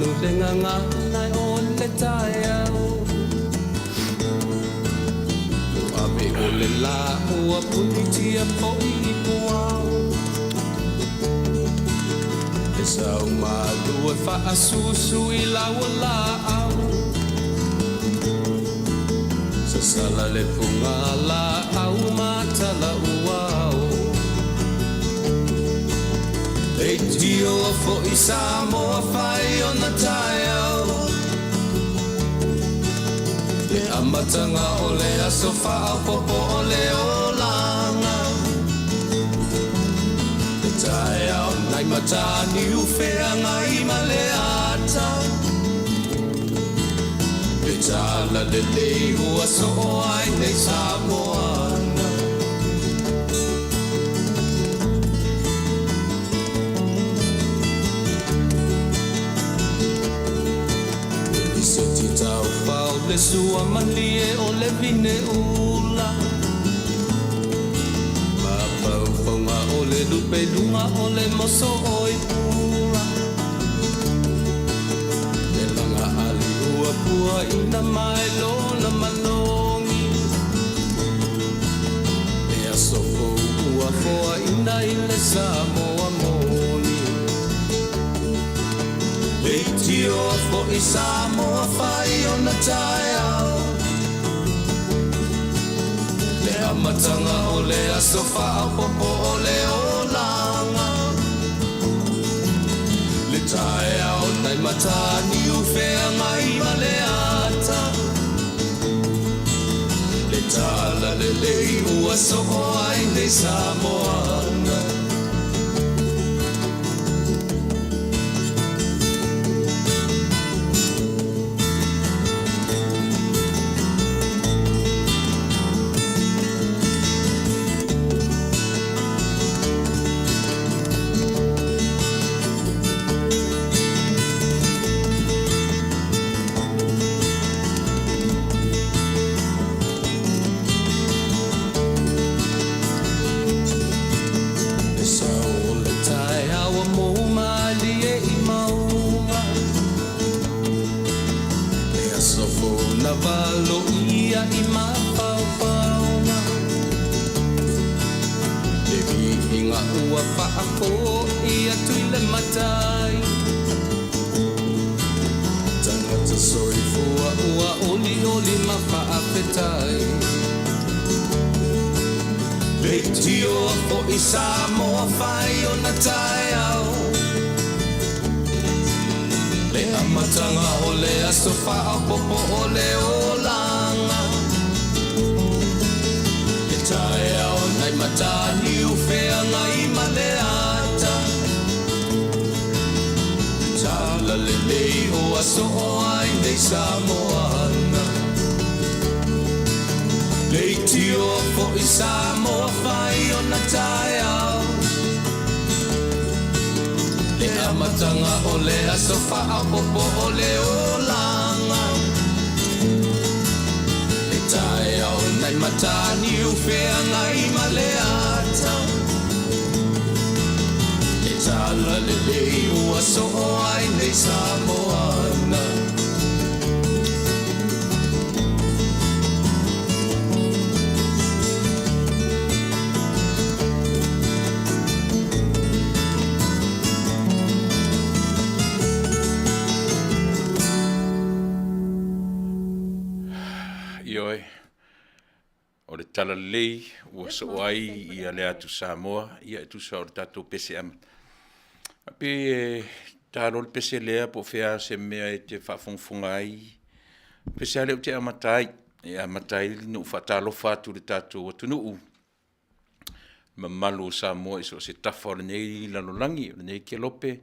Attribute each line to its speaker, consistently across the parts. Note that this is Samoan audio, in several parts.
Speaker 1: Manu le gagana o le taeao Ave o le la ua punitia foi i puao E sau malu e faasusu i lau laau Sasala le fuga laau ma tala uao Leitio foi Samoa fai ona taeao Le amataga o le aso faaopoopo o le olaga Le taeao nai Mataniu Feagai ma le ata Le tala lelei ua soo ai nei Samoana Eliseti taufao le sua malie o le vine ula Mafaufauga o le lupe luga o le moso oi pula Le laga ali ua pua ina mai lona malogi Le aso fou ua foaina i le Samoa moni Leitioa foi Samoa fai ona taeao Le amataga o le aso faaopoopo o le olaga Le taeao nai Mataniu Feagai ma le ata Le tala lelei ua soo ai nei Samoana Le sao o le taeao ua mou malie i mauga Le aso fou na valoia i mafaufauga Le viiga ua faafoi atu i le matai Tagata soifua ua olioli ma faafetai Leitioa foi Samoa fai ona taeao Le amataga o le aso faaopoopo o le olaga Le taeao nai Mataniu Feagai ma le ata Tala lelei ua soo ai nei Samoana Leitioa foi Samoa fai ona taeao Le amataga o le aso faaopoopo o le olaga Le taeao nai Mataniu Feagai ma le ata Le tala lelei ua soo ai nei Samoana
Speaker 2: Ioe, o le talalelei ua soo ai ia le atu Samoa, ia e tusa o le tatou pese amata. Pe e talo le pese lea po o fea se mea e te faafogafoga ai, pese lava lea ou te amata ai. E amata ai ona ou faatalofa atu i le tatou atunuu, mamalu o Samoa i so o se tafa o lenei lalolagi, o lenei kelope,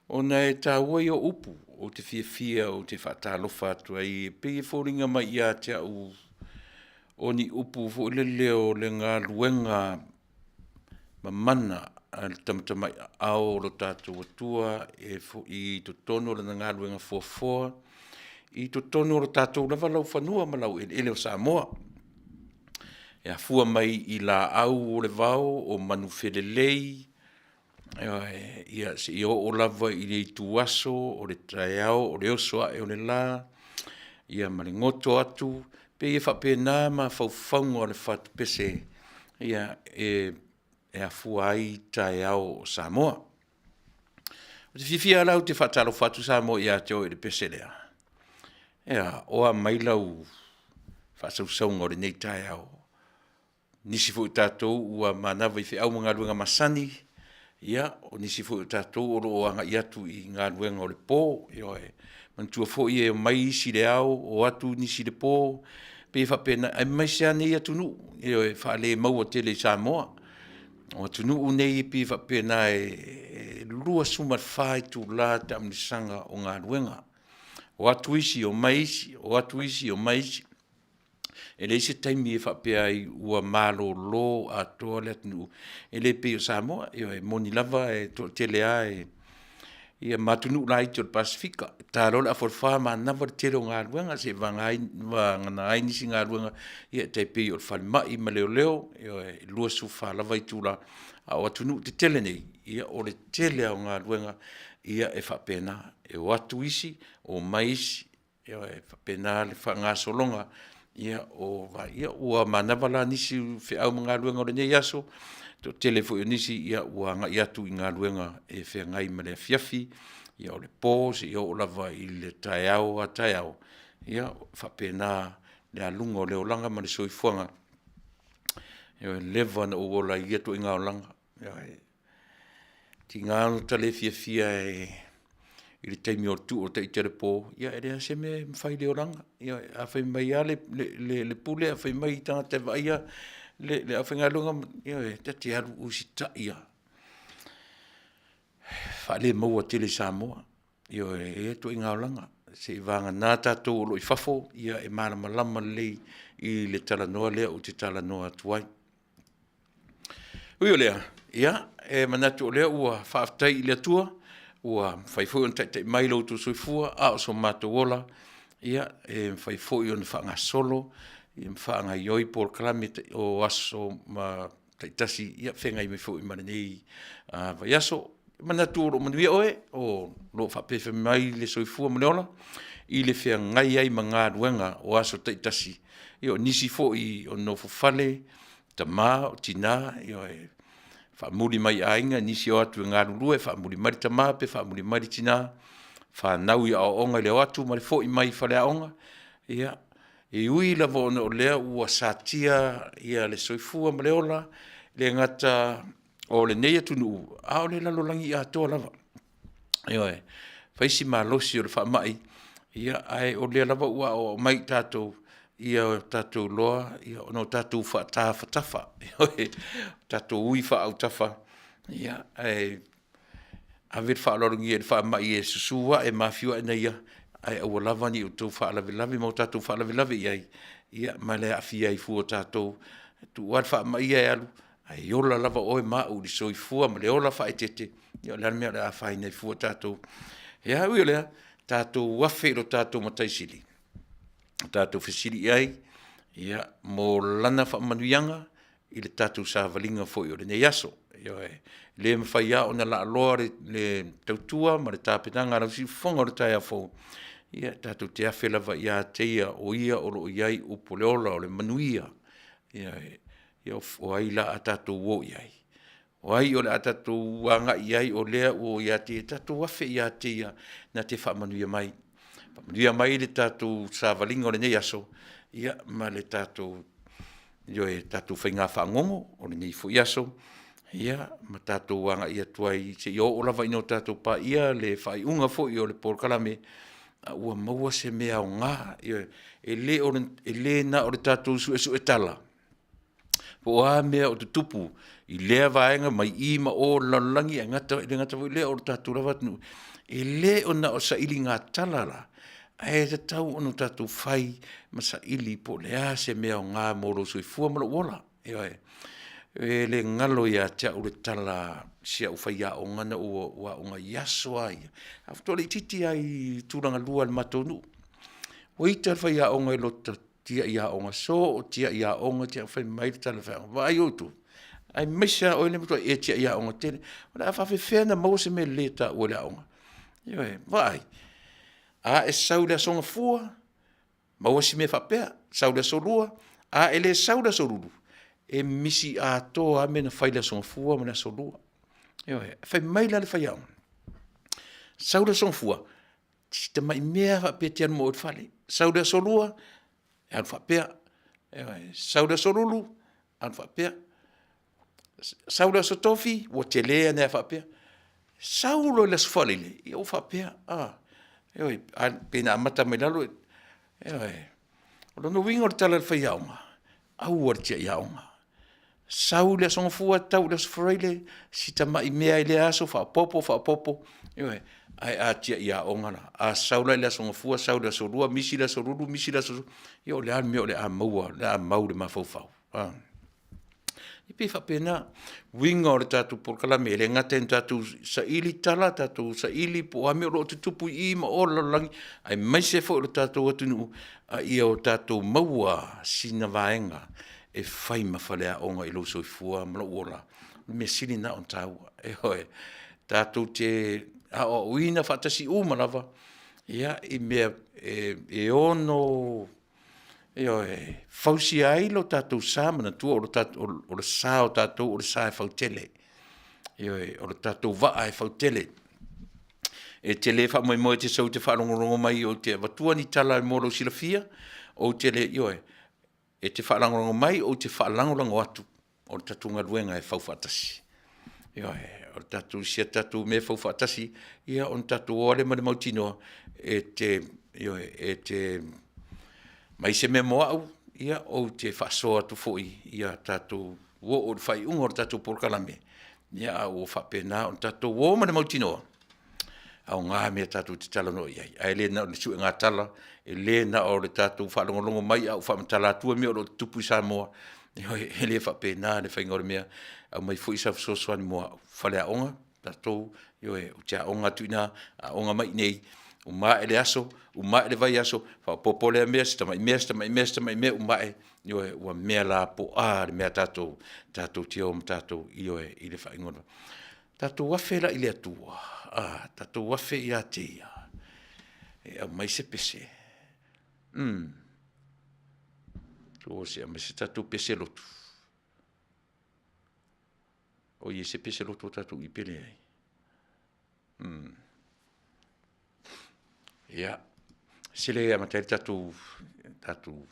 Speaker 2: ona e taua ia o upu, ou te fiafia ou te faatalofa atu ai, e pei e foliga mai ia te au o ni upu foi lele o le galuega mamana a le tamatamai aao o lo tatou Atua e foi i totonu o lana galuega foafoa i totonu o lo tatou lava laufanua ma laueleele o Samoa. E afua mai i laau o le vao, o manufelelei. Ioe, ia seia oo lava i le ituaso o le taeao o le oso ae o le la, ia ma le goto atu, pei e faapena mafaufauga o le fatupese ia e afua ai taeao o Samoa. Ou te fiafia lava la ou te faatalofa atu Samoa ia te oe i le pese lea. E a? O a mai lau faasausauga o lenei taeao? Nisi foi o tatou ua manava i feau ma galuega masani, ia o nisi foi o tatou o lo o agai atu i galuega o le po. Ioe, manatua foi e omai isi i le ao o atu nisi i le po, pei e faapena, aemaise lava nei atunuu, ioe, e faale-maua tele i Samoa. O atunuu nei e pei e faapena e 24 itula taamilosaga o galuega. O atu isi omai isi, o atu isi omai isi. E leai se taimi e faapea ai ua malolo atoa le atunuu, e le pei o Samoa. Ioe, e moni lava e toatele lava ia ma atunuu laiti o le Pasefika, e ta loa le afa o le fa manava le tele o galuega seivagana ai nisi galuega e tai pei o le falemai ma leoleo, ioe, e 24 lava itula. A o atunuu tetele nei, ia o le tele lava o galuega e faapena, e o atu isi omai isi, ioe, e faapena le faagasologa o vaega ia. Ua manava la nisi i feau ma galuega o lenei aso, toatele foi o nisi ua agai atu i galuega e feagai ma le afiafi, ia o le po seia oo lava i le taeao a taeao. Ia, e faapena le aluga o le olaga ma le soifuaga. Ua leva ona ou ola ai i ia ituaiga olaga, ioe. E tiga ona ta le fiafia i le taimi o le tuu o ita i le po, ia e leai lava se mea e mafai i le olaga. Ioe, a fai mai lava le pule ae fai mai tagata e vaaia le aufaigaluega, ioe, ta te alu usitai lava. E faale-maua tele i Samoa, ioe, e i ai ia ituaiga olaga, seivagana tatou o lo o i fafo, ia e malamalama lelei i le talanoa lea ou te talanoa atu ai. Ui o lea, ia, e manatu o lea ua faafetai i le Atua ua mafai foi ona taitai mai lo outou soifua a o so matou ola, ia e mafai foi ona faagasolo ma faagaioi polokalame o aso taitasi ia feagai ai foi ma lenei vaiaso. E manatu o lo o manuia oe, o lo o faafeafea mai le soifua ma le ola i le feagai ai ma galuega o aso taitasi. Ia o nisi foi o nofo fale, o tama o tina, ioe, faamuli mai i aiga nisi e o atu e galulue, faamuli mai le tama pe faamuli mai le tina, fanau i aoaoga i le o atu ma le foi mai faleaoga. Ia, e ui lava ona o lea ua satia le soifua ma le ola, e le gata o lenei atunuu, a o le lalolagi atoa lava. Ioe, fai si malosi o le faamai, ae o lea lava ua aoao mai i tatou ia tatou iloa ona tatou faatafatafa, tatou ui faaautafa ae ave le faaaloalogia i le faamai e susu ae ma afio ae ia, ae aua lava ne i outou faalavelave ma o tatou faalavelave i ai, ia ma le aafia ai fua o tatou. Tuu lava le faamai ia e alu, ae ola lava oe ma au i le soifua ma le ola faaeteete, ia o le a le mea o le a afaina ai fua tatou. Ae ui o lea, tatou afe i lo tatou Matai Sili, tatou fesili i ai mo Lana faamanuiaga i le tatou savaliga foi o lenei aso. Ioe. E le mafai lava ona laaloa le tautua ma le tapenaga a lau siufofoga i le taeao fou, ia tatou te afe lava ia te Ia o Ia o lo o i ai upu o le ola, o le manuia. Ioe. O ai la a tatou o i ai? O ai o le a tatou agai i ai o lea ua ia te ia? Tatou afe ia te Ia na te faamanuia mai. Faamanuia mai i le tatou savaliga o lenei aso ma le tatou, ioe, tatou faiga fagogo o lenei foi aso, ma tatou agai atu ai seia oo lava ina tatou paia le faaiuga foi o le polokalame, a ua maua se mea aoga. Ioe. E le na o le tatou suesue tala po o a mea o tutupu i lea vaega mai i ma o o le lalolagi, ae le gata foi i lea o le tatou lava atunuu, e le na o le sailigatala la, ae tatau ona tatou fai ma saili po o le a se mea aoga mo lou soifua ma lou ola. Ioe. E le galo ia te au le tala a si au faiaoga na ou aoga ai i aso lava ia, ae faatoa laitiiti lava i tulagalua i le matou nuu. Ua ita le faiaoga i lota tiai aoga, so o tiai aoga, fai mai le tala a le faiaoga, vaai outou. Aemaise lava oe lea e matuai e tiai aoga tele. O le a faapefea ona maua se mea lelei e taua i le aoga? Ioe, vaai, a e sau i le Aso Gafua, maua si mea faapea, sau i le Aso Lua, a e le sau i le Aso Lulu, e misi atoa lava mea na fai i le Aso Gafua ma le Aso Lua. Ioe, fai mai la le faiaoga, sau le Aso Gafua, si tamai mea lava faapea e te alu ma oe i le fale, sau le Aso Lua, e alu faapea, ioe, sau le Aso Lulu, alu faapea, sau le Aso Tofi, ua tele ane lava faapea. Sau loa i le Aso Faraile, ia ua faapea, a, ioe, pei ona amata mai lalo, ioe. O lona uiga o le tala i le faiaoga, aua le tiai aoga, sau le Aso Gafua e tau i le Aso Faraile, si tamai mea lava i lea aso faaopoopo, faaopoopo, ioe. Ae a tiai aoga la, a sau la i le Aso Gafua sau i le Aso Lua, misi le Aso Lulu misi le Aso Faraile, ia o le a le mea o le a maua o le a mau i le mafaufau? A? E pei e faapena uiga o le tatou polokalame, e le gata ina tatou saili tala tatou saili po o a mea o lo o tutupu i i ma o o le lalolagi, aemaise foi o le tatou atunuu, a ia o tatou maua sina vaega e fai ma faleaoga i lou soifua ma lou ola. O le mea sili lena ona taua, ioe. Tatou te aoaoina faatasi uma lava i mea e ono, ioe, fausia ai lo tatou sa. Manatua o le sa o tatou o le sa e fautele, ioe, o le tatou vaa e fautele. E te le faamoemoe e te sau e te faalogologo mai ou te avatua ni tala mo lou silafia, ou te le, ioe, e te faalagolago mai ou te faalagolago atu, o le tatou galuega e faufaatasi. Ioe, o si a tatou mea e faufaatasi, ia ona tatou o lava lea ma le mautinoa, e te, ioe, e te aumai se mea mo au, ou te faasoa atu foi ia tatou oo i le faaiuga o le tatou polokalame, a ua faapena ona tatou o ma le mautinoa, e aoga mea tatou te talanoa i ai. Ae le na o ni suegatala, e le na o le tatou faalogologo mai a o faamatala atu mea o lo o tutupu i Samoa, ioe, e le faapena le faiga o le mea. Aumai foi sau fesoasoani mo au, faleaoga, tatou, ioe, ou te aoga atu i ina, aoga mai i inei, uma ae le aso, uma ae le vaiaso, faaopoopo lea mea, si tamai mea, si tamai mea, si tamai mea, uma ae, ioe, ua mea lapoa le mea a tatou, tatou te o ma tatou ioe i le faaiuga. Tatou afe la i le Atua, a, tatou afe ia te Ia e aumai se pese. Se i aumai se tatou pese lotu. O i ai se pese lotu a tatou i i pe leai? Ia, se i amata ai le tatou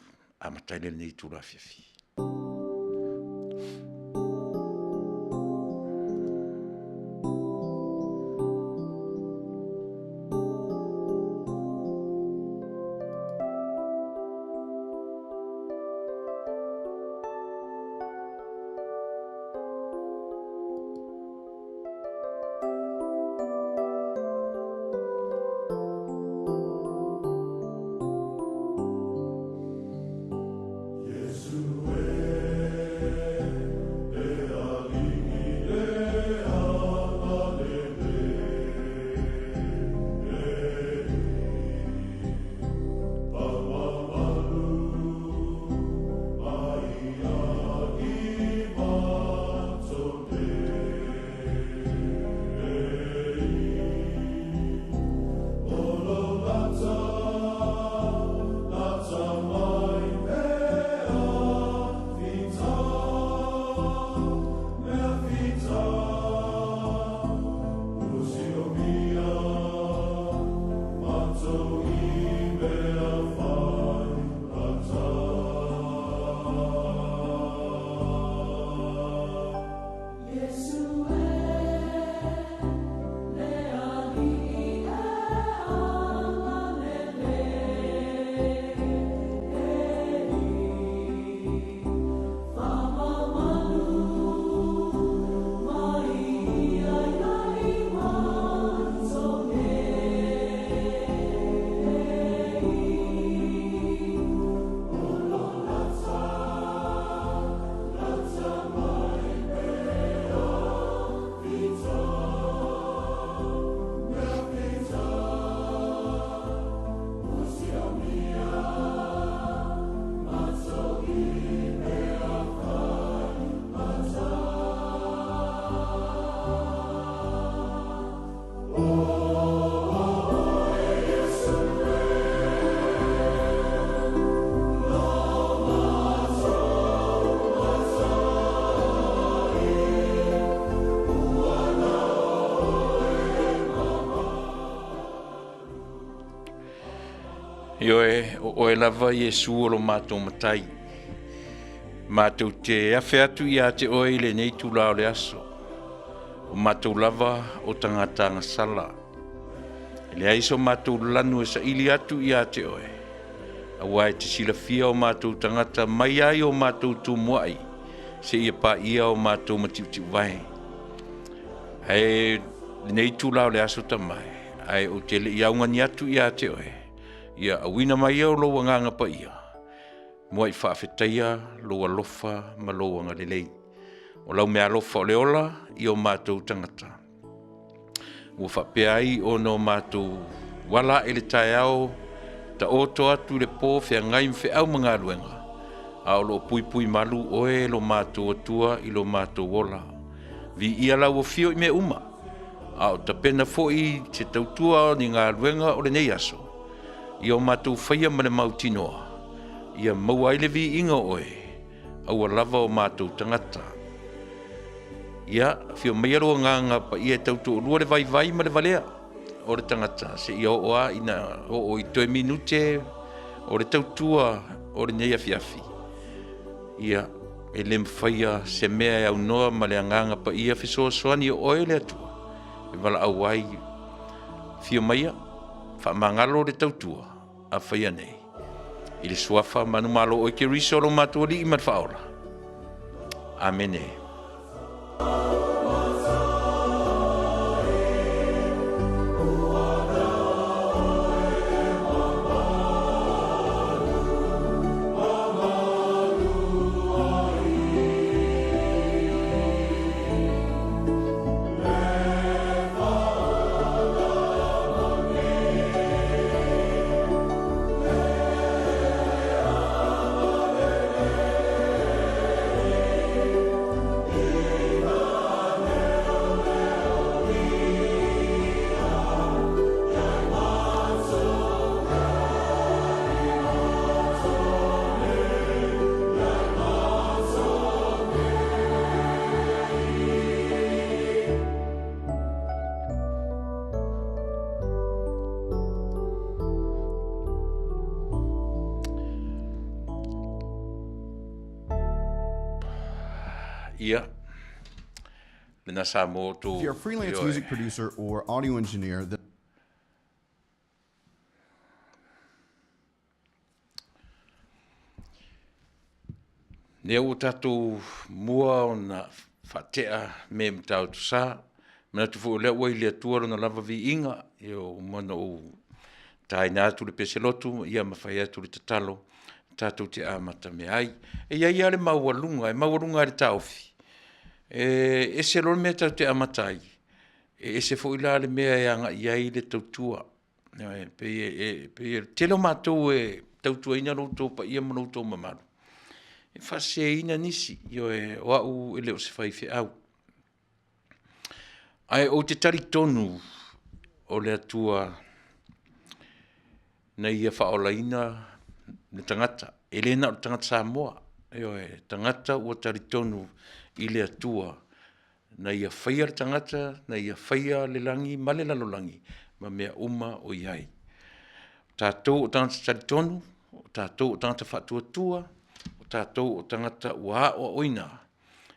Speaker 2: amata ai lea i lenei itula afiafi. o oe lava Iesu o lo matou Matai. Matou te afe atu ia te oe i lenei itula o le aso. O matou lava o tagata agasala. E leai so matou lanu e saili atu ia te oe, aua e te silafia o matou tagata mai ai o matou tumuai seia paia o matou matiutiuvae. Ae lenei itula o le aso Tama e, ae ou te le i augani atu ia te oe, ia auina mai au lou Agaga Paia, muai faafetaia lou alofa ma lou agalelei. O lau meaalofa o le ola i o matou tagata. Ua faapea ai ona o matou ala ae i le taeao, taoto atu i le po feagai ma feau ma galuega, a o lo o puipui malu oe e lo matou Atua i lo matou ola. Viia lau afio i mea uma, a o tapena foi se tautua o ni galuega o lenei aso, ia o matou faia ma le mautinoa, ia maua ai le viiga o oe, aua lava o matou tagata. Ia, afio maia lou agaga paia e tautoalua le vaivai ma le valea o le tagata seia oo lava ina oo i toe minute o le tautua o lenei afiafi. Ia, e le mafaia se mea e aunoa ma le agaga paia fesoasoani o oe le Atua e valaau ai. Afio maia, faamagalo le tautua a faia nei i le suafa manumalo o Keriso lo matou Alii ma le Faaola. Amene. Ia, lena Samoa o
Speaker 3: If you're a freelance music producer or audio engineer, then
Speaker 2: Lea ua tatou mua ona faatea me Matautu Sa. Manatu foi o lea ua i le Atua lona lava viiga, ia ua uma ona ou taina atu le pese lotu, ia ma fai atu le tatalo tatou te amatamea ai. E i ai lava le maualuga, e maualuga ai le taofi, e ese loa le mea tatou te amata ai, e ese foi la le mea e agai i ai le tautua. E pei e pei o le tele o matou e tautuaina lo outou paia ma lo outou mamalu, e faaseseina nisi, ioe, o au e le o se faifeau. Ae ou te talitonu o le Atua na ia faaolaina le tagata, e le na o le tagata Samoa, ioe, tagata ua talitonu i le Atua na ia faia le tagata, na ia faia le lagi ma le lalolagi ma mea uma o i ai. O tatou o tagata talitonu, o tatou o tagata faatuatua, o tatou o tagata ua aoaoina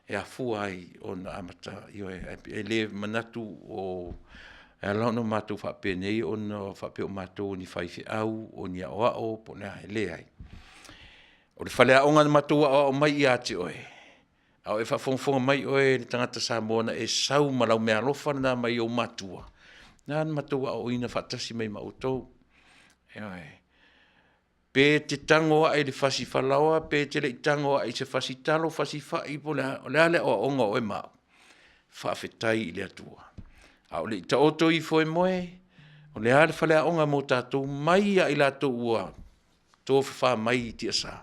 Speaker 2: e afua ai ona amata, ioe, e le manatu o e ala ona matou faapenei ona faapea o matou o ni faifeau, o ni aoao po o le a, e leai. O le faleaoga na matou aoao mai ia te oe, a o e faafogafoga mai oe le tagata Samoa na e sau ma lau meaalofa lena mai ou matua, na na matou aoaoina faatasi mai ma outou. Ioe. Pe te tago ae i le fasi falaoa, pe te le i tago ae i se fasi talo, fasi fai po o le a, o le a le aoaoga o oe ma au, faafetai i le Atua. A o le i taoto ifo e moe, o le a le faleaoga mo tatou mai lava i latou ua tofafa mai i tiasa,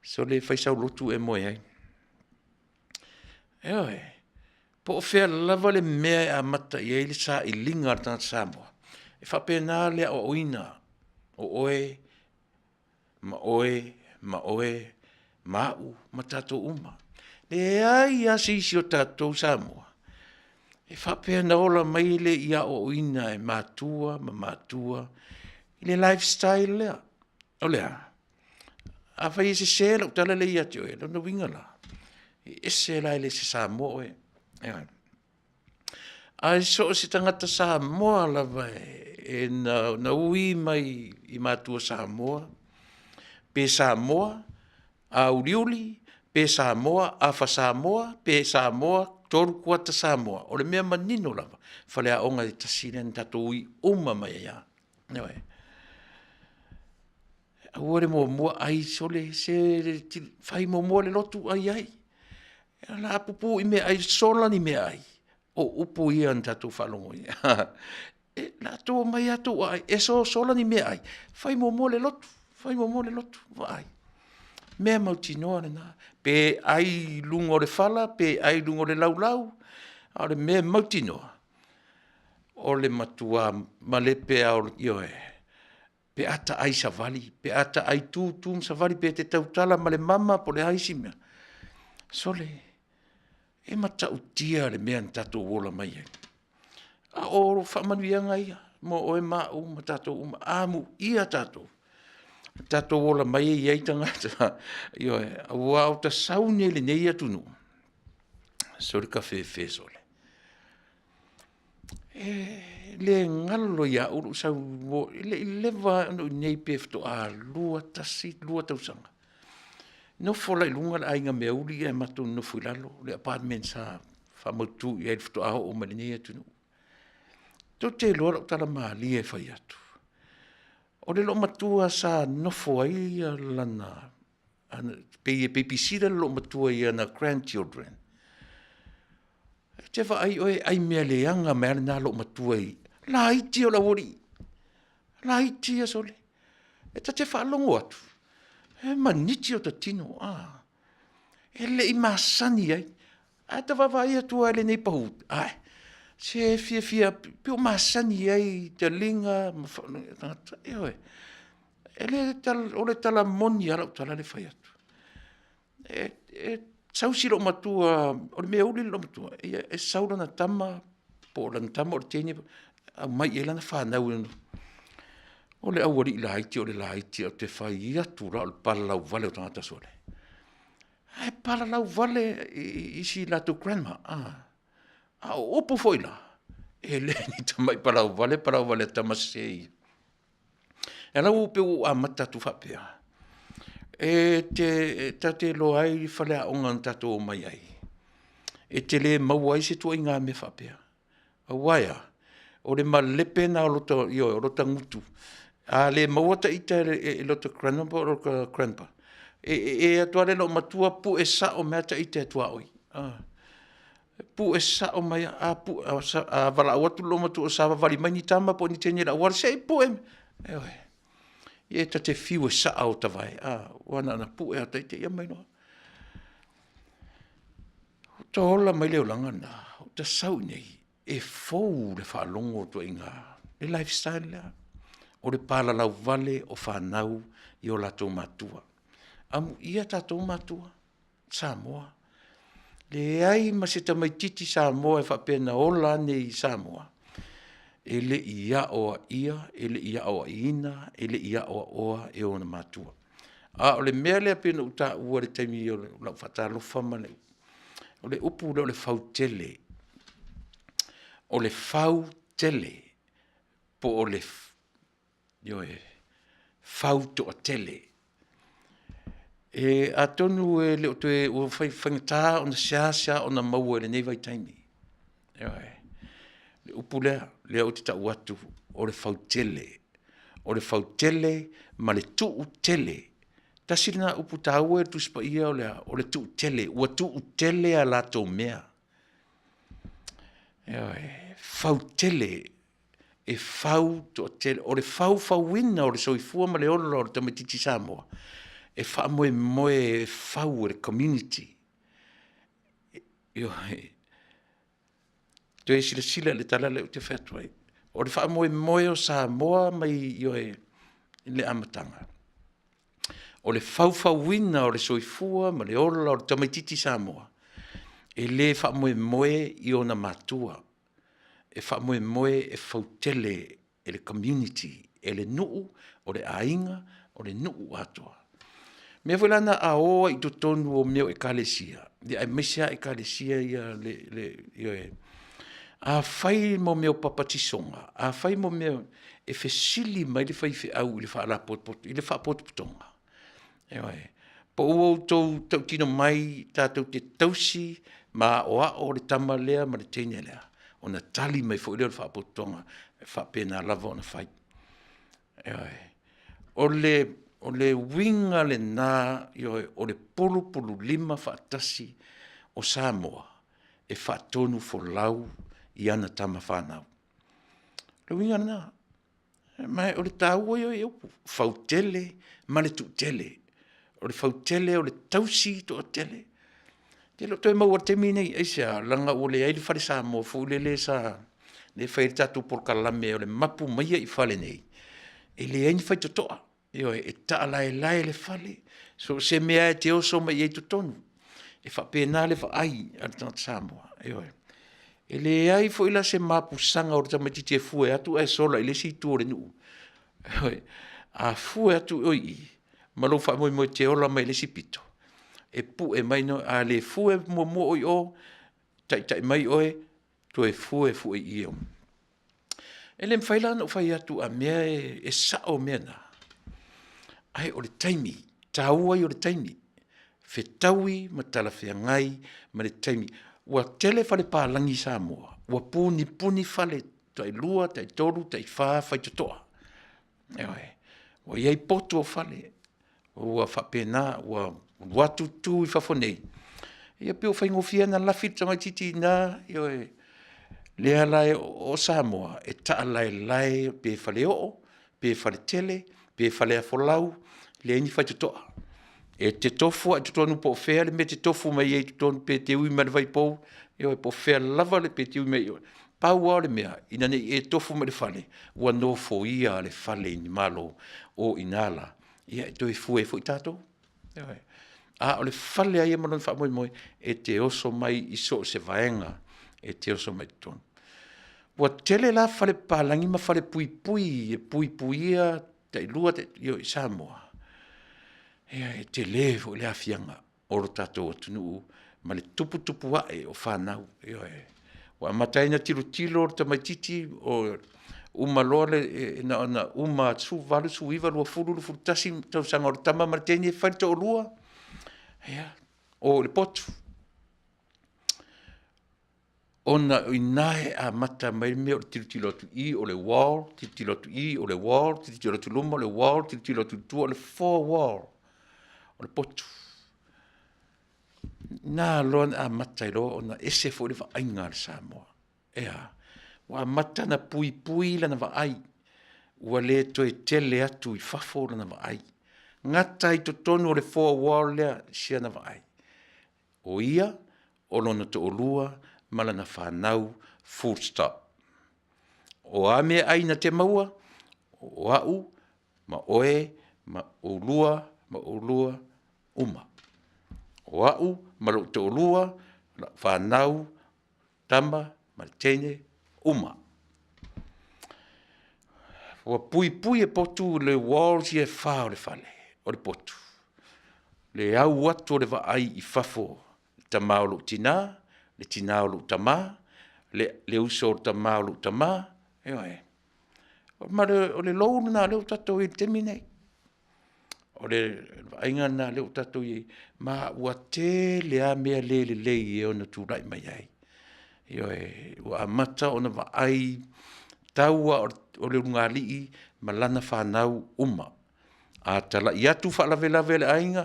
Speaker 2: sole fai sau lotu e moe ai. Ioe, po o fea lava le mea e amata i ai le sailiga a le tagata Samoa, e faapena le aoaoina o oe ma oe ma oe ma au ma tatou uma. E leai lava se isi o tatou Samoa e faapea na ola mai e le i aoaoina e matua ma matua i le lifestyle lea. O le a? Afai e sese lau tala lea ia te oe, lona uiga la, e ese la e le o se Samoa oe. Ioe. Ae so o se tagata Samoa lava e na ui mai i matua Samoa, pe Samoa a uliuli, pe Samoa afa Samoa, pe Samoa 3/4 Samoa, o le mea manino lava, faleaoga e tasi lea na tatou ui uma mai ai lava. Ioe. Aua le muamua ai sole se fai muamua le lotu ai ai. O le a pupu i meaai sola ni meaai, o upu ia na tatou faalogo ai. O le a outou omai lava tou aai, e sosola ni meaai, fai muamua le lotu, fai muamua le lotu, vaai. Mea mautinoa lena, pe ai i luga o le fala pe ai i luga o le laulau, a o le mea e mautinoa, o le matua malepe lava, ioe, pe a ta ai savali, pe a ta ai tu tu ma savali pe te tautala ma le mama po o le a isi mea, sole, e matautia le mea na tatou ola mai ai. A o faamanuiaga ia mo oe ma au ma tatou uma, amuia tatou, tatou ola mai e i ai tagata, ioe, aua ua ta sau nei i lenei atunuu, sole kafefe sole, e le galo ia au lou sau, e le i leva lava ona ou i inei pe faatoa 21, 2 tausaga. Nofo la i luga le aiga Meauli ae matou nonofo i lalo i le apartment sa faamautu i ai faatoa oo mai i lenei atunuu. Tou te iloa lau tala malie e fai atu, o le loomatua sa nofo ai lana, pei e babysitter le loomatua i ana grandchildren. E te vaai oe e ai mea leaga mai lava lena loomatua i, laiti o le aualii, laiti ia sole. E ta te faalogo atu, e maniti ota tino, e le i masani ai. Ae ta vaavaai atu lava i lenei pahu, ae, se fiafia pei ua masani ai i taliga ma tagata, ioe. O le tala moni lava lau tala lea e fai atu. E sau si loomatua, o le meauli le loomatua, e sau lana tama po o lana tama po o le teine aumai i ai lana fanau e nonofo. O le aualii laiti o le laiti ou te fai atu la o le palalau vale o tagata sole. Ae palalau vale i si latou grandma. A o upu foi la, e le o ni tamai palauvale palauvale a tama sese ia. E ala ua pei ua ou amata atu faapea, e ta te iloa ai faleaoga na tatou omai ai, e te le maua ai se ituaiga mea faapea. Aua e a? O le malepe lena o lota gutu, a le maua ta ita e lota grandma po o lota grandpa, e o atu lava le loomatua pue sao mai lava ta ita e tuaoi, pue sao mai lava. A valaau atu le loomatua o savavali mai ni tama po o ni teine i le auala, se i pue mai, ioe. Ia ta te fiu e saa o ta vae, aua na ona pue lava o ta ita ia aumai loa. Faatoa ola mai le olaga lena, ou te sau i inei, e fou le faalogo o ituaiga, le lifestyle lea, o le palalau vale o fanau i o latou matua. Amuia tatou matua, Samoa, leai ma se tamaititi Samoa e faapea na ola ane i Samoa e le i aoaia, e le i aoaiina, e le i aoaoa e ona matua. A o le mea lea pei ona ou taua i le taimi o lau faatalofa ma le, o le upu lea o le fautele. O le fautele po o le, ioe, fautoatele. Atonu e le o toe, ua faigata ona seasea ona maua i lenei vaitaimi, ioe, le upu lea, lea ou te tau atu o le fautele. O le fautele ma le tuutele. Tasi lena upu taua ia o le Tusi Paia o le a? O le tuutele, ua tuutele a latou mea. Ioe, fautele, e fautoatele. O le faufauina o le soifua ma le ola o le tamaitiiti Samoa, e faamoemoe e fau e le community. Ioe, toe silasila i le tala lea ou te fai atu ai. O le faamoemoe o Samoa mai i le amataga, o le faufauina o le soifua ma le ola o le tamaitiiti Samoa, e le faamoemoe i ona matua, e faamoemoe e fautele e le community, e le nuu, o le aiga, O le nuu atoa. O mea foi la na a o ai i totonu o mea o ekalesia, ia aemaise lava ekalesia ia ioe, afai mo mea o papatisoga, afai mo mea e fesili mai le faifeau i le faapotopotoga, ioe, po ua outou tautino mai tatou te tausi ma aoao le tama lea ma le teine lea, ona tali mai foi lea o le faapotopotoga, e faapena lava ona fai. Ioe. O le uiga lena ioe, o le pulupululima faatasi o Samoa e faatonufolau i ana tama fanau. O le uiga lena, ma o le taua ia o ia upu, fautele ma le toatele. O le fautele o le tausi toatele. Ou te le o toe maua i le taimi lenei, aisea? Leaga ua leai le fale Samoa foi lele sa lea e fai ai le tatou polokalame o le mapu mai i fale nei, e leai ni faitotoa. Ioe, e taalaelae le fale, so o se mea lava e te oso mai ai i totonu, e faapena le vaai a le tagata Samoa, ioe. E leai foi la se mapusaga o le tamaitiiti e fue atu ae sola i le isi itu o le nuu, ioe. A fue atu oe i i ma lou faamoemoe e te ola mai le isi pito, e pue mai, a le fue muamua oe i o, taitai mai oe, toe fue foi i i. E le mafai la ona ou fai atu a mea e sao mea na, ae o le taimi, taua ia o le taimi, fetaui ma talafeagai ma le taimi. Ua tele fale palagi i Samoa ua punipuni fale, tailua, taitolu, taifa faitotoa, ioe. Ua i ai potu o fale, ua faapena ua alu atu tu i fafo nei, ia pei ua faigofie ona lafi le tamaitiiti i ina, ioe. O lea la o Samoa, e taalaelae pe faleoo, pe faletele, pe faleafolau, leai ni faitotoa. E te tofu lava i totonu po o fea le mea e te tofu mai ai i totonu pe te ui mai le vaipou, ioe po o fea lava pe te ui mai i o, pau lava o le mea, ina ne i e tofu mai le fale, ua nofoia le fale e ni malo, o i ina la e toe fue ai foi tatou. Ioe. A o le fale lava ia ma lona faamoemoe, e te oso mai i so o se vaega e te oso mai i totonu. Ua tele la falepapalagi ma falepuipui e puipuia tailua, ioe, i Samoa, e tele foi le aafiaga o le tatou atunuu ma le tuputupu ae o fanau, ioe. Ua amata ai ona tilotilo le tamaitiiti uma loa le na ona uma lava 18, 19, 20, 21 tausaga o le tama ma le teine fai le toalua, ia, o i le potu. Ona o i ina e amata mai ai le mea o le tilotilo atu i i o le wall, tilotilo atu i o le wall, tilotilo atu i luma o le wall, tilotilo atu i tua o le four wall o le potu. Na ala loa ona amata ai loa ona ese foi le vaaiga a le Samoa. E a? Ua amata ona puipui lana vaai, ua le toe tele atu i fafo lana vaai, gata i totonu o le four wall lea si ana vaai, o ia, o lona toalua ma lana fanau, full stop. O a meaai na te maua, o au ma oe ma oulua ma oulua, uma. O au ma lou toalua, lau fanau, tama ma le teine, uma. Ua puipui e potu le walls ia e fa o le fale, o le potu, le au atu o le vaai i fafo, le tama o lou tina, le tina o lou tama, le uso a tama o lou tama, ioe. Ma o le lou lena lea ua tatou i ai i le taimi lenei. O le vaaiga lena lea ua tatou i ai, ma ua tele lava mea le lelei e ono tulai mai ai. Ioe, ua amata ona vaai tau lava o le ulugalii ma lana fanau uma. A talai atu faalavelave a le aiga,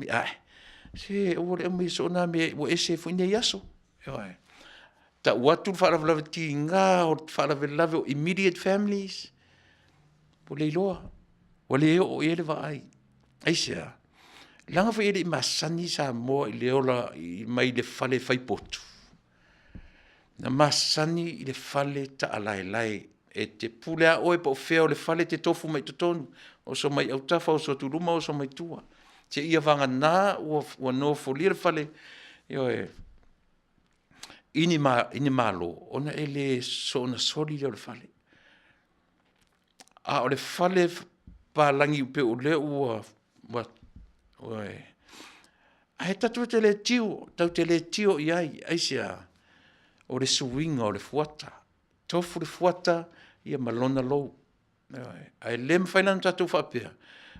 Speaker 2: ae, se aua le aumaia soo na mea ua ese foi nei aso. Ioe, tau atu le faalavelave tiga o le faalavelave o immediate families, ua le iloa, ua le oo i ai le vaai. Aisea? Leaga foi e le i masani Samoa i le ola mai le fale fai potu, na masani i le fale taalaelae, e te pule lava oe po o fea o le fale e te tofu mai ai i totonu, oso mai autafa, oso atu i luma, oso mai tua, seia vagana ua nofolia le fale, ioe, i ni malo, ona e le soona soli lea o le fale. A o le fale Papalagi pei o lea ua ae tatou te le tio, tatou te le tio i ai, aisea? O le suiga o le fuata, tofu le fuata ia ma lona lou, ioe. Ae le mafai la ona tatou faapea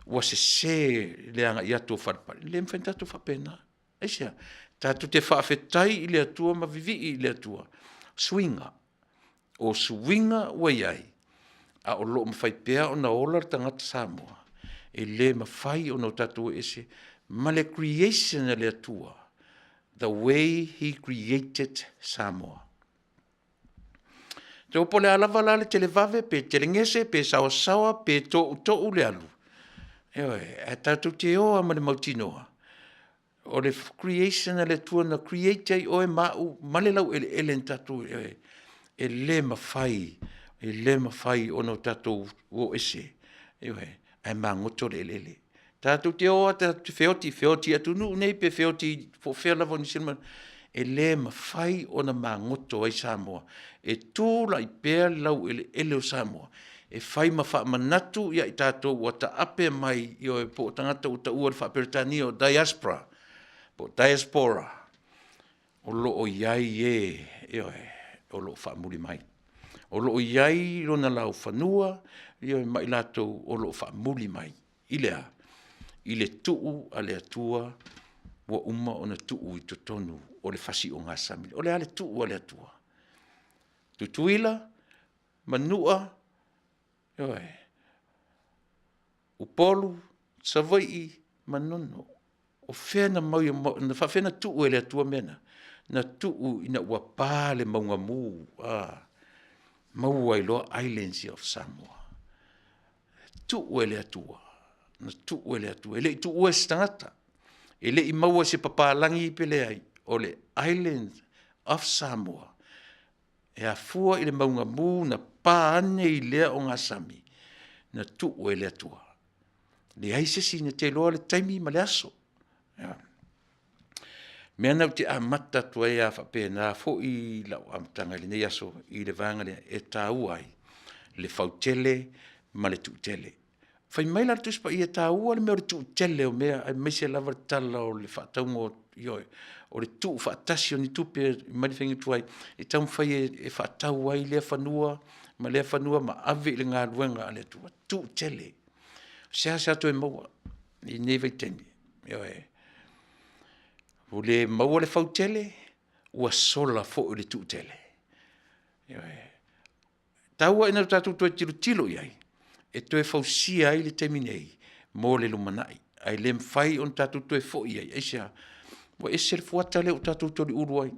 Speaker 2: ua sese le agai atu o faleupale, e le mafai ona tatou faapena. Aisea? Tatou te faafetai i le Atua ma vivii i le Atua, suiga, o suiga ua i ai a o lo o mafai pea ona ola le tagata Samoa. E le mafai ona tatou o ese ma le creation a le Atua, the way he created Samoa. Po o le a lava la le televave pe telegese pe saoasaoa pe toutou le alu, ioe, ae tatou te o lava ma le mautinoa o le creation a le Atua na create ai oe ma au ma le laueleele na tatou e le mafai, e le mafai ona tatou o ese, ioe, ae magoto le eleele. Tatou te o lava tatou te feoti, feoti i atunuu nei pe feoti po o fea lava o Niu Sila, e le mafai ona magoto ai Samoa. E tulai pea le laueleele o Samoa e fai ma faamanatu ia i tatou ua taape mai, ioe, po o tagata ua taua i le faa-Peretania o diaspora po o diaspora, o lo o i ai e, ioe, o lo o faamuli mai. O lo o i ai lona laufanua, ioe, ma i latou o lo o faamuli mai i le a? I le tuu a le Atua ua uma ona tuu i totonu o le fasiogasami. O le a le tuu a le Atua? Tutuila, Manua, ioe, Upolu, Savaii, Manono. O fea na faapefea ona tuu e le Atua mea na? Na tuu ina ua pa le mauga mu, maua ai loa islands ia of Samoa. Tuu e le Atua, na tuu e le Atua, e le i tuua e se tagata, e le i maua e se papalagi pe leai, o le island of Samoa e afua i le mauga mu na pa ane i lea ogasami na tuu e le Atua. E leai se isi na te iloa le taimi ma le aso. O le mea lena ou te amata atu ai lava faapena foi lau amataga i lenei aso i le vaega lea e taua ai le fautele ma le tuutele. Fai mai la le Tusi Paia e taua le mea o le tuutele o mea aemaise lava le tala o le faatauga, ioe, o le tuufaatasi o ni tupe mai le faiga tuai e taumafai e faatau ai lea fanua ma lea fanua ma ave i le galuega a le Atua, tuutele. E seasea toe maua i lenei vaitaimi, ioe. Ua le maua le fautele, ua sola foi le tuutele, ioe. E taua ina tatou toe tilotilo i ai e toe fausia ai le taimi nei mo le lumanai, ae le mafai ona tatou toe foi i ai. Aisea? Ua ese le fuata lea ua tatou toliulu ai,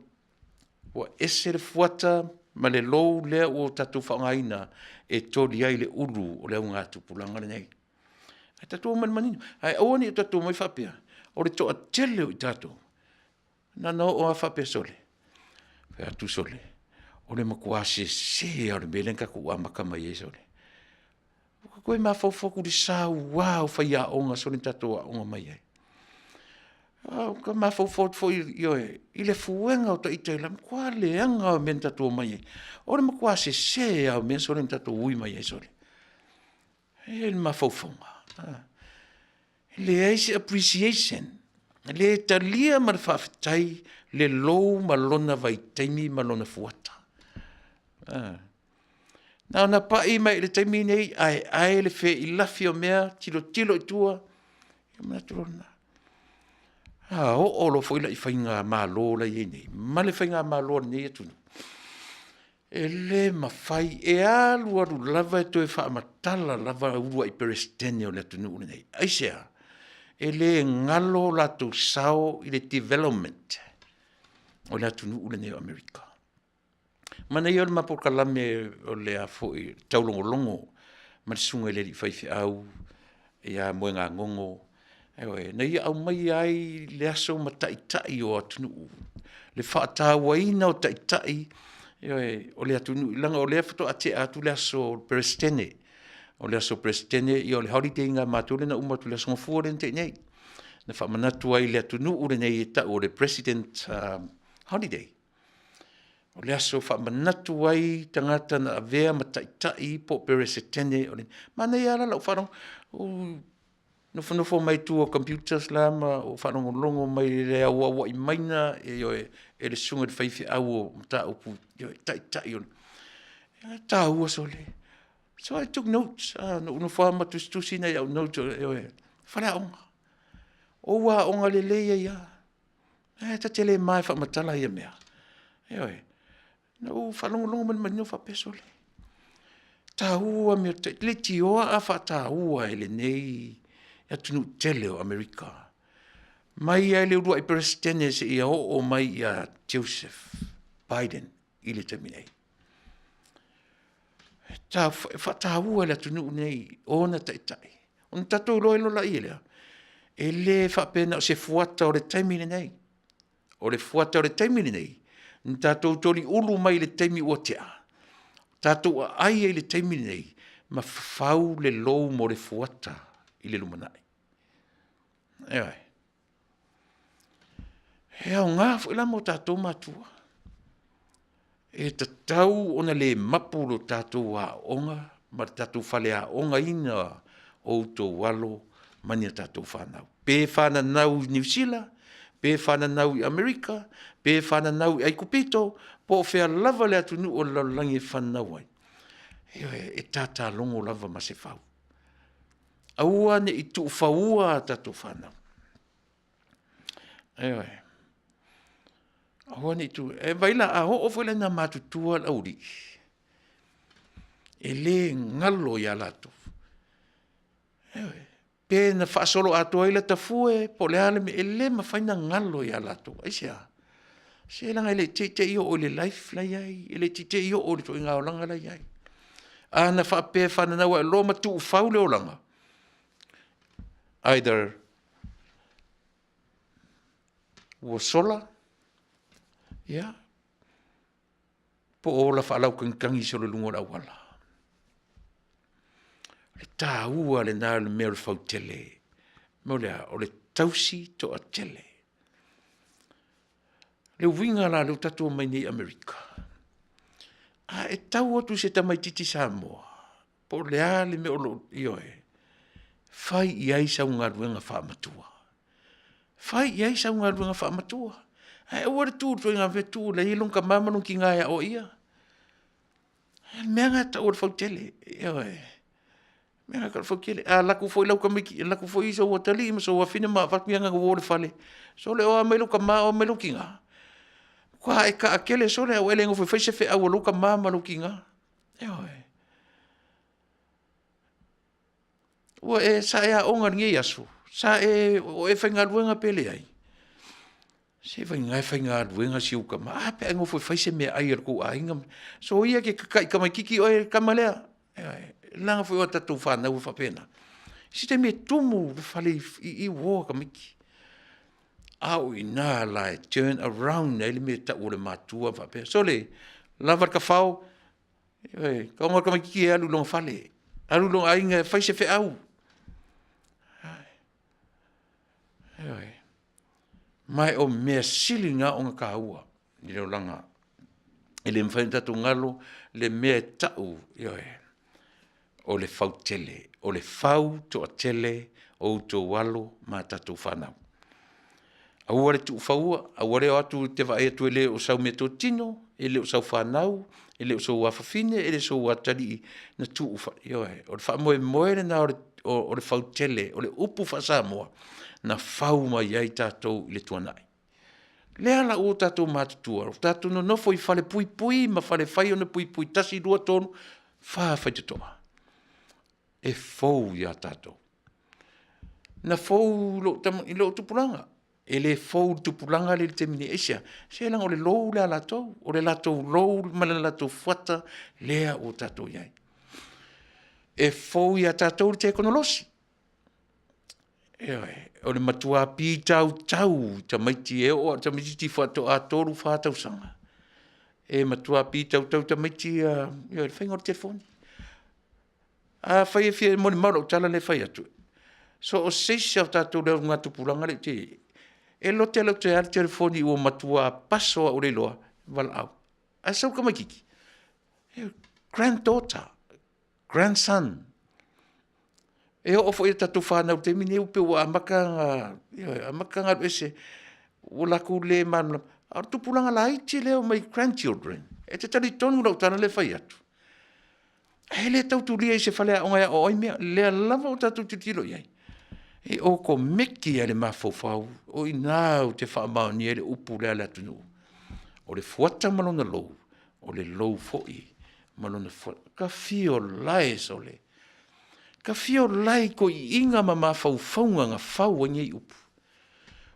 Speaker 2: ua ese le fuata ma le lou lea ua tatou faaaogaina e toli ai le ulu o le augatupulaga lenei. Ae tatou omai i le manino, ae aua ne i o tatou omai faapea o le toatele o i tatou, na ona oo lava faapea, sole, fai atu sole, o le matua sese lava o le mea lea na tatou amata mai ai sole. Ua ou toe mafaufau atu i le saua o faiaoga sole na tatou aooga mai ai. Ou toe mafaufau atu foi, ioe, i le fuega o ita, o le matua leaga lava o mea na tatou omai ai. O le matua sese lava o mea sole na tatou ui mai ai sole. E i ai le mafaufauga, e leai se appreciation, e le talia ma le faafetai le lou ma lona vaitaimi ma lona fuata. Na ona pai mai i le taimi lenei ae ae le feilafi o mea, tilotilo i tua, ona manatu loa lena, a oo loa foi la i faigamalo la e i ai nei ma le faigamalo a lenei atunuu, e le mafai, e alu alu lava e toe faamatala lava uluai Peresetene o le atunuu lenei. Aisea? E le galo o latou sao i le development o le atunuu lenei o Amerika. Manaia ia o le ma polokalame o le a foi taulogologo ma le susuga i le alii faifeau ia Moegagogo, ioe, na ia aumaia ai le aso ma taitai o atunuu, le faatauaina o taitai, ioe, o le atunuu, leaga o lea faatoa tea atu le aso Peresetene. O le aso Peresetene o le holiday lena a matou lea na uma atu i le aso Gafua lea na tea nei, na faamanatu ai i le atunuu lenei e tau o le President Holiday. O le aso e faamanatu ai tagata na avea ma taitai po o Peresetene. Manaia lava la lau faalogo, Ou nofonofo mai tua o computers la ma ou faalogologo mai i le auauai maina ioe, e le susuga i le faifeau o mataupu ioe, taitai o le... E taua sole. So I took notes, na ou nofo lava ma tusitusi nai au notes ioe, faleaoga. O ua aoga lelei ai lava. Ae ta te le ma e faamatala ia mea, ioe. Na ou faalogologo mai i le manino faapea, sole, e taua mea, leitioa a faataua e lenei atunuu tele o Amerika, mai lava i le uluai Peresetene seia oo mai ia Joseph Biden i le taimi nei. E faataua e le atunuu lenei ona taitai, ona tatou iloa loa lea, e le faapea na o se fuata o le taimi lenei. O le fuata o le taimi lenei, na tatou toliulu mai le taimi ua tea, tatou aai ai i le taimi lenei ma fafau le lou mo le fuata i le lumanai. Ioe. E aoga foi la mo tatou matua, e tatau ona le mapu lo tatou aoga ma le tatou faleaogaina o outou alo ma ni a tatou fanau. Pe fananau i Niu Sila, pe fananau i Amerika, pe fananau i Aikupito, po o fea lava le atunuu o le lalolagi e fananau ai, ioe, e tata logo lava ma se fau. Aua ne i tuufaua a tatou fanau. Ioe. Aua ne i tu, e vaai la a oo foi la ina matutua le aualii, e le galo ia latou. Ioe. Pe na faasoloatoa ai lata fue po o le a le mea, e le mafai ona galo ia latou. Aisea? Se leaga e le i te i te i oo i le life la e i ai, e le i te i te i oo i le ituaiga olaga la e i ai. A na faapea e fananau ae loa ma tuufau le olaga, either ua sola, ia, po o ola faalautagitagi solo i luga o le auala. O le taua lena o le mea o le fautele. O le a? O le tausi toatele. O le uiga la o lea ua tatou omai nei i Amerika, a e tau atu i se tamaitiiti Samoa po o le a le mea o lo o, ioe, fai i ai sau galuega faamatua, fai i ai sau galuega faamatua, ae aua le tu i le ituaiga mea, tuu la e i ai lona tama ma lona tina e aoaia. O le mea lena e tau o le fautele, ioe. O le mea lena e tau o le fautele. A alu atu foi sou atalii ma sou afafine ma avatu ni ana uo i le fale, sole o a mai lou tama o a mai lou tina? Matua e taatele sole ae ua e le nofo e fai se feau a lou tama ma lou tina. Ioe. Ua e, sa e aoga i lenei aso, sa e, o e faigaluega pe leai? Se vaiaga e faigaluega si ou tama, ae a pe a e nofo e fai se meaai a lo outou aiga. Soia e te tata'i tamaititi oe le tama lea. Ioe. Leaga foi o tatou fanau e faapena. Se taimi e tumu le fale i uo a tamaiti, a o i ina la e turn around ai le mea e tau o le matua ma faapea, sole, lava le tafao, ioe, tago le tamaititi e alu i lona fale, alu i lona aiga e fai se feau. Ioe. Ma o mea sili na ona taua i le olaga. E le mafai ona tatou galo le mea e tau, ioe, o le fautele, o le fautoatele o outou alo ma tatou fanau. Aua le tuufaua, aua le o atu e te vaai atu e le o sau meatotino, e le o sau fanau, e le o sou afafine, e le o sou atalii na tuu, ioe. O le faamoemoe lena o le fautele, o le upu faa-Samoa na fau mai ai tatou i le tuanai. O lea la ua tatou matutua, ua tatou nonofo i falepuipui ma fale e fai ona puipui 1, 2, 3, 4 faitotoa, e fou ia tatou. Na fou i lou tupulaga, e le fou i le tupulaga lea i le taimi nei. Aisea? Se leaga o le lou lea a latou, o le latou lou ma le latou fuata lea ua tatou i ai. E fou ia tatou le tekonolosi, ioe, o le matua pitautau i tamaiti e oo lava i le tamaititi faatoa 3, 4 tausaga, e matua pitautau tamaiti ia i le faiga o le telefoni. Afai e fia molimau i lau tala lea e fai atu, so o se isi lava o tatou le augatupulaga lea e i ai, e lote lote lava le telefoni ua matua paso lava ua le iloa, valaau. Ae sau le tamaititi, granddaughter, grandson. E oo foi i a tatou fanau i le taimi lenei ua pei ua amata ona, ioe, amata ona alu ese ua latou le malamalama. A o le tupulaga laiti lea e omai grandchildren, e te talitonu i lau tala lea e fai atu, e le tau tulia i se faleaoga e aoao ai mea, lea lava ua tatou tilotilo i ai, e okomeki lava i le mafaufau, o i ina ou te faamaonia ai le upu lea a le atunuu, o le fuata ma lona lou, o le lou foi ma lona fuata. Ta fia olae sole, ta fia olae i toeaiina ma mafaufauga na fau ai nei upu.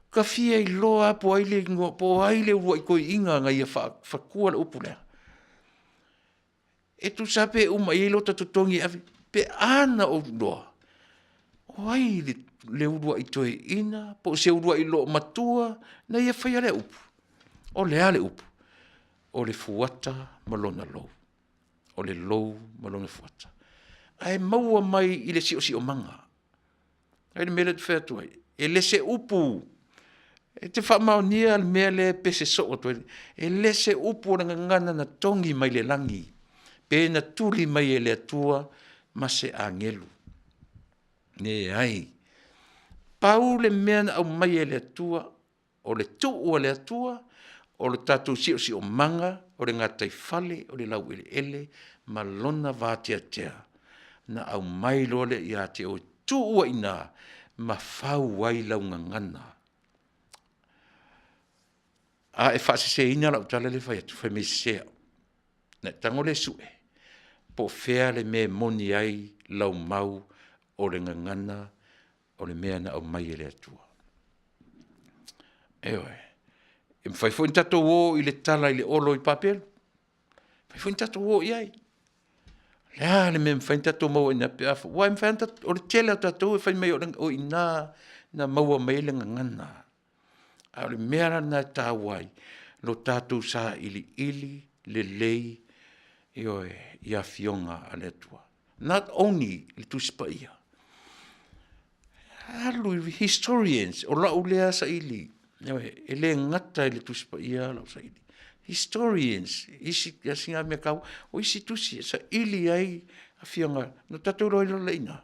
Speaker 2: Ta fia iloa lava po o ai le igoa po o ai le uluai toeaina na ia fatua le upu lea. E tusa lava pe uma i ai lota totogi e ave, pe a na ou iloa o ai le uluai toeaina po o se uluai loomatua na ia faia lea upu. O le a le upu? O le fuata ma lona lou, o le lou ma lona fuata. Ae maua mai i le siosiomaga. E i ai le mea lea ou te fai atu ai, e le o se upu, e te faamaonia le mea lea e pese soo atu ai, e le o se upu o le gagana na togi mai le lagi pe na tuli mai e le Atua ma se agelu, leai. Pau le mea na aumai e le Atua, o le tuu a le Atua, o le tatou siosiomaga, o le gataifale, o le laueleele ma lona vateatea na aumai loa lea ia te oe, tuu ai i ina ma fau ai lau gagana. A e faaseseina lau tala lea e fai atu, fai mai e sese au, ona e tago lea e sue po o fea le mea e moni ai lau mau o le gagana o le mea na aumai e le Atua. Ioe, e mafai foi ona tatou o i le tala i le olo i Papelu, e mafai foi ona tatou o i ai. O le a le mea e mafai ona tatou maua ai i ina pe a aua e mafai lava ona, o le tele lava o tatou e fai mai o i ina na maua mai ai le gagana. A o le mea la lena e taua ai lo tatou sailiili lelei, ioe, i Afioga a le Atua. Not only i le Tusi Paia, alu i historians, o lau lea saili, ioe, e le gata i le Tusi Paia lau saili, historians, isi mea taua, o isi tusi e saili ai afioga, ona tatou iloa ai loa lea i ina,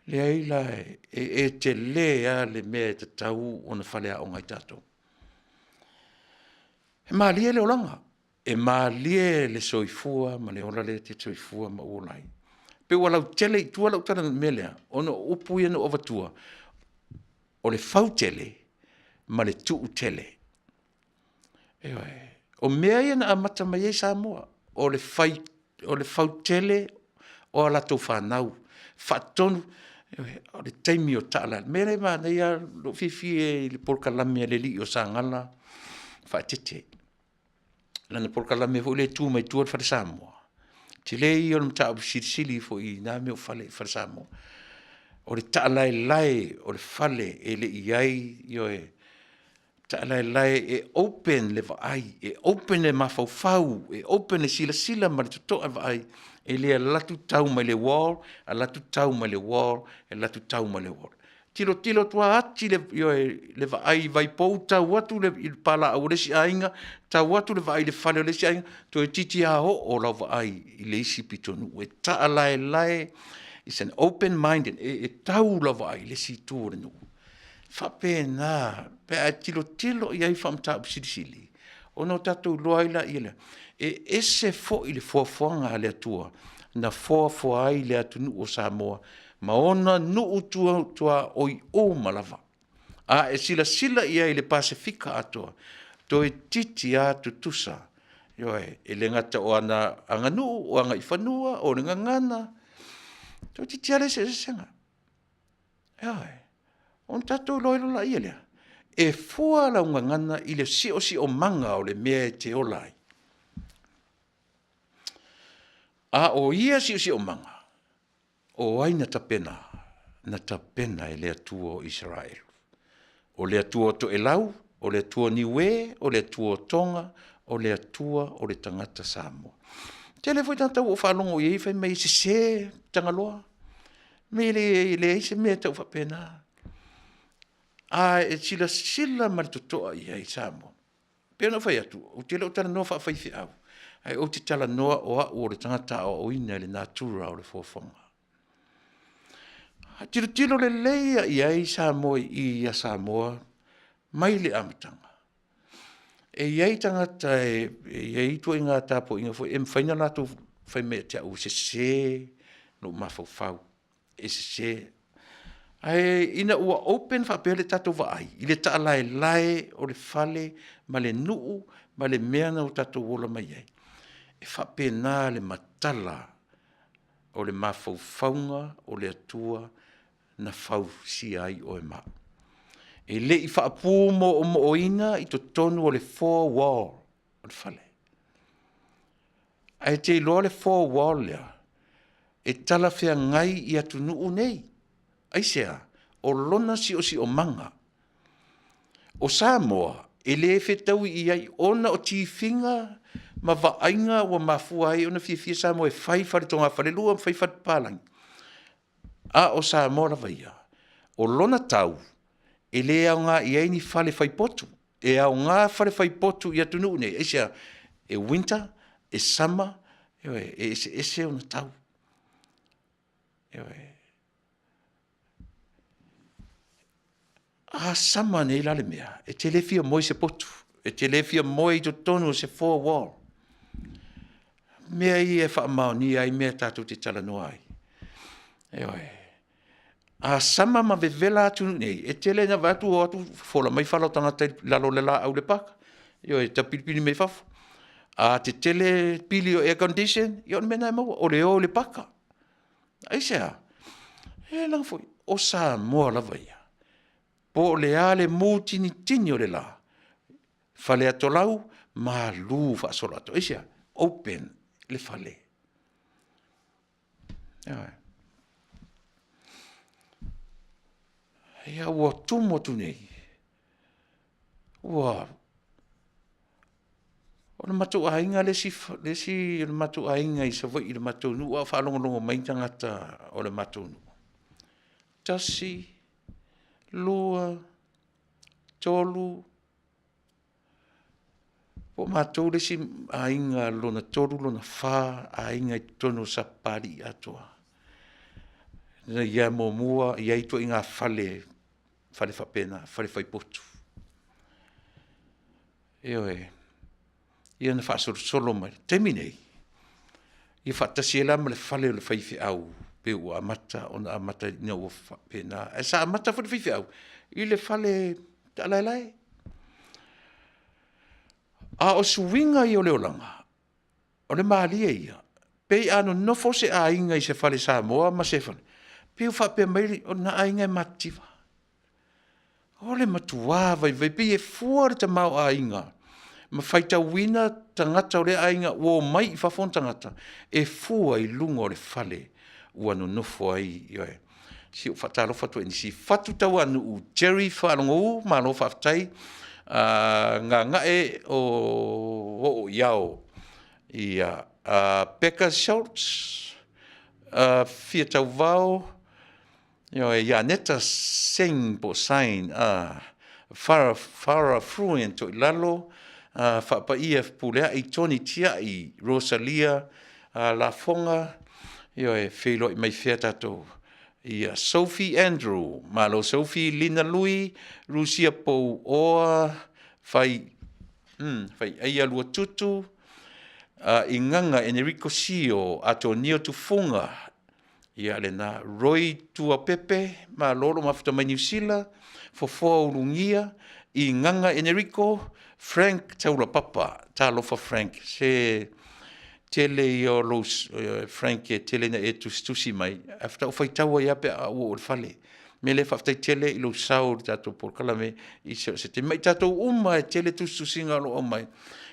Speaker 2: leai la, e tele lava le mea e tatau ona faleaoga ai tatou. E malie le olaga, e malie le soifua ma le ola lea e te soifua ma ou ola ai. E pei ua lautele i tua lau tala i le mea lea, ona o upu ia na ou avatua, o le fautele ma le tuutele. Ioe. O mea ia na amata mai ai Samoa, o le fautele o a latou fanau, faatonu, o le taimi o taalaala. O le mea lea e manaia lava lou fiafia i le polokalame a le alii o Sagala Faateete, lana polokalame foi lea e tu mai tua le fale Samoa, tele ia o le mataupu silisili foi i na mea o fale Samoa. O le taalaelae o le fale e le i i ai, ioe, taalaelae e open le vaai, e open le mafaufau, e open le silasila ma le totoa i le vaai, e le alu atu tau mai le wall, alu atu tau mai le wall, alu atu tau mai le wall. Tilotilo atu lava ati le, ioe, le vaai i vaipou tau atu i le palaau o le isi aiga, tau atu le vaai i le fale o le isi aiga, toeitiiti lava oo lau vaai i le isi pitonuu. E taalaelae, is an open minded, e tau lau vaai i le isi itu o le nuu. E faapena pe a e tilotilo i ai i faa-mataupu silisili, ona tatou iloa ai lea, e ese foi le foafoaga a le Atua na foafoa ai le atunuu o Samoa ma ona nuu tuaoi uma lava. A e silasila i ai i le Pasefika atoa, toeitiiti lava tutusa, ioe, e le gata o ana aganuu, o agaifanua, o le gagana, toeitiiti lava leai se eseesega. Ioe, ona tatou iloa ai loa lea, e fua lau gagana i le siosiomaga o le mea e te ola ai. A o ia siosiomaga, o ai na tapenaina? Na tapena e le Atua o Isaraelu, o le Atua o Toelau, o le Atua o Niue, o le Atua o Toga, o le Atua o le tagata Samoa. E tele foi tagata ua ou faalogo i ai fai mai e sese Tagaloa, fai mai e leai se mea e tau faapena. A e silasila ma le totoa i ai Samoa, e pei ona ou fai atu, ou te le o talanoa faafaifeau, ae ou te talanoa o au o le tagata aoaoina i le natura o le foafoaga. A tilotilo lelei lava i ai Samoa i i ia Samoa mai le amataga, e i ai tagata e i ai ituaiga tapuaiga foi e mafai ona latou fai mai ia te au e sese lou mafaufau, e sese. Ae ina ua open faapea le tatou vaai i le taalaelae o le fale ma le nuu ma le mea na tatou ola mai ai, e faapena le matala o le mafaufauga o le Atua na fausia ai oe ma au. E le i faapumoomoona i totonu o le four wall o le fale. Ae e te iloa le four wall lea, e talafeagai i atunuu nei. Aisea? O lona siosiomaga. O Samoa, e le fetaui i ai ona o tifiga ma vaaiga ua mafua ai ona fiafia Samoa e fai fale togafalelua ma fai falepapalagi, a o Samoa lava ia, o lona tau, e le aoga i ai ni fale fai potu. E aoga fale fai potu i atunuu nei, aisea? E winter, e summer, ioe, e eseese ona tau, ioe. A sama nei la le mea, e te le fia moe i se potu, e te le fia moe i totonu o se four wall. O mea ia e faamaonia ai mea tatou te talanoa ai, ioe. A sama ma vevela atunuu nei, e tele ina vaai atu o atu fofola mai fala o tagata i lalo o le laau i le paka, ioe, tapilipili mai fafo. A tetele pili o air condition, ia o le mea lena e maua, o le o i le paka. Aisea? Ia leaga foi o Samoa lava ia, po o le a le mutinitini o le la, Faleatolau malu faasoloatoa. Aisea? Open le fale. Ioe. Ia ua tumu atu nei, ua o le matou aiga le isi o le matou aiga i Savaii i le matou nuu a o faalogologo mai tagata o le matou nuu, tasi, lua, tolu, po o matou le isi aiga lona tolu lona fa aiga i totonu o Sapapalii atoa na i ai muamua i ai ituaiga fale, fale faapena, fale fai potu. Ioe, ia ona faasolosolo mai lea, o le taimi lenei, ia faatasi ai la ma le fale o le faifeau pei ua amata ona amata ina ua faapena. Ae sa amata foi le faifeau i le fale taalaelae. A o suiga ia o le olaga, o le malie ia, pei a nonofo se aiga i se fale Samoa ma se fale, pei ua faapea mai o lena aiga e matitiva. O le matua vaivai, pei e fua le tamaoaiga ma faitauina tagata o lea aiga ua omai i fafo ona tagata, e fua i luga o le fale ua nonofo ai, ioe. Se i ou faatalofa atu i nisi, Fatu Tauanuu Jerry Faalogou, malo faafetai. Gagae O'o-i-ao ia Peka Schultz, Fiatauvao ioe, Ianeta Singh po o Sign Farah Fruin Toilalo, Faapaia Fepuleai Tony Tiai, Rosalia Lafoga, ioe, feiloai mai fea tatou. Ia Sophie Andrew, malo Sophie, Lina Lui, Rusia Pouoa, Faiaia Luatutu, Igaga Enerico Sio, Atonio Tufuga, ia lena, Roy Tuapepe, malo le mafuta mai Niu Sila, Fofoa Ulugia, Igaga Enerico, Frank Taulapapa, talofa Frank, se tele ia o lou Frank e tele ina e tusitusi mai, ae faatoa ou faitau ai lava pe a ou oo i le fale. O le mea lea faafetai tele i lou sao i le tatou polokalame i so o se taimi, ma i tatou uma lava e tele tusitusiga o lo o aumai,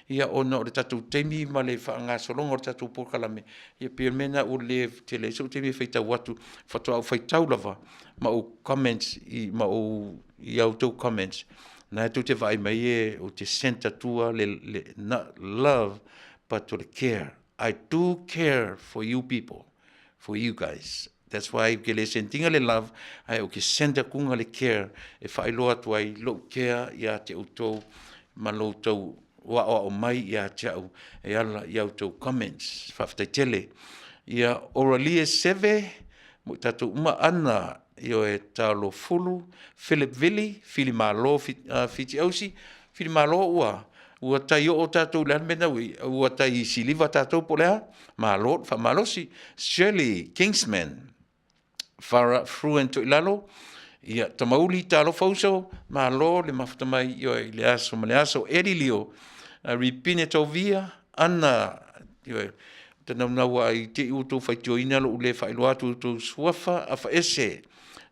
Speaker 2: ia ona o le tatou taimi ma le faagasologa o le tatou polokalame, ia pei o le mea lena ua le tele ai sou taimi e faitau atu, faatoa ou faitau lava ma ou comments i a outou comments, lena tou te vaai mai ou te send atua le not love but o le care. I do care for you people, for you guys. That's why ou te le send ina le love, ae ou te send atu le care e faailoa atu ai lou care ia te outou ma lo outou aoao mai ia te au e ala i a outou comments. Faafetai tele. Ia, Oralia Seve ma i tatou uma, Ana Ioe, Taulofulu, Philip Vili, Fili Malo Fiti Ausi, Fili Malo ua ua tai oo tatou i le a le mea lena ua i ai? Ua tai siliva tatou po o le a? Malo le faamalosi. Shirley Kingsman, Farah Fruen Toilalo, ia Tamauli talofa uso, malo le mafuta mai ioe i lea aso ma lea aso. Eddie Leo, Ripine Tovia, Ana, ioe, ou te naunau lava i te i ua outou faitioina lou le faailoa atu o outou suafa, Afaese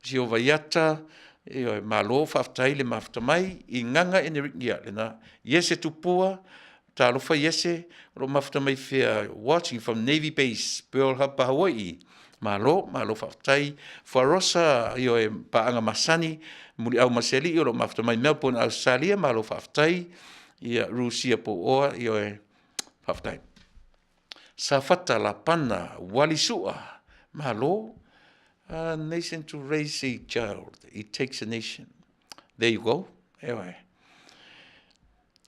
Speaker 2: Sio Vaiata, ioe, malo faafetai le mafuta mai. Igaga Eneriki, ia lena. Iese Tupua, talofa Iese, o lo o mafuta mai fea? Watching from Navy Base Pearl Harbor, Hawaii. Malo, malo faafetai. Fuarosa, ioe, paaga masani, Muliau ma Sealii o lo o mafuta mai Melbourne, Ausetalia, malo faafetai. Ia Rusia Pouoa, ioe, faafetai. Safata Lapana Wally Sua, malo. A nation to raise a child, it takes a nation. There you go. Ioe.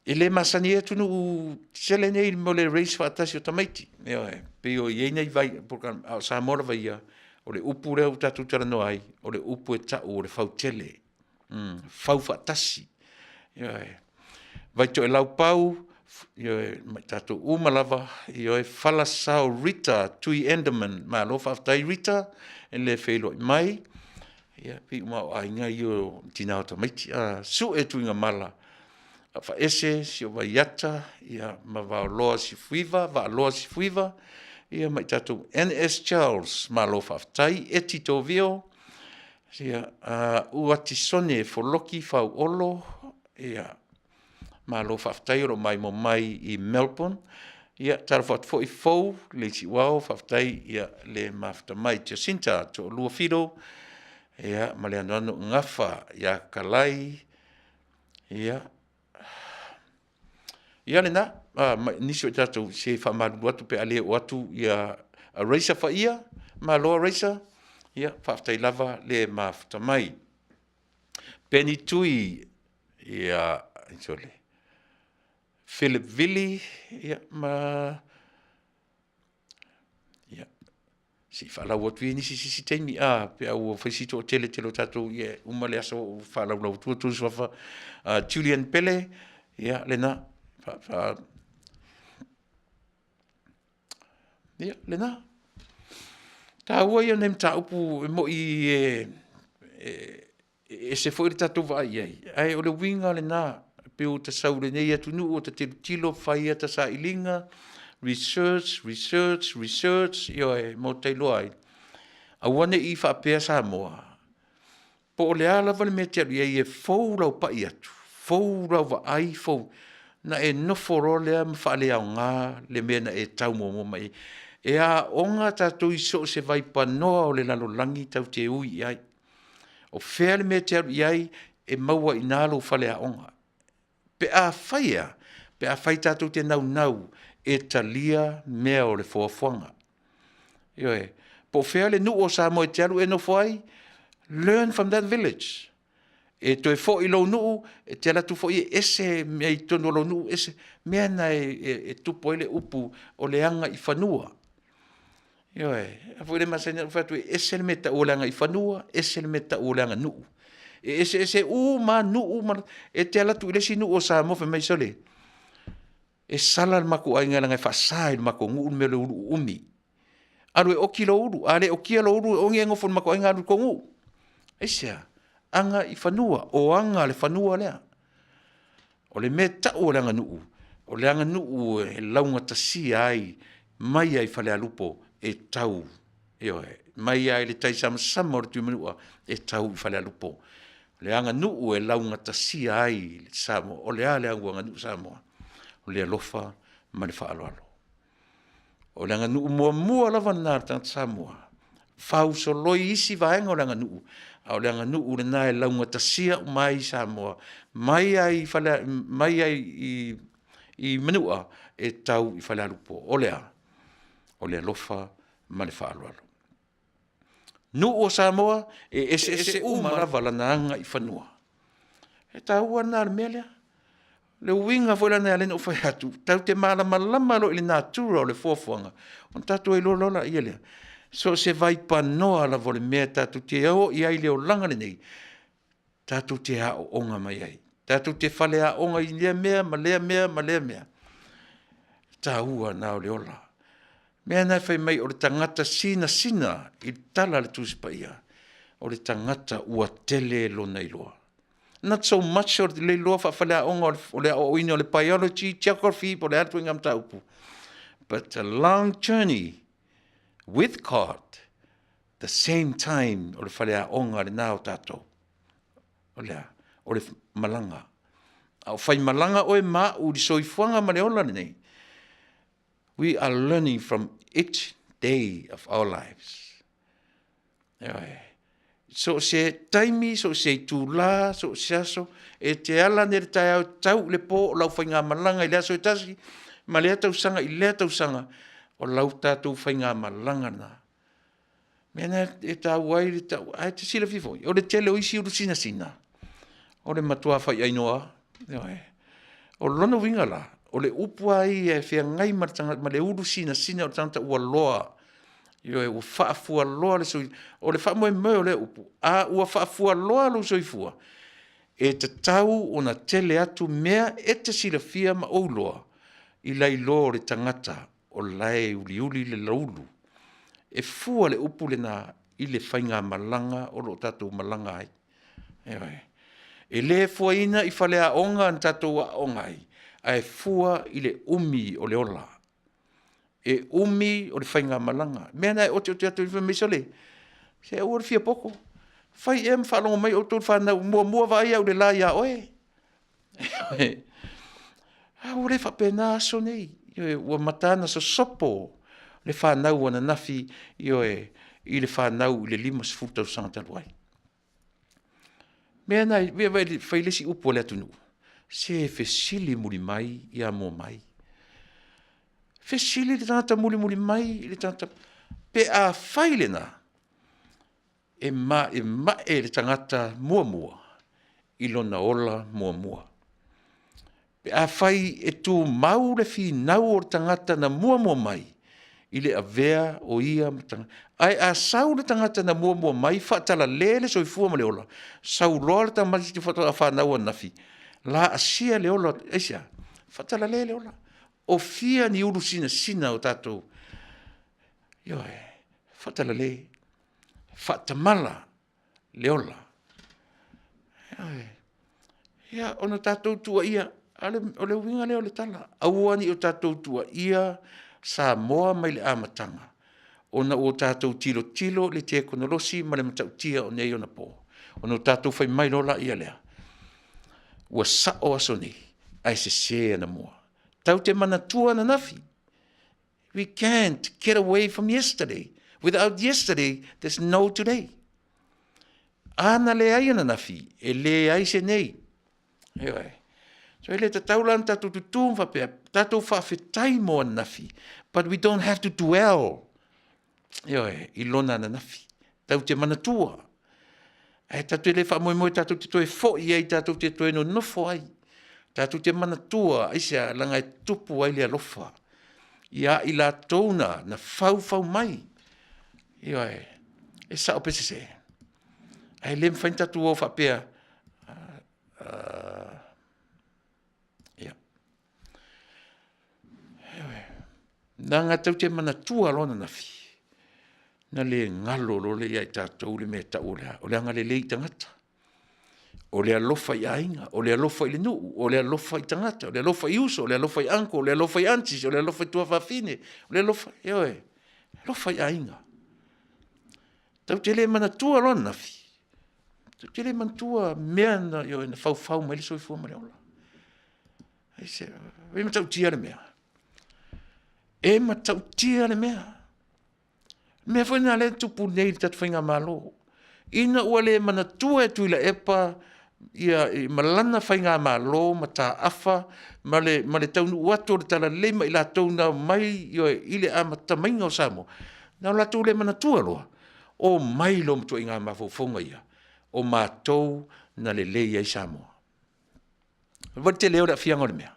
Speaker 2: E le masani ai atunuu tetele nei mo le raise faatasi o tamaiti. Ioe, pei o i ai nai vai a o Samoa lava ia, o le upu lea ua tatou talanoa ai, o le upu e tau o le fautele, fau faatasi. Ioe. Vaitoelau Pau, ioe, ma i tatou uma lava, ioe, Falasao Rita Tui Enderman, malo faafetai Rita i le feiloai mai. Ia pei uma lava o aiga ia o tina o tamaiti. Sue Tuigamala Afaese Siovaiata ia ma Vaoloa Sefuiva, Vaaloa Sefuiva, ia ma i tatou NS Charles, malo faafetai. Eti Tovio, ia, Uatisone Foloki Fauolo, ia, malo faafetai o lo o maimoa mai i Melbourne. Ia, talofa atu foi Fou Leisiuao, faafetai ia le mafuta mai. Jacinta Toalua Fido, ia ma le anoano Gafa ia Kalai, ia, ia lena, ma nisi o tatou, se faamalulu atu pe a le oo atu ia Racer Faia, malo Racer, ia faafetai lava le mafuta mai. Penny Tui, ia, sole, Philip Vili, ia ma ia, se i faalau atu ia i nisi isi taimi a, pe a ua fai si toatele tele o tatou, ia uma le aso o faalaulau atu outou suafa. Julian Pele, ia lena. Ia, lena. Taua ia o nai mataupu e moni e ese foi le tatou vaai i ai, ae o le uiga lena, pei ua ta sau i lenei atunuu ua ta tilotilo fai ata sailiga, research, research, research, ioe, mo ta iloa ai, aua ne i faapea Samoa, po o le a lava le mea e te alu i ai e fou lau pai atu, fou lau vaai, fou, ona e nofo loa lea ma faaleaoga le mea na e tau muamua mai ai. E aoga tatou i so o se vaipanoa o le lalolagi tatou te ui i ai. O fea le mea e te alu i ai e maua ai i ina lou faleaoga. Pe afai e a? Pe afai tatou te naunau e talia mea o le foafoaga. Ioe. Po o fea le nuu o Samoa e te alu e nofo ai, learn from that village. E toe foi i lou nuu, e te alu atu foi e ese mea i totonu o lou nuu, ese mea na e tupu ai le upu o le agaifanua. Ioe, a foi e le masani ona ou fai atu e ese le mea e tau o le agaifanua, ese le mea e tau o le aganuu. E eseese uma lava nuu ma e te alu atu i le isi nuu o Samoa fai mai, sole, e sala le matou aiga leaga e faasa i le matou nuu le mea o le ulu uumi. Alu e oti lou ulu, a le otia lou ulu, aua ne i e nofo i le matou aiga, alu i le tou nuu. Aisea? Agaifanua, o aga a le fanua lea. O le mea e tau o le aganuu, o le aganuu e laugatasia ai mai lava i Falealupo e tau, ioe, mai lava i le taisamasama o le Tuimanua e tau i Falealupo. O le aganuu e laugatasia ai Samoa. O le a le aganuu Samoa? O le alofa ma le faaaloalo. O le aganuu muamua lava lena a le tagata Samoa, fausoloi isi vaega o le aganuu, a o le aganuu lena e laugatasia uma ai Samoa mai lava i Manua e tau i Falealupo. O le a? O le alofa ma le faaaloalo. Nuu o Samoa, e eseese uma lava lana agaifanua. E taua lena o le mea lea. O le uiga foi lea na ala ai ona ou fai atu, tatou te malamalama loa i le natura o le foafoaga, ona tatou iloa loa lea. So o se vaipanoa lava o le mea tatou te o i ai i le olaga lenei, tatou te aooga mai ai. Tatou te faleaoga i lea mea ma lea mea ma lea mea. E taua na o le ola. Mea na e fai mai o le tagata sinasina i le tala a le Tusi Paia, o le tagata ua tele lona iloa. Not so much o le iloa faafaleaoga o le aoaoina o le biology, geography po o le a le ituaiga mataupu, but a long journey with God, the same time o le faleaoga lena o tatou. O le a? O le malaga. A o faimalaga oe ma au i le soifuaga ma le ola lenei, we are learning from each day of our lives. Ioe. So o se taimi, so o se itula, so o se aso, e te ala nei i le taeao e tau i le po o lau faigamalaga i le aso e tasi, ma lea tausaga i lea tausaga, o lau tatou faigamalaga lena. Mea lena e taua ai le tau, ae te silafia foi, o le tele o isi ulu sinasina, o le matua faiainoa lava. Ioe. O lona uiga la, o le upu lava ia e feagai ma le tagata ma le ulu sinasina o le tagata ua loa, ioe, ua faafualoa le soifua. O le faamoemoe o lea upu, a ua faafualoa lou soifua, e tatau ona tele atu mea e te silafia ma ou iloa i nai lo o le tagata o la e uliuli le ulu. E fua le upu lena i le faigamalaga o lo o tatou malaga ai. Ioe. E le fuaina i faleaoga na tatou aooga ai, ae fua i le umi o le ola. E umi o le faigamalaga. O le mea lena e oteote atu ai fai mai, sole, se aua le fia poto, fai ea ma faalogo mai outou i le fanau, muamua vaai au i le la ia oe. A ua le faapena aso nei, ioe, ua mataga sosopo le fanau ananafi, ioe, i le fanau i le 50 tausaga talu ai. Mea na, vaai fai le isi upu a le atunuu, se fesili mulimai ia muamai. Fesili le tagata mulimuli mai i le tagata, pe a fai lena, e maemae le tagata muamua i lona ola muamua. Pe afai e tumau le finau o le tagata na muamua mai i le avea o ia ma tagata, ae a sau le tagata na muamua mai faatalale le soifua ma le ola, sau loa le tamaitiiti faatoa fanau ananafi, laasia le ola, aisea? Faatalale le ola. O fia ni ulu sinasina o tatou? Ioe, faatalale, faatamala le ola. Ioe. Ia, ona tatou tuuaia, a o le uiga lea o le tala, aua ne i o tatou tuuaia Samoa mai le amataga ona ua tatou tilotilo i le tekonolosi ma le matautia o nei ona po, ona tatou fai mai loa lea, ua sao aso nei ae sese anamua. Tatou te manatua ananafi. We can't get away from yesterday. Without yesterday, there's no today. A na leai ananafi, e leai se nei. Ioe. So e le tatau la ona tatou tutū ma faapea, tatou faafetai mo ananafi, but we don't have to dwell, ioe, i lona ananafi. Tatou te manatua, ae tatou te le faamoemoe tatou te toe foi ai tatou te toe nonofo ai. Tatou te manatua, aisea? Leaga e tupu ai le alofa ia i latou na na faufau mai. Ioe, e sao pe sese? Ae le mafai ona tatou o faapea, ia. Ioe, leaga tatou te manatua loa ananafi, ona le galo loa lea ia i tatou le mea e tau o le a? O le agalelei i tagata, o le alofa i aiga, o le alofa i le nuu, o le alofa i tagata, o le alofa i uso, o le alofa i uncle, o le alofa i aunties, o le alofa i tuafafine, o le alofa, ioe, alofa i aiga. Tatou te le manatua loa ananafi, tatou te le manatua mea na, ioe, na faufau mai ai le soifua ma le ola. Aisea? E matautia le mea. E matautia le mea. O le mea foi lena o lea e tupu nei i le tatou faigamalo, ina ua le manatua e Tuilaepa ma lana faigamalo mataafa ma le taunuu atu o le talalelei ma i latou na omai, ioe, i le amata maiga o Samoa, na o latou le manatua loa, omai loa ma ituaiga mafaufauga ia, o matou na lelei ai Samoa. Vaai i le tele o le aafiaga o le mea?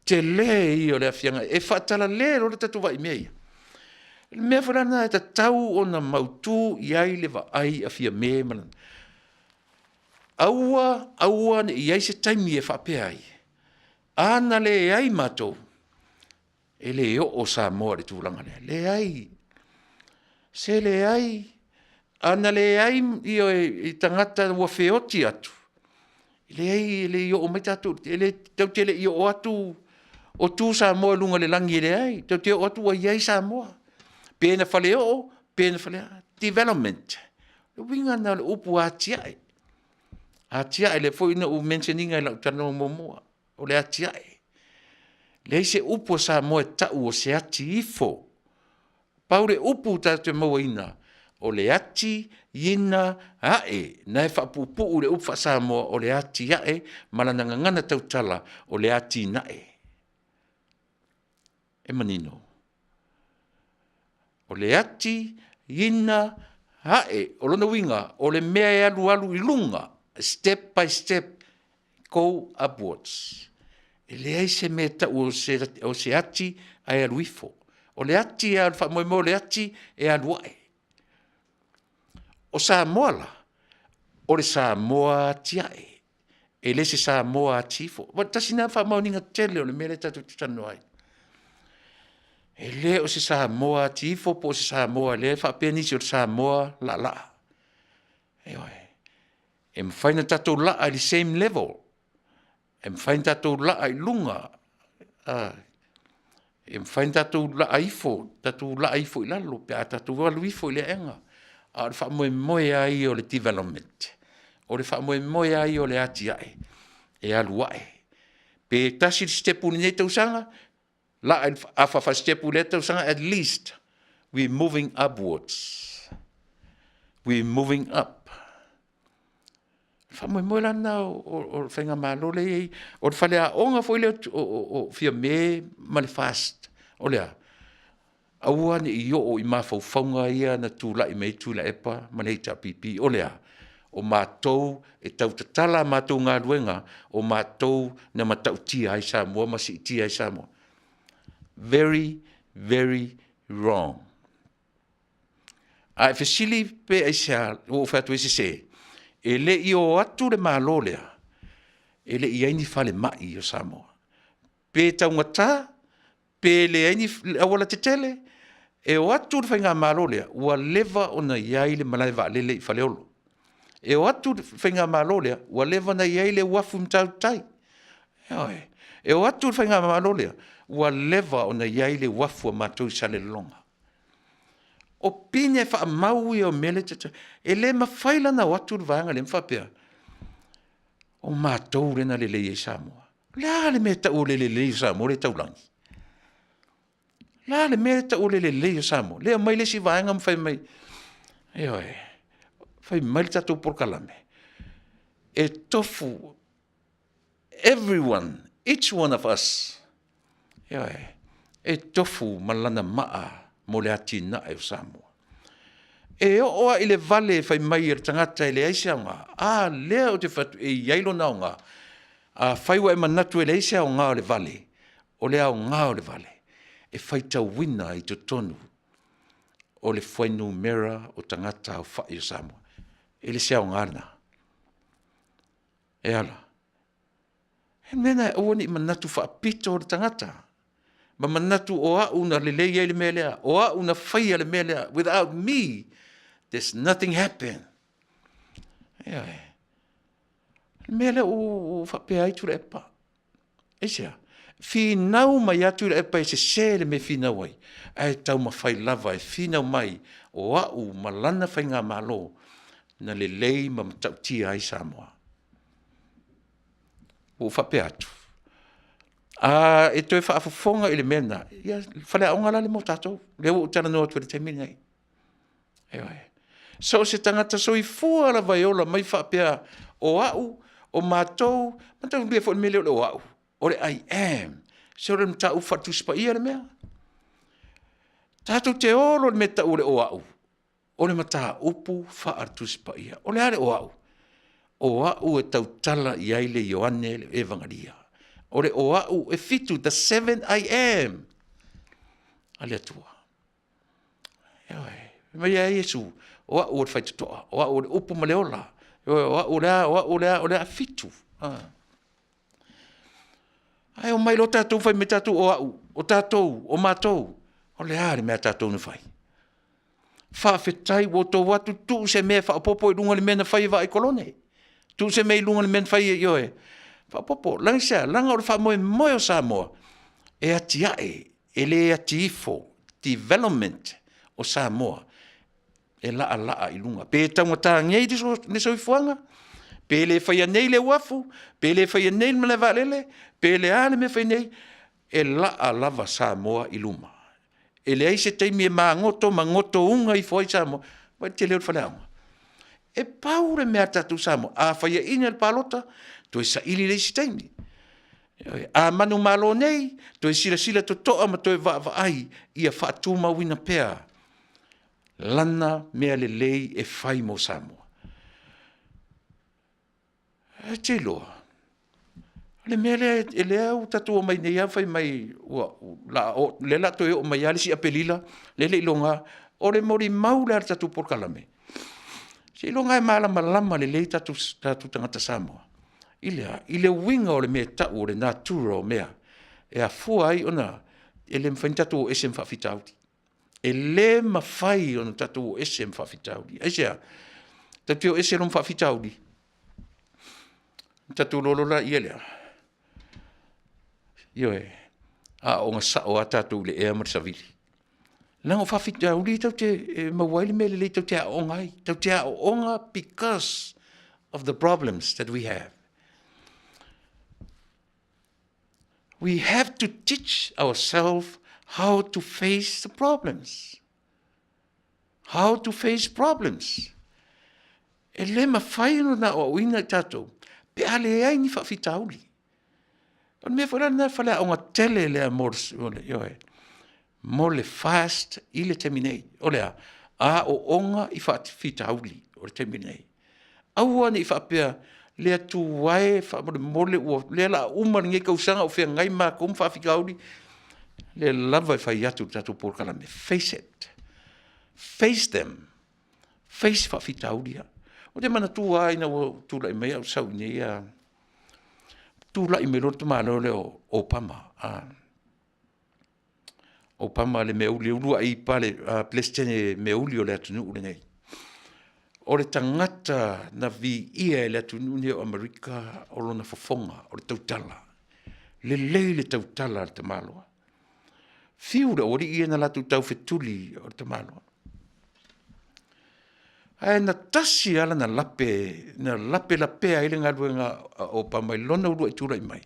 Speaker 2: Tele ia o le aafiaga, e faatalale loa le tatou vaai i mea ia. Le mea foi la lena e tatau ona mautu i ai le vaai a Fiame ma lana, aua, aua ne i i ai se taimi e faapea ai, a na leai matou, e le oo Samoa i le tulaga lea. Leai, se leai. A na leai tagata ua feoti atu, leai e le i oo mai tatou, tatou te le i oo atu o tu Samoa i luga o le lagi e leai, tatou te oo atu ua i ai Samoa. Pe na faleoo pe na fale a, development. O le uiga lena o le upu atiae, atiae lea foi na ou mention ina i lau talanoa muamua, o le atiae. Leai se upu a Samoa e tau o se ati ifo, pau le upu tatou te mauaina, o le ati ina ae, lena e faapuupuu i le upu faa-Samoa o le atiae ma lana gagana tautala, o le atinae. E manino? O le ati ina ae, o lona uiga o le mea e alualu i luga, step by step, go upwards. E leai se mea e tau o se ati ae alu ifo. O le ati lava o le faamoemoe o le ati e alu ae. O Samoa la, o le Samoa atiae, e le o se Samoa ati ifo. Aua tasi lena faamaoniga tele o le mea lea tatou te talanoa ai. E le o se Samoa ati ifo po o se Samoa lea e faapea nisi o le Samoa laalaa, ioe. E mafai ona tatou laa i le same level, e mafai ona tatou laa i luga, e mafai ona tatou laa ifo, tatou laa ifo i lalo pe a tatou alu ifo i le aega, a o le faamoemoe lava ia o le development, o le faamoemoe lava ia o le atiae, e alu ae. Pe tasi le sitepu i lenei tausaga, laa i le afa faasitepu i lea tausaga, at least we moving upwards, we moving up. O le faamoemoe la lena o le faigamalo lea e i ai, o le faleaoga foi lea o Fiame ma le FAST, o le a? Aua ne i oo i mafaufauga ia na tulai mai ai Tuilaepa ma le HRPP, o le a? O matou e tau tatala a matou galuega, o matou na matautia ai Samoa ma siitia ai Samoa. Very, very wrong. A e fesili pe aisea ua ou fai atu ai e sese? E le i o atu le Malo lea e le i i ai ni falemai o Samoa. Pe taugata, pe leai ni aualatetele, e o atu le faigamalo lea, ua leva ona i ai le malaevaalele i Faleolo. E o atu le faigamalo lea, ua leva ona i ai le uafu i Matautu-tai. Ioe, e o atu le faigamalo lea, ua leva ona i ai le uafu a matou i Salelologa. O pine faamau ia o mea ia e E le mafai la ona o atu le vaega lea ma faapea, o matou lea na lelei ai Samoa. O le a le mea e tau o le lelei o Samoa lea e taulagi? O le a le mea lea e tau o le lelei o Samoa? Lea e aumai le isi vaega ma fai mai, ioe, fai mai le tatou polokalame, e tofu everyone, each one of us, ioe, e tofu ma lana maa mo le atinae o Samoa. E oo lava i le vale fai mai o le tagata e leai se aoga, a lea ou te fai atu e i ai lona aoga. Afai ua e manatu e leai se aoga o le vale, o le aoga o le vale, e faitauina i totonu o le fuainumera o tagata aofai o Samoa. E le o se aoga lena? E a la? O le mea lena aua ne i manatu faapito le tagata ma manatu o au na lelei ai le mea lea, o au na faia le mea lea, without me there's nothing happen. Ioe. O le mea lea ua ou faapea ai Tuilaepa. Aisea? Finau mai lava Tuilaepa e sese le mea e finau ai, ae taumafai lava e finau mai o au ma lana faigamalo na lelei ma matautia ai Samoa. Ua ou faapea atu, a e toe faafofoga i le mea lena, ia o le faleaoga la lea mo tatou, lea ua ou talanoa atu ai i le taimi lenei. Ioe. So o se tagata soifua lava e ola mai faapea o au, o matou, mataulia foi le mea lea o le o au, o le I am. Se o le mataupu faale-Tusi Paia le mea. Tatou te o loa i le mea e tau o le o au, o le mataupu faale-Tusi Paia. O le a le o au? O au e tautala i ai le Ioane le Evagalio. O le o au e 7, the seven I am a le Atua. Ioe. Fai mai a Iesu, o au o le faitotoa, o au o le upu ma le ola, ioe, o au o le a, o au o le a, o le a, fitu. Ae omai loa tatou fai mai tatou o au, o tatou, o matou. O le a le mea a tatou na fai? Faafetai ua outou o atu tuu se mea e faaopoopo i luga o le mea na fai e Vaai Kolone, tuu se mea i luga o le mea na fai e, ioe, faaopoopo. Leaga aisea? Leaga o le faamoemoe o Samoa e atiae, e le ati ifo, development o Samoa e laalaa i luga. Pe taugata nei le soifuaga, pe le faia nei le uafu, pe le faia nei le malae vaalele, pe le a le mea e fai nei, e laa lava Samoa i luma. E leai se taimi e magoto ma gotouga ifo ai Samoa. Vaai i le tele o le faleaoga. E pau le mea a tatou Samoa, a faiaina i le palota, toe saili le isi taimi. Ioe. A manumalo nei, toe silasila totoa ma toe vaavaai ia faatumauina pea lana mea lelei e fai mo Samoa. Ae te iloa, o le mea lea, lea ua tatou omai nei lava fai mai o lea o le a toe oo mai lava le isi Aperila lea e le i iloga. O le molimau lea a le tatou polokalame, seiloga lava e malamalama lelei tatou tagata Samoa i le a? I le uiga o le mea e tau o le natura o mea e afua ai ona e le mafai ona tatou o ese ma faafitauli. E le mafai ona tatou o ese ma faafitauli. Aisea? Tatou te o ese loa ma faafitauli, ona tatou iloa loa lea, ioe, aooga sao lava tatou i le ea ma le savili. Leaga o faafitauli tatou te maua ai le mea lelei tatou te aooga ai. Tatou te aooga because of the problems that we have. We have to teach ourselves how to face the problems. How to face problems. E le mafai ona aoaoina i tatou pe a leai ni faafitauli. O le mea foi la lena o le faleaoga tele lea mo le, ioe, mo le FAST i le taimi nei. O le a? Aooga i faafitauli o le taimi lenei. Aua ne i faapea, le Atua e faamolemole o lea o le a uma lenei tausaga o feagai matou ma faafitauli. O lea lava e fai atu i le tatou polokalame, face it, face them, face faafitauli ia. Ou te manatua lava ina ua ou tulai mai ae ou sau i inei tulai mai loa le tamaloa lea o Obama, Obama le uluai Peresetene meauli o le atunuu lenei. O le tagata na viia e le atunuu lenei o Amerika o lona fofoga, o le tautala, lelei le tautala a le tamaloa. Fiu le aualii ia na latou taufetuli o le tamaloa. Ae na tasi lava lana lape na lapelapea ai le galuega a Obama i lona uluai tulai mai,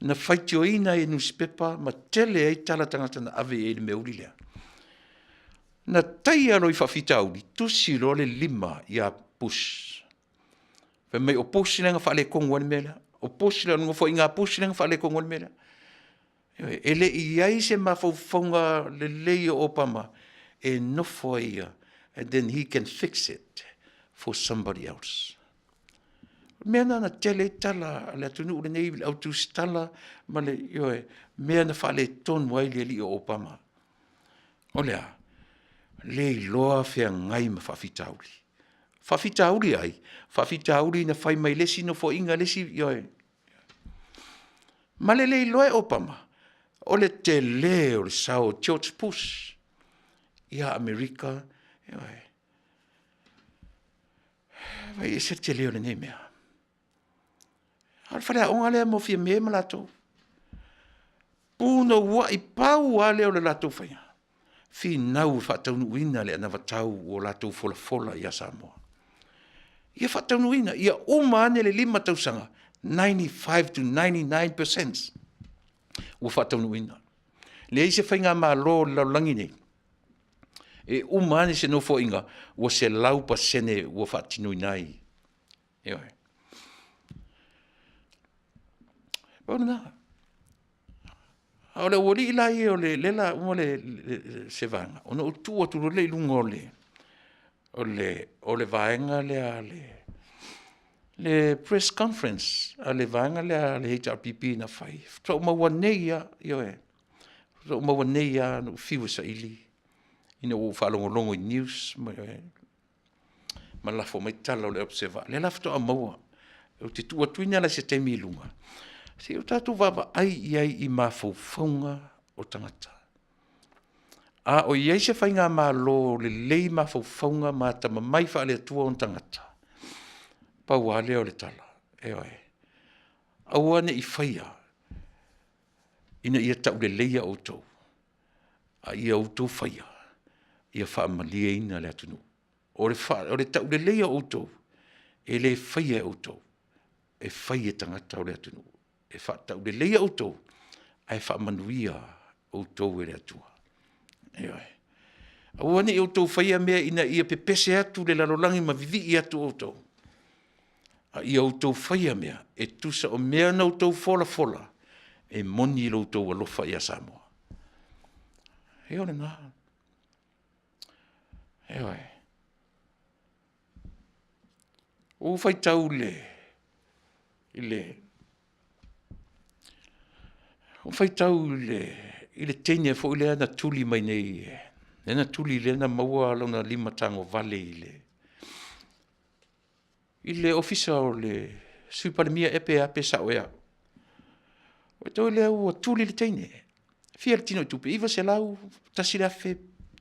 Speaker 2: na faitioina ai e nusipepa ma tele ai tala a tagata na ave i ai i le meauli lea. Na taia loa i faafitauli, tusi loa le lima ia Bush, fai mai o Bush lea na faaletonu ai le mea lea, o Bush lea o le nofoaiga a Bush lea na faaletonu ai le mea lea. Ioe, e le i i ai se mafaufauga lelei o Obama e nofo ai ia and then he can fix it for somebody else. O le mea lena na tele ai tala a le atunuu lenei i le au tusitala ma le, ioe, mea na faaletonu ai le alii o Obama. O le a? Le iloa feagai ma faafitauli. Faafitauli ai? Faafitauli na fai mai le isi nofoaiga i le isi, ioe. Ma le le iloa e Obama, o le tele o le sao o George Bush ia Amerika, ioe. Vaai ese le tele o lenei mea. A o le faleaoga lea mo Fiame ma latou. Punouai, pau lava lea o le latou faiga, finau e faataunuuina le anavatau ua latou folafola ia Samoa. Ia faataunuuina, ia uma ane le 5 tausaga, 95 to 99% ua faataunuuina. E leai se faigamalo o le lalolagi lenei e uma ane se nofoaiga ua 100% ua faatinoina ai. Ioe. Pau lena. A o le aualii la ia o lea o le a uma se vaega, ona ou tuu atu loa lea i luga o le vaega lea a le press conference a le vaega lea a le HRPP na fai, faatoa ou maua nei lava, ioe, faatoa ou maua nei lava na ou fiu e saili. Ina ua ou faalogologo i news ma lafo mai tala o le Observer, lea la faatoa maua, ou te tuu atuina la i se taimi i luma, se i o tatou vaavaai i ai i mafaufauga o tagata. A o i ai se Faigamalo lelei mafaufauga ma atamamai faale-Atua ona tagata, pau lava lea o le tala, ioe, aua ne i faia ina ia tauleleia outou, a ia outou faia ia faamalieina le atunuu. O le tauleleia o outou, e le faia e outou, e fai e tagata o le atunuu. E faatauleleia outou ae faamanuia outou e le Atua. Ioe. Aua ne i outou faia mea ina ia pepese atu le lalolagi ma vivii atu outou, a ia outou faia mea e tusa o mea na outou folafola, e moni lo outou alofa ia Samoa. Ia o lena. Ioe. Ua ou faitau i le teine foi lea na tuli mai nei, lea na tuli lea na maua lona lima tagovale i le Ofisa o le Sui Palemia ea pe a pe sao ea au. Faitau lea ua tuli le teine, e fia le tinoitupe? $900, $1,000,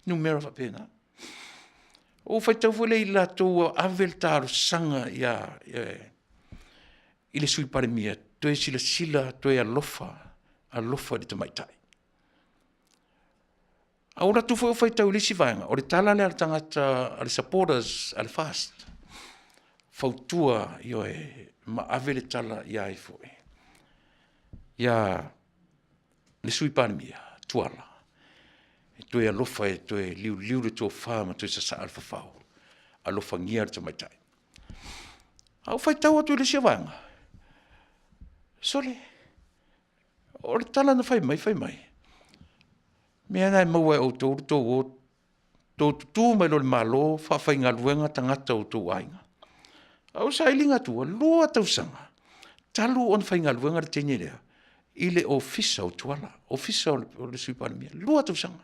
Speaker 2: numera faapena. Ona ou faitau foi lea i latou ua ave le talosaga i le Sui Palemia, toe silasila, toe alofa, alofa i le tamaitai. Ae ou alu atu foi ou faitau i le isi vaega, o le tala lea a le tagata a le supporters a le FAST, fautua, ioe, ma ave le tala ia i foi? Ia le Sui Palemia, Tuala, e toe alofa e toe liuliu le tofa ma toe sasaa le fafao, alofagia le tamaitai. Ae ou faitau atu i le isi vaega, sole, o le tala na fai mai fai mai, o mea na e maua e outou lo outou o, outou tutu mai loa i le Malo faafaigaluega tagata o outou aiga. A o le sailiga atu, ua 2 tausaga talu ona faigaluega le teine lea i le Ofisa o Tuala, Ofisa o le Sui Palemia, 2 tausaga.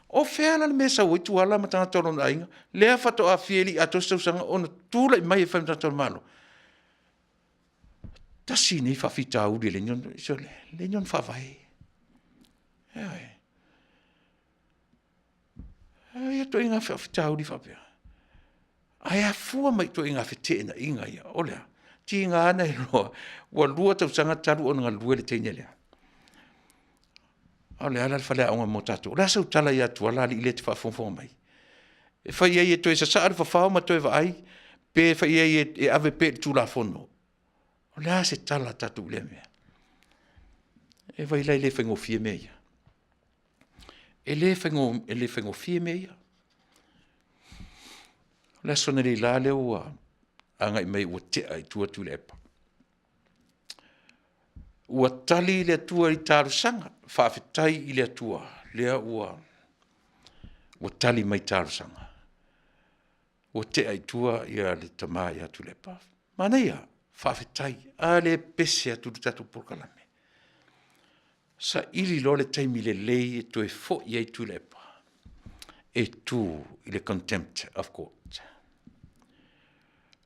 Speaker 2: O fea la le mea e sau ai Tuala ma tagata o lona aiga, lea faatoa fia e le i atoa se tausaga ona tulai mai e fai ma tagata o le Malo? Tasi lenei faafitauli e leai ni ona faavae. Ioe. E i ai ituaiga faafitauli faapea, ae afua mai i ituaiga feteenaiga ia. O le a? Tiga lava ona iloa ua 2 tausaga talu ona galue le teine lea, a o le a la le faleaoga mo tatou? O le a sau tala ia Tuala alii lea e te faafogafoga mai? E fai i ai e toe sasaa le fafao ma toe vaai pe fai i ai e ave pea i le Tulafono? O le a se tala a tatou i lea mea? E vaai la e le faigofie mea ia. E le faigofie mea ia. O le aso analeila lea ua agai mai ua tea i tua Tuilaepa. Ua tali le Atua i talosaga, faafetai i le Atua lea ua tali mai i talosaga. Ua tea i tua le tama ia Tuilaepa. Manaia, faafetai. A lea e pese atu le tatou polokalame, saili loa le taimi lelei e toe foi ai Tuilaepa e tu i le Contempt of Court.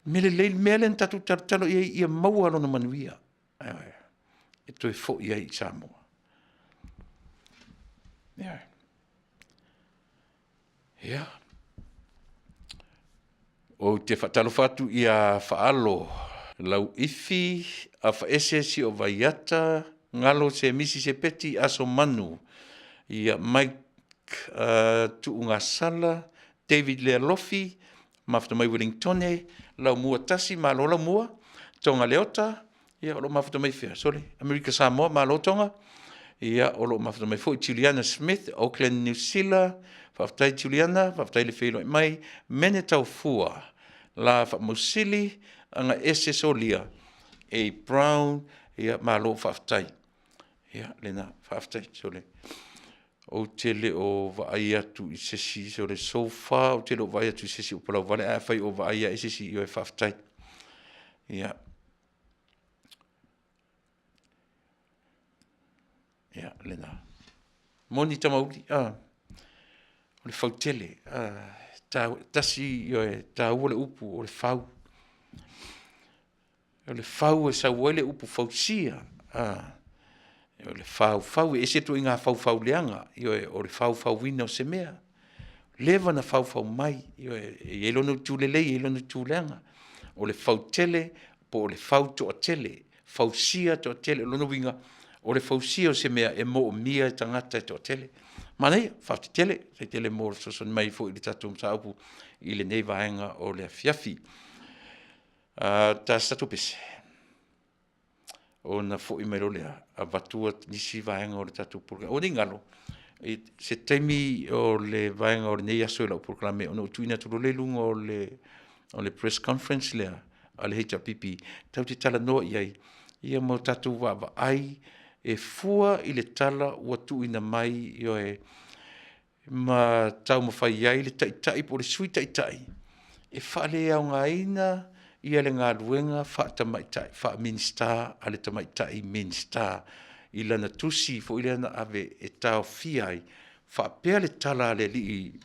Speaker 2: O le mea lelei, le mea lea na tatou talotalo i ai ia maua lona manuia, ioe, e toe foi ai i Samoa. Ioe. Ia, ou te faatalofa atu ia Faalo Lauifi Afaese Siovaiata Galo Semisi Sepeti Asomanu, ia Mike Tuugasala David Lealofi mafuta mai Ueligitone, Laumua Tasi, malo Laumua, Toga Leota, ia o lo o mafuta mai i fea sole? Amerika Samoa, malo Toga. Ia o lo o mafuta mai foi Juliana Smith, Auckland Niu Sila, faafetai Juliana, faafetai le feiloai mai. Mene Taufua, La Faamausili, Agaese Solia, A Brown, ia malo faafetai. Ia lena, faafetai sole. Ou te le o vaai atu i se isi, sole so far ou te le o vaai atu i se isi o palauvale, ae afai o vaai lava i se isi, ioe faafetai. Ia, lena. E moni Tamauli, O le fautele, tasi, ioe, taua le upu o le fau. O le fau e sau ai le upu fausia, o le faufau, e ese le ituaiga faufau leaga, ioe, o le faufauina o se mea. Ua leva ona faufau mai, ioe, e i ai lona itu lelei e i ai lona itu leaga. O le fautele po o le fautoatele, fausia toatele. O lona uiga, o le fausia o se mea e moomia e tagata e toatele. Manaia, faafetai tele, faafetai tele mo le fesoasoani mai foi i le tatou mataupu i lenei vaega o le afiafi. Ta se tatou pese ona foi mai loa lea avatu nisi vaega o le tatou polokalame. Aua ne i galo, i se taimi o le vaega o lenei aso i lau polokalame ona ou tuuina atu loa lea i luga o le press conference lea a le HRPP tatou te talanoa i ai ma tatou vaavaai e fua i le tala ua tuuina mai, ioe, ma taumafai ai le Taitai po o le Sui Taitai e faaleaogaina le galuega faa-tamaitai faa-Minisita a le Tamaitai Minisita i lana tusi foi lea na ave e taofia ai, faapea le tala a le alii,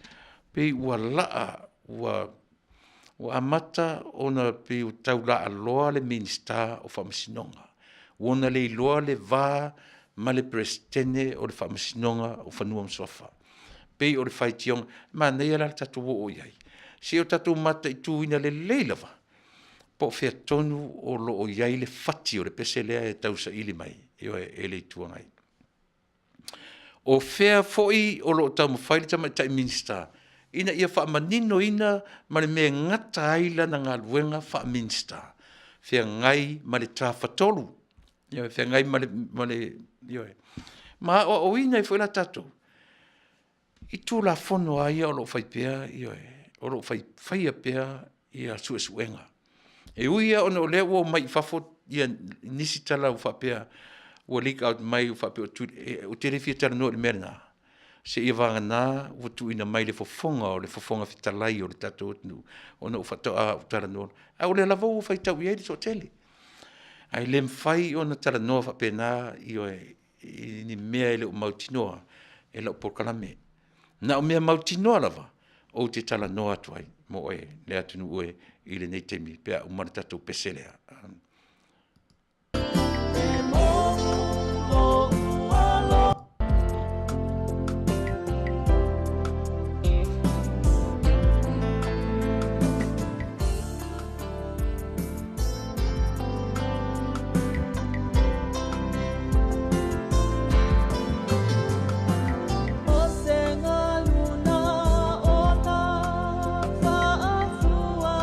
Speaker 2: pei ua laa, ua amata ona pei ua tau laaloa le Minisita o Faamasinoga, ua ona le iloa le va ma le Peresetene o le Faamasinoga o Fanua ma Suafa. E pei o le faitioga, manaia la le tatou oo i ai se i o tatou mataituina lelei lava po o fea tonu o lo o i ai le fati o le pese lea e tausaili mai, ioe, e le Itu Agai. O fea foi o lo o taumafai le Tamaitai Minisita ina ia faamaninoina ma le mea e gata ai lana galuega faa-Minisita, feagai ma le tafatolu, ioe, feagai ma le, ioe, ma aoaoina ai foi la tatou i Tulafono lava ia o lo o fai pea, ioe, o lo o faia pea suesuega. E ui lava ona o lea ua omai i fafo nisi tala ua faapea ua leak out mai faapea ou te le fia talanoa i le mea lena, seia vagana ua tuuina mai i le fofoga o le Fofoga Fetalai o le tatou atunuu ona ou faatoa ou talanoa lea. A o lea lava ua faitau i ai le toatele, ae le mafai ona talanoa faapena, ioe, i ni mea e le o mautinoa e lau polokalame. Na o mea mautinoa lava ou te talanoa atu ai mo oe le atunuu e i lenei taimi pe a uma le tatou pese lea.
Speaker 1: O se galu na ona faafua.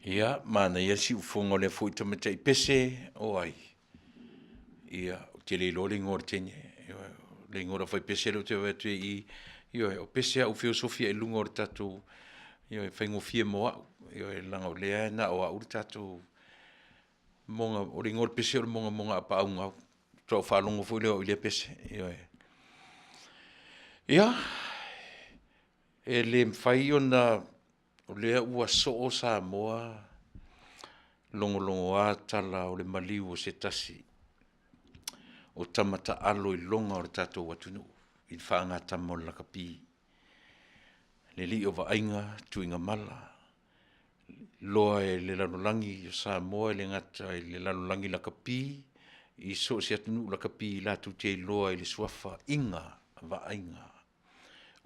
Speaker 2: Ia, manaia le siufofoga o lea foi tamaitai pese, o ai? Ia, ou te le iloa le igoa o le teine. Ioe, o le igoa o le aufaipese lea ou te vaai atu ai i i, ioe, o Pese lava a ou feosofi ai i luga o le tatou, ioe, e faigofie mo au, ioe, leaga o lea na o au le tatou o le igoa o le pese o le mogamoga apaau faatoa ou faalogo foi lea o au i lea pese, ioe. Ia, e le mafai ona, o lea ua soo Samoa logologoa tala o le maliu o se tasi o tama taalo iloga o le tatou atunuu i le faagatama o le lakapi, le alii o Vaiga Tuigamala, iloa e le lalolagi o Samoa e le gata i le lalolagi lakapi i so o se atunuu lakapi latou te iloa i le suafa Iga Vaaiga,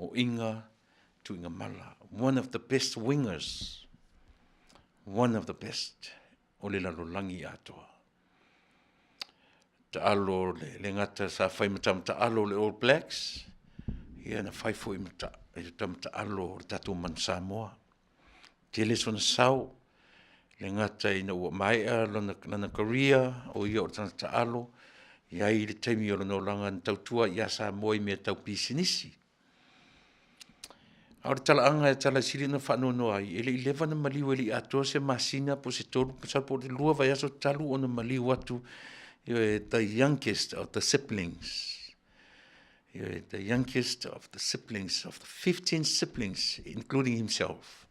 Speaker 2: o Iga Tuigamala, one of the best wingers, one of the best o le lalolagi atoa. Taalo e le gata sa fai ma tama taalo o le All Blacks, ia na fai foi ma tama taalo o le tatou Manu Samoa. Tele sona sao, e le gata ina ua maea lana career o ia o le tagata taalo, e i ai le taimi o lona olaga na tautua ai ia Samoa i mea tau pisinisi. A o le talaaga e tala sili ona faanoanoa ai, e le i leva ona maliu e le i atoa se masina po o se 3 masalo po o le 2 vaiaso talu ona maliu atu, ioe, the youngest of the siblings. Ioe, the youngest of the siblings of the 15 siblings including himself.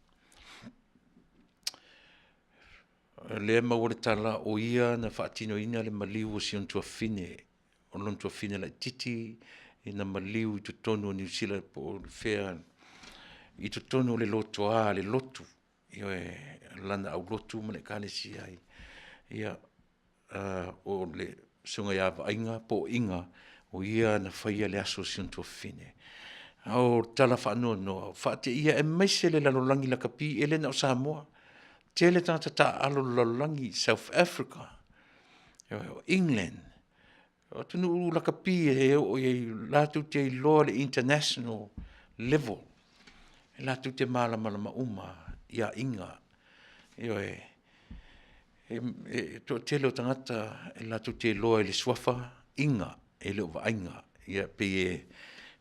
Speaker 2: O lea e maua le tala o ia na faatinoina le maliu o si ona tuafafine, o lona tuafafine laitiiti ina maliu i totonu o Niu Sila po o fea i totonu o le lotoa le lotu, ioe, lana aulotu ma le Ekalesia. Ia, o le susuga ia Vaiga po o Iga, o ia na faia le aso o si ona tuafafine. A o le tala faanoanoa, faateia aemaise le lalolagi lakapi, e le na o Samoa, tele tagata taaalo o le lalolagi, South Africa, England, o atunuu lakapi e oo i ai latou te iloa le international level, e latou te malamalama uma ia Iga. Ioe. E toatele o tagata e latou te iloa i le suafa Iga e le o Vaiga. Ia e pei e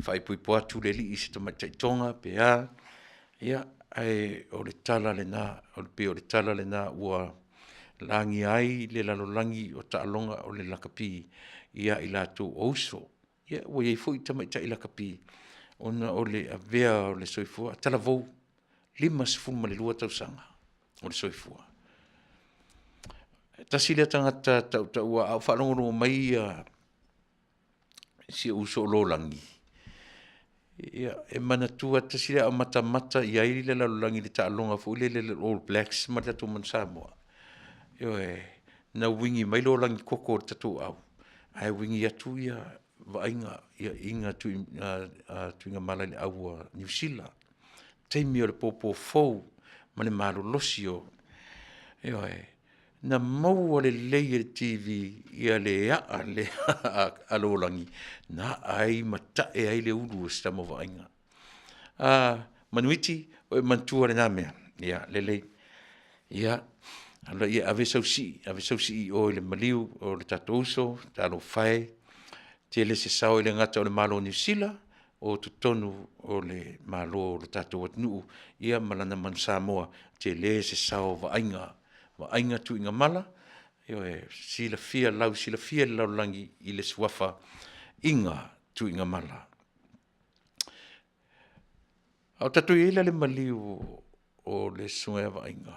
Speaker 2: faaipoipo atu le alii i si tamaitai Toga pe a, ia, ae o le tala lena, e pei o le tala lena ua lagia ai le lalolagi o taaloga o le lakapi ia i latou o uso. Ia ua i ai foi tamaitai lakapi ona o le avea o le soifua, talavou, 52 tausaga o le soifua. E tasi lea tagata tautaua a o faalogologo mai si ou uso o Lolagi, ia e manatua tasi lea, a o matamata i ai le lalolagi i le taaloga foi lele a le All Blacks ma le tatou Manu Samoa, ioe, na uini mai Lolagi koko i le tatou au, ae uini atu ia Vaiga, Iga Tuigamala i le au a Niu Sila. Taimi o le popo fou ma le malolosi o, ioe, na maua lelei e le TV le aa lea a Lolagi na aa ai ma tae ai le ulu o si tama o Vaiga. Manuiti, ua e manatua lena mea? Ia lelei. Ia alu laia e ave sau sii, ave sau sii i o i le maliu o le tatou uso, talofa e, tele se sao e le gata o le Malo o Niu Sila, o totonu o le Malo o le tatou atunuu, ia ma lana Manu Samoa, tele se sao o Vaiga, Vaiga Tuigamala, ioe, silafia lausilafia e le lalolagi i le suafa Iga Tuigamala. A o tatou i ai la i le maliu o le Susuga ia Vaiga,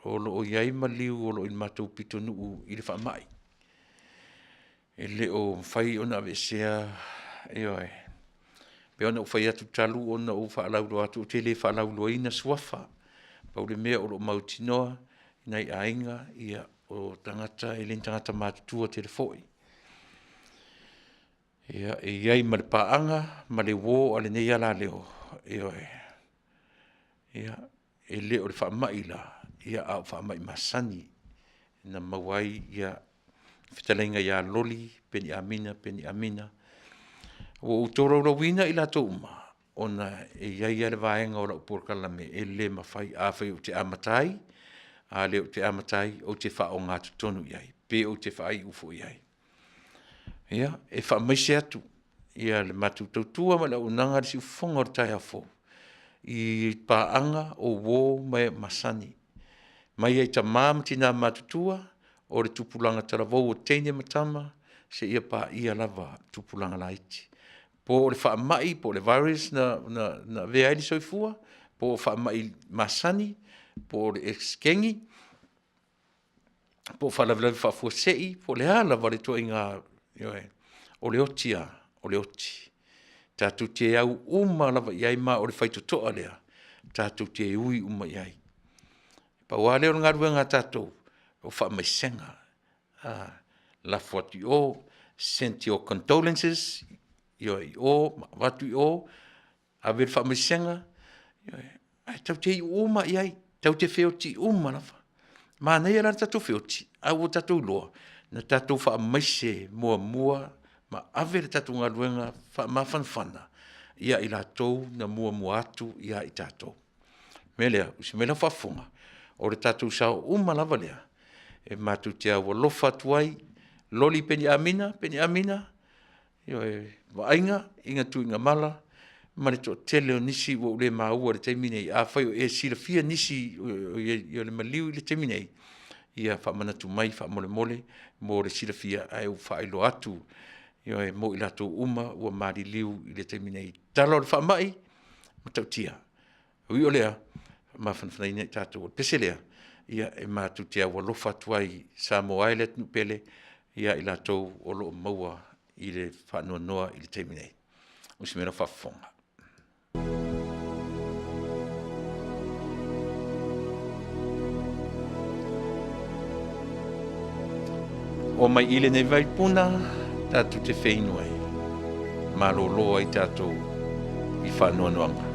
Speaker 2: o lo o i ai maliu o lo o i le matou pitonuu i le faamai. E le o mafai ona aveesea, ioe, e pei ona ou fai atu talu ona ou faalauiloa atu, ou te le faalauiloaina suafa. Pau le mea o lo o mautinoa i nai aiga, o tagata e le o ni tagata matutua tele foi. Ia, e i ai ma le paaga ma le uo a lenei alaleo, ioe, e le o le faamai la, a o faamai masani na maua ai le fetalaiga ia Loli Peniamina Peniamina. Ua ou tolaulauina i latou uma, ona e i ai lava le vaega o lau polokalame e le mafai, afai ou te amata ai, A lea ou te amata ai, ou te faaogatotonu i ai, pe ou te faaiu foi i ai. Ia, e faamaise atu ia le matou tautua ma le auaunaga i le siufofoga o le taeao fou i paaga o uo ma e masani, mai lava i tama ma tina matutua, o le tupulaga talavou o teine ma tama, seia paia lava tupulaga laiti. Po o le faamai po o le virus na avea ai le soifua, po o faamai masani, po o le esekegi, po o faalavelave faafuasei po o le a lava le ituaiga, ioe, o le oti lava, o le oti. E tatou te au uma lava i ai ma o le faitotoa lea e tatou te ui uma i ai. Pau lava lea o le galuega a tatou, o faamaisega, lafo atu i o, send your condolences ioe, i o ma avatu i o, ave le faamaisega, ioe, ae tatou te iu uma lava i ai, tatou te feoti uma lava. Manaia la le tatou feoti ae ua tatou iloa na tatou faamaise muamua ma ave le tatou galuega faamafanafana ia i latou na muamua atu ia i tatou. O le mea lea, usi mai lau faafofoga, o le tatou sao uma lava lea e matou te aualofa atu ai, loli Peniamina, Peniamina, ioe, Vaaiga, Ina Tuigamala ma le toatele o nisi ua ou le maua i le taimi lenei. Afai o e silafia nisi o i le maliu i le taimi nei, ia faamanatu mai faamolemole mo le silafia ae ua faailoa atu, ioe, mo i latou uma ua maliliu i le taimi nei. Tatala o le faamai, e matautia. Ae ui o lea, mafanafanaina i tatou. O le pese lea, ia e matou te aualofa atu ai Samoa e le atunuu pele ia i latou o lo o maua i le faanoanoa i le taimi nei. Usi mai lau faafofoga. Oo mai i lenei vaipuna tatou te feinu ai, malolo ai tatou i faanoanoaga.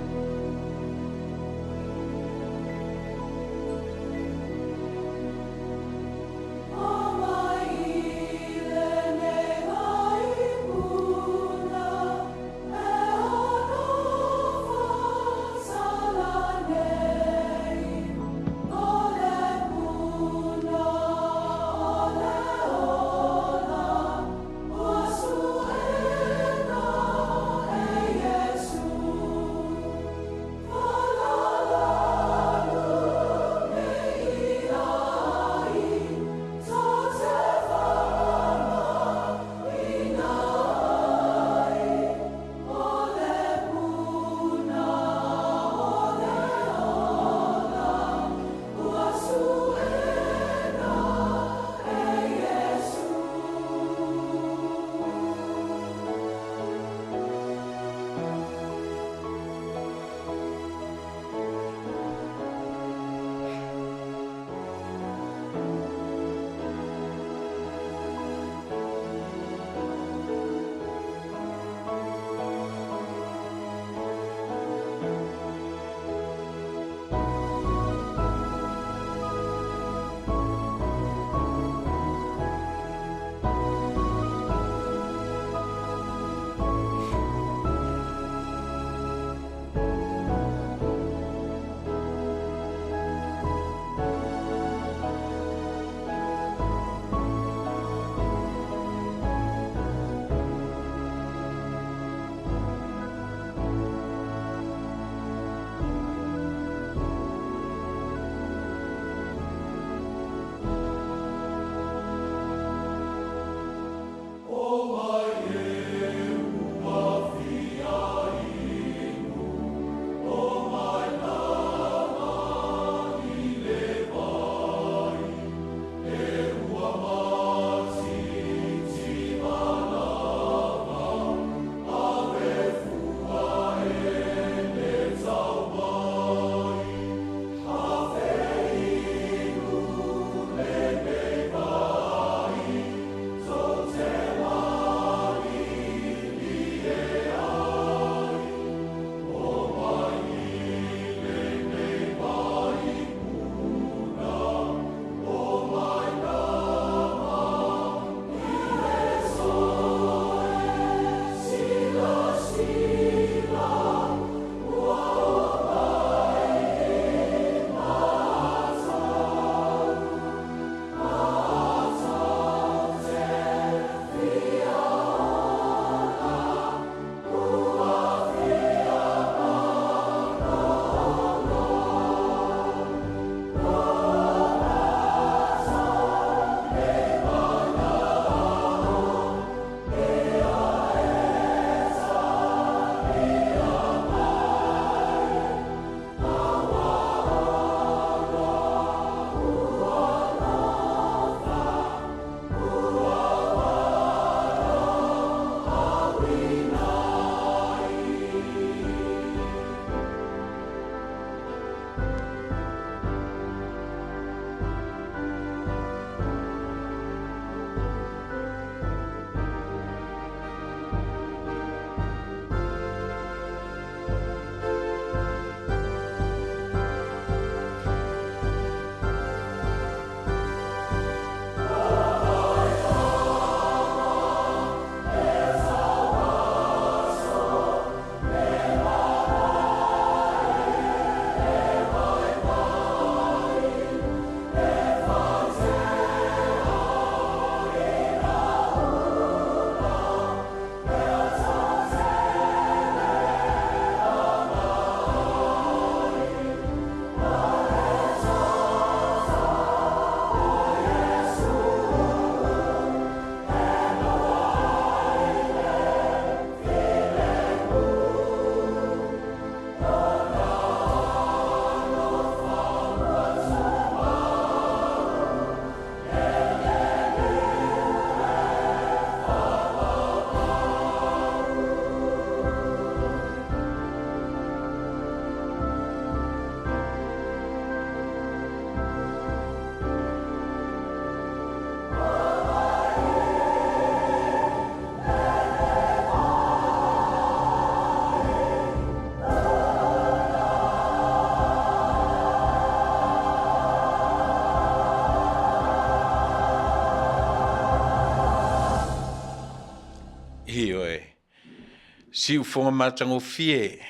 Speaker 2: Siufoga matagofie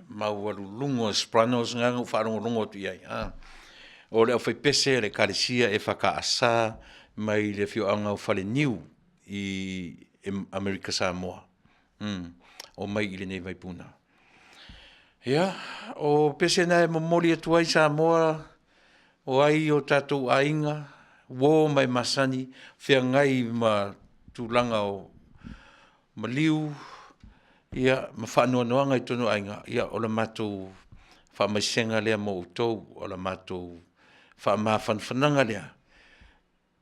Speaker 2: maualuluga o Sopranos na na ou faalogologo atu i ai a. O le aufaipese a le Ekalesia EFKS mai le afioaga o Faleniu i Amerika Samoa. Omai i lenei vaipuna. Ia, o pese na e momoli atu ai Samoa, o ai o tatou aiga, uo ma e masani, feagai ma tulaga o maliu ia ma faanoanoaga i totonu o aiga, ia o le matou faamaisega lea mo outou. O le matou faamafanafanaga lea,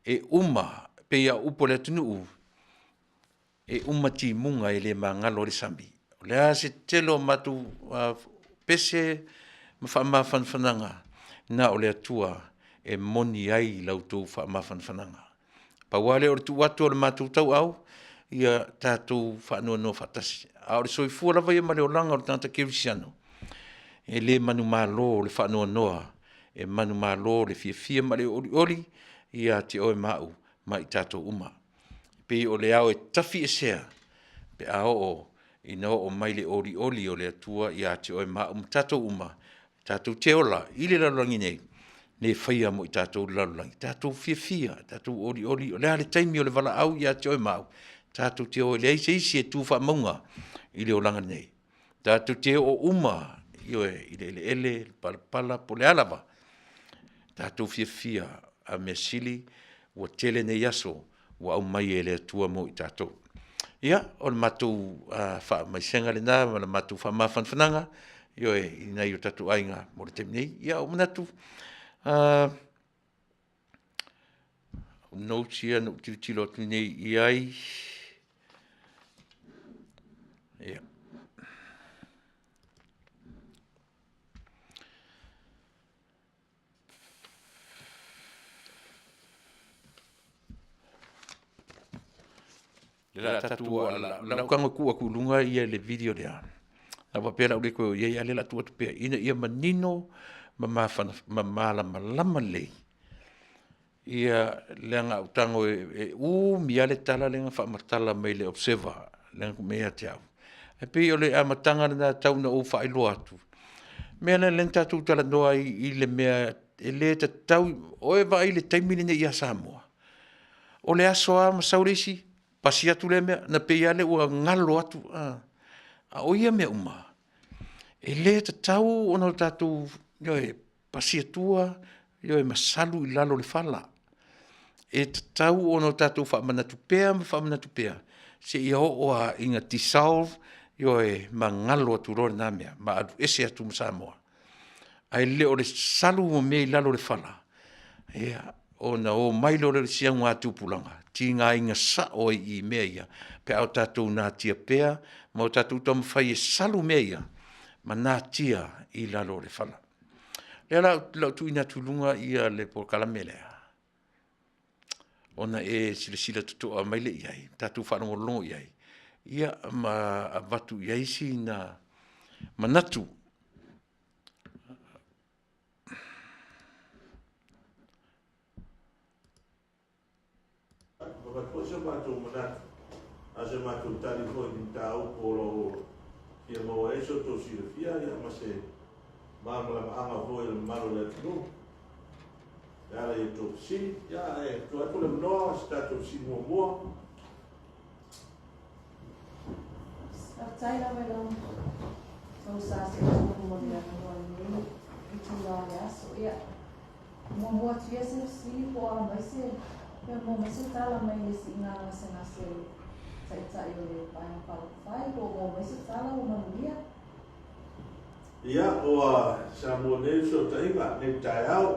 Speaker 2: e uma, e pei lava o upu a le atunuu, e uma timuga e le magalo ai le sami. O le a se tele o matou pese ma faamafanafanaga, na o le Atua e moni ai la outou faamafanafanaga. Pau lava lea o le tuu atu o le matou tauau, ia tatou faanoanoa faatasi, a o le soifua lava ia ma le olaga o le tagata kerisiano, e le manumalo i le faanoanoa, e manumalo i le fiafia ma le olioli ia te oe ma au ma i tatou uma. E pei o le ao e tafiesea pe a oo ina oo mai le olioli o le Atua ia te oe ma au ma tatou uma, tatou te ola i le lalolagi nei, le faia mo i tatou le lalolagi, tatou fiafia, tatou olioli, o le a le taimi o le valaau ia te oe ma au, tatou te o e leai se isi e tu faamauga i le olaga nei. Tatou te oo uma, ioe, i le eleele, palapala po o le a lava, tatou fiafia, a o le mea sili ua tele nei aso ua aumai e le Atua mo i tatou. Ia, o le matou faamaisega lena ma le matou faamafanafanaga, ioe, i nai o tatou aiga mo le taimi nei. Ia ua ou manatu, o notes ia na ou tilotilo atu nei i ai, ia. O le a ou tago e tuu atu i luga le video lea, sa ou faapea o le a ou le toe oo i ai, a o lea o le a tuu atu pea ina ia manino ma malamalama lelei leaga a ou tago e umi lava le tala lea na faamatala mai e le Observer lea na tuu mai ia te au. Ae pei o le amataga lena tau ina ou faailoa atu, o le mea lea na tatou talanoa ai i le mea e le tatau, o e vaai i le taimi lenei ia Samoa, o le aso lava ma sau le isi pasi atu lea mea, ona pei lava lea ua galo atu. A o ia mea uma, e le tatau ona tatou, ioe, pasi atua ma salu i lalo o le fala. E tatau ona tatou faamanatu pea ma faamanatu pea seia oo lava ina dissolve, ioe, ma galo atu loa lena mea ma alu ese atu ma Samoa. Ae le o le salu o mea i lalo o le fala, ia, ona omai loa lea o le isi augatupulaga tigaina sao ai i i mea ia pe a o tatou natia pea ma o tatou taumafai e salu mea ia ma natia i lalo o le fala. O lea la o le a ou tuuina atu i luga le polokalame lea, ona e silasila totoa mai lea i ai, tatou faalogologo i ai, ia ma avatu i ai sina manatu.
Speaker 4: Avatu foi so matou manatu a o se matou tali foi i ni mataupu o lo o fia maua ai so outou silafia ma se malamalamaaga foi i le mamalu o le atunuu e ala i a outou fesili. Ia, ae tuu atu le avanoa i se tatou fesili muamua.
Speaker 5: Faafetai lava i lau Tausa Seetulu mo le avanoa i lenei itula o le aso. Ia, muamua atu ia se fesili po o a mai se, pe maua mai se tala mai le siiga gasegase a le Taitai o le Vaega Faaupufai, po o maua mai se tala ua manuia?
Speaker 4: Ia, ua Samoa nei fesootaiga nei taeao,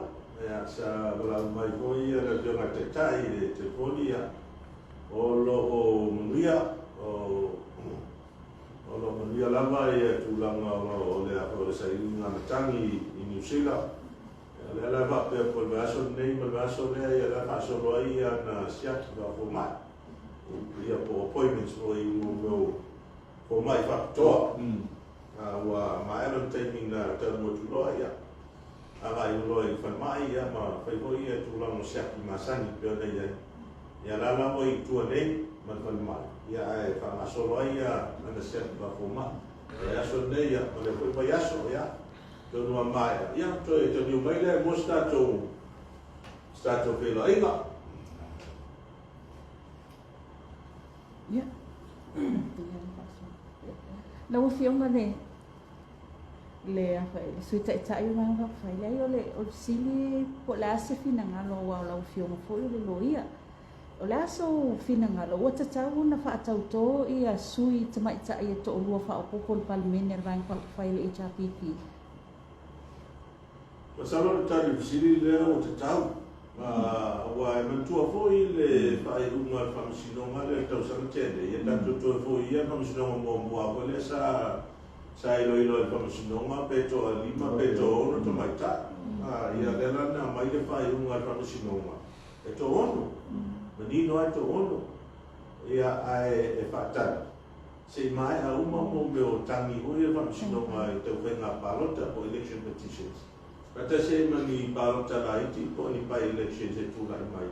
Speaker 4: ia, sa valaau mai foi le Afioga i le Taitai i le telefoni, ia, o lo o manuia, o lo o manuia lava ia tulaga o le, o le sailiga matagi i Niu Sila. Ia, o lea la e faapea po o le vaiaso lenei ma le vaiaso lea, ia, la e faasolo ai ana siaki faafomai, ia po o appointments foi mo mea o fomai faapitoa. A ua maea lona taimi na taunuu atu loa, ia, agai loa i le falemai, ia, ma fai foi ia tulaga o siaki masani pei ona i ai. Ia, la la ua i tua nei. ma le falemai, ia ae faagasolo ai ia lana siaki faafomai. O le aso lenei ia ma lea foi vaiaso, ia atonu a maea, ia toe taliu mai lea mo se tatou se tatou feiloaiga.
Speaker 6: Ia. Lau Afioga le le le Sui Taitai o Vaega Faaupufai, leai o le o le fesili po o le a se finagalo aua o lau Afioga foi o le loia. O le a sou finagalo ua tatau ona faatautō ia sui tamaitai e toalua faaopoopo o le Palemene a le Vaega Faaupufai a le HRPP?
Speaker 4: Masalo o le tali fesili lea ua tatau, aua e manatua foi le faaiuga a le Faamasinoga lea i le tausaga tea nei, ia tatou toe foi i ia Faamasinoga muamua foi lea sa sa iloilo ai e le Faamasinoga pe toalima pe toaono tamaitai. Ia lea la na aumai le faaiuga a le Faamasinoga e toaono, manino lava e toaono, ia ae e faatali se i maea uma mo mea o tagi foi ia faamasinoga i tau faiga palota po o election petitions, faatasi ai ma ni palota laiti po o ni by elections e tulai mai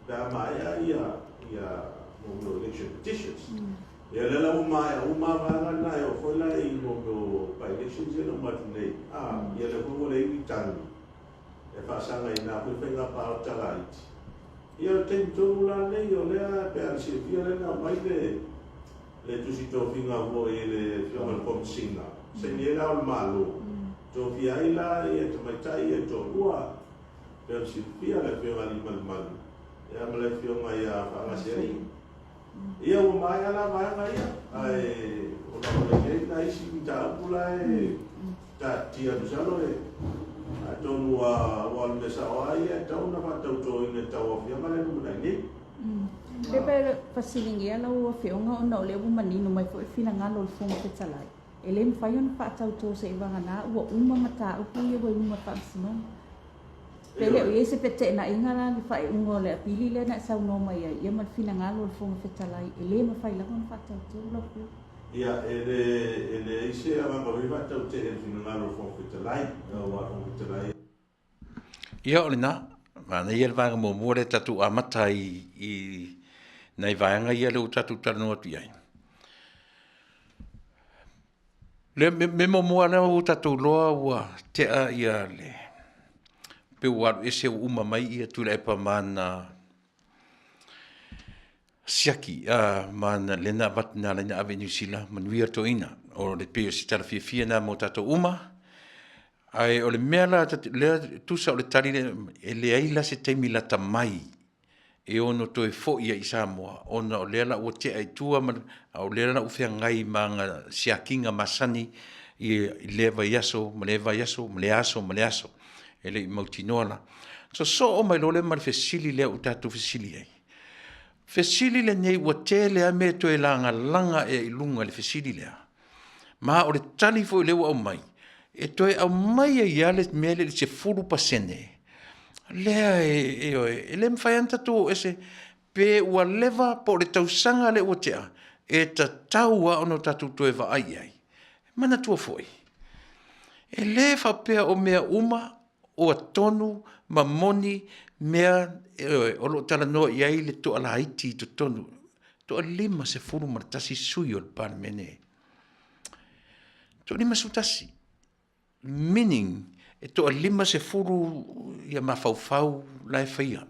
Speaker 4: pe a maea ia ia mo mea o election petitions. Ia lea la ua maea uma vaega na e oo foi la i mo mea o by elections ia na uma atu nei, a ia lea foi ua leai ni tagi e faasaga i na foi faiga palota laiti. Ia o le taimi tonu la lenei o lea pe a na silafia lea na aumai le le tusi tofiga foi e le Afioga i le Komesina, saini ai la o le Malo, tofia ai la ia tamaitai ia e toalua, pei ona silafia le Afioga ia Aliimalemanu ia ma le Afioga ia Faagasealii. Ia ua maea la vaega ia, ae ona o le i ai nai isi mataupu la e taatia masalo e atonu ua aua o le mea sao lava ia e tatau ona faatautoina i le tauaofiaga lea e lumanai nei.
Speaker 6: Pe pe fesiligia lau Afioga ona o lea ua manino mai foi le finagalo o le Fofoga Fetalai, e le mafai ona faatautō seiavagana ua uma mataupu ia ua i luma o le Faamasinoga. Pe le o i ai se feteenaiga la i le faaiuga o le apili lea na e saunoa mai ai, ia ma le finagalo o le Fofoga Fetalai, e le mafai lava ona faatautō lau Afioga.
Speaker 4: Ia, e le, e leai se agaga foi faatautee i le finagalo o le Fofoga Fetalai, aua o le Fofoga Fetalai.
Speaker 2: Ia, o lena, manaia le vaega muamua lea tatou amata ai i nai vaega ia lea ua tatou talanoa atu i ai. Le mea muamua lea ua tatou iloa ua tea ia le pe ua alu ese ua uma mai ia Tuilaepa ma ana siaki ma ana lea na avatu na ala ai ona ave i Niu Sila, manuia le toeaina. O le pei o se tala fiafia lena mo tatou uma. Ae o le mea la lea tusa o le tali lea, e leai la se taimi lata mai e ono toe foi ai i Samoa ona o lea la ua tea i tua ma a o lea la ua feagai ma ana siakiga masani i lea vaiaso ma lea vaiaso ma lea aso ma lea aso. E le i mautinoa la. Sosoo mai loa lea ma le fesili lea ua tatou fesili ai. Fesili lenei ua tele lava mea e toe lagalaga ea i luga i le fesili lea. Ma o le tali foi lea ua aumai, e toe aumai ai lava le mea lea i le 10% lea e, ioe, e le mafai lava ona tatou o ese pe ua leva po o le tausaga lea ua tea, e tatau lava ona tatou toe vaai i ai. Manatua foi, e le faapea o mea uma ua tonu ma moni mea, ioe, o lo o talanoa i ai le toalaiti i totonu, toa-51 sui usufono o le Palemene. Toa-51, meaning e toa-50 ia mafaufau la e faia.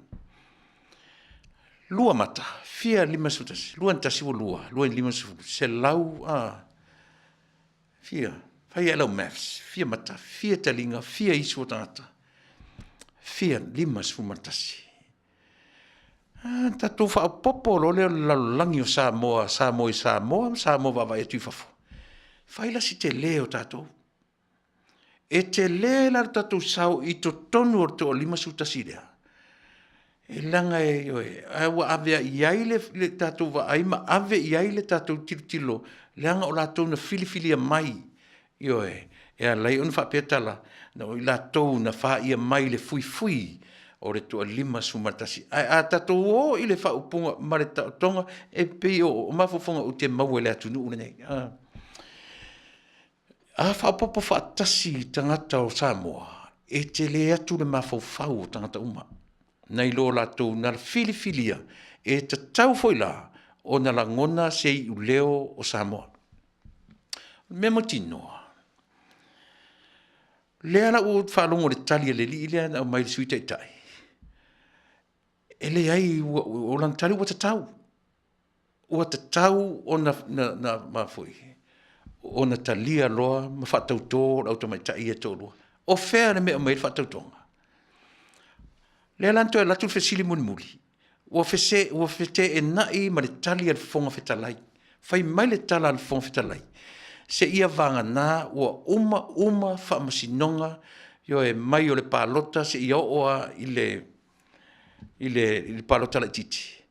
Speaker 2: Lua mata, fia 51, lua na tasi ua lua, lua i 50, selau a, fia, fai ae lau maths, fia mata, fia taliga, fia isu o tagata, fia 51. A tatou faaopoopo loa lea o le lalolagi o Samoa, Samoa i Samoa ma Samoa vaavaai atu i fafo, fai la si tele o tatou. E tele la lo tatou sao i totonu o le toa-51 lea, e leaga e, ioe, ae ua ave i ai le tatou vaai ma ave i ai le tatou tilotilo, leaga o latou na filifilia mai Ioe, e ala ai ona faapea tala, o i latou na faia mai le fuifui o le toa-51. Ae a tatou o i le faaupuga ma le taotoga, e pei o mafaufauga ou te maua i le atunuu lenei. A faaopoopo faatasi tagata o Samoa, e tele atu le mafaufau o tagata uma nai lo latou na filifilia, e tatau foi la. ona lagona se iuleo o Samoa. O le mea mautinoa, lea la ua ou faalogo i le tali a le alii lea na aumai i le Sui Taitai, e leai, o lana tali ua tatau. Ua tatau ona ona talia loa ma faatauto le au tamaitai ia e toalua. O fea le mea e aumai ai le faatautoga? Lea la na toe alu atu le fesili mulimuli, ua feteenai ma le tali a le Fofoga Fetalai. Fai mai le tala a le Fofoga Fetalai, seia vagana ua uma uma faamasinoga, ioe, mai o le palota seia oo lava i le palota laitiiti.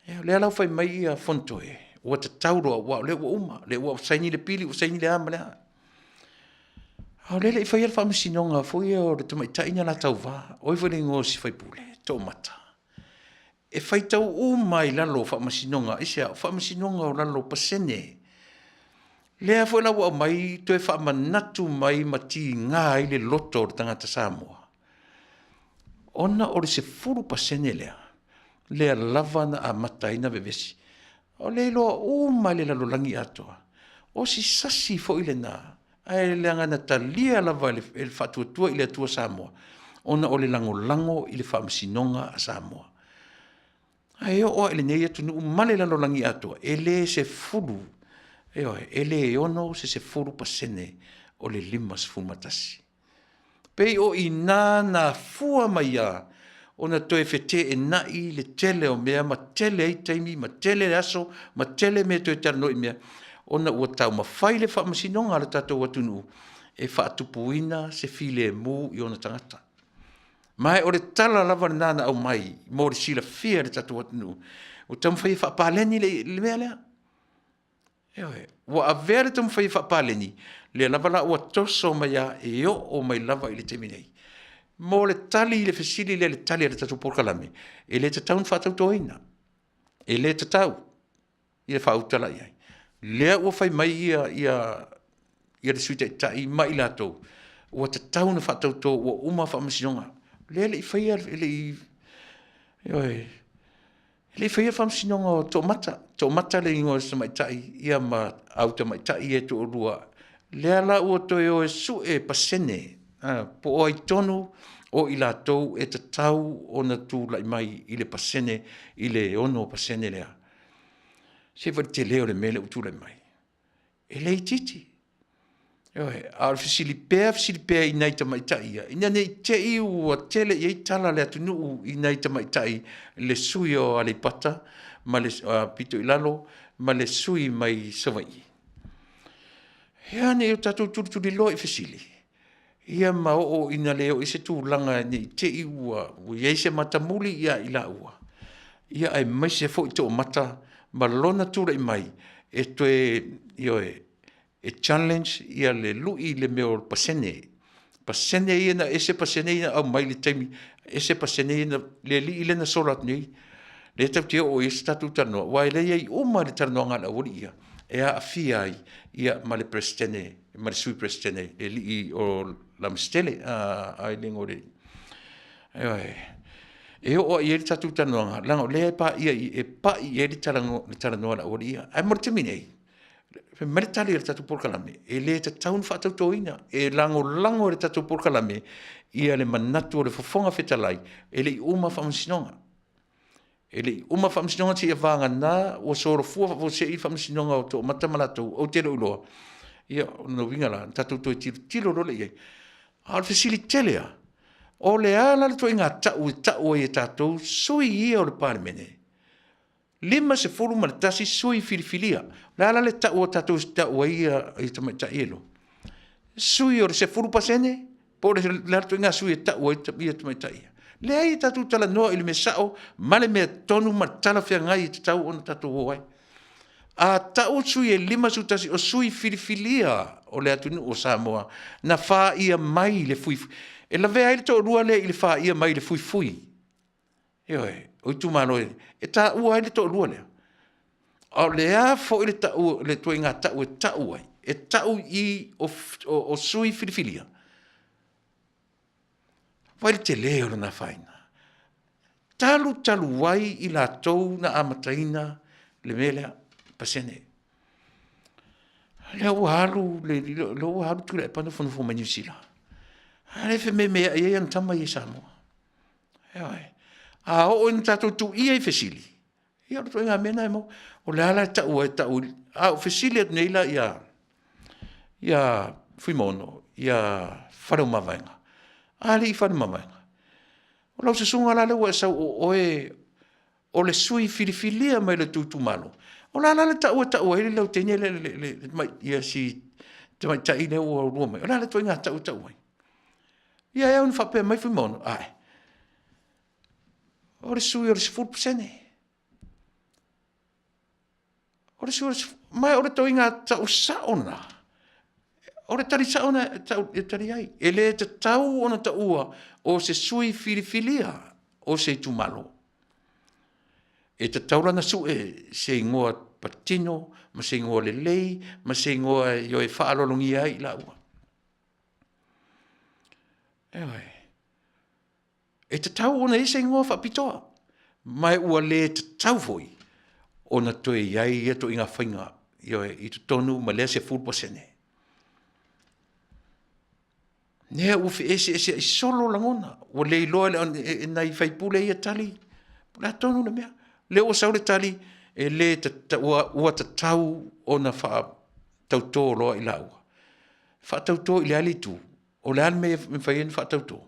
Speaker 2: Ia o lea la ua fai mai Fonotoe, ua tatau loa aua o lea ua uma, o lea ua saini le pili ua saini le a ma le a. A o lea e le i faia le faamasinoga foi lea o le tamaitai na la tauva, o ai foi le igoa o si faipule, Toomata. E faitau uma lava i lalo o faamasinoga, aisea? O faamasinoga o lalo o pasene. Lea foi la ua aumai toe faamanatu mai ma tiga ai le loto o le tagata Samoa, ona o le 10% lea, lea lava na amata ai ona vevesi. O lea e iloa uma lava e le lalolagi atoa, o si sasi foi lena, ae leaga na talia lava e le Faatuatua i le Atua Samoa, ona o le lagolago i le Faamasinoga a Samoa. Ae oo lava i lenei atunuu ma le lalolagi atoa, e le 10, ioe, e le 6 se 10% o le 51. E pei o i ina na afua mai lava ona toe feteenai le tele o mea ma tele ai taimi ma tele aso ma tele mea e toe talanoa i mea, ona ua taumafai le Faamasinoga a le tatou atunuu e faatupuina se filemu i ona tagata. Ma o le tala lava lena na aumai mo le silafia e le tatou atunuu, ua taumafai e faapaleni le mea lea. Ioe. Ua avea le taumafai e faapaleni, lea lava la ua toso mai lava e oo mai lava i le taimi nei. Mo le tali i le fesili lea i le tali a le tatou polokalame, e le tatau ona faatautoina, e le tatau, ia faautala i ai. Lea ua fai mai le Sui Taitai ma i latou, ua tatau ona faatauto ua uma faamasinoga. O lea e le i faia, e le i, ioe, e le i faia le faamasinoga o Toomata, Toomata le igoa o si tamaitai ia ma au tamaitai ia e toalua, lea la ua toe o e sue pasene po o ai tonu o i latou e tatau ona tulai mai i le pasene i le 6% lea. Se vaai i le tele o le mea lea ua tulai mai? E le itiiti. Ioe. A o le fesili pea fesili pea i nai tamaitai ia ina ne i te i ua tele i ai tala a le atunuu i nai tamaitai, le sui usufono o Aleipata pito i lalo ma le sui usufono mai Savaii. Ia ne i o tatou tulituliloa i fesili ia ma oo ina le oo i ai se tulaga ne i te i ua i ai se matamuli ia i laua, aemaise foi Toomata ma lona tulai mai e toe, ioe, e challenge le lui i le mea o le pasene. Pasene ia na ese pasene ia na aumai i le taimi, ese pasene ia na, le alii lea na sola atu nei, lea tatou te oo i ai se tatou talanoa, aua o lea e i ai uma lava i le talanoaga a le aualii ia, e aafia ai ma le Peresetene ma le Sui Peresetene, le alii o Lamositele. Ioe. E oo lava i ai le tatou talanoaga, leaga o lea e paia i i, e pai i ai le talanoa a le aualii ia. Ae mo le taimi nei, fai mai le tali a le tatou polokalame, e le tatau ona faatautoina, e lagolago e le tatou polokalame le manatu o le Fofoga Fetalai, e le i uma faamasinoga. E le i uma faamasinoga seia vagana ua solofua faafuasei le faamasinoga o Toomata ma latou, ou te le o iloa. Ia o lona uiga la, ona tatou toe tilotilo loa lea i ai. A o le fesili tele lava, o le a la le ituaiga tau e tau ai e tatou sui usufono ia o le Palemene? 51 sui usufono filifilia. O le a la le tau a tatou e tau ai tamaitai ia e lua? Sui o le 10% po o le a le ituaiga sui e tau ai tamaitai ia? Leai, tatou talanoa i le mea sao ma le amiotonu ma le talafeagai e tatau ona tatou o ai. A tau sui e 51 o sui filifilia o le atunuu o Samoa na faia mai le fuifui, e lavea ai le toalua lea i le faia mai i le fuifui, ioe, o itumalo e taua ai le toalua lea. A o le a foi le ituaiga tau e tau ai, e tau i i o sui filifilia? Vaai i le tele o lona afaina. Talu talu ai i latou na amataina. le mea lea, pasene. Lea ua alu, lea ua alu Tuilaepa nofonofo mai Niu Sila. A lea e fememeai ai ana tama ia i Samoa. Ioe. A oo ina tatou tuuia i fesili, ia o le ituaiga mea lena e maua. O le a la e tau ai, tau i, a ou fesili atu nei la ia Fuimaono, ia Faleomavaega, alii Faleomavaega, o lau susuga la lea ua e sau o oe o le sui filifilia mai le tou itumalo, o le a la le tau e tau ai lau teine lea, si tamaitai lea ua ulua mai? O le a le ituaiga tau e tau ai? Ia e au ina faapea mai Fuimaono, ae, o le sui o le 10%. O le sui o le ma o le ituaiga tau sao lena, o le tali sao lena e tali ai. E le tatau ona taua o se sui filifilia o se itumalo. E tatau la ona sue se igoa patino ma se igoa lelei ma se igoa e faaaloalogia ai i laua. Ioe. E tatau ona i ai se igoa faapitoa, ma ua le tatau foi ona toe i ai ia ituaiga faiga, ioe, i totonu ma lea 10%. Lea ua feeseeseai solo lagona, ua le iloa e nai sui usufono ia tali po o le a tonu le mea. O lea ua sau le tali, e le tatau, ua tatau ona faatauto loa i laua. Faatauto i le a le itu? O le a le mea e mafai ai ona faatauto?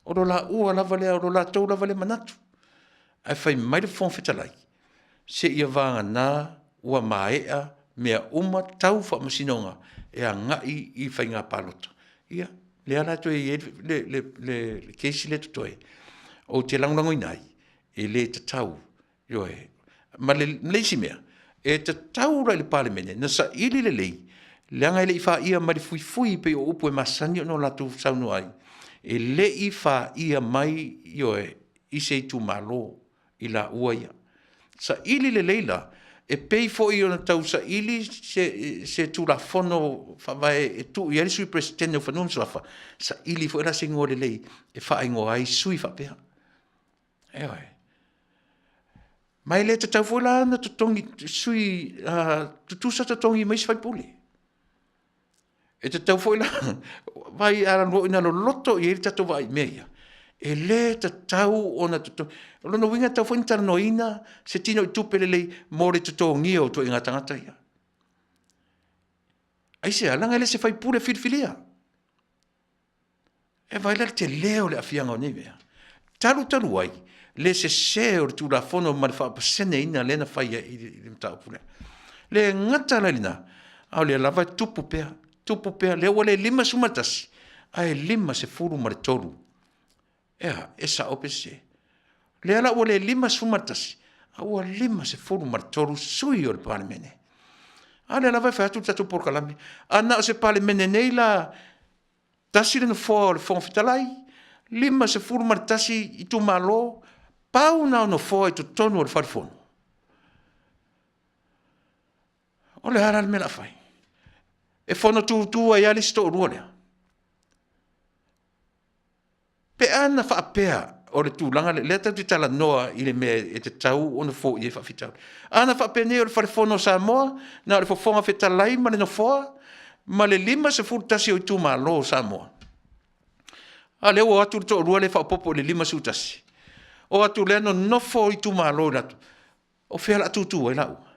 Speaker 2: O lo laua lava lea, o lo latou lava lea manatu. Ae fai mai le Fofoga Fetalai, seia vagana ua maea mea uma tau faamasinoga e agai i faiga palota. Ia, lea la e toe i ai le case lea e totoe, ou te lagolagoina ai, e le tatau, ioe. Ma le isi mea, e tatau la i le Palemene ona saili lelei, leaga e le i faia mai le fuifui pei o upu e masani ona latou saunoa ai, e le i faia mai, ioe, i se itumalo i laua ia. Saili lelei la, e pei foi ona tausaili se Tulafono Faavae e tuu i ai le Sui Peresetene o Fanua ma Suafa, saili foi la se igoa lelei e faaigoa ai sui faapea. Ioe. Ma e le tatau foi la ona totogi sui tutusa totogi ma isi faipule. E tatau foi la, vaai ina loloto i ai le tatou vaai i mea ia, e le tatau ona totogi. O lona uiga e tatau foi ona talanoaina se tinoitupe lelei mo le totogia o ituaiga tagata ia. Aisea? Leaga e le o se faipule filifilia. E vaai la i le tele o le aafiaga o nei mea? Talu talu ai le sese o le Tulafono ma le faapaseneina lea na fai ai i le mataupu lea. E le gata la i lena, a o lea lava e tupu pea, tupu pea, lea ua le 51 ae 53. E a? E sao pe sese? Lea la ua le 51 a ua 53 sui usufono o le Palemene. A lea lava e fai atu le tatou polokalame, a na o se Palemene nei la tasi le nofoa o le Fofoga Fetalai, 51 itumalo, pau na o nofoa i totonu o le Fale Fono. O le a la le mea o le a fai? E fono tutu ai lava le isi toalua lea? Pe ana faapea o le tulaga lea, lea tatou te talanoa i le mea e tatau ona foia ai faafitauli. Ana faapenei o le Fale Fono o Samoa, na o le Fofoga Fetalai ma le Nofoa ma le 51 o itumalo o Samoa, a o lea ua o atu le toalua lea e faaopoopo i le 51, o atu lea nonofo itumalo i latou, o fea o le a tutu ai laua?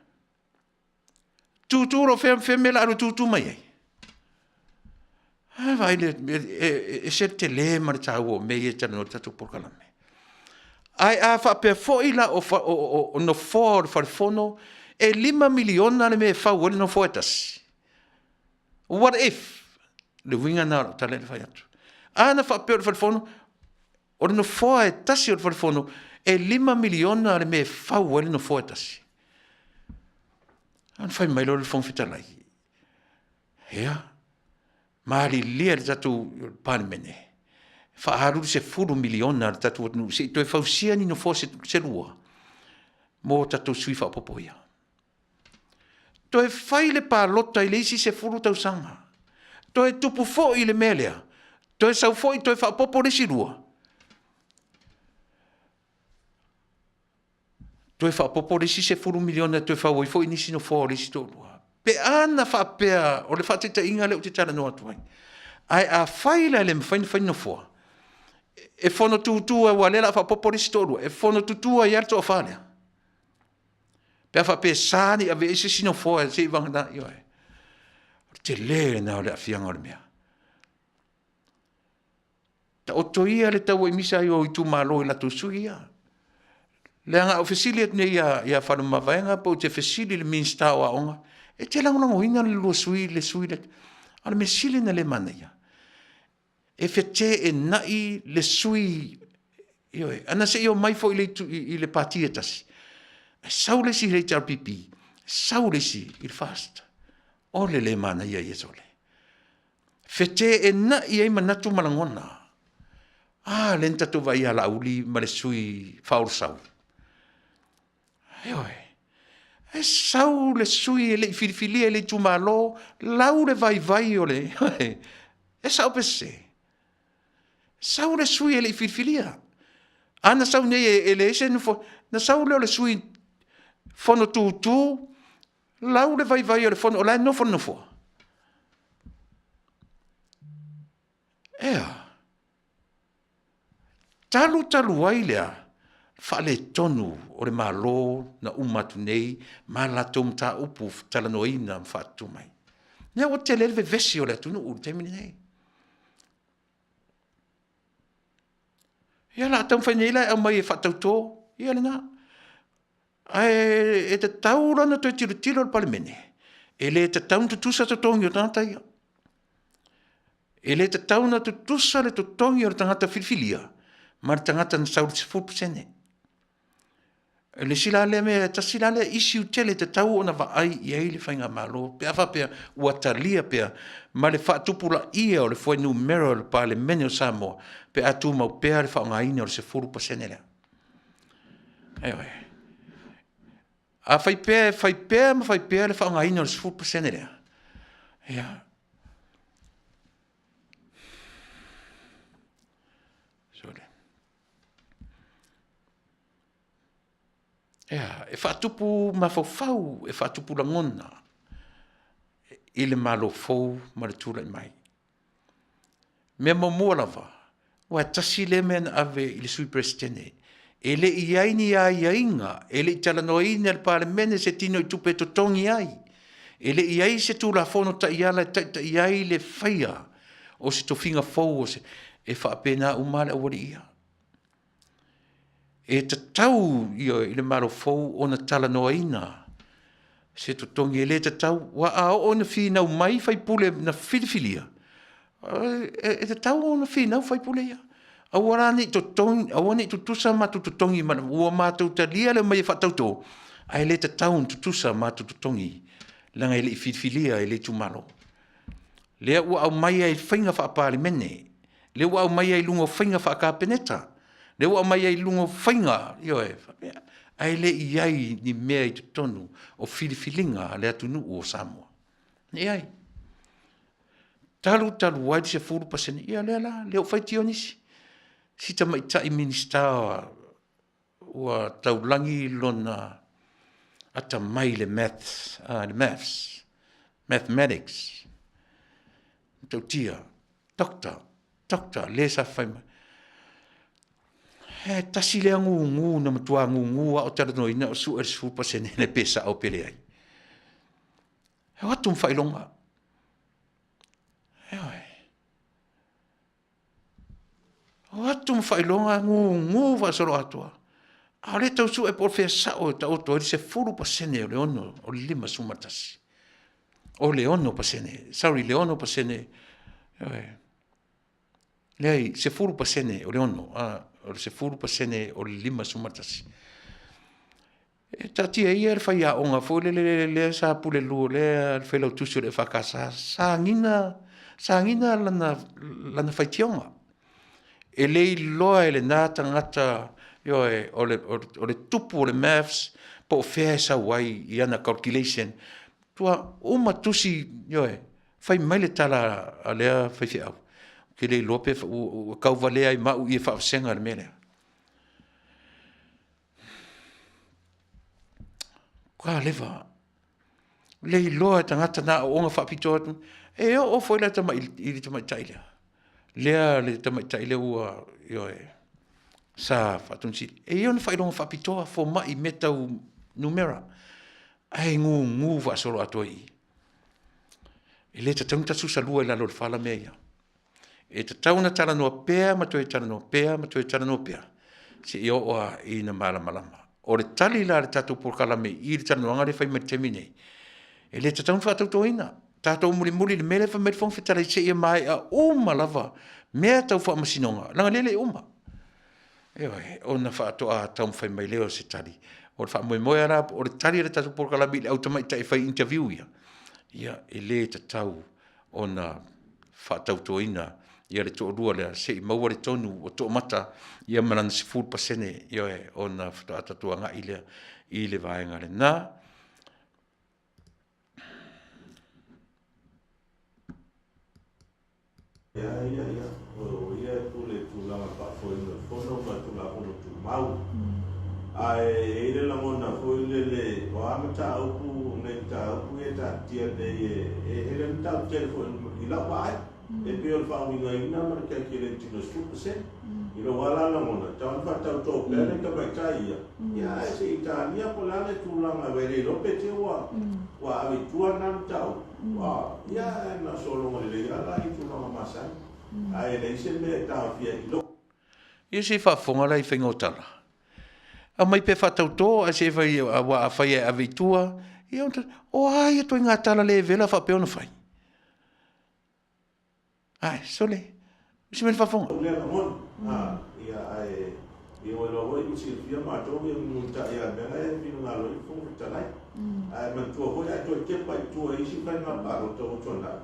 Speaker 2: Tutu loa o fea le mea o le a alu e tutu mai ai? A vaai e ese le tele ma le taua o mea ia e talanoa ai le tatou polokalame. Ae a faapea foi la o nofoa o le Fale Fono e $5 miliona le mea e fau ai le nofoa e tasi, what if? O le uiga lena o lau tala lea e fai atu. A na faapea o le Fale Fono, o le nofoa e tasi o le Fale Fono e $5 miliona le mea e fau ai le nofoa e tasi. Ona fai mai lea o le Fofoga Fetalai, ia, malilie le tatou Palemene, faaalu le $10 miliona a le tatou atunuu se i toe fausia ni nofoa se lua mo tatou sui usufono faaopoopo ia. Toe fai le palota i le isi 10 tausaga, toe tupu foi le mea lea, toe sau foi toe faaopoopo le isi lua. Toe faaopoopo le isi $10 miliona e toe fau ai foi nisi nofoa o le isi toalua. Pe a na faapea, o le faataitaiga lea ou te talanoa atu ai, ae afai la e le mafai ona fai ni nofoa, e fono tutu aua o lea o le a faaopoopo le isi toalua, e fono tutu ai lava le toafa lea? Pe a faapea e sa ona ave i ai se isi nofoa seiavagana, ioe. O le tele lena o le aafiaga o le mea. Taoto ia le tauaimisa ai o itumalo i latou sui usufono ia. Leaga a ou fesili atu nei ia Faleomavaega pe ou te fesili i le Minisita o Aoga, e te lagolagoina le lua sui i le sui lea? A o le mea sili ona le manaia, e feteenai le sui, ioe, ana se i omai foi i le pati e tasi, ae sau le isi i le HRPP, sau le isi i le FAST. O le le manaia ia sole. Feteenai ai manatu ma lagona. A lea na tatou vaai ia Laauli ma le sui faaoolosau. Ioe. E sau le sui e le i filifilia e le itumalo, lau le vaivai o le… E sao pe sese? Sau le sui e le i filifilia. A na sau nei e leai se nofoa, ona sau lea o le sui fono tutu, lau le vaivai o le fono o la e nofo i le nofoa. E a? Talu talu ai le a? Faaletonu o le Malo na uma atu nei ma latou mataupu talanoaina ma faatutu mai. Lea ua tele ai le vevesi o le atunuu i le taimi lenei. Ia o le a taumafai nei la e aumai e faatauto, ia lena. Ae e tatau la ona toe tilotilo le Palemene, e le tatau ona tutusa totogi o tagata ia. E le tatau ona tutusa le totogi o le tagata filifilia ma le tagata na sau i le 10%. O le isi la lea mea, tasi la lea issue tele e tatau ona vaai i ai le faigamalo pe a faapea ua talia pea ma le faatupulaia o le fuainumera o le Palemene o Samoa pe a tumau pea le faaaogaina o le 10% lea. Ioe. A fai pea e fai pea ma fai pea le faaaogaina o le 10% lea, ia, sole, e a? E faatupu mafaufau, e faatupu lagona i le Malo fou ma le tulai mai. Mea muamua lava, aua e tasi lea mea na ave i le Sui Peresetene, e le i i ai ni aiaiga, e le i talanoaina e le Palemene se tinoitupe e totogi ai, e le i i ai se Tulafono Taiala e taitai ai le faia o se tofiga fou, e faapena uma lava le aualii ia. E tatau i le Malo fou ona talanoaina se totogi, e le tatau, aua a oo ina finau mai sui usufono na filifilia, e tatau ona finau sui usufono ia, aua la ne i totogi, aua ne i tutusa matou totogi ma le… ua matou talia le omai e faatauto, ae le tatau ona tutusa matou totogi leaga e le i filifilia e le itumalo. Lea ua aumai ai i faiga faa-Palemene, lea ua aumai ai i luga o faiga faa-Kapeneta, lea ua aumai ai i luga o faiga, ioe, ae le i i ai ni mea i totonu o filifiliga a le atunuu o Samoa. E leai. Talu talu ai le 10%, ia lea la, lea ua faitio nisi, si tamaitai Minisita ua taulagi lona atamai i le maths, mathematics, e matautia, Doctor, Doctor le sa fai mai, e tasi lea gugu na matua gugu lava o talanoaina o sue le 10% lea pe sao pe leai. E o atu ma faailoga, ioe. O atu ma faailoga gugu faasoloatoa, a o lea e tau sue po o fea sao e taoto ai le 10% o le 6, o le 51. O le 6%, sorry le 6%, ioe. Leai, 10% o le 6, o le 10% o le 51. E taatia ia le faiaoga foi lele lea sa pulelua lea le failautusi o le EFKS, sa agiga lana faitioga. E le iloa e lena tagata, ioe, o le tupu o le maths po o fea e sau ai i ana calculation. Ua uma tusi, ioe, fai mai le tala a lea faifeau, ou te le iloa pe ua tauvalea ai ma au i i e faavasega le mea lea. Kaleva. Le iloa e tagata na aooga faapitoa atu. E oo foi la tamai i le tamaitai lea. Lea le tamaitai lea ua, ioe, sa faatonisili. E i ai ona faailoga faapitoa, fomai i mea tau numera, ae gugu faasoloatoa i i. E le tatau ona tasusalua i lalo o le fala mea ia. E tatau ona talanoa pea ma toe talanoa pea ma toe talanoa pea seia oo lava ina malamalama. O le tali la a le tatou polokalame i le talanoaga lea e fai mai i le taimi lenei, e le tatau ona faatautoina, tatou mulimuli i le mea lea e fai mai ai le Fofoga Fetalai seia maea uma lava mea tau faamasinoga, leaga o lea e le i uma. Ioe, ona faatoa taumafai mai lea o se tali. O le faamoemoe lava la, o le tali a le tatou polokalame i le au tamaitai e fai interview ia, ia e le tatau ona faatautoina le toalua lea se i maua le tonu ua toamata ma lana 10%, ioe, ona faatoa tatou agai lea i le vaega lena.
Speaker 4: Ia, ia, ia, o ia e pule i tulaga faafoeina o le Fono ma Tulafono Tumau. Ae e i ai le lagona foi lele, o a mataupu, nei mataupu ia e taatia nei e, e le o ni mataupu tele foi i lau vaai. E pei o le faauigaina ma le calculate ina o le 10%. I lou lava la lagona, e tatau ona faatautoo pea le tamaitai ia, ia ae se i talia po o le a le tulaga, aua e le iloa pe te i ua ave i tua lena mataupu. Ia, ae na sologa lelei lava la i tulaga masani, ae leai se mea e taofia i lou.
Speaker 2: Ia se i faafofoga la i faiga o tala. Aumai pea faatauto ae se i fai aua afai e ave i tua, ia o a ia ituaiga tala le vela faapea ona fai? Ae, sole, usi mai le faafofoga.
Speaker 4: Lea lagona, a, ia, ae, ia ua iloa foi ma silafia matou ia mulimulitai lava i le mea la e finagalo ai le Fofoga Fetalai. Ae manatua foi a toe tepa i tua i isi faiga palota ua tuanai,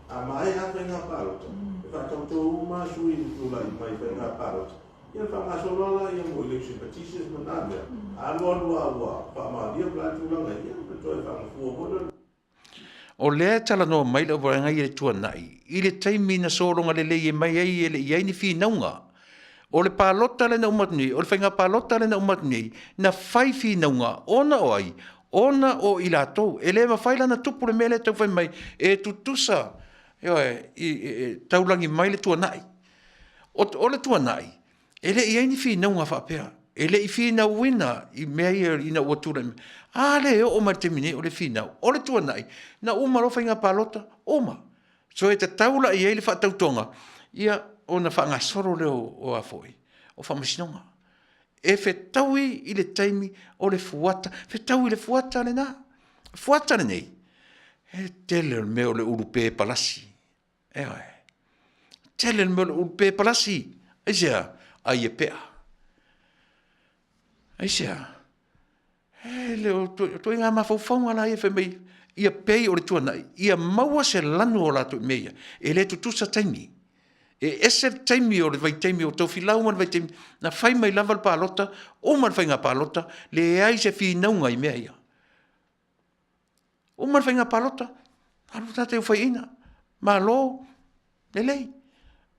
Speaker 4: a maea lava faiga palota, e faatauto uma lava sui na tulai mai i faiga palota, ia ona faagasolo lava lea mo election petitions ma na mea, a alu alu lava ua faamaonia po o le a le tulaga ia, ona toe faagafua foi lea o le
Speaker 2: O lea e talanoa mai le vaega ia i le tuanai, i le taimi na sologa lelei mai ai e le i i ai ni finauga. O le palota lea na uma atu nei, o le faiga palota lea na uma atu nei, na fai finauga ona o ai? Ona o i latou. E le mafai la ona tupu le mea lea e tau fai mai e tutusa, ioe, e taulagi mai le tuanai. O le tuanai, E le i i ai ni finauga faapea, e le i finauina i mea ia ina ua tulai mai. A lea e oo mai i le taimi nei o le finau. O le tuanai, na uma loa faiga palota, uma. So e tatau la i ai le faatautoga, ia ona faagasolo lea o a foi, o faamasinoga. E fetaui i le taimi o le fuata, fetaui i le fuata lena. Fuata lenei, e tele o le mea o le ulupe palasi. Ioe. Tele le mea o le ulupe palasi. Aisea? Ai e pea. Aisea? E le o ituaiga mafaufauga la ia fai mai ia pei o le tuanai, ia maua se lanu o latou i mea ia. E le tutusa taimi. E ese le taimi o le vaitaimi o Tofilau ma le vaitaimi na fai mai lava le palota, uma le faiga palota, leai se finauga i mea ia. Uma le faiga palota, alu tagata i ou faiaina, malo, lelei.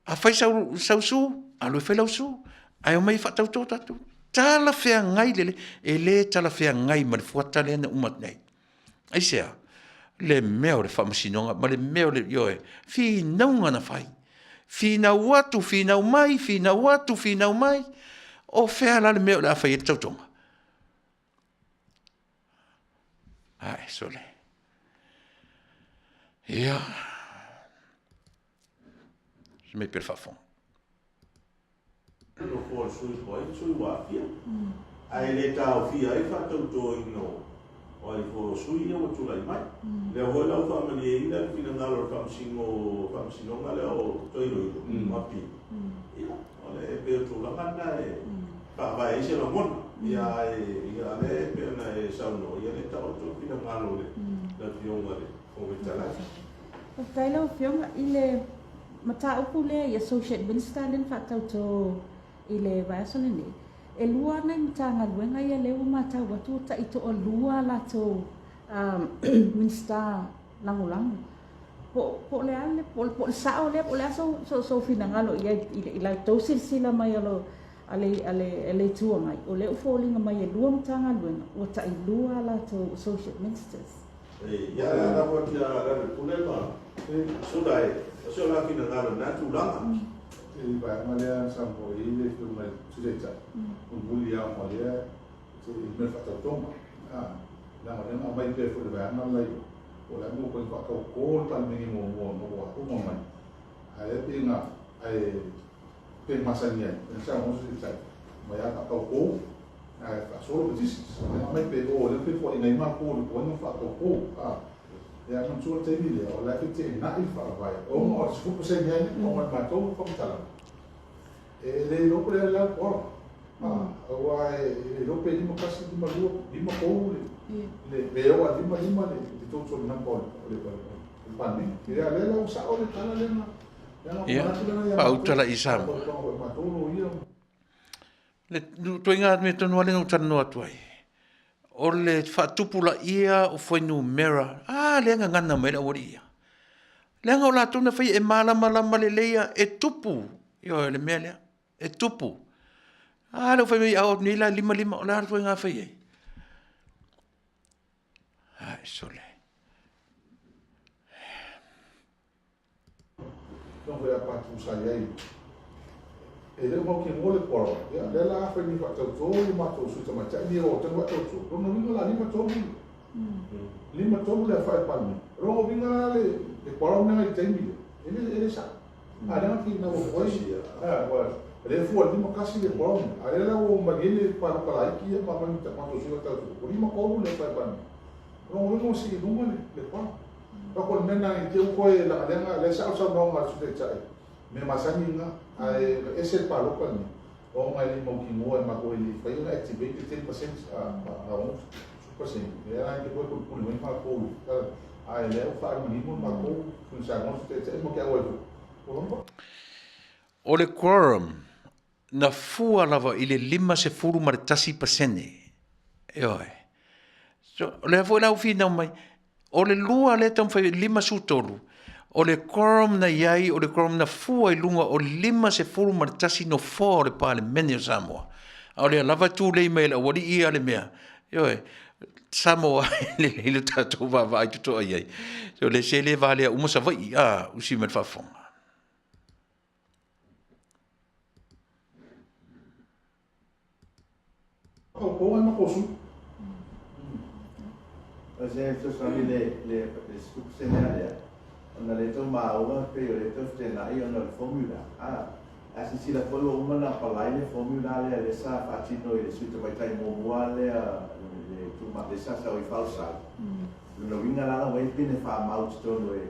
Speaker 2: A fai sau sue, alu e fai lau sue, ae omai e faatauto tatou. Talafeagai lelei, e le talafeagai ma le fuata lea na uma atu nei. Aisea? Le mea o le faamasinoga ma le mea o le, ioe, finauga na fai, finau atu, finau mai, finau atu, finau mai. O fea la le mea o le a fai ai le tautoga? Ae sole. Ia. Se mea pea le faafofoga.
Speaker 4: Nofo o le sui po ai sui ua aafia. Ae le taofia ai le faatautoina o ai foi o sui ia ua tulai mai. Lea foi la ua faamalieina le finagalo o le faamasino faamasinoga lea o toe iloilo o apili. Ia, o le e pei o tulaga na e faavae ai se lagona. Ia ae ia lea e pei ona e saunoa, ia lea e taoto le finagalo o le Afioga i le Fofoga Fetalai.
Speaker 6: Faafetai lau Afioga i le mataupu lea i Associate Minister lea na faatauto i le vaiaso lenei. E lua nai Matagaluega ia lea ua matau atu ua tai toalua a latou Minisita Lagolago. Po o le a le, po o le sao lea, po o le a sou finagalo i ai i la outou silasila mai o lo a le, a le, a le Itu Agai, o lea ua foliga mai e lua Matagaluega ua tailua a latou Associate Ministers.
Speaker 4: Ia, o le a lafo atu ia Lealailepule ma Sula e o si o la finagalo i lena tulaga.
Speaker 7: I le vaega lea na saunoa i ai le Afioga i le Sui Taitai, mulimuli lava ma lea i le mea o le faatautoga, leaga o lea na aumai pea foi i le vaega la i o, po o le a le mea ua toe faatauto le Palemene muamua ina ua uma mai, a o lea pei na, ae pei na masani ai, na saunoa le Sui Taitai, aumai lava faatauto ae faasolo petitions. Lea na aumai pea i o, lea na fefoaiina ai matou i le tuai ona faatauto, a. Ia manatua le taimi lea, o la e feteenai le Faavae, ona o le 10% lea, ona o le matou faamatalaga, e le iloa po o le a le quorum. Aua e le iloa pe 51, 52, 53 le, le oo a 55 le total number o le Palemene. Ia lea la ua sao le tala lea na,
Speaker 2: Ia, faautala i Samoa. Le ituaiga mea tonu lava lea na ou talanoa atu ai, o le faatupulaia o fuainumera, a lea e gagana mai ai le aualii ia. Leaga o latou na faia e malamalama lelei lava, e tupu, ioe, le mea lea, e tupu. A lea ua fai mai a o atu nei la e 55, o le a le ituaiga fai ai? Ai sole.
Speaker 7: Tulaga foi a Patu sa i ai, e le o mautinoa le quorum. Ia, lea la afai nei faatauto le matou sui tamaitai nei o tanu faatauto, lona uiga la 53, 53 le aofai o le Palemene. O lona uiga la le quorum lea i le taimi lea, e le, e le sao. A lea na finau atu ai, a lea e fua i le 51 le quorum, a lea la ua malie le palota laiti ia ma aumai matou sui faatauto, ua 53 le aofai o le Palemene. O lona uiga ua sii i luga le quorum. Pau ko le mea lena i te i ua toe lagalega, lea e sao le saunoaga a le Sui Taitai, mea masani lena, ae ese le palota lenei, ona e le i mautinoa e matou e le i faia ona activate le 10% na 60%, lea la e te toe pulepule mai matou i le tala, ae lea ua faalimalima matou, pei ona saunoa le Sui Taitai ma ke auai foi, ua lava.
Speaker 2: O le quorum, na fua lava i le 51%. Ioe. So, o lea foi la ua finau mai, o le lua lea e taumafai, 53, o le quorum na i ai, o le quorum na fua i luga o le 51 nofoa o le Palemene o Samoa. A o lea lava e tulei mai e le aualii ia le mea, ioe, Samoa e lelei lo tatou vaavaai totoa i ai. So, le se le valea uma Savaii, a, usi mai le faafofoga.
Speaker 4: O se fesoasoani i le 10% lea, ona o lea e tau maua pei o lea e tau feteenai ona o le formula. A silasila foi ua uma ona apply le formula lea lea sa faatino i le sui tamaitai muamua lea lea sa sau ai Fausau. O lona uiga la ua i ai pine faamau i totonu e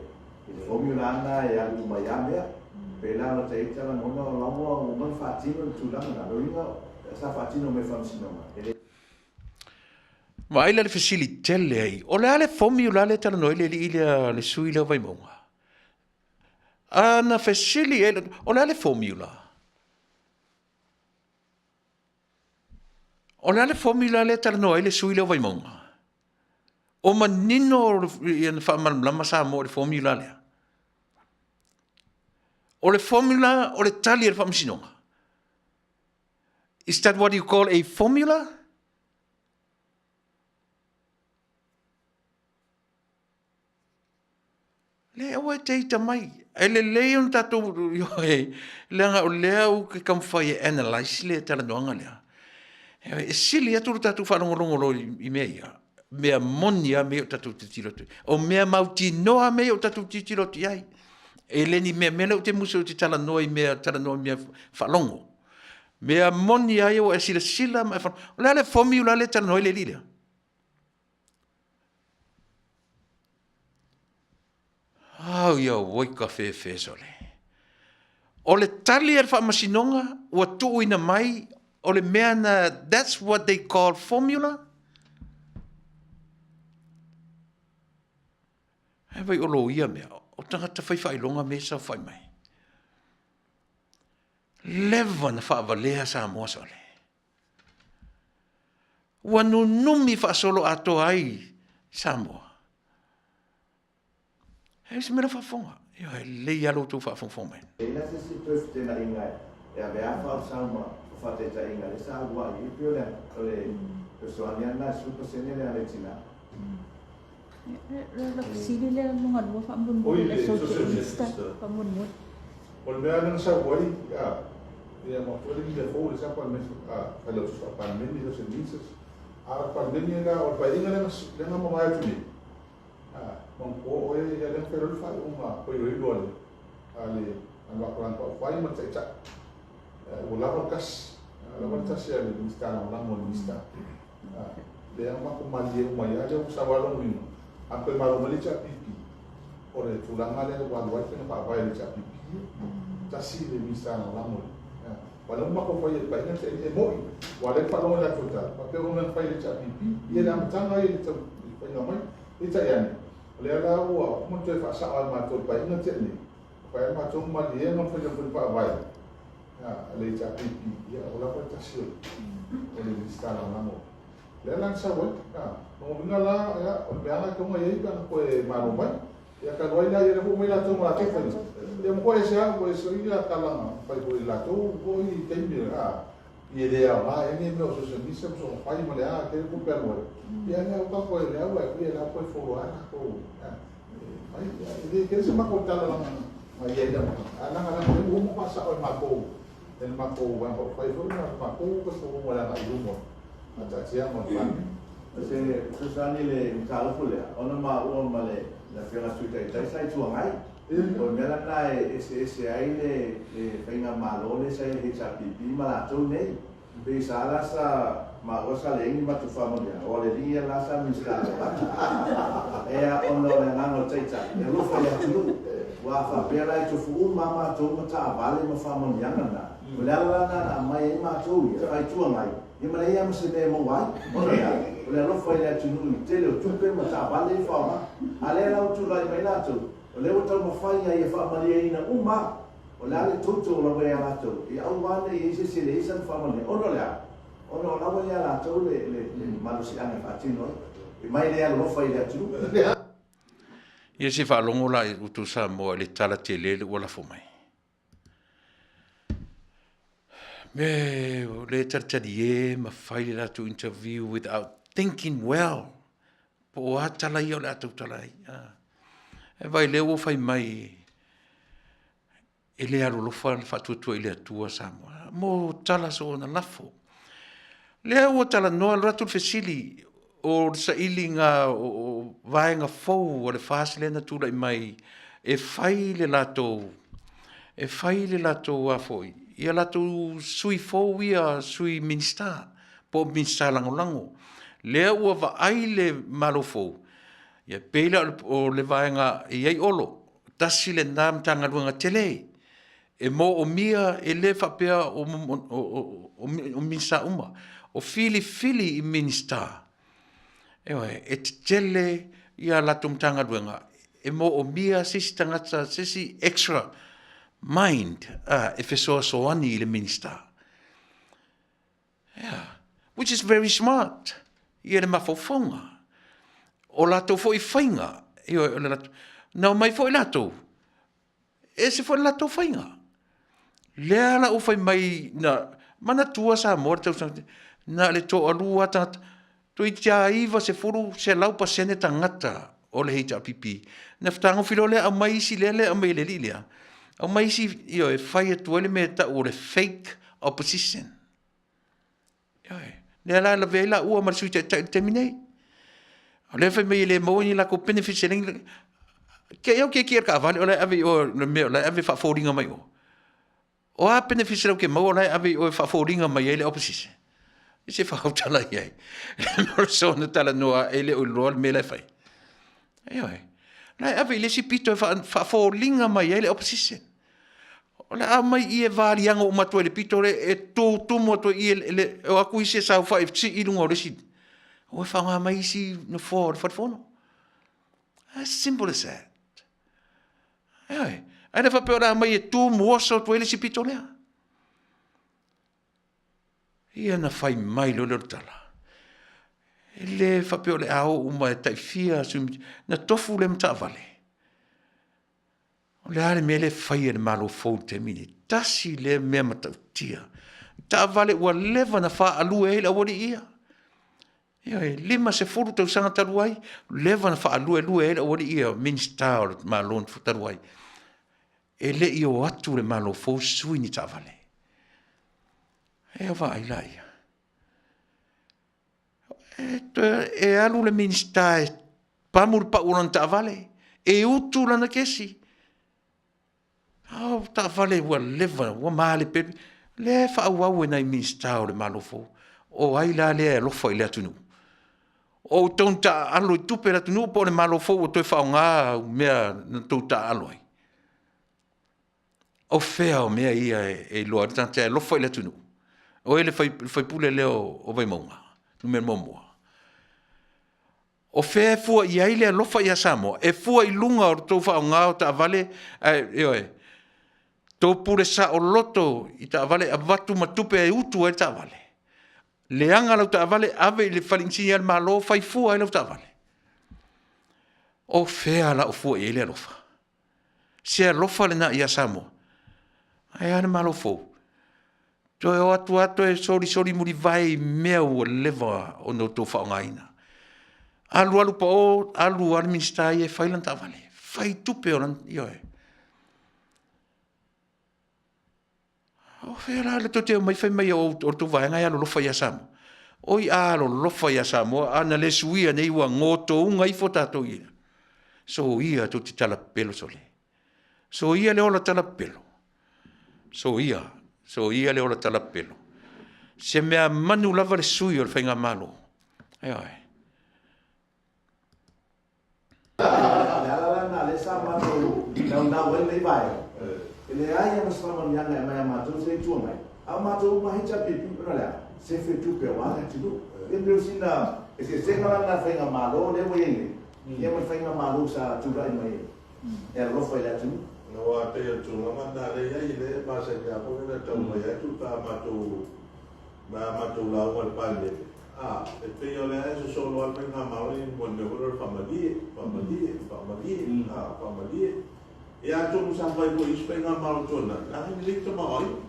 Speaker 4: I le formula lena e alu uma ai lava mea. Pei la o lata ita lagona o la ua uma ona faatino le tulaga lena. O lona uiga sa faatino mai e Faamasinoga, e le.
Speaker 2: Vaai la le fesili tele ai, o le a le formula lea e talanoa ai le alii lea, le sui lea o Vaimauga? A na fesili ai, o le a le formula? O le a le formula lea e talanoa ai le sui lea o Vaimauga? O manino ia faamalamalama Samoa i le formula lea. O le formula o le tali a le Faamasinoga. Is that what you call a formula? Le aua e te ita mai. E lelei ona tatou ioe, leaga o lea ou te taumafai e analyse le talanoaga lea. E sili atu lo tatou faalogologo loa i mea ia, mea moni lava mea ia o tatou tilotilo atu ai. O mea mautinoa mea ia o tatou tilotilo atu i ai. E le ni mea, mea lea ou te musu ou te talanoa i mea, talanoa i mea faalogo. Mea moni lava ia ua e silasila ma e faalogo. O le a le formula lea e talanoa ai le alii lea? Au ia oi ka fefe sole. O le tali a le faamasinoga ua tuuina mai o le mea na, that's what they call formula. Ae vai o loia mea, o tagata fai faailoga mea e saofai mai. Leva na faavalea Samoa sole. Ua nunumi faasoloatoa ai Samoa. E se mea la faafofoga. Ioe, e lelei lava lo outou faafogafoga mai.
Speaker 4: E i ai la se isi toe feteenaiga
Speaker 8: E ave afa o le sau ma faataitaiga lea sa alu ai, e pei o le o le fesoasoani lava lena i le 10% lea a le tina.
Speaker 6: La fesili lea luga lua faamolemole le Associate Minister faamolemole.
Speaker 7: O le mea lea na sau ai, ia ma foi le mea fou le sa Palemene, Failautusi Faa-Palemene, Associate Ministers, a o le Palemene la, o le Paeaiga lea lea na mavae atu nei, manatua oe, ia lea na fai loa le faaiuga o iloilo a le a le a le Vakalani Faaupufai ma le Taitai, ua lava le tasi, lava le tasi a le Minisita Lagolago a le Minisita. Lea na matou malilie uma ai lava lea ua sau lava lona uiga, a toe malo mai le HRPP, o le tulaga lea ua alu ai faiga faavae a le HRPP, tasi le Minisita Lagolago. Aua o lea ua matou fai i le Paeaiga na tea nei, e moni, aua o lea e faalogo i le latou tala, faapea o mea na fai e le HRPP, ia le amataga ia i le tau faiga mai. Peitai ane, o lea la ua uma ona toe faasao e matou i le Paeaiga na tea nei, fai lava matou maliega ma faiga faavae a le HRPP, ia ua lava le tasi o le Minisita Lagolago. O lea la na sau ai. Lona uiga la, ia, o le mea lava e tatau ona i ai pe ana toe malo mai. Ia talu ai la, ia lea foi ua omai latou ma latou faiga. Ia ma ua ese lava, ua ese foi tala na fai foi e latou foi taimi, a, i e le aoga ai nei mea o social media ma soona fai ma le a, tele tupe alu ai. Ia lea ua tatou lea ua ia la toe follow lava latou. Fai, e le tele se matou tala leaga na i ai le amataga, ae leaga lea ua uma faasao e matou e le matou Vaega Faaupufai foi ma le matou talitonuga i le agai i luma o le faataatiaga o le Palemene.
Speaker 8: O se fesoasoani i le mataupu lea, ona maua ma le Afioga i le Sui Taitai sa Itu Agai. O le mea la lena e eseese ai le faigamalo lea sa i le HRPP ma latou nei. Pei sa la sa maua sa leai ni matou faamanuiaga, aua o le alii ia la sa Minisita Lagolago. Ea ona o le agaga o le Taitai, e alofa i le atunuu. Aua a faapea la e tofu uma lava matou ma taavale ma faamanuiaga na, o le ala la lena na aumai ai matou ia, faa-Itu Agai, ia ma leai lava ma se mea e maua ai. Ona o le a? O le alofa i le atunuu i le tele o tupe ma taavale e faaaoga. A lea la ua tulai mai latou, o lea ua taumafai lava ia faamalieina uma lava. O le a le toutou lava ia latou, ia aua ne i i ai se isi e leai sana faamanuia. Ona o le a? Ona o la ua ia latou le, le, le malosiaga e faatino ai. E mai le alolofa i le atunuu.
Speaker 2: Ia se i faalogo la i outou Samoa i le tala tele lea ua lafo mai. Me o le talitalie ma fai le latou interview without thinking well. Po o a tala ia o le a tautala ai. E vai lea ua fai mai e le alolofa le faatuatua i le Atua Samoa. Mo tala soona lafo. Lea ua talanoa alu atu le fesili o le sailiga o vaega fou a le FAST lea na tulai mai e fai le latou e fai le latou a foi ia latou sui fou ia sui Minisita po o Minisita Lagolago. Lea ua vaai le Malo fou, ia pei la o le vaega e i ai Olo, tasi lena Matagaluega tele e moomia, e le faapea o Minisita uma, o filifili i Minisita, ioe, e tetele ia latou Matagaluega, e moomia se isi tagata, se isi extra mind e fesoasoani i le Minisita. Yeah. Which is very smart. Ia le mafaufauga. O latou foi faiga, ioe, o le latou, na omai foi latou, ese foi le latou faiga. Lea la ua fai mai, na manatua Samoa le tausaga, na o le toalua lava tagata, toeitiiti lava 90, 100% tagata o le HRPP, na fetagofi loa lea aumai isi lea lea aumai e le alii lea, aumai isi, ioe, fai atu ai le mea e tau o le fake opposition. Ioe. Lea la e lavea ai laua ma le Sui Taitai i le taimi nei. O lea e fai mai e le maua ni latou benefits e leai ni... Ke au kiekie le taavale o la e ave i o le mea o la e ave faafoliga mai o. O a benefits latou te maua o la e ave i o e faafoliga mai ai le opposition. I se faautala i ai. O le soona talanoa e le o iloa le mea la e fai. Ioe. La e ave i le isi pito e faafoliga mai ai le opposition. O le a aumai i e valiago uma atu ai i le pito lea e tutumu atu ai i e o atu isi e saofai e sii i luga o le isi. Ua faaaoga mai isi nofoa o le fale fono. As simple as that. Ioe. Ae le faapea o le a aumai e tumu oso atu ai le isi pito lea. Ia na fai mai loa lea o le tala. E le faapea o le a o uma e taifia sui, na tofu lea ma taavale. O le a le mea lea e fai e le Malo fou i le taimi lenei? Tasi lea mea matautia. Taavale ua leva na faaalue ai le aualii ia. Ioe, 50 tausaga talu ai, leva na faaluelue ai le aualii ia, Minisita o le Malo talu ai. E le i o atu le Malo fou sui ni taavale. E vaai la ia. E, toe, e alu le Minisita e pamu le pau o lana taavale, e utu lana kesi. A o taavale ua leva, ua malepelepe, lea e faaauau e nai Minisita o le Malo fou. O ai la lea e alofa i le atunuu? O outou na taaalo i tupe a le atunuu po o le Malo fou ua toe faaaoga au mea na outou taaalo ai? O fea o mea ia e iloa ai le tagata e alofa i le atunuu? O oe le sui usufono lea o Vaimauga 1. O fea e fua i ai le alofa ia Samoa? E fua i luga o le tou faaaoga o taavale ae, ioe, tou pule saoloto i taavale, avatu ma tupe e utu ai le taavale. Leaga lau taavale ave i le fale inisinia a le Malo fai fua ai lau taavale. O fea la o fua i ai le alofa? Se alofa lena ia Samoa? Ae a le Malo fou? Toe o atu lava toe solisoli mulivae i mea ua leva ona outou faaaogaina. Alu alu pao, alu lava le Minisita ia e fai lana taavale, fai tupe o lana, ioe. O fea la tou te omai fai mai o le tou vaega e alolofa ia Samoa? Oi a alolofa ia Samoa, a na le suia nei ua gotouga ifo tatou i le… Soia tou te talapepelo sole, soia le ola talapepelo, soia, soia le ola talapepelo. Se meamanu lava le sui o le faigamalo, ioe.
Speaker 8: O le ala la lena lea sa matou naunau ai lenei vaega, e leai lava ma se faamanuiaga e aumai ia matou sa Itu Agai, a o matou uma HRPP, ona o le a? Sefe tupe aua le atunuu. Ia pei o sina eseesega la lena i le faigamalo lea ua i ai nei, ia ma le faigamalo sa tulai mai e alofa i le atunuu.
Speaker 4: Aua e pei o le tulaga lena lea e i ai, lea e masani lava foi ona taumafai atu pe a matou Ma a matou lauga i le Palemene, a, e pei o lea e sosolo lava le faigamalo lenei i le mea foi lea o le faamalie, faamalie, faamalie, a, faamalie. Ia atonu sa fai foi e isi faigamalo ua tuanai, leaga e lelei le tamaoaiga. O le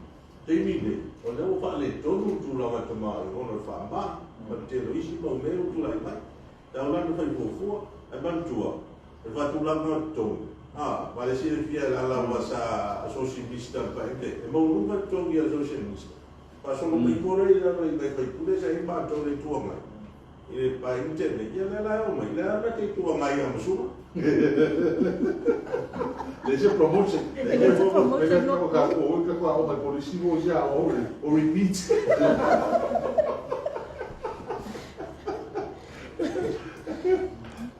Speaker 4: taimi lenei, o lea ua faaletonu le tulaga o le tamaoaiga ona o le faamai ma le tele o isi mau mea ua tulai mai. E tatau la ona fai fuafua. Ae manatua, o le faatulaga o totogi, a, aua o lea e silafia e Lala aua sa Associate Minister i le Paeaiga, e maualuga le totogi a le Associate Minister. Faasolo mai ifo lea i lalo i nai faipule sa i ai matou i le Itu Agai i le Paeaiga na tea nei, ia lea la e oo mai, lea lava na te Itu Agai ia ma Sula.
Speaker 7: Leai se promotion. Leai se promotion. O repeat.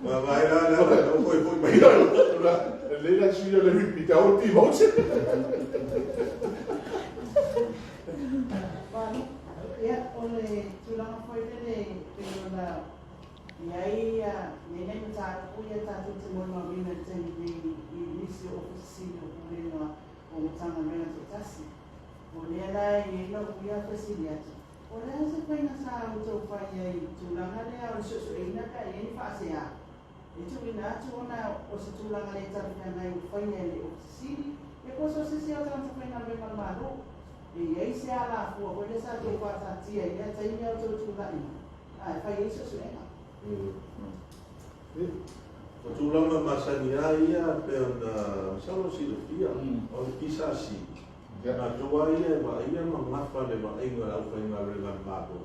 Speaker 4: Vaai la la la foi foi mai.
Speaker 7: Lei la sui le repeat a o demotion.
Speaker 6: Ia, o le tulaga foi lele pei ona i ai i ai nai mataupu ia tatou te molimauina i le taimi nei i nisi o Ofisa Sili o Pulega o Matagaluega taitasi. O lea la e i ai lau ia fesili atu, o le a se faiga sa outou fai ai i le tulaga lea o le suesueina pe a i ai ni faasea e tuuina atu ona o se tulaga le talafeagai ua faia e le Ofisa Sili, ia po o so o se isi lava o tagata faigaluega a le Malo. E i ai se alafua foi lea sa outou faataatia i lea taimi a o outou tulai mai, a e fai ai suesuega.
Speaker 4: O tulaga masani lava ia pei ona masalo silafia, o le PSC, latou lava ia e vaaia ma gafa le vaaiga a le aufaigaluega a le Malo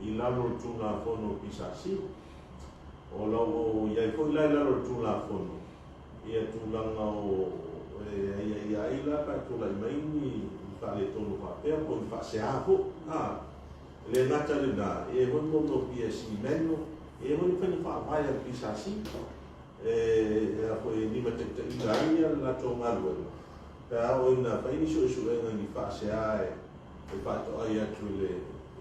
Speaker 4: i lalo o le Tulafono o le PSC. O lo o i ai foi la i lalo o le Tulafono ia tulaga o e aiaia ai la pe a tulai mai ni faaletonu faapea po o ni faasea foi. A, e le gata i lena, e i ai foi mo mea o PSC manual, e i ai foi ni faiga faavae a le PSC e a foi e limataitaiina ai le latou galuega pe a oo ina fai ni suesuega i ni faasea e faatoai atu i le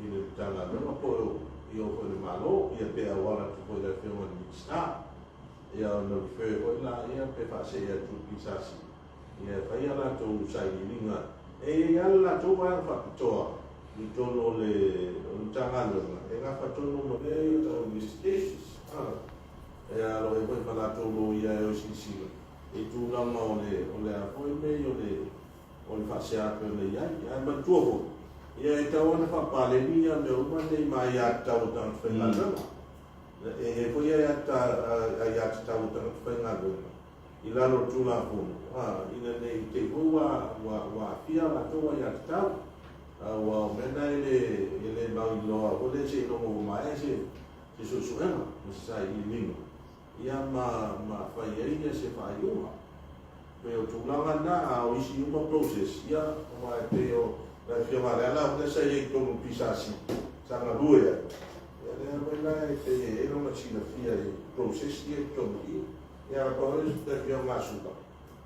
Speaker 4: i le Matagaluega po o i o foi i le Malo, ia pe auala atu foi i le Afioga i le Minisita. Ia ona refer foi laia pe faasee atu i le PSC, ia e fai a latou sailiiliga. E i ai lava le latou vaega faapitoa i totonu o le Matagaluega e gafa tonu ma mea ia tau investigations. E alo ai foi ma latou loia e o e silasila i tulaga o le a foi mea ia o le. o le faasea pei ona i ai. Ae manatua foi, ia e tatau ona faapaleni ia mea uma nei ma aiatatau a tagata faigaluega. E i ai foi aiatatau a tagata faigaluega i lalo o le Tulafono, ina ne i te i foi ua aafia a latou aiatatau. Aua o mea na e le mauiloa foi lea seiloga ua maea se suesuega ma se sailiiliga ia ma fai ai se faaiuga. Pei o tulaga na, a o isi uma process, ia, aua e pei o le Afioga ia Leala lea sa i ai i totonu o le PSC, sa galue ai, ia lea foi la e pei e i ai lona silafia i process ia i totonu i i. Ia a pau le Afioga a Suka,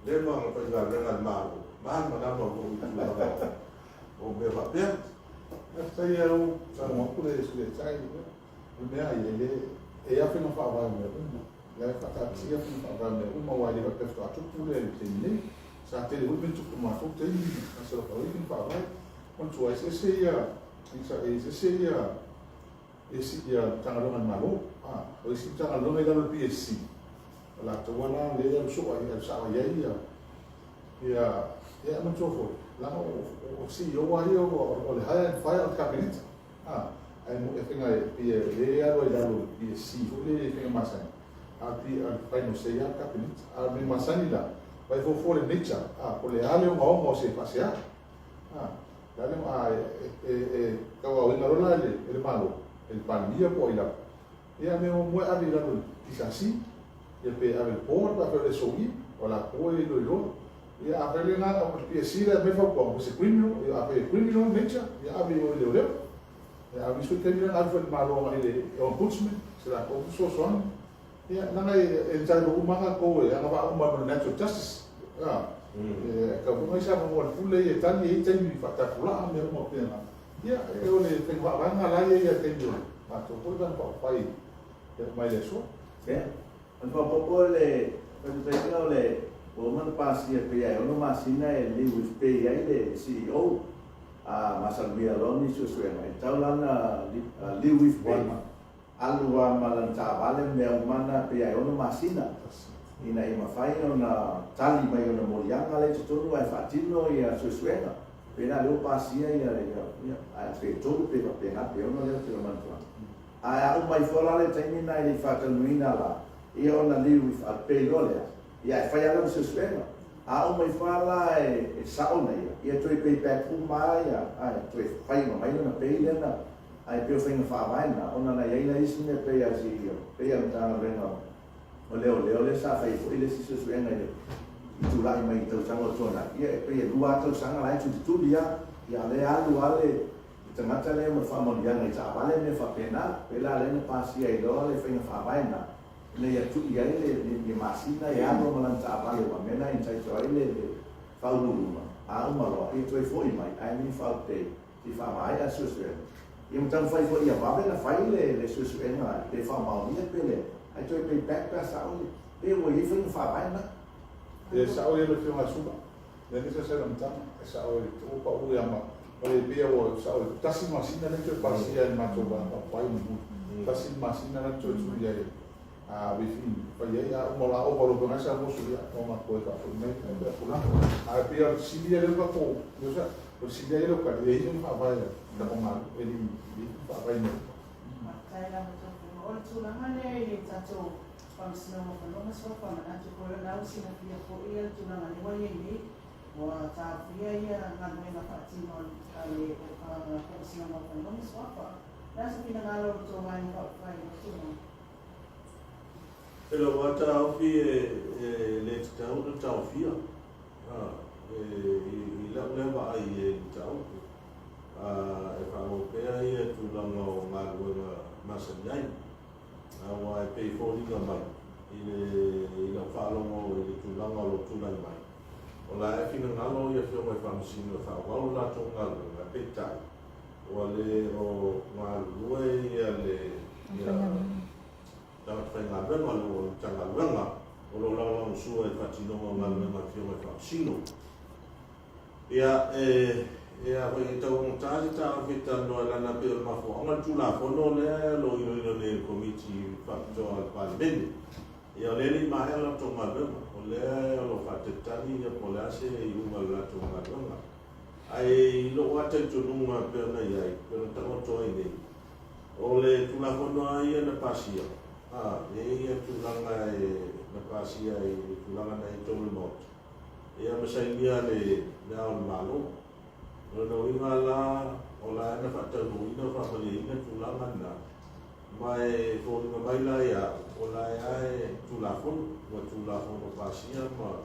Speaker 4: leva ona faigaluega i le Malo, malamalama foi i tulaga o mea faapea.
Speaker 7: Faafetai lava ua saunoa atu le Sui Taitai, o le mea ia, e le, e i ai lava faiga faavae o mea uma. O la e faataatia faiga faavae o mea uma, aua e le faapea faatoa tupu lea i le taimi nei. Sa tele foi mea na tupu i le matou taimi, sa i ai faiga faavae. Manatua, e eseese ia, e eseese ia, isi ia Matagaluega a le Malo. O isi Matagaluega i lalo o le PSC, o latou lava la lea e alu soo ai, alu sao i ai ia, ia, ia manatua foi, leaga o CEO lava ia o le hire and fire o le Kapeneta. Ae e faiga e pei e le alu ai i lalo o le PSC foi lele i faiga masani, a o le final say lava le Kapeneta. A o le mea masani la, vai fuafua le nature, po o le a le ogaoga o se faasea. A, le a e tauaoina loa la e le Malo, e le Palemia po o ai lava, ia mea muamua e ave i lalo o le PSC, ia pe ave i le board pe afai o le SOE, o latou e iloiloa. Ia afai le na o le PSC la e aumai le fautuaga, o se criminal, ia afai e criminal nature, ia ave i o i leoleo. Ia a o nisi foi taimi la na ave foi e le Malo agai i le Ombudsman, se latou fesoasoani. Ia, leaga e entitle uma lava tatou e agavaa uma ma le natural justice. E tatau foi ona i ai se avanoa o le pule ia e tali, e i ai taimi faatapulaa ma mea uma faapena. Ia, o le faiga faavae lena la e i ai i le taimi o le matou foi Vaega Faaupufai e oo mai i le aso.
Speaker 8: Ia, o le faaopoopo i le faataitaiga o le ua uma ona pasia pei lava e ono masina e leave with pay ai le CEO a masalomia loa ni suesuega, e tatau la ona leave with pay. Alu lava ma lana taavale ma mea uma na pei lava e ono masina ina ia mafai ona tali mai ona moliaga lea i totonu ae faatino ia suesuega. Pei la lea ua pasia ia ia ae pe tolu pe faapena pe ono lea ou te le manatua. Ae a uma ifo la le taimi lena e le i faataunuina la ia ona leave with pay loa lea ia ae fai lava lana suesuega. A uma ifo lava la e sao na ia, ia toe pay back uma lava ia ae toe fai mai lana pay lea na Ae pei o faiga faavae na, ona na i ai la isi mea pei a si, pei a le Matagaluega o Leoleo lea sa fai ai foi le isi suesuega i le i tulai mai i tausaga ua tuanai, ia e pei e lua lava tausaga la e tulituli lava, ia a o lea e alu lava le tagata lea ma le faamanuiaga i taavale ma mea faapena. Pei la lea na pasia ai loa le faiga faavae na, ina ia tui ai le le masina e alu ma lana taavale aua o mea na e entitle ai le faauluuluga, a uma loa, ia toe foi mai ae ni faaupei. I faamaea le suesuega. Ia ma taumafai foi ia vave ona fai le suesuega pe faamaonia pe leai, ae toe pay back pe a sao ia. Pe ua i ai faiga faavae na.
Speaker 7: E sao ia le afioga ia Suka. Lea nei sa sau i le amataga, e sao e tuu pau ia ma ma le pei ua sao e tasi masina lea toe pasia e le matou vaega faaupufai mulimuli. Tasi le masina la toe tuu i ai a within fai ai a uma la ova loa pe sa mosu ia o matou e faafoi mai pe tulaga. Ae pei o le fesili ia lea ua tatou O le sili ai lea o ka e i ai faavae a le Malo, e le i faavae mai.
Speaker 5: Faafetai lava Tofiga. O le tulaga lea i le tatou Faamasinoga o Fanua ma Suafa, manatu foi o lena ua silafia foi le tulaga lea ua i ai nei, ua taofia ia galuega faatino a le Faamasinoga o Fanua ma Suafa. O le a se finagalo o le tou Vaega Faaupufai i lea tulaga?
Speaker 4: E lau lava taofi e le tatau ona taofia. I lau lea vaai i le mataupu, e faaauau pea ia tulaga o galuega masani ai, aua e pei e foliga mai i lau faalogo i le tulaga o lo o tulai mai, o la e finagalo ia Afioga i Faamasino e faaauau le latou galuega, peitai, ua le o galulue ia le tagata faigaluega o le Matagaluega o lo o lagolagosua i le faatinoga o galuega a Afioga i Faamasino. Ia, e, e a foi, e tau augata se taofi e talanoa leaga pei o le mafuaaga o le Tulafono lea o lo o iloilo nei e le Komiti Faapitoa a le Palemene. Ia, o lea e le i maea le latou galuega, o lea o lo o faatalitali ia po o le a se iuga o le latou galuega. Ae i lou lava talitonuga e pei ona i ai, e pei ona taoto ai nei, o le Tulafono lava ia na pasia, a, e i ai ia tulaga e, na pasia i le tulaga na i ai i totonu o le Maota, ia ma sainia le Le Ao o le Malo. O lona uiga la, o la e na faataunuuina ma faamalieina tulaga na, ma e foliga mai la ia au, o la e lava e Tulafono, ua Tulafono pasia ma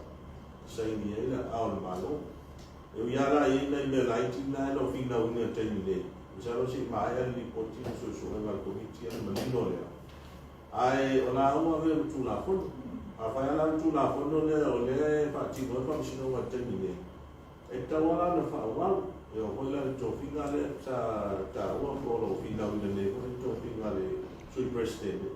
Speaker 4: saini ai le Aao o le Malo. E ui lava la e i ai nai mea laiti na e le o finauina i le taimi nei, masalo se i maea le lipoti ma suesuega a le Komiti ona manino lea, ae o la ua avea ma Tulafono. Afai lava la o le Tulafono lea o lea e faatino ai le Faamasinoga i le taimi nei, E tatau lava la ona faaauau. E oo foi la i le tofiga lea sa taua po o lo o finauina nei foi le tofiga a le Sui Peresetene.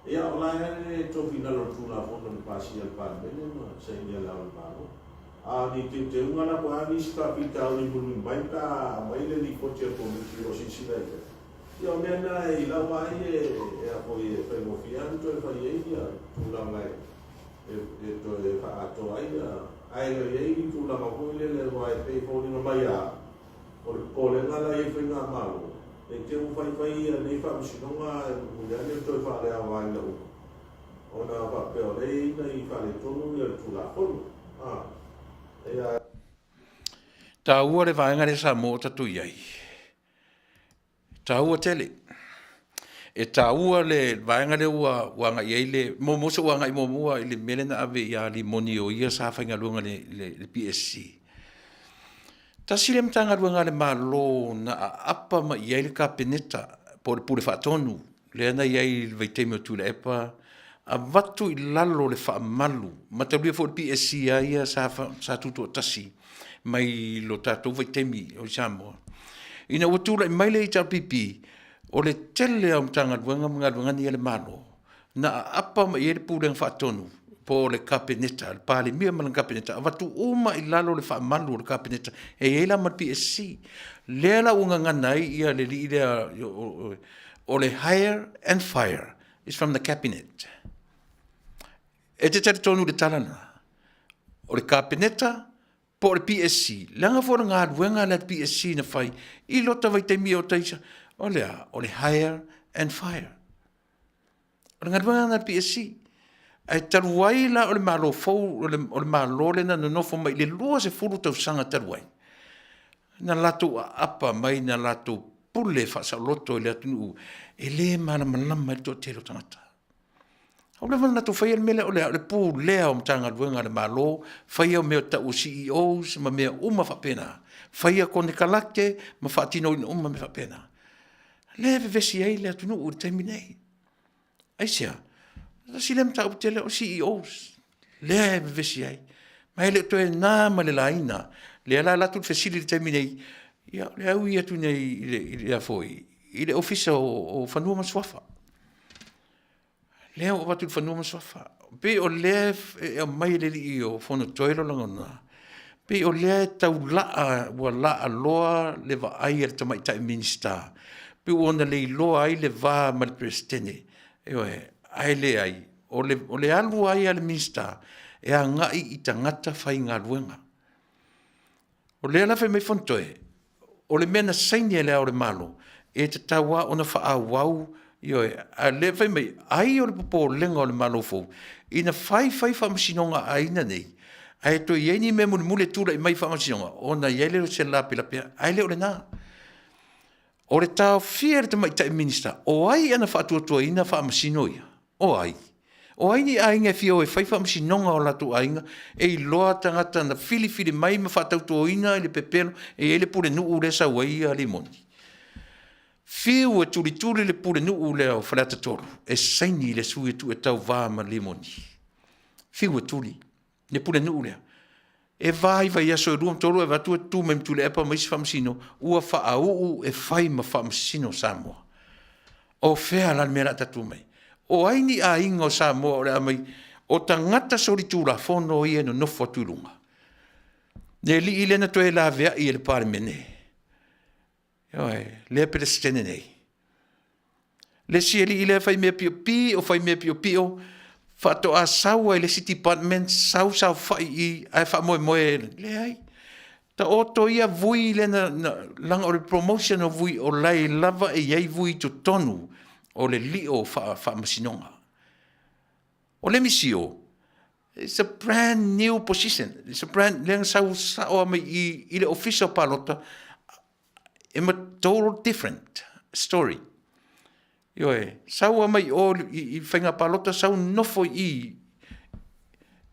Speaker 4: Ia, o la e le tofinalo o le Tulafono na pasia e le Palemene ma sainia e Le Ao o le Malo. A o ni teuteuga la po o a nisi faafitauli mulimuli mai pe a aumai le lipoti a le Komiti o lo o silasila i ai, ia o mea na i lau vaai e a foi e faigofie lava ona toe fai ai tulaga e toe faaatoa ai ae le o i ai ni tulaga foi lele aua e pei e foliga mai lava o le popolega la e i ai le faigamalo, ne i te i ua faifai nei faamasinoga ae mulimuli ane ua toe faaleaogaina uma ona faapea o lea e i ai nai faaletonu le Tulafono. Ia.
Speaker 2: Taua le vaega lea Samoa o tatou i ai. E taua tele. E taua le vaega lea ua agai i ai le… muamua se i ou agai muamua i le mea lea na ave ia Rimoni o ia sa faigaluega i le PSC. Tasi lea Matagaluega a le Malo na aapa mai i ai le Kapeneta po o le Pule Faatonu lea na i ai i le vaitaimi o Tuilaepa, avatu i lalo o le faamalu, mataulia foi o le PSC lava ia sa tutoatasi mai lo tatou vaitaimi o i Samoa. Ina ua tulai mai le HRPP, o le tele lava o Matagaluega ma galuega nei a le Malo, na aapa mai i ai le Pulega Faatonu po o le Kapeneta, le Palemia ma lana Kapeneta, avatu uma i lalo o le faamalu a le Kapeneta, e i ai la ma le PSC. Lea la ua gagana ai le alii lea o le hire and fire is from the Cabinet. E te talitonu i le tala lena? O le Kapeneta po o le PSC, leaga foi o le galuega lea a le PSC na fai i lota vaitaimi o ita, o le a? O le hire and fire. O le galuega lena a le PSC. Ae talu ai la o le Malo fou, o le Malo lea na nonofo mai i le 20 tausaga talu ai, na latou aapa mai na latou pule faasaoloto i le atunuu e le malamalama ai le toatele o tagata. Ua leva ona latou faia le mea lea, o le a? O le pulea o Matagaluega a le Malo, faia mea e tau o CEOs ma mea uma faapena, faia konekarate ma faatinoina uma mea faapena. O lea e vevesi ai le atunuu i le taimi lenei. Aisea? Tasi lea mataupu tele o CEOs lea e vevesi ai, ma e le o toe na ma le laina. O lea la e alu atu le fesili i le taimi nei, ia o lea e ui atu nei i le Ofisa o Fanua ma Suafa, lea ua avatu i le Fanua ma Suafa. E pei o lea e aumai e le alii o Fonotoe lona lagona, e pei o lea e tau laa, ua laaloa le vaai a le Tamaitai Minisita, pei ua ona leiloa ai le va ma le Peresetene, ioe, ae leai, o le alu lava ia a le Minisita e agai i tagata faigaluega. O lea la e fai mai Fonotoe, o le mea na saini e Le Ao o le Malo, e tatau lava ona faaauau, ioe, a o lea e fai mai, ai o le popolega o le Malo fou, ina fai fai faamasinoga a aiga nei, ae toe i ai ni mea mulimuli e tulai mai i faamasinoga, ona i ai lea o se lapelapea, ae le o lena. O le taofia e le Tamaitai Minisita, o ai ana faatuatuaina Faamasino ia? O ai? O ai ni aiga e fia o e fai faamasinoga o latou aiga, e iloa tagata na filifili mai ma faatautoina i le pepelo, e i ai le pulenuu lea e sau ai Rimoni? Fiu e tulituli le pulenuu lea o Faleata 3 e saini le sui e tuu e tauva ma Rimoni, fiu e tuli le pulenuu lea. E va i vaiaso e 2 ma 3 ae vaai atu ua tutu mai ma Tuilaepa ma isi faamasino ua faauu e fai ma faamasino o Samoa. O fea la le mea o le a tatou omai ai? O ai ni aiga o Samoa o le a omai, o tagata solitulafono ia e nonofo atu i luga? Le alii lea na toe laveai e le Palemene, ioe, lea e Peresetene nei. Le isi alii lea e faimea piopio faimea piopio. Faatoa sau ai le isi department sau saofai i i ae faamoemoe, leai. Taoto ia Vui lea na, na, leaga o le promotion o Vui o la e lava e i ai Vui i totonu o le lio o faamasinoga. O le misio, it's a brand new position. It's a brand, lea na sau sao mai i, i le ofisa o palota, e ma total different story. Ioe, sau mai o i, i faiga palota, sau nofo i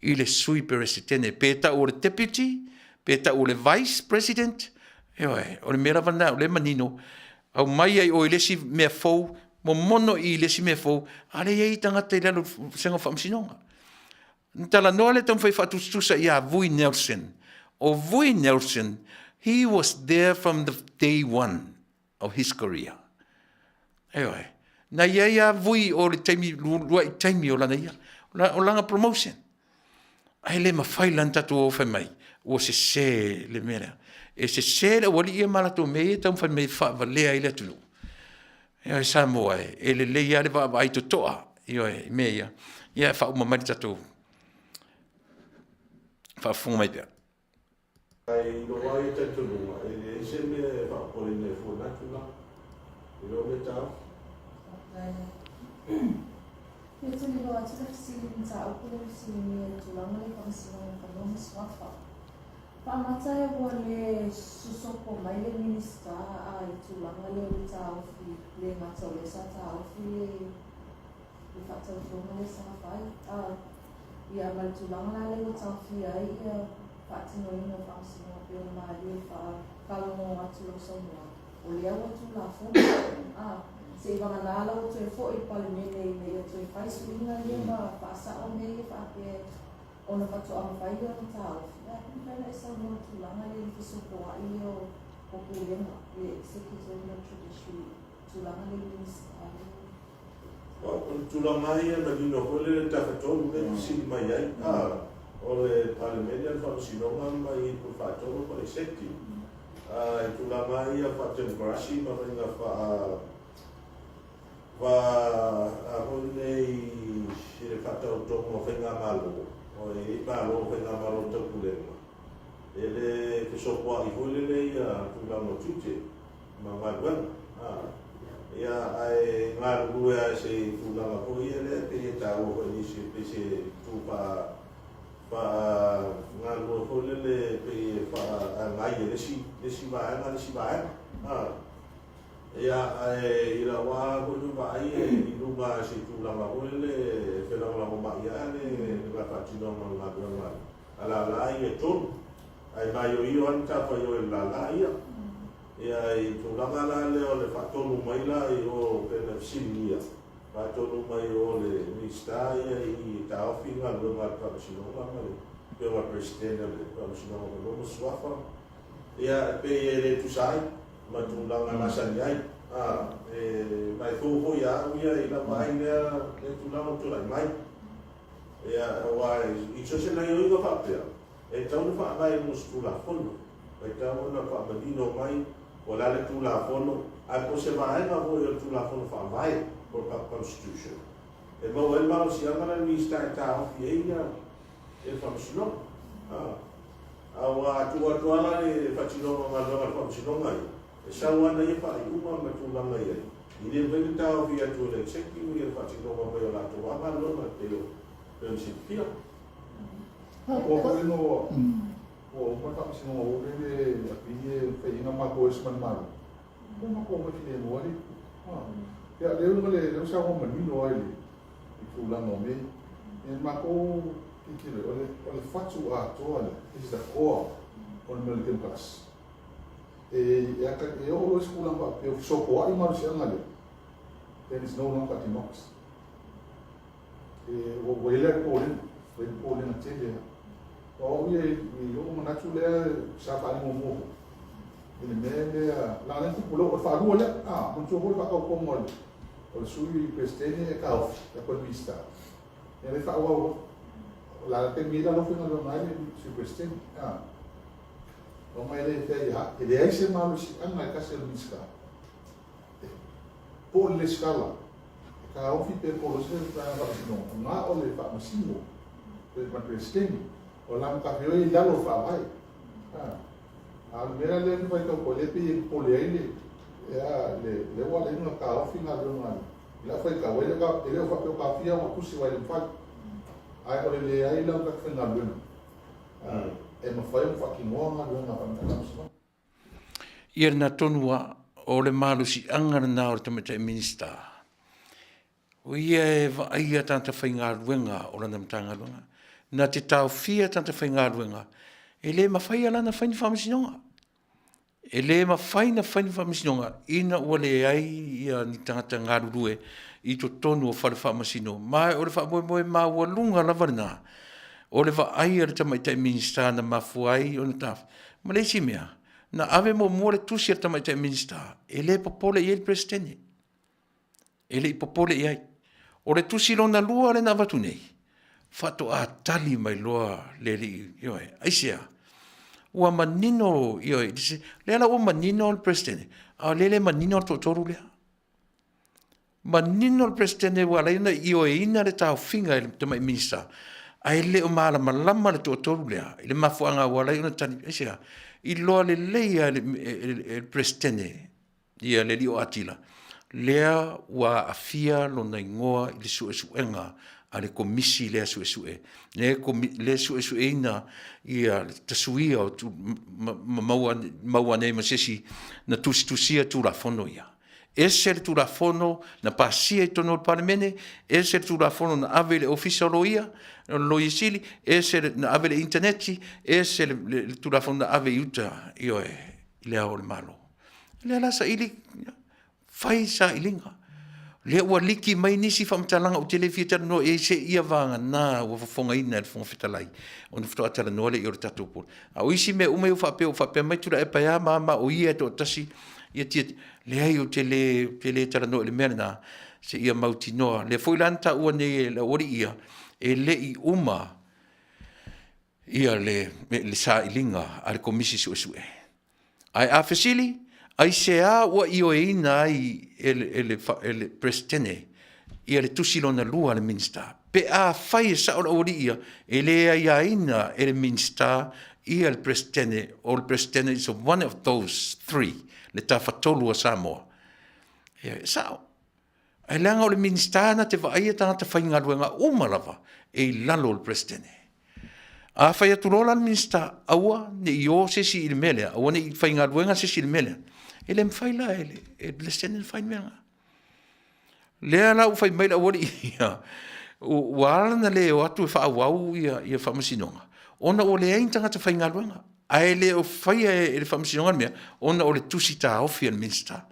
Speaker 2: i le sui peresetene, pe tau o le deputy, pe tau o le vice president, ioe, o le mea lava lena o lea e manino, aumai ai o i le isi mea fou, momono i le isi mea fou, a lea e i ai tagata i lalo o vasega o faamasinoga. Na talanoa le taumafai e faatusatusa ia Vui Nelson. O Vui Nelson, he was there from the day one of his career. Ioe. Na i ai a Vui o le taimi, lua'i taimi o lana ia, o lana promotion. Ae le mafai la ona tatou o fai mai, ua sese le mea lea. E sese le aualii ia ma latou mea ia e taumafai mai e faavalea ai le atunuu. Ioe Samoa e, e lelei lava le vaavaai totoa, ioe, i mea ia. Ia faauma mai le tatou faafofoga mai pea.
Speaker 4: Ae i lou lava ia talitonuga, e leai se mea e faapopoleina ai fua i lena tulaga, i lou lea taofi.
Speaker 5: Faafetai. Ia tuliloa atu le fesili mataupu lea fesiligia i le tulaga lea i Faamasinoga o Fanua ma Suafa. Faamata e ua le sosopo mai le Minisita a i tulaga lea o le taofi le gata o lea sa taofi le le faatautoga lea sa fai a ia ma le tulaga la lea ua taofia ai ia faatinoina o faamasinoga pei ona malie faalogo atu lau saunoaga o lea ua tulafono a seivagana la ua toe foi i le Palemene ina ia toe fai suiga ia ma faasao mea ia faapea ona faatoa mafai lea ona taofi ae pe mafai ona e saunoa i le tulaga lea i le fesopoai lea o Pulega le Executive ma le Judiciary tulaga lea i le Minisita lea.
Speaker 4: O le tulaga lava ia e manino foi lele le Tafatolu lea e fesili mai ai, a, o le Palemene, le Faamasinoga ma i Pule Faatonu ma le Executive. A, i tulaga lava ia faa-temokarasi ma faiga faa, faa, a foi nei i le faataotoga o faigamalo, o e i ai Malo, faigamalo o Taupulega, e le fesopoai foi lele ia tulaga o tiute ma galuega. Ia, ae galulue lava i se tulaga foi ia lea e pei e taua foi e nisi e pei se itu faa faa galulue foi lele e pei e faagai e le isi le isi vaega le isi vaega. Ia, ae i lau lava foi vaai i luga i se tulaga foi lele e felagolagomai lava le faatinoga o le galuega a lala ia e tolu. Ae maioio lava le matafaioi a le lala ia. Ia, i tulaga la lea o le faatonu mai la i o pei ona fesiligia, faatonu mai o le Minisita ia i taofi galuega a le Faamasinoga ma le Afioga i le Peresetene o le Faamasinoga o Fanua ma Suafa. Ia, e pei e le tusa ai ma tulaga masani ai. A, e, ma e fou foi ia au ia i lau vaai lea, lea tulaga ua tulai mai. Ia, aua i so o se gaioiga faapea, e tatau ona faavae i luga o se Tulafono, e tatau ona faamanino mai po o le a le Tulafono, ae po o se vaega foi o le Tulafono Faavae po o le Constitution, e maua ai le malosiaga lea a le Minisita e taofi ai ia le Faamasinoga. Aua a tuu atu lava la le faatinoga o galuega a le Faamasinoga ia, e sau lava ana ia faaiuga ma tulaga i ai, e le mafai ona taofi atu e le Executive ia le faatinoga mai o latou lava galuega e pei ona silafia.
Speaker 7: Ua foi no ua uma le faamasinoga o lele a pili e fai matou e le Malo. Ua matou omai filemu ai. Ia lea ua le lea ua saunoa manino ai le i tulaga o mea ia. E matou tilotilo o le fatu atoa lea, this is the core o le mea o le temokarasi. E e oo loa i se tulaga faapea ua fesopoai malosiaga lea, then it's no longer a democracy. E ua i ai le popolega, ua i ai le popolega tele lava. Aua o au ia i lou manatu lea sa faaali muamua foi, i le mea lea, leaga lea na tupu loa, o le faalua lea, a, manatua foi le faatautoga o le sui Peresetene e taofi, e apu i le Minisita. Ia lea faaauau loa. O le a le taimi la ua faigaluega ai le sui Peresetene. A, o mai le fea ia, e leai se malosiaga e tasi o le Minisita, po o le resitala. taofi pe kolosi le vaega faamasinoga, na o le faamasino pe ma le Peresetene, o la matafaioi i lalo o le Faavae. A o le mea la lea na faitau atu ai, lea e pei e popole ai le, ea, le, lea ua ala ai ona taofi galuega a le, i lau faitau, e le o faapea o taofia ona tusi aua e le mafai, ae o le leai la o tagata faigaluega e mafai ona faatinoa galuega a Faamasinoga.
Speaker 2: Ia lena tonu lava, o le malosiaga lena o le Tamaitai Minisita, o ia e vaaia tagata faigaluega o lana Matagaluega. Na te taofia tagata faigaluega, e le mafai la ona fai ni faamasinoga. E le mafai ona fai ni faamasinoga ina ua leai ia ni tagata galulue i totonu o fale faamasino. Ma o le faamoemoe maualuga lava lena o le vaai a le Tamaitai Minisita na mafua ai ona taofia. Ma le isi mea, na ave muamua le tusi a le Tamaitai Minisita e le popole i ai le Peresetene, e le i popole i ai. O le tusi lona lua lea na avatu nei, faatoa tali mai loa le alii, ioe. Aisea? Ua manino, ioe, lea la ua manino le Peresetene, a o lea e le manino le toatolu lea. Manino le Peresetene ua ala ai ona ioeina le taofiga e le Tamaitai Minisita, ae le o malamalama le toatolu lea i le mafuaaga ua ala ai ona tali. Aisea? Iloa lelei lava e le Peresetene ia le alii o Atila, lea ua aafia lona igoa i le suesuega a le Komisi lea Suesue, lea e suesueina le tasuia ma maua ane ai ma se isi na tusitusia Tulafono ia. Ese le Tulafono na pasia i totonu o le Palemene, ese le Tulafono na ave i le Ofisa o Loia, o le Loia Sili, ese le na ave i le initaneti, ese le Tulafono na ave i uta, ioe, i Le Ao o le Malo. O lea la saili, fai sailiga. O lea ua liki mai nisi faamatalaga ou te le fia talanoa i ai seia vagana ua fofogaina e le Fofoga Fetalai ona faatoa talanoa lea i ai o le tatou Pule. A o isi mea uma ia ua faapea ua faapea mai Tuilaepa e a ma a ma o ia e toatasi ia, leai ou te le talanoa i le mea lena seia mautinoa. O lea foi la na taua nei e le aualii ia, e le i uma le sailiga a le Komisi Suesue. Ae a fesili, aisea ua ioeina ai e le Peresetene le tusi lona lua a le Minisita? Pe afai e sao le aualii ia, e le aiaina e le Minisita le Peresetene, o le Peresetene is one of those three, le Tafatolu a Samoa. E sao, ae leaga o le Minisita na te vaaia tagata faigaluega uma lava e i lalo o le Peresetene. A fai atu loa la le Minisita, aua ne i o se isi i le mea lea, aua ne i faigaluega se isi i le mea lea, e le mafai la e le Peresetene ona fai le mea lena. Lea la ua fai mai le aualii ia, ua ala ona le o atu e faaauau faamasinoga, ona ua leai ni tagata faigaluega, ae le o faia e le Faamasinoga le mea, ona o le tusi taofi a le Minisita.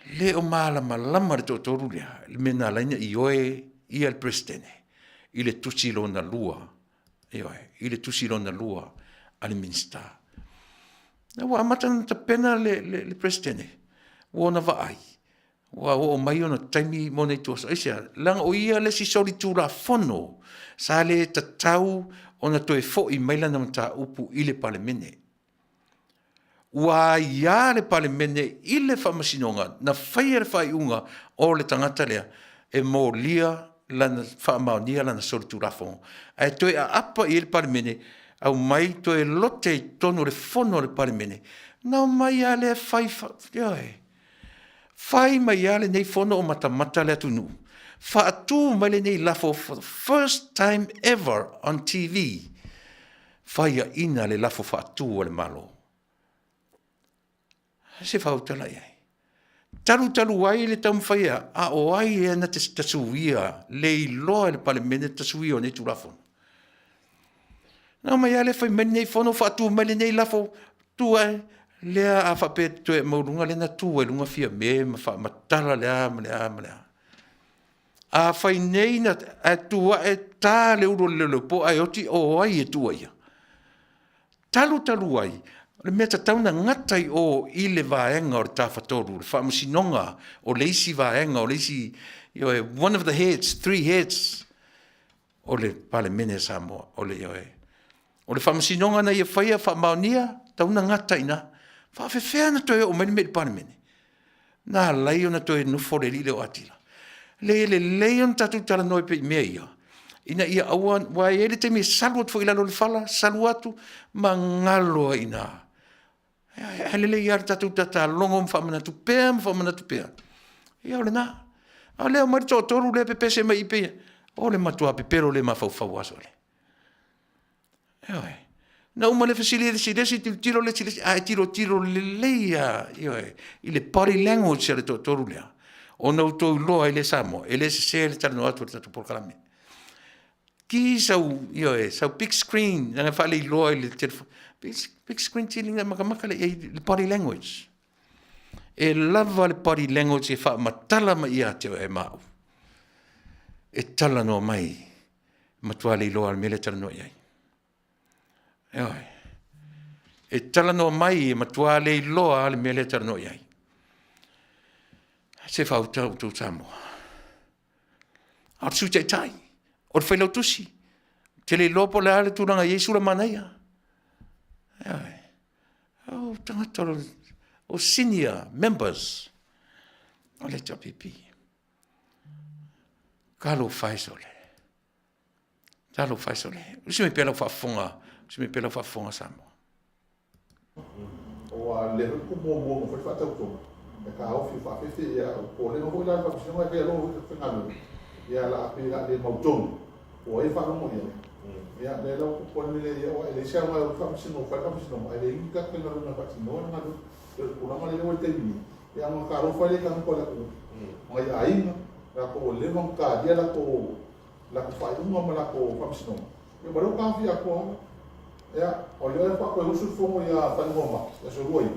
Speaker 2: E le o malamalama le toatolu lea i le mea na ala ai ona ioe le Peresetene i le tusi lona lua, ioe, i le tusi lona lua a le Minisita. Ua amata ona tapena le Peresetene, ua ona vaai ua oo mai ona taimi ma ona ituaso. Aisea? Leaga o ia le isi solitulafono sa le tatau ona toe foi mai lana mataupu i le Palemene. Ua aia le Palemene i le Faamasinoga na faia le faaiuga o le tagata lea e molia lana, faamaonia lana solitulafono, ae toe aapa i ai le Palemene, aumai toe lote i totonu o le fono a le Palemene, ona omai lava lea fai, ioe, fai mai lava lenei fono o matamata le atunuu, faatu mai lenei lafo for the first time ever on TV, faiaina le lafo faatu a le Malo. Se faautala i ai. Talu talu ai le taumafai a o ai ea na te tasuia le iloa e le Palemene le tasuia o nei Tulafono. Na omai lava lea fai mai lenei fono faatu mai lenei lafo, tu ae, lea a faapea e te toe maualuga lea na tu ai i luga Fiame ma faamatala le a ma le a ma le a. A fai nei na, ae tu ae ta le ulu o le leoleopo ae oti, o ai e tuuaia? Talu talu ai, o le mea tatau ona gata i o i le vaega o le Tafatolu, le Faamasinoga o le isi vaega o le isi, ioe, one of the heads, three heads o le Palemene a Samoa, o le, ioe. O le Faamasinoga na ia faia faamaonia, tatau ona gata i ina. E faapefea ona toe oo mai le mea i le Palemene? Na ala ai ona toe nofo le alii lea o Atila. Leai e lelei ona tatou talanoa pea i mea ia, ina ia aua, aua e i ai le taimi e salu atu foi i lalo o le fala, salu atu ma galo ai i ina. Ae lelei lava le tatou tatalogo ma faamanatu pea ma faamanatu pea, ia o lena. A o lea e omai le toatolu lea pepese mai i i pei o le matua pepelo le mafaufau lava sole. Ioe. Na uma le fesili a le isi i le isi, tilotilo le isi i le isi, a e tilotilo lelei lava, ioe, i le body language a le toatolu lea, ona outou iloa ai lea Samoa, e le sese le talanoa atu o le tatou polokalame. Ki sau, ioe, sau big screen leaga e faaleiloa i le telefoni, big screen sili ona e matamata lelei i ai i le body language. E lava le body language e faamatala mai ia te oe ma au e talanoa mai, e matua leiloa lava le mea lea e talanoa i ai. Ioe. E talanoa mai e matua leiloa lava le mea lea e talanoa i ai. Se faautau outou Samoa. A o le Sui Taitai, o le Failautusi, ou te le iloa po o le a le tulaga e i ai Sulamanaia. Ioe. O tagata o senior members o le HRPP. Talofa e sole, talofa e sole. Usi mai pea lau faafofoga, usi mai pea lau faafofoga Samoa.
Speaker 7: Aua o lea foi ua muamua ona fai le faatautoga, e taofi e faafefe, ia o popolega foi la i le Faamasinoga e fai aloa foi le faigaluega, ia la pei o le a le mautonu po o ai e faalogo i ai. Ia lea la ua tupu ai le mea lea, aua e leai se aoga e o ai le Faamasino e fai le Faamasinoga ae leai ni tagata faigaluega e faatinoa le galuega. E pei o le tulaga lea ua i ai i le taimi nei, ia ona talofa ai lea i tagata o le atunuu, nai aiga, latou ua leva ona talia latou faaiuga ma latou faamasinoga, ia ma lea ua taofi atoa lava. Ia, o lea faatoa toe usu le fono ia faaiuga o Mati, aso Lua ia,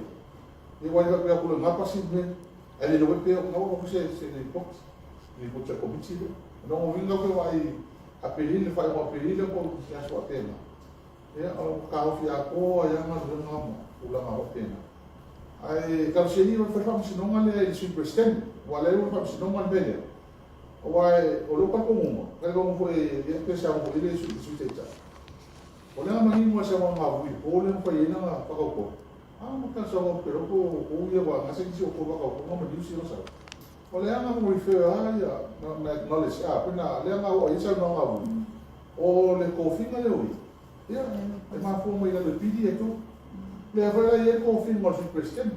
Speaker 7: ia aua e le faapea atu loa i lena pasi le mea, ae le iloa foi pe na ua avatu se lipoti, lipoti a le Komiti lea. O lona uiga ou te vaai i Aperila, le faaiuga o Aperila po o se aso faapena, ia ua taofi atoa ai lava galuega ma tulaga faapena. Ae talosia ia fai le faamasinoga lea i le Sui Peresetene, aua o lea e i le Faamasinoga le mea lea. Aua o lou talitonuga, talitonu foi ia pe saunoa foi le Sui Taitai, o lea na manino lava i le saunoaga a Vui i le po lea na fai ai lana faatautoga, a na saunoa atu o outou ia aua na se nisi o outou faatautoga ma news ia na sau. O lea na refer lava ia, na acknowledge, a pei na, lea na oo i ai le saunoaga a Vui, o le tofiga lea o ia, ia, e mafua mai lalo i pili ia e tolu. Lea foi la e i ai le tofiga o le Sui Peresetene.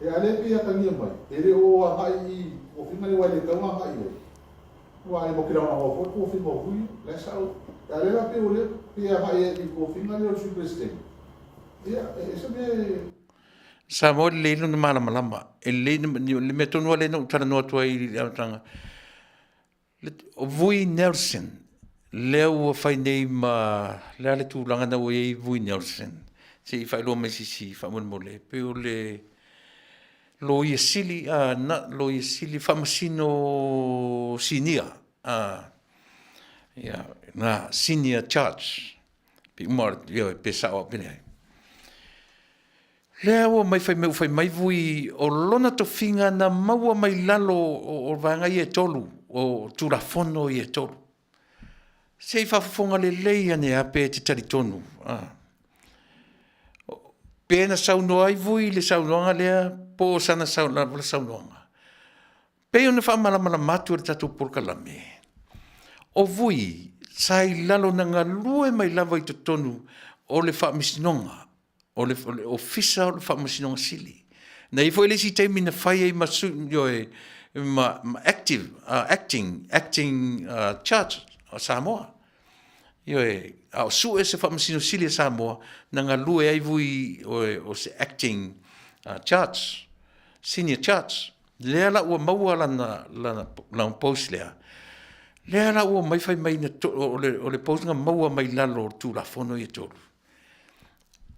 Speaker 7: E a lea pei e atagia mai, e le o agai i tofiga lea aua e le tatau ona agai i ai. Aua e matou te lagolagoina foi le tofiga o Vui, la e sao. A o lea la pei o lea pei e agai i le tofiga lea o le Sui Peresetene, ia e ese mea e.
Speaker 2: Samoa e lelei lona malamalama, e lelei le mea tonu lava lea na ou talanoa atu ai i le amataga, O Vui Nelson, lea ua fai nei ma, o le a le tulaga lena ua i ai Vui Nelson? Se i faailoa mai se isi faamolemole. E pei o le Loia Sili, not Loia Sili, Faamasino Sinia, ia, na, Senior Judge. Pe uma, ioe, pe sao au pe leai. Lea ua omai fai mai ua fai mai Vui o lona tofiga na maua mai lalo o vaega ia e tolu, o Tulafono ia e tolu. Se i faafofoga lelei ane lava pe e te talitonu, pe na saunoa ai Vui i le saunoaga lea po o sana saunoaga. Pei ona faamalamalama atu e le tatou polokalame, o Vui sa i lalo na galue mai lava i totonu o le Faamasinoga o le Ofisa o le Faamasinoga Sili. Na i ai foi le isi taimi na fai ai ma sui, ioe, ma active, acting, acting Judge o Samoa. Ioe, a o sue se Faamasino Sili a Samoa, na galue ai Vui o se acting Judge, Senior Judge. Lea la ua maua lana, lana post lea, lea la ua omai fai mai o le post na maua mai lalo o Tulafono ia e tolu.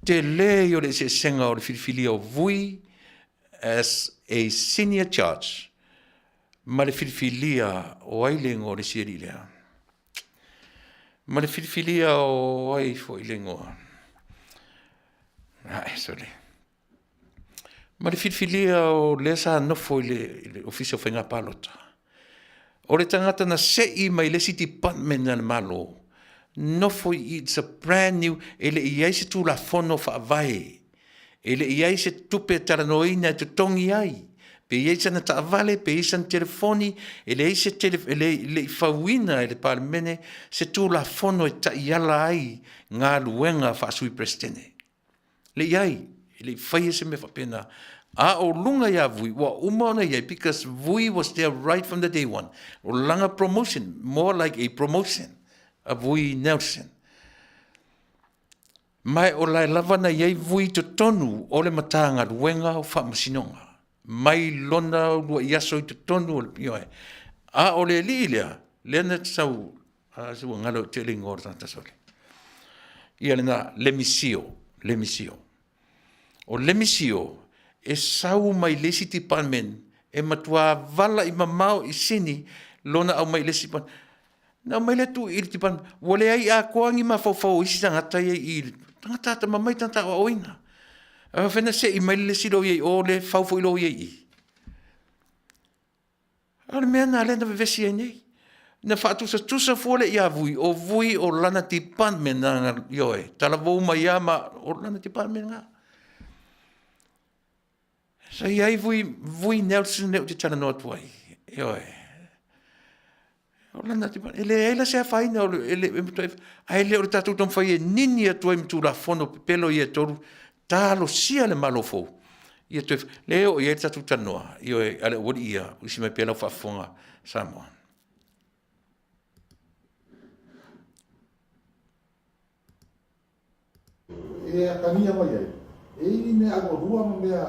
Speaker 2: Tele ia o le eseesega o le filifilia o Vui as a Senior Judge ma le filifilia o ai le igoa o le isi alii lea? Ma le filifilia o ai foi le igoa? Ae sole. Ma le filifilia o lea sa nofo i le Ofisa o Faiga Palota, o le tagata na sei mai le isi department a le Malo, nofo i i, it's a brand new, e le i i ai se Tulafono Faavae, e le i i ai se tupe e talanoaina e totogi ai. Pe i ai sana taavale, pe i ai sana telefoni, e leai se tele, e le, le i fauina e le Palemene se Tulafono e taiala ai galuega faa-Sui Peresetene. Le i ai, e le i faia se mea faapena. A o luga ia Vui, ua uma ona i ai, because Vui was there right from the day one. O lana promotion, more like a promotion a Vui Nelson. Ma o lae lava na i ai Vui i totonu o le Matagaluega o Faamasinoga, mai lona uluai aso i totonu o le, ioe. A o le alii lea, lea na sau, a se ua galo ia te au le igoa o le tagata sole. Ia lena, Lemisio, Lemisio. O Lemisio, e sau mai le isi department e matua valai mamao i Sini lona aumai i le isi department. Na aumai lea tuu i le department, ua leai atoa ni mafaufau o isi tagata ia i i, tagata atamamai tagata aoaoina. Ae faapefea ona sei mai le isi loia i o lea e fau foi loia i i? O le mea lena lea na vevesi ai nei. Na faatusatusa fua lea ia Vui, o Vui o lana department na, ioe, talavou mai lava ma, o lana department lena. Sa i ai Vui, Vui Nelson lea ou te talanoa atu ai, ioe. O lana department, e leai la se afaina, e le, ae le o le tatou taumafai e nini atu ai ma Tulafono pepelo ia e tolu, talosia le Malo fou, ia toe, lea e oo i ai le tatou talanoa, ioe, a le aualii ia, usi mai pea lau faafofoga Samoa.
Speaker 7: E atagia mai ai, e i ai ni mea alualua ma mea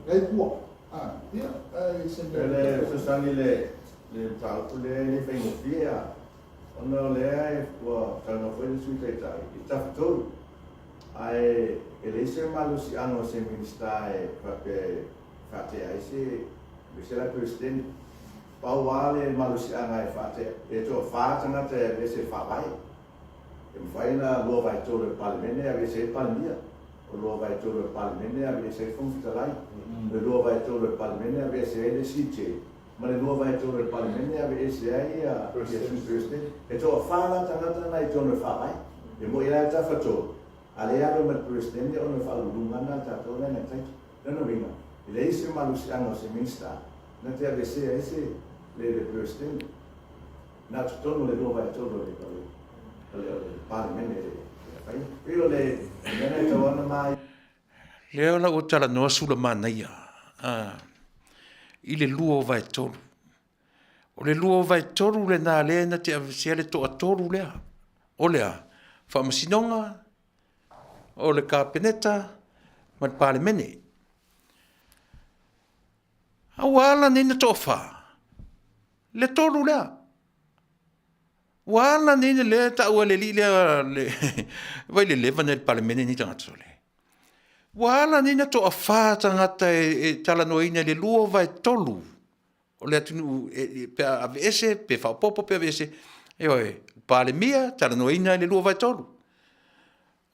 Speaker 7: nai pua. Ia, ae se mea.
Speaker 8: O le fesoasoani i le mataupu lea e le faigofie a, ona o lea ua saunoa foi le Sui Taitai i Tafatolu, ae e leai se malosiaga o se Minisita e faapea e faatea ai se, aemaise la Peresetene. Pau lava le malosiaga e faatea, e toafa tagata e aveese e faavae. E mafai ona 2/3 o le Palemene e aveese ai le Palemia, o le 2/3 o le Palemene e aveese ai le Fofoga Fetalai, o le 2/3 o le Palemene e aveese ai le CJ, ma le 2/3 o le Palemene e aveese ai le Sui Peresetene. E toafa la tagata na i totonu o le Faavae. E moni la e tafatolu, a o lea e alu ai ma le Peresetene ona o le faauluuluga lena a tatou lea na entitle. O lona uiga, e leai se malosiaga o se Minisita na te aveesea ai se le Peresetene. Na totonu o le 2/3 o le o le o le Palemene le fai. Pei o le mea lena e tatau lava ona ma.
Speaker 2: Lea la ua talanoa Sulamanaia i le 2/3. O le 2/3 lena lea na te aveesea le toatolu lea. O le a? Faamasinoga, o le Kapeneta ma le Palemene. A ua ala nei ona toafa le tolu lea. Ua ala nei ona lea e taua e le alii lea le vai le leva nei le Palemene nei tagata sole. Ua ala nei ona toafa tagata e talanoaina i le 2/3 o le atunuu pe a aveese pe faaopoopo pe aveese, ioe, Palemia talanoaina i le 2/3.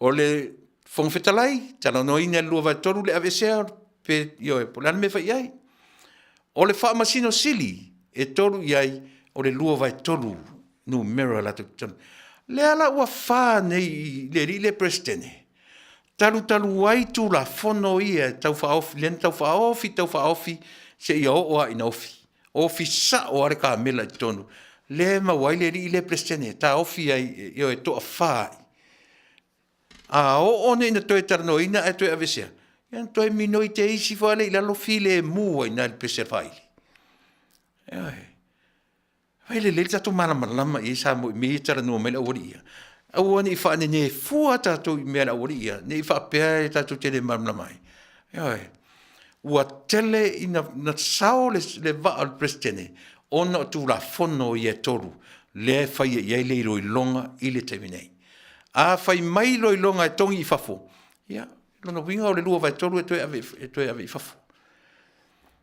Speaker 2: O le Fofoga Fetalai, talanoaina i le 2/3 le aveesea pe, ioe, po o le a le mea e fai i ai. O le Faamasino Sili, e tolu i ai, o le 2/3 numera latou te talanoa. Lea la ua fa nei i le alii lea Peresetene, talu talu ai Tulafono ia e tau faaofi, lea na tau faaofi tau faaofi seia oo lava ina ofi. Ofi sao lava le kamela i totonu, lea e maua ai le alii lea Peresetene e taofi ai, ioe, e toafa ai. A oo nei ina toe talanoaina ae toe aveesea, ia ona toe minoi te isi foi lea i lalo filemu ai i ina i le pese a le faili. Ioe. Vaai lelei le tatou malamalama i ai Samoa i mea ia e talanoa mai ai le aualii ia. Aua ne i faanene fua tatou i mea a le aualii ia, ne i faapea tatou te le malamalama ai. Ioe. Ua tele ina sao le vaa o le Peresetene ona o Tulafono ia e tolu lea e faia i ai le iloiloga i le taimi nei. A fai mai iloiloga e togi i fafo, ia, o lona uiga o le 2/3 e toe ave, e toe ave i fafo.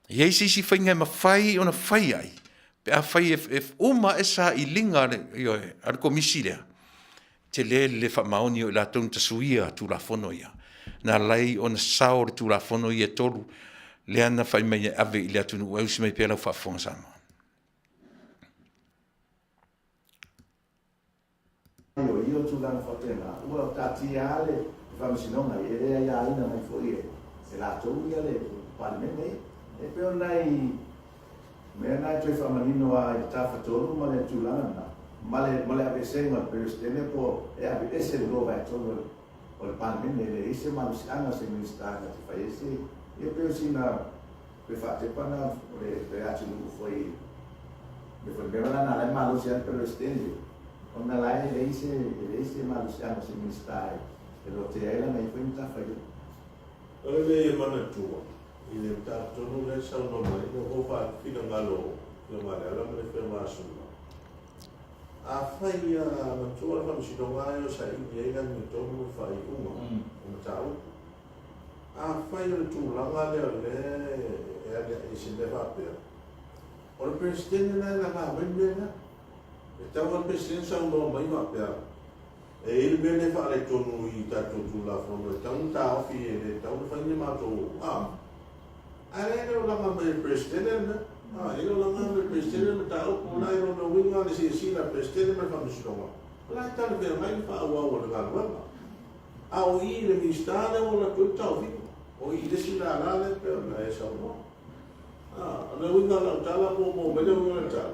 Speaker 2: E i ai se isi faiga e mafai ona fai ai pe afai e uma ae sailiga a le, ioe, a le Komisi lea, tele le le faamaoni o i latou na tasuia Tulafono ia, na ala ai ona sao le Tulafono ia e tolu lea na fai mai e ave i le atunuu. E usi mai pea lau faafofoga Samoa.
Speaker 8: O ia tulaga faapena, ua taatia lava le Faamasinoga, e le aiaina mai foi e latou le Palemene ia. E pei o nai mea na e toe faamanino lava i le Tafatolu ma le tulaga lena, ma le, ma le aveesega o le Peresetene po o e aveese le 2/3 o le Palemene, e leai se malosiaga o se Minisita na te fai ai se, ia pei o sina toe faatepa lena o le toe atunuu foi i le foi mea la na ala ai malosi ai le Peresetene, ona la e leai se, e leai se malosiaga o se Minisita e lotea ai lana ia foi matafaioi.
Speaker 4: O le mea ia manatua, i le mataupu tonu lea e saunoa mai ai, ua ou faafinagalo le Afioga ia Leala ma le Afioga ia Sula, afai lava matua le Faamasinoga e o saili ai le amiotonu le faaiuga o mataupu. Afai o le tulaga lea o lea e aliae i se mea faapea, o le Peresetene la e laga mai le mea lea. E tatau lava le Peresetene saunoa mai faapea, E i ai le mea lea e faaletonu i tatou Tulafono e tatau ona taofi e le tatau ona fai ni matou a. Ae la e le o laga mai e le Peresetene le mea. A, e le o laga mai e le Peresetene le mataupu la e lona uiga le silasila a le Peresetene ma le Faamasinoga, o la e talafeagai le faaauau o le galuega. A o i i le Minisita lea ua alu atu ai le taofiga, o i i le isi lala lea e pei ona e saunoa. A, o le uiga o lau tala po o maua mai le uiga o le tala,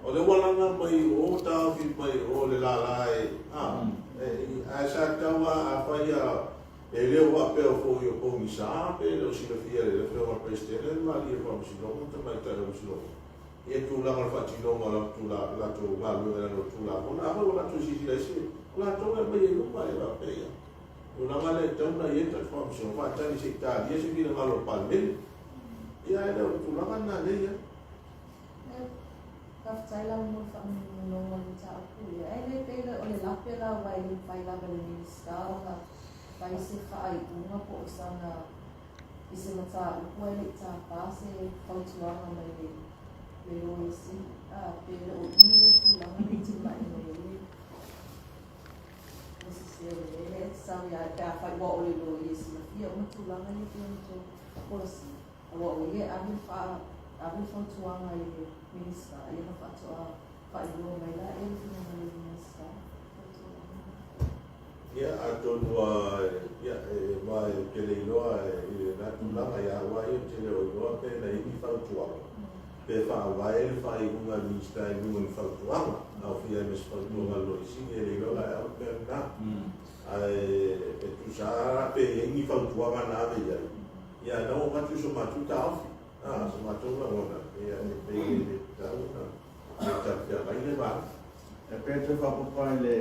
Speaker 4: o lea ua laga mai o taofi mai o le lala e, a, ae sa tatau lava afai a e le o faapea foi o pogisa pe le o silafia e le Afioga i le Peresetene le malie o le Faamasinoga ma Tamaitai o le Faamasinoga ia tulaga o le faatinoga o latou galuega i lalo o le Tulafono. Afai ua latou silasila i se, o latou e aumaia i luma e faapea ia tulaga lea e tatau ona i ai le tatou Faamasinoga faatali se i talia se finagalo o le Palemene. Ia ae le o le tulaga lena lea e i ai.
Speaker 5: Faafetai lava mo le faamaninoga o le mataupu ia. Ae le pei o le lape la aua e le mafai lava e le Minisita ona fai se faaiuga po o sana i se mataupu ae le i tapa se fautuaga mai le le Loia Sili. A pe le o i le tulaga lea e tulai mai ai le le sese o le mea lea e sau ia pe afai ua o le loia e silafia uma tulaga ia pei ona outou polosia. Aua o ia e ave le faa ave le fautuaga i le Minisita ia ona faatoa faailoa mai lea le finagalo o le Minisita fautuaga.
Speaker 4: Ia atonu lava ia aua ou te le iloa i lena tulaga ia aua ia ou te le o iloa pe na i ai ni fautuaga pe faavae le faaiuga a le Minisita i luga o ni fautuaga aofia ai ma se fautuaga a le Loia Sili e le iloa la e au le mea lena ae e tusa lava la pe i ai ni fautuaga na ave i ai ia na ua avatu so matou taofi a so matou lagona ia e pei e le tatau ona le talafeagai le vaega.
Speaker 8: E pei e toe faaopoopo i le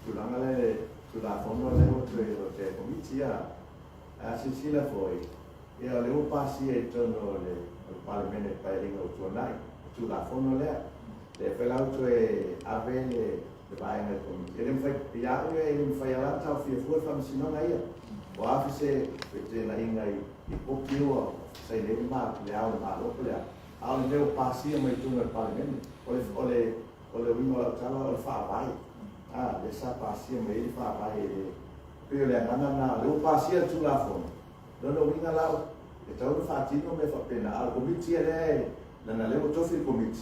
Speaker 8: tulaga lea i le Tulafono lea ua toe lotea e Komiti, a. A silasila foi, ia o lea ua pasia i totonu o le Palemene i le Paeaiga ua tuanai, le Tulafono lea. Lea foi la ua toe ave le vaega i le Komiti. E le mafai, ia au ia, e le mafai lava ona taofia fua le Faamasinoga ia. O a foi se feteenaiga i kopi ua saini ai le Ao o le Malo po o le a, a o le mea ua pasia mai i totonu o le Palemene, o le, o le, o le uiga o lau tala o le Faavae, a, lea sa pasia mai ai le Faavae e le, pei o le agaga lena, o lea ua pasia le Tulafono, lona uiga la, e tatau ona faatino mea faapena, a o le Komiti ia lea e, leaga o lea ua tofi le Komiti,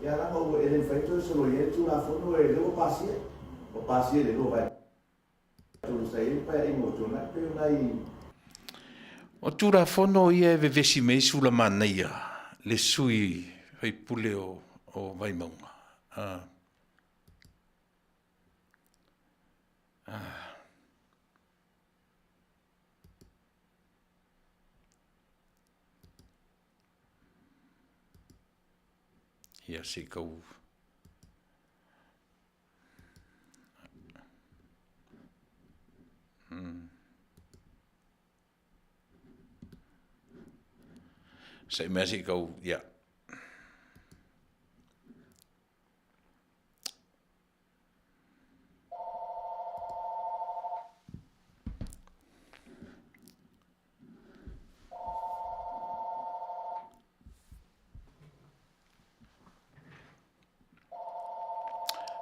Speaker 8: ia leaga ua, e le mafai ona toe soloia ai le Tulafono, lea ua pasia, ua pasia i le 2/3 sa i ai le Paeaiga ua tuanai, pei o nai.
Speaker 2: O Tulafono ia e vevesi mai ai Sulamanaia le sui faipule o Vaimauga. Ia se i tau Se i mea se i tau, ia.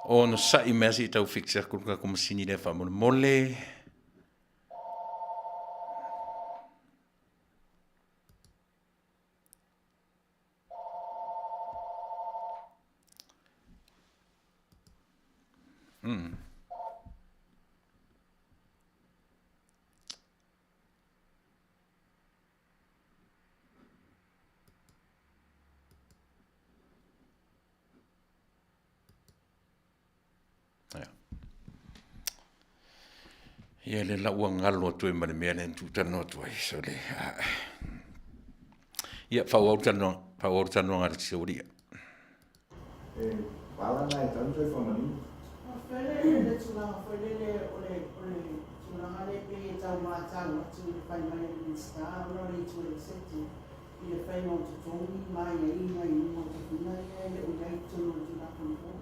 Speaker 2: Onosai mea se i tau fix atu le tatou masini lea faamolemole. Ia lea la ua galo atu ai ma le mea lea na tuutalanoa atu ai. So le, ia, faaauau le talanoaga, faaauau le talanoaga a le Taualia.
Speaker 8: E pala na e tau toe whamanino.
Speaker 9: Faafetai le le tulaga foi lele o le o le tulaga lea pei e tau matau atu i le fai mai a le Minisita ona o le itu executive i le faiga o totogi ma aiaiga i luga o tofiga ia e le o i ai i totonu o le Tulafono fou.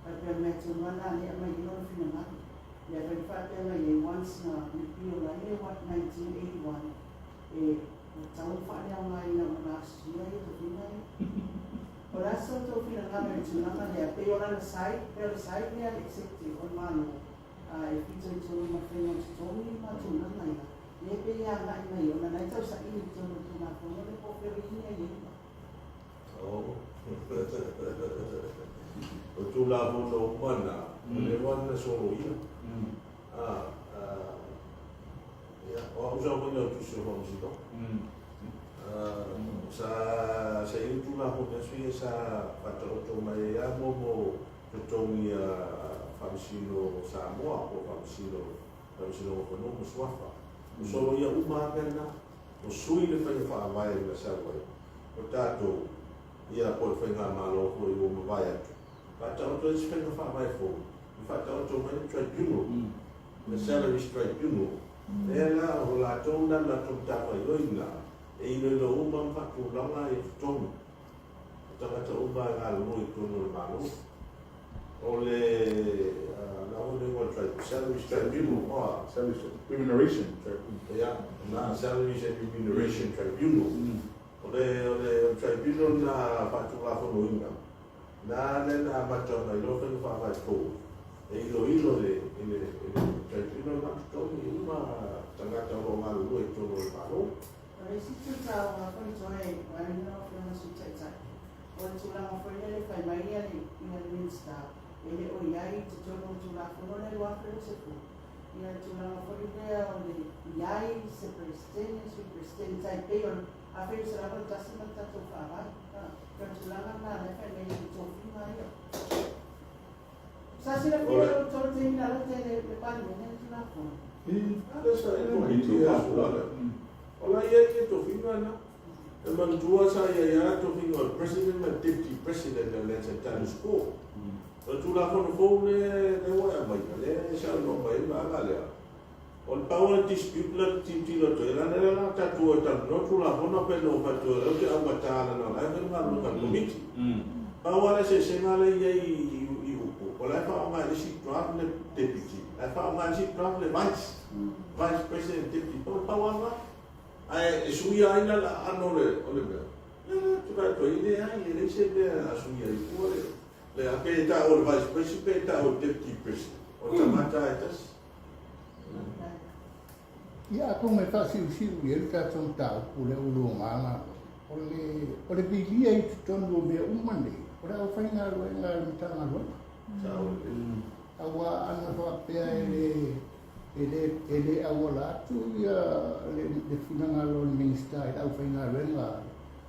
Speaker 9: Faapea o le mea tonu lava lena lea e aumai ai lona finagalo. Lea foi na faapea mai ai once na repeal ai le 1981 e ua tatau ona faaleaogaina uma last year ia tofiga ia. O le a se tou finagalo i le tulaga lea? Pei o lana side, pei o le side lea a le executive o le Malo, a e fitoitonu ma le faiga o totogi ma tulaga ia, lea pei e agai mai ona la e tau saili i totonu o le Tulafono lea po o fea o i ai ni aiaiga.
Speaker 4: O Tulafono uma na, ua leva ona soloia. Ia, o au sa fai lau tusi o faamasinoga. Sa sa i ai Tulafono aso ia sa faataoto mai ai lava mo mo totogi a Faamasino Samoa po o Faamasino Faamasinoga o Fanua ma Suafa. Ua soloia uma lava mea na. Ua sui le faiga faavae na sau ai o tatou, ia po o le faigamalo foi ua mavae atu, faataoto ai se faiga faavae fou, na faataoto mai le tribunal. The Salaries Tribunal, lea la o latou na latou matafaioi na e iloilo uma ma faatulaga ia totogi o tagata uma e galulue i totonu o le Malo. O le la foi le igoa o le Salaries Tribunal, oa.
Speaker 7: Salaries Remuneration Tribunal.
Speaker 4: Ia, na Salaries and Remuneration Tribunal. O le o le tribunal na faatulafonoina Na lea na amata mai loa faiga faavae fou e iloilo le i le i le tribunal na totogi uma tagata o lo o galulue i totonu o le Malo.
Speaker 9: O le isi itu taua foi toe vaeane lau Afioga i le Sui Taitai, o le tulaga foi lele e fai mai le le Minisita e le o i ai i totonu o le Tulafono lea 2020 le tulaga foi lea o le i ai se Peresetene, Sui Peresetene tai pei o le 1981 ma le tatou Faavae. O le tulaga lena lea e fai mai ai i tofiga ia. Sa silafia e outou le taimi na lata i le Palemene le Tulafono?
Speaker 4: O la e i ai tofiga na. E manatua sa i ai lava tofiga o le President ma le Deputy President o le status quo. O le Tulafono fou lea ua e aumaia, lea e saunoa mai ai le vaega lea, O le pau o le dispute la te tilotilo atu ai, leaga lea la tatou o e talanoa Tulafono pe na ou fai atu o lea ou te augata leaga o la e fai le galuega a le Komiti. Pau lava le eseesega lea e i ai i upu, o la e faaaoga e le isi draft le Deputy, la e faaaoga e le isi draft le Vice, Vice President Deputy, pau lava lena. Ae e suia ai la le aano o le mea? Lea la ou te vaai atu ai, e leai, e leai se mea a suia ai fua le, pe e taua o le Vice President pe e taua o le Deputy President, o le tagata lava e tasi.
Speaker 10: Ia, atonu e faasiusiu i ai le tatou mataupu lea ua luga lalo, o le, o le vilia i totonu o mea uma nei, o le aufaigaluega a le Matagaluega. Aua ana faapea e le, e le, e le auala atu ia le, le finagalo o le Minisita i le aufaigaluega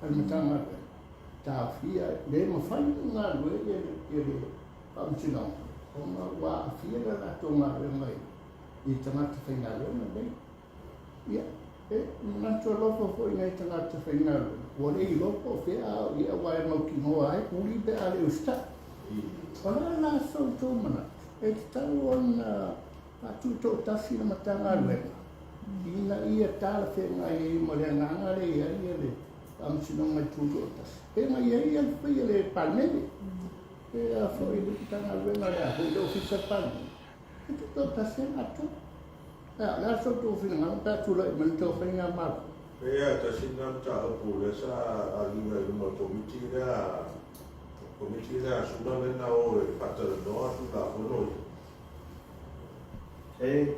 Speaker 10: a le Matagaluega, taofia, le mafai ona galulue ia le, ia le Faamasinoga, ona ua aafia le latou galuega i tagata faigaluega nei. Ia, e manatu alofa foi i nai tagata faigaluega, ua le iloa po o fea a o i ai aua e mautinoa ai uli pe a le usitai. O le a la so outou manatu, e tatau ona faatutoatasi le Matagaluega ina ia talafeagai ai ma le agaga lea e i ai le Faamasinoga i Tutoatasi, pe na i ai le faia le Palemene. Pe a foi le Matagaluega le a foi le Ofisa Palemene, e tutoatasi ai latou. A o le a so outou finagalo pe a tulai mai le tou faigamalo?
Speaker 4: E a tasi lena mataupu lea sa agiga i luma o le Komiti lea, Komiti lea a Sula lea na o e faatalanoa Tulafono ia.
Speaker 8: E,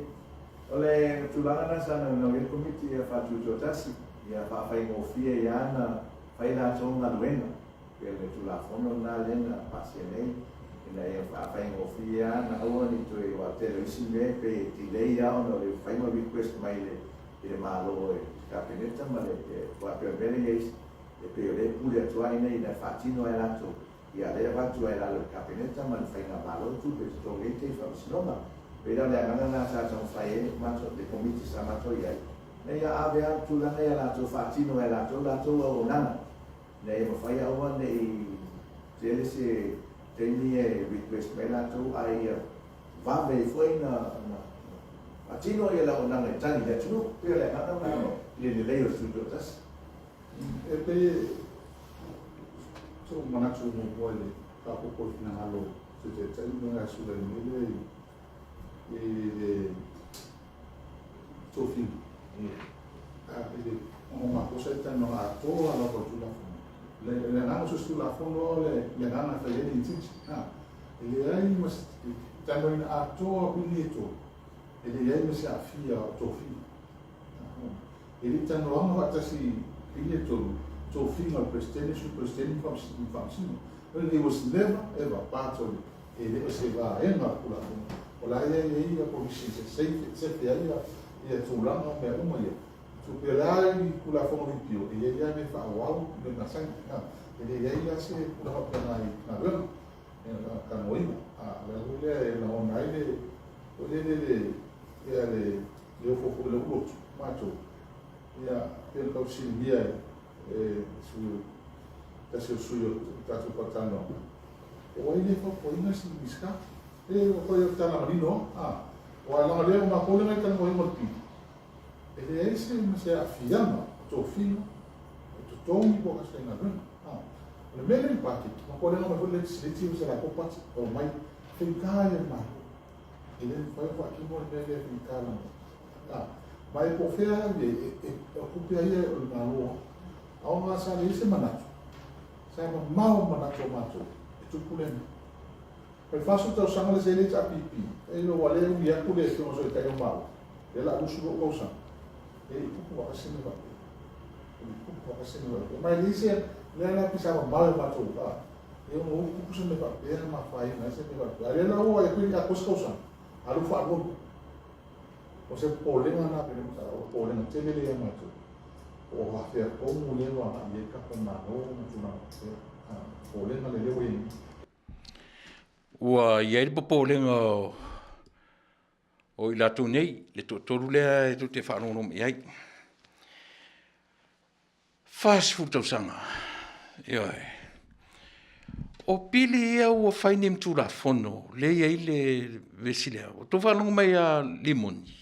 Speaker 8: o le tulaga lena sa naunau i ai le Komiti ia faatutoatasi, ia faafaigofie ai lava ona fai latou galuega. Pei o le Tulafono lena lea na pasia nei, ina ia faafaigofie lava ona aua ne i toe, aua o le tele o isi mea e pei e delay lava ona o le fai ma request mai i le Malo e le Kapeneta ma le, aua e pei o le mea lea e i ai, e pei o lea e pule atu lava i inei ina faatino lava e latou, ia lea e avatu lava i lalo o le Kapeneta ma le Faigamalo tupe e totogi ai tai faamasinoga. Pei la o le agaga lena sa taumafai ai matou, le Komiti sa matou i ai, ina ia ave lava le tulaga ia latou faatino e latou latou auaunaga, ina ia mafai aua ne i tele se taimi e request mai latou ae ia vave ai foi ona faatino le auaunaga e tali i le atunuu. E pei o le agaga lena i le lelei o le Tutoatasi.
Speaker 7: E pei e sou manatu muamua i le faaopoopo i le finagalo o le Sui Taitai ma le Sui lea i le tofiga. I le matou sa talanoa atoa lava i le Tulafono. Le agaga o so o se Tulafono o le agaga e fai ai le intention. E leai ma se talanoaina atoa pili e tolu, e leai ma se aafia o tofiga. E le i talanoaga faatasi pili e tolu, tofiga o le Peresetene, Sui Peresetene ma Faamasino. It was never ever part of it. E le o se vaega o le Tulafono. O la e i ai ia provisions e sefe ai ia tulaga ma mea uma ia. Tupe la i Tulafono repeal, e i ai lava mea faaauau mea masani. E le i ai la se tulaga faapena i galuega, talanoaina. O le ala foi lea e lagona ai le, foi lele le, ia le le ofo foi i lou loto, matou, ia, pei ona tau fesiligia e sui, tasi o sui o tatou faatalanoaga, o ai lea e fautuaina si Minisita? E o koe o tala manino, a, aua leaga o lea o matou lea na talanoaina o le pili, e leai se ma se aafiaga o tofiga, o totogi po o tagata faigaluega. A, o le mea lea i le paketi, matua leaga mai foi le legislative o se latou pati, omai, faigata ia le Malo. E le mafai ona faatino le mea lea e faigata lava. A, ma e po o fea lava e, e, o tupe a ia o le Malo lava. A ona sa leai se manatu, sa mamao manatu o matou e tupu lea mea. O le 40 tausaga lea sa i ai le HRPP, e le ua le umi atu le afioga i le Taitai o Malo, lea la 20 tausaga, e le i tupu faatasi se mea faapea. E le i tupu faatasi se mea faapea. Ma e leai se, lea la pei sa mamao i matou, a, e ono tupu se mea faapea ma afaina ai se mea faapea. A o lea la ua vaai atu e le i atoa se tausaga, a o lea ua faalua. O se popolega lena pei ona o le popolega tele lea ia matou. Po o afea tonu lea ua agai i ai le tatou Malo ma tulaga faapea. A, popolega lea ua i ai nei.
Speaker 2: Ua i ai le popolega o i latou nei, le toatolu lea e tou te faalogologo mai ai. 40 tausaga, ioe. O pili ia ua fai nei ma Tulafono lea e i ai le vesi lea. Ua outou faalogo mai ia Limoni,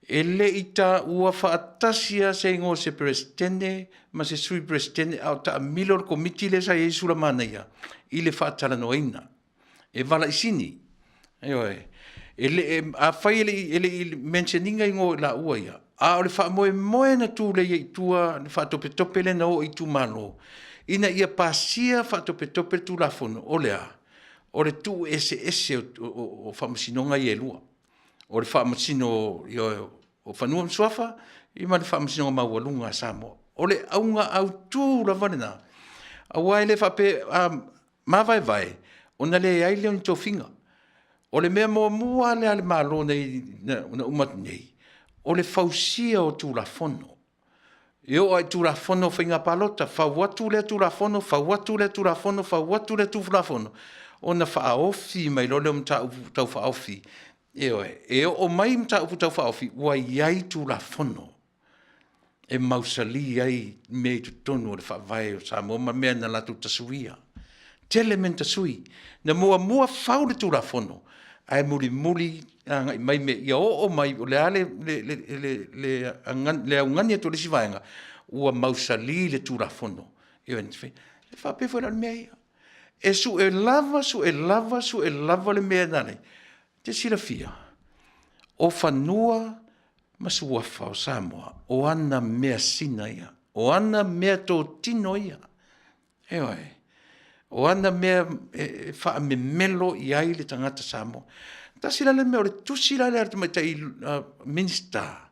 Speaker 2: E le i taua faatasi lava se igoa o se Peresetene ma se Sui Peresetene a o taamilo le Komiti lea sa i ai Sulamanaia i le faatalanoaina. E valaisini. Ioe. E le, afai e le i, e le i mention ina igoa o i laua ia, a o le faamoemoe na tulei ai i tua le faatopetope lea na oo i itumalo, ina ia pasia faatopetope le Tulafono, o le a? O le tuueseese o faamasinoga ia e lua. O le Faamasino o Fanua ma Suafa ma le Faamasinoga Maualuga a Samoa. O le auga autu lava lena, aua e le faapea a mavaevae ona leai lea o ni tofiga. O le mea muamua lava lea a le Malo na uma atu nei, o le fausia o Tulafono. E oo lava i Tulafono o Faiga Palota, fau atu lea Tulafono, fau atu lea Tulafono, fau atu lea Tulafono, ona faaofi mai loa lea o mataupu tau faaofi. Ioe. E oo mai mataupu tau faaofi, ua i ai Tulafono e mausali ai mea i totonu o le Faavae o Samoa ma mea na latou tasuia. Tele mea na tasui. Na muamua fau le Tulafono, ae mulimuli agai mai mea ia oo mai, o le a le augani atu a le isi vaega, ua mausali le Tulafono. E faapea foi la o le mea ia, e sue lava, sue lava, sue lava le mea e te silafia, o fanua ma suafa o Samoa, o ana measina ia, o ana meatotino ia. Ioe. O ana mea e faamemelo i ai le tagata Samoa. Tasi la lea mea, o le tusi la lea a le tamaitai Minisita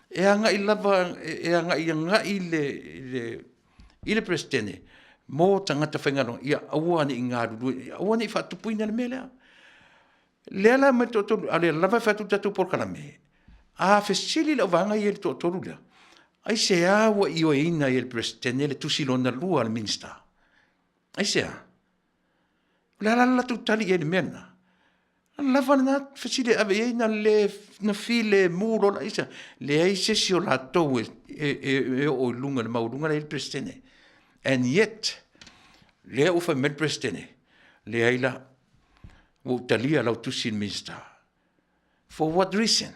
Speaker 2: e agai lava, e agai i le Peresetene mo tagata faigaluega ia aua ne i galulue, ia aua ne i faatupuina le mea lea. Lea la e aumai le toatolu, a o lea lava e fai atu le tatou polokalame, a fesili le auvaega ia i le toatolu lea, aisea ua ioeina ai e le Peresetene le tusi lona lua a le Minisita? Aisea? O le a la le latou tali i ai i le mea lena? Lava lena fesili e ave i ai na le na filemu loa laisa. Leai se isi o latou e, e, e, e oo i luga i le maualuga la e i ai le Peresetene. And yet, lea ua fai mai le Peresetene, leai la, ua ou talia lau tusi i le Minisita. For what reason?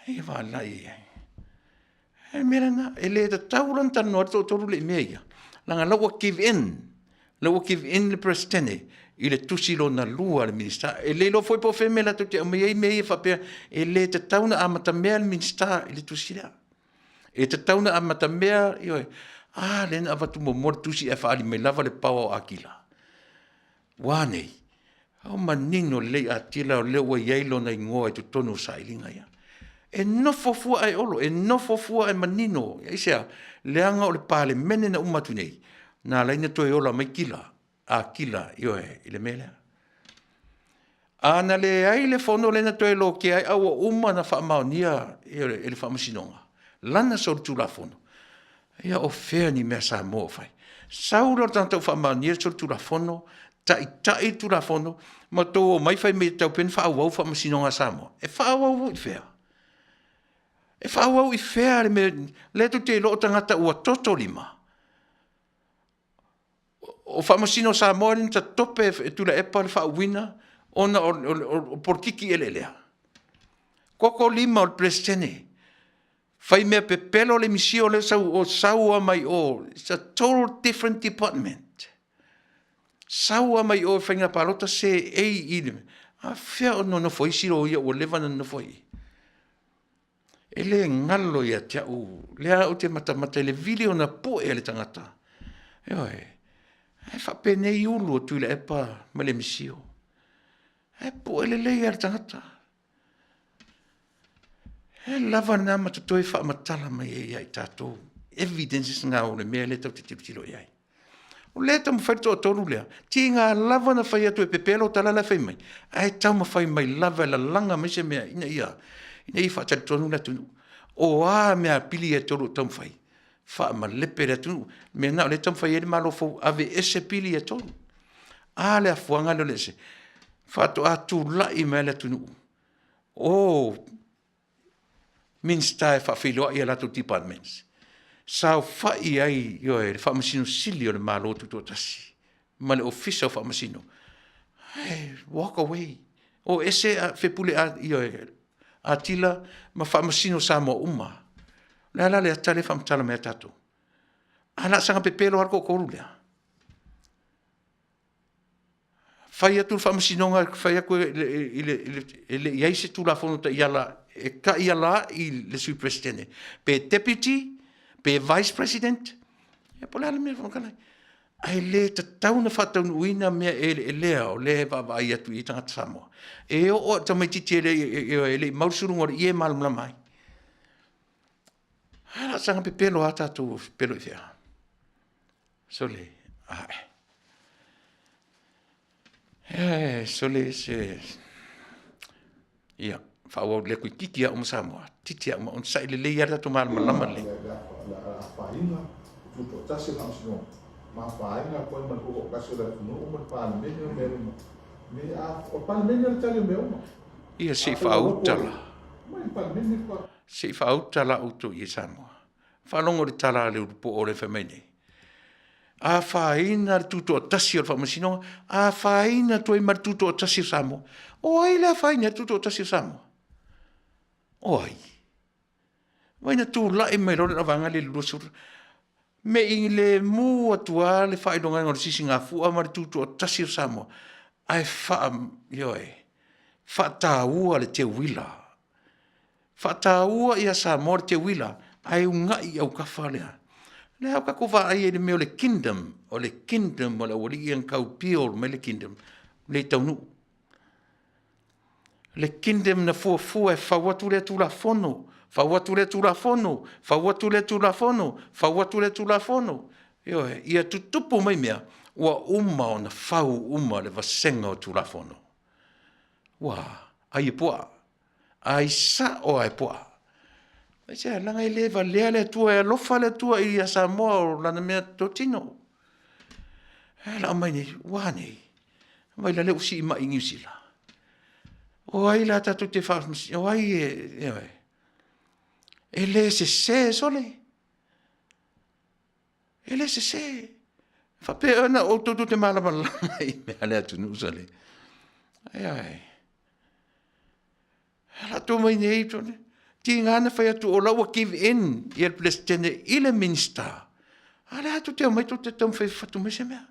Speaker 2: Ia valai e. E mea lena, e le tatau la ona talanoa ai le toatolu lea i mea ia, leaga la ua give in, la ua give in le Peresetene i le tusi lona lua a le Minisita. E le iloa foi po o fea le mea latou te aumaia ai mea ia faapea e le tatau ona amatamea le Minisita i le tusi lea. E tatau ona amatamea, ioe, a lea na avatu muamua le tusi ae faaali mai lava le power o Akila. Ua a nei? Ua manino lelei Atila o lea ua i ai lona igoa i totonu o sailiga ia. E nofo fua ae Olo, e nofo fua ae manino. Aisea? Leaga o le Palemene na uma atu nei, na ala ai ona toe ola mai Kila, Akila, ioe, i le mea lea. A na leai le fono lea na toe lotea ai a ua uma ona faamaonia e le Faamasinoga lana solitulafono, ia o fea ni mea Samoa o fai? Sau lea o le tagata ua faamaonia le solitulafono, taitai le Tulafono ma outou omai fai mai e tatau pea ona faaauau faamasinoga a Samoa. E faaauau i fea? E faaauau i fea le mea lea tou te iloa o tagata ua toto lima? O Faamasino o Samoa lea na tatope e Tuilaepa le faauuina ona o polokiki eleelea. Toto lima o le Peresetene, fai mea pepelo le misio lea sau o sau lava mai o, it's a total different department. Sau lava mai o i faiga palota seei i le, a fea o nonofo ai isi loia ua leva ona nonofo ai i i? E le galo ia te au, lea ou te matamata i le vili ona pue a le tagata, ioe, ae faapenei ulu o Tuilaepa ma le misio. Ae pue lelei lava le tagata. E lava lena ma totoe faamatala mai ai ia i tatou evidences na o le mea lea tatou te tilotilo i ai. O lea e taumafai le toatolu lea, tiga lava ona fai atu e pepelo tala la e fai mai, ae taumafai mai lava e lalaga mai se mea ina ia, ina ia faatalitonu le atunuu. O a mea pili ia e tolu o taumafai, faamalepe le atunuu. O le mea lena o lea e taumafai ai le Malo fou, aveese pili ia e tolu. A le afuaga lea o le ese? Faatoa tulai mai lava le atunuu o Minisita e faafeiloai i a latou departments, saofai ai, ioe, le Faamasino Sili o le Malo Tutoatasi ma le Ofisa o Faamasino, ae walk away, o ese Fepuleai, ioe, Atila ma Faamasino Samoa uma. O le a la le ata lea e faamatala mai ai tatou? Ae o le a saga pepelo lava le toatolu lea? Fai atu le faamasinoga, fai atu e le i i ai se Tulafono Taiala e taiala ai le Sui Peresetene, pe Deputy, pe Vice President, ia po o le a le mea e fofoga fetalai. Ae le tatau ona faataunuuina mea eleelea o lea e vaavaai atu i ai tagata Samoa. E oo lava i le tamaitiiti e le i mau le suluga o le ie e malamalama ai. Ae o le a saga pepelo lava tatou, pepelo i fea? Sole, ae. E, sole se... Ia, faaauau lea toeitiiti lava uma Samoa, titi lava uma, onosai lelei lava le tatou malamalama lelei.
Speaker 7: Le afaina, tutoatasi le faamasinoga, ma afaina atu ai ma le tutoatasi o le atunuu ma le Palemene o mea uma. Me a, o le Palemene o le tali o mea uma.
Speaker 2: Ia, se i faauta la.
Speaker 7: Mai le Palemene kwa.
Speaker 2: Se i faauta la outou i e Samoa. Faalogo i le tala a le ulupo o lea e fai mai nei. Afaina le tutoatasi o le Faamasinoga, afaina atu ai ma le tutoatasi o Samoa. O ai le afaina ai le tutoatasi o Samoa? O ai? Vai na tulai mai loa le vaega lea i le 20, me i lemu atu lava le faailogaina o le sisigafua ma le tutoatasi o Samoa, ae faa, ioe, faataua le teuila Faataua ia Samoa le teuila ae una'i i autafa lea. Lea ua tatou vaai ai i le mea o le kingdom, o le kingdom o le aualii ia na tau build mai le kingdom, le i taunuu. Le kingdom na fuafua e fau atu lea Tulafono, fau atu lea Tulafono, fau atu lea Tulafono, fau atu lea Tulafono. Ioe, ia tutupu mai mea ua uma ona fau uma le vasega o Tulafono. Ua ai e puaa. Ai sao lava e puaa. Aisea? Leaga e le valea le Atua, e alofa le Atua ia Samoa o lana mea totino. Ae lau mai nei, ua a nei? Vaai la lea ua siimai i Niu Sila. O ai la tatou te faamasino, o ai e, ioe. E le sese sole. E le sese. Faapea na outou tou te malamalama i mea a le atunuu sole. Ioe. Alu atu mai nei, tiga na fai atu o la ua give in ia le Peresetene i le Minisita, a o lea tou te omai tou te taumafai e fatu mai se mea.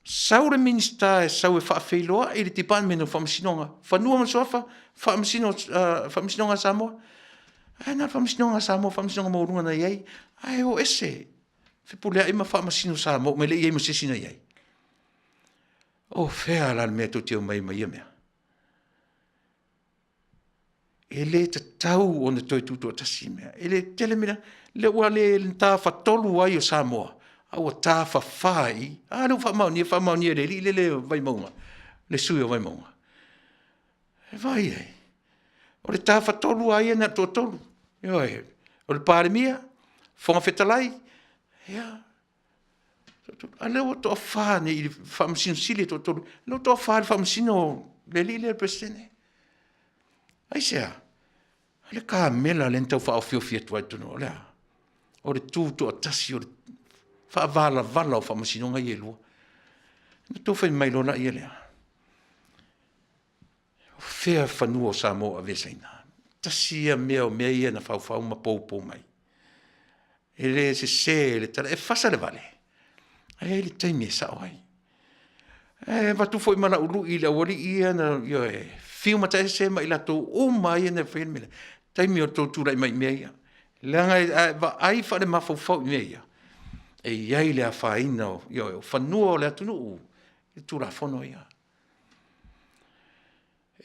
Speaker 2: Sau le Minisita e sau e faafeiloai le Department o Faamasinoga, Fanua ma Suafa, Faamasinoga a Samoa. Ae na o le Faamasinoga a Samoa, Faamasinoga maualuga na i ai, ae o ese, fepuleai ma faamasino Samoa uma, e le i i ai ma se isi na i ai. O fea la le mea tou te omai ai ma ia mea? E le tatau ona toe tutoatasi mea. E le tele mea, lea ua le tafatolu ai o Samoa, a ua tafafa i i. A lea ua faamaonia, faamaonia e le alii lele o Vaimauga, le sui usufono o Vaimauga. E vaai i ai? O le tafatolu lava ia na o le toatolu, ioe, o le Palemia, Fofoga Fetalai, ia, a o lea ua toafa nei i le Faamasino Sili e toatolu, lea ua toafa i le Faamasino le alii lea le Peresetene. Aisea? O le kamela lea na tau faaofiofi atu ai i totonu, o le a? O le tutoatasi o le faavalavala o faamasinoga ia e lua. Ona outou fai mai loa lea, o fea fanua o Samoa o aveeseina? Tasi ia mea o mea ia na faufau ma poupou mai. E le sese le tala, e fasa le vale, ae i ai le taimi e sao ai. E avatu foi ma lau lui i le aualii ia na, ioe, fiu mataese ma i latou uma ia na faia le mea lea, taimi o le tou tulai mai i mea ia. Leaga a e vaai faale-mafaufau i mea ia, e i ai le afaina o, ioe, o fanua o le atunuu i Tulafono ia.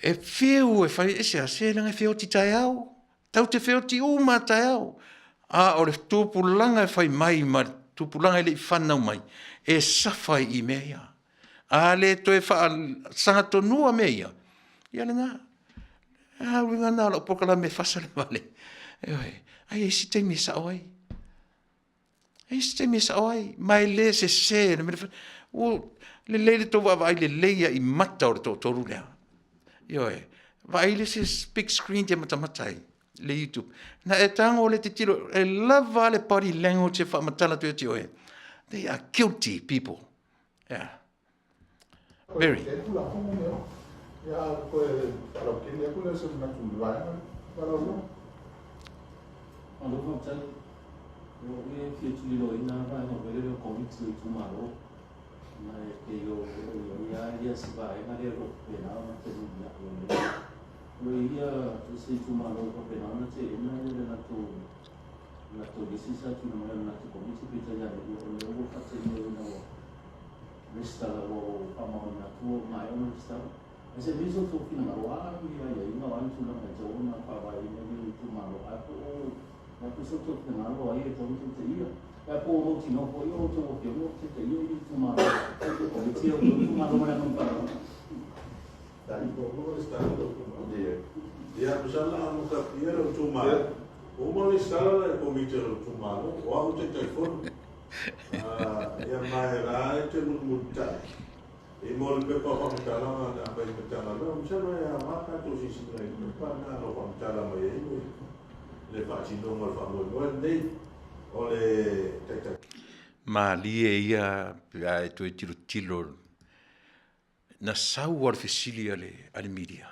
Speaker 2: E fiu e fai, aisea? Se leaga e feoti taeao, tatou te feoti uma lava taeao, a o le tupulaga e fai mai ma le tupulaga e le i fanau mai, e suffer i mea ia. A le toe faasagatonu mea ia, ia lena. A o le uiga lena o lau polokalame e fasa le vale, ioe, ae i ai isi taimi e sao ai. E i ai isi taimi e sao ai, ma e le sese le mea lea e fai. Ua lelei le tou vaavaai lelei lava i mata o le toatolu lea. Ioe, vaai le isi big screen e te matamata ai i le youtube, ona e tago lea e tilotilo, e lava a le body language e faamatala atu ia te oe, they are guilty people. Yeah. Very.
Speaker 11: Malo faafetai. O lou e fia tuliloaina vaega foi lele o Komiti o itumalo, ona e pei o lo o i ai lava si vaega lea o lo o faapena ona fenumiai ai. O lo o i ai se itumalo ua faapena ona teena le latou latou lisi sa tuuina mai o le latou Komiti, peitai ane o lea ua faatinoina ua resitala ua faamaonia atu ua maea ona resitala. Ae se i so outou finagalo, o a ni aiaiga, o a ni tulaga e tatau ona faavaeina ai itumalo, ae po o le a foi so outou finagalo, o ai e tatau ona taitaia, ae po o mautinoa foi o outou afioga o taitaia i itumalo, komiti o outou itumalo. Ma le agaga faaaloalo.
Speaker 4: Ia, masalo a matautia lou itumalo, ua uma ona resitala le komiti a lou itumalo, o au le Taitaifono. Ia ma e la e te mulimulitai i mo le pepa o faamatalaga na aumai i le Matagaluega. Masalo e aoga tatou silasila i le pepa lena o lo o faamatala mai ai le faatinoga o le faamoemoe lenei o le Taitai.
Speaker 2: Malie ia pe a e toe tilotilo na sau lava le fesili a le media,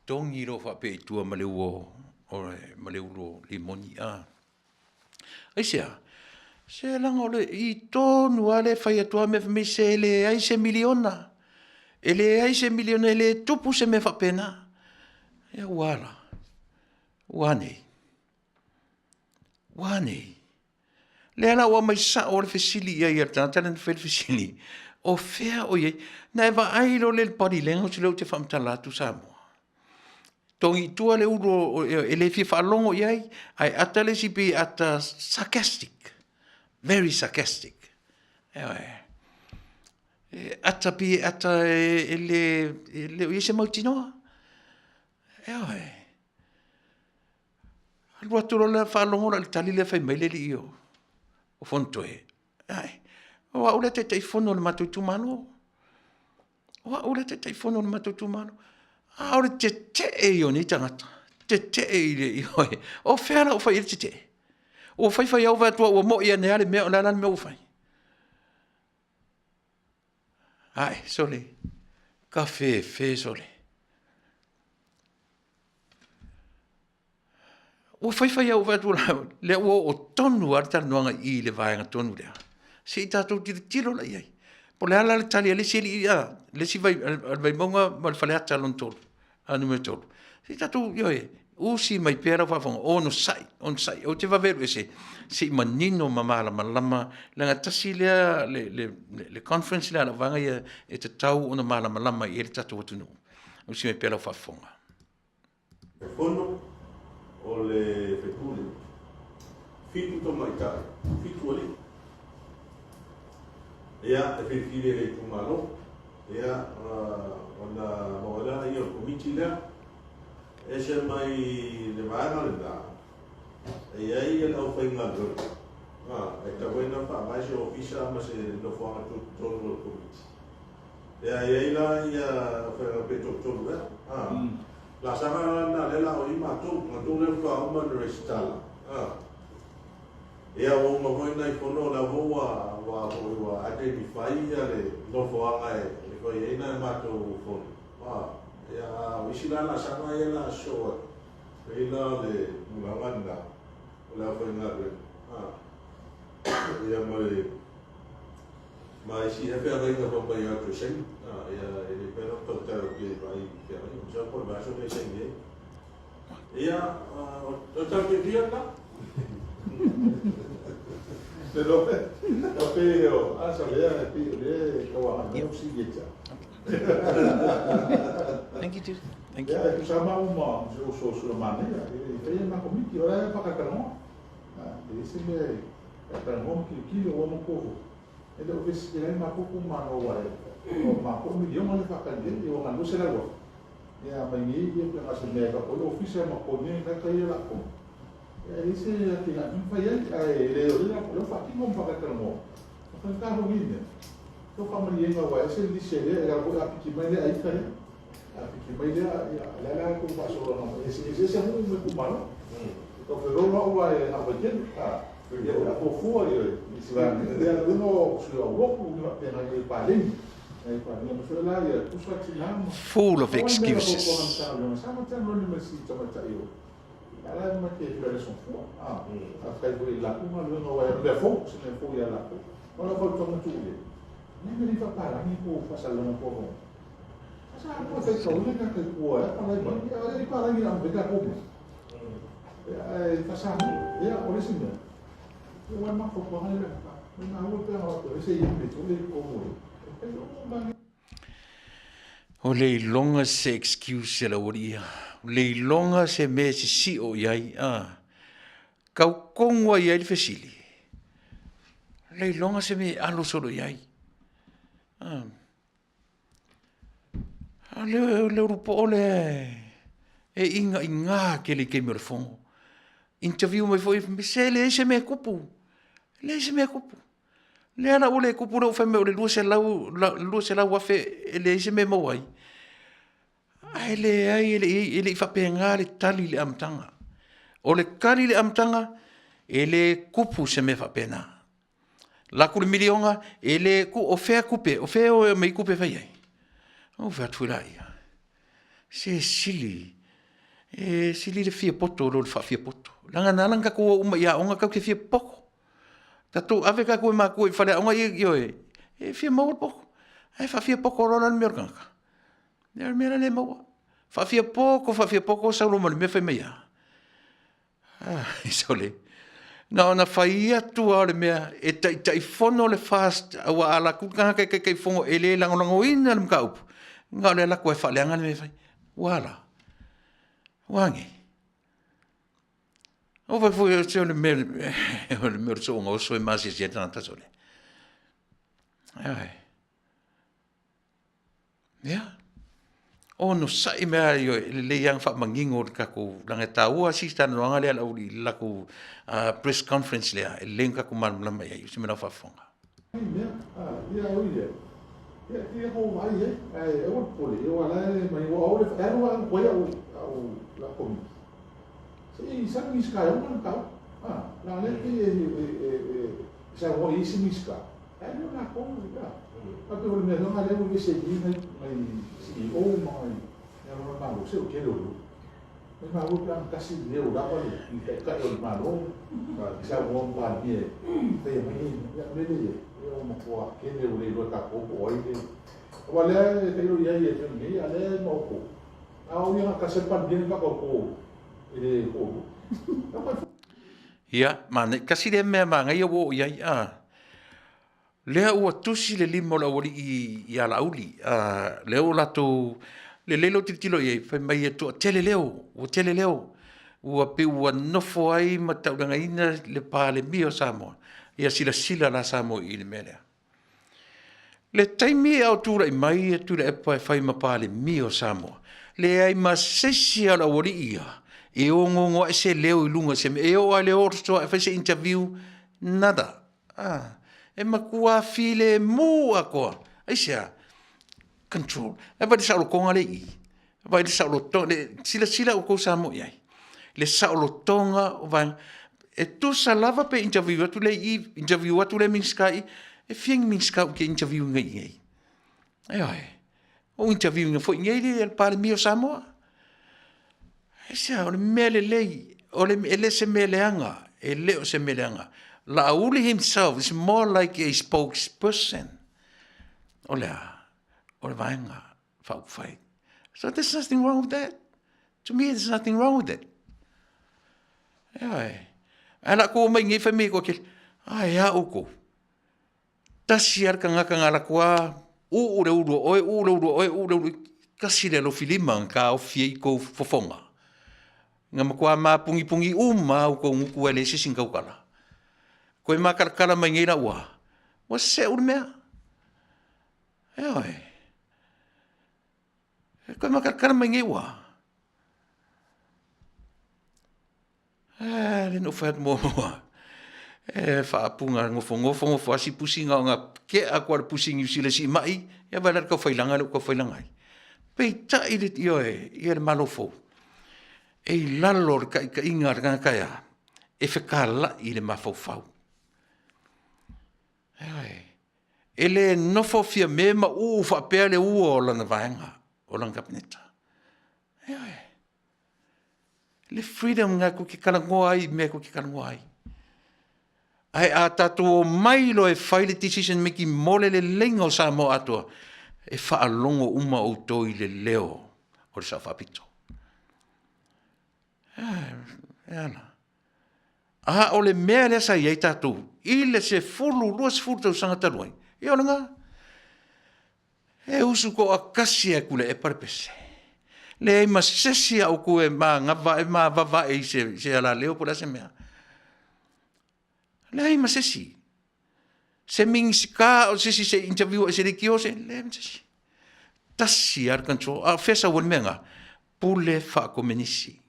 Speaker 2: togi loa faapea i tua ma le ua o limoni. Aisea? Se leaga o le i tonu lava lea e fai atu lava mea fai mai se e leai se miliona, e leai se miliona, e le tupu se mea faapena. Ia ua a la? Ua a nei? Ua a nei? Lea la ua aumai sao lava le fesili i ai a le tagata lea na fai le fesili, o fea o i ai? Na e vaai loa lea i le body language lea ou te faamatala atu Samoa. Togi i tua le ulu e le fia faalogo i ai, ae ata le isi pei e ata sarcastic, very sarcastic. Ioe. E ata pei e ata e le, e le o i ai se mautinoa. Ioe. Alu atu loa lea faalogo loa i le tali lea fai mai le alii o Fonotoe, ae o au le Taitaifono o le matou itumalo. O au le Taitaifono o le matou itumalo. A o le tetee ia o nei tagata, tetee i le, ioe, o fea la ua fai i ai le tetee? Ua fai fai lava ua vaai atu ua moi ane lava le mea, o le a la le mea ua fai? Ae, sole, tafefe sole. Ua fai fai lava ua vaai atu lea ua oo tonu lava le talanoaga i i i le vaega tonu lea. Se i tatou tilotilo la i ai. Po o le a la le tali a le isi alii a le isi a le Vaimauga ma le Faleata lona 3, Nu.3. Se i tatou, ioe, usi mai pea lau faafofoga, onosai, onosai. Ou te vave alu ese se i manino ma malamalama leaga tasi lea le conference lea a lau vaega ia e tatau ona malamalama i ai le tatou atunuu. Usi mai pea lau faafofoga.
Speaker 4: E fono o le faipule, fitu tamaitai, fitu alii. Ia, e filifili e le itumalo. Ia, ona maua ai lea o le komiti lea. Ese mai le vaega lena, e i ai le aufaigaluega, e tatau ai ona faavae se ofisa ma se nofoaga tutotonu o le komiti. Ia, e i ai la ia aufaigaluega pe toatolu ea. Laasaga la lena lea la o i matou, matou lea faatoa uma ona resitala. Ia ua uma foi nai fono o la foi ua ua foi ua identify ia le nofoaga e fai ai nai matou fono. Ia a o isi la laasaga ia la sosoo atu, pei la o le tulaga lena o le aufaigaluega. Ia ma le ma isi ea feagaiga fai mai o atu e saini. Ia e le mafai ona tautala atu i vaai feagaiga. Masalo po o le vaiaso lenei e saini ai. Ia, o le tau fiafia lena.
Speaker 7: Le lope, o pe o asa lea e pe o le tau agai mai o sili e tia.
Speaker 2: Thank you, Chief. Thank you.
Speaker 7: Ia, e tusa ma uma se uso sula manaia, e fai e ma komiti, o la e whakatalonga. E leai se mea e talanoa ma tilotilo ua matou e le o vesi ai matou itumalo aua o matou miliona le faatali ai ua na 200,000 ia mai nei ia pe na se mea ka pole ofisa ma ko nei ka kai la ko ia e leai se atinae e mafai ai ae le o le o faatino ma faatalatalanoa o faigata foi nei mea to faamalieina aua e ese le lisi a lea e ala foi a piki mai lea aita lea A piki mai lea, ia, o le a la tou faasologa mai, e eseese nuu ma itumalo. E tau felolo au aua e na o Vaitele. Ia, o le a fuafua, ioe, ia, le uiga o sui o aulotu, ni faapena i paleni. Ai paleni, aemaise foi la ia tusa tina ma
Speaker 2: Full of
Speaker 7: Pau lava le mea na
Speaker 2: excuses.
Speaker 7: fautuaga a le Matagaluega, sa matou alu ma si tamaitai o a la e ma te fia le soifua. Faafetai foi i latou galuega aua o le mea fou, se mea fou ia latou. O lau fautuaga tuu i ai, ne mea le faapalagi po o faasalalaga po o
Speaker 2: O le iloga se excuse a le aualii ia. O le iloga se mea e sisio i ai a. Tau tonu lava i ai le fesili, o le iloga se mea e alo solo i ai. A o le ulu poo lea e iga'iga tele i taimi o le fono. Interview mai foi se e leai se mea e tupu, leai se mea e tupu. Lea la ua le tupu lea ua fai mai o le 200,000 e leai se mea e maua ai. Ae leai e le i faapena le tali i le amataga. O le tali i le amataga, e le tupu se mea faapena. Alu atu le miliona, e le tu, o fea tupe, o fea e aumai ai tupe e fai ai? Ona ou fai atu foi laia, se sili, e sili le fia poto i lo le faafiapoto. Leaga na ala ona tatou o uma i aoga tatou te fia popoto. Tatou ave tatou e matua i faleaoga ia, ioe, e fia maua le poto. Ae faafiapoto loa la le mea o le tagata? O le mea la lea e maua. Faafiapoto faafiapoto sau loa ma le mea fai mai e a? Sole, na ona fai atu lava o le mea e Taitaifono le FAST aua a alu atu le tagata e Taitaifono e le lagolagoina le mataupu, na o le alu atu lava e faaleaga le mea e fai. Ua a la? Ua a nei? Ua ou vaai foi se o le mea o le soona oso e masease ai le tagata sole. Ioe. Ia, onosai mai lava, e lelei lava ona faamanino le tatou, leaga e taua si talanoaga lea a le aualii i le latou press conference lea, e lelei ona tatou malamalama i ai. Usi mai lau faafofoga.
Speaker 7: Ia, e fia ho mai ai, ae aua le popole, aua la e mai, ua aole, e alu lava koe au, au la komiti. Se i sa Minisita e ona le mataupu. Ah, la lea pei e, e, e, e, e saunoa i isi Minisita, ae le o latou, ia. A pei o le mea lena lea ua ese i nai, nai CEO ma nai mea o le Malo, se o tele o lea. Mai maua pe ana tasi le leo lava le i taitai o le Malo, i saunoa ma Palemia e faia mai nei, ia mea lea i ai, ia ua matua tele ua le iloa e tatou po o ai le. Aua lea e tailo i ai e taimi nei, a lea e maopo. A o ia na tasi a le Palemia le faatauto e le toalua.
Speaker 2: Ia, manaia, tasi lea mea manaia ua oo i ai, a. Lea ua tusi le lima o le aualii ia Laauli, a, lea ua latou, lelei lou tilotilo i ai, fai mai e toatele leo, ua tele leo, ua pei ua nofo ai ma taulagaina le Palemia o Samoa. Ia silasila la Samoa i le mea lea. Le taimi a o tulai mai Tuilaepa e fai ma Palemia o Samoa, leai ma se isi lava o le aualii ia e onoono ae se leo i luga i se mea, e oo lava i le o atu e fai se interview, nada. Ah, e matua filemu atoa. Aisea? Control. Ae vaai i le saolotoga lea e i i. Vaai i le saolotoga, le silasila outou Samoa i ai, le saolotoga o vaega. E tusa lava pe interview atu le i i, interview atu le Minisita i i, e fia ni Minisita ou te interview ina i inei? Ioe. Ou interview ina foi i inei le Palemia o Samoa. Aisea? O le mea lelei, o le, e le se mea leaga, e le o se mea leaga. Laauli himself is more like a spokesperson. O le a? O le vaega faaupufai. So there's nothing wrong with that. To me, there's nothing wrong with it. Ioe. Ae la kou mai nei fai mai koe kele, ai a outou. Tasi a le tagata na alu atu a uu le ulu o oe, uu le ulu o oe, uu le ulu, tasi le alofi lima na taofi ai tou fofoga. Na matua mapunipuni uma lava outou gutu ae leai se isi na tautala. Toe matalatala mai nei la ua, ua seu le mea. Ioe. E toe matalatala mai nei ua. A lea na ou fai atu muamua, e faapuga nofonofo nofo lava si pusi na ona tea atu lava o le pusi Niu Sila e siimai, ia vaai la i le taufailaga lea ua taufailaga ai. Peitai le, ioe, ia le Malo fou, e i lalo o le taitaiga a le tagata e a? E fetalai i le mafaufau. Ioe. E le nofo Fiame ma uu faapea le ua o lana vaega, o lana Kapeneta. Ioe. Le freedom lena tou te talanoa ai i mea tou te talanoa ai. Ae a tatou omai loa e fai le decision making mo le leleiga o Samoa atoa, e faalogo uma outou i le leo o le Sao Faapito. E a la? A o le mea lea sa i ai tatou i le 10, 20 tausaga talu ai, ia o lena. E usu toatasi lava e Tuilaepa le pese. Leai ma se isi a outou e manava ae ma vavae i se, se alaleo po o le a se mea. Leai ma se isi. Se Minisita o se isi se interview se leitio se, leai ma se isi. Tasi lava le control. A o fea e sau ai le mea lena? Pule faakomenisi.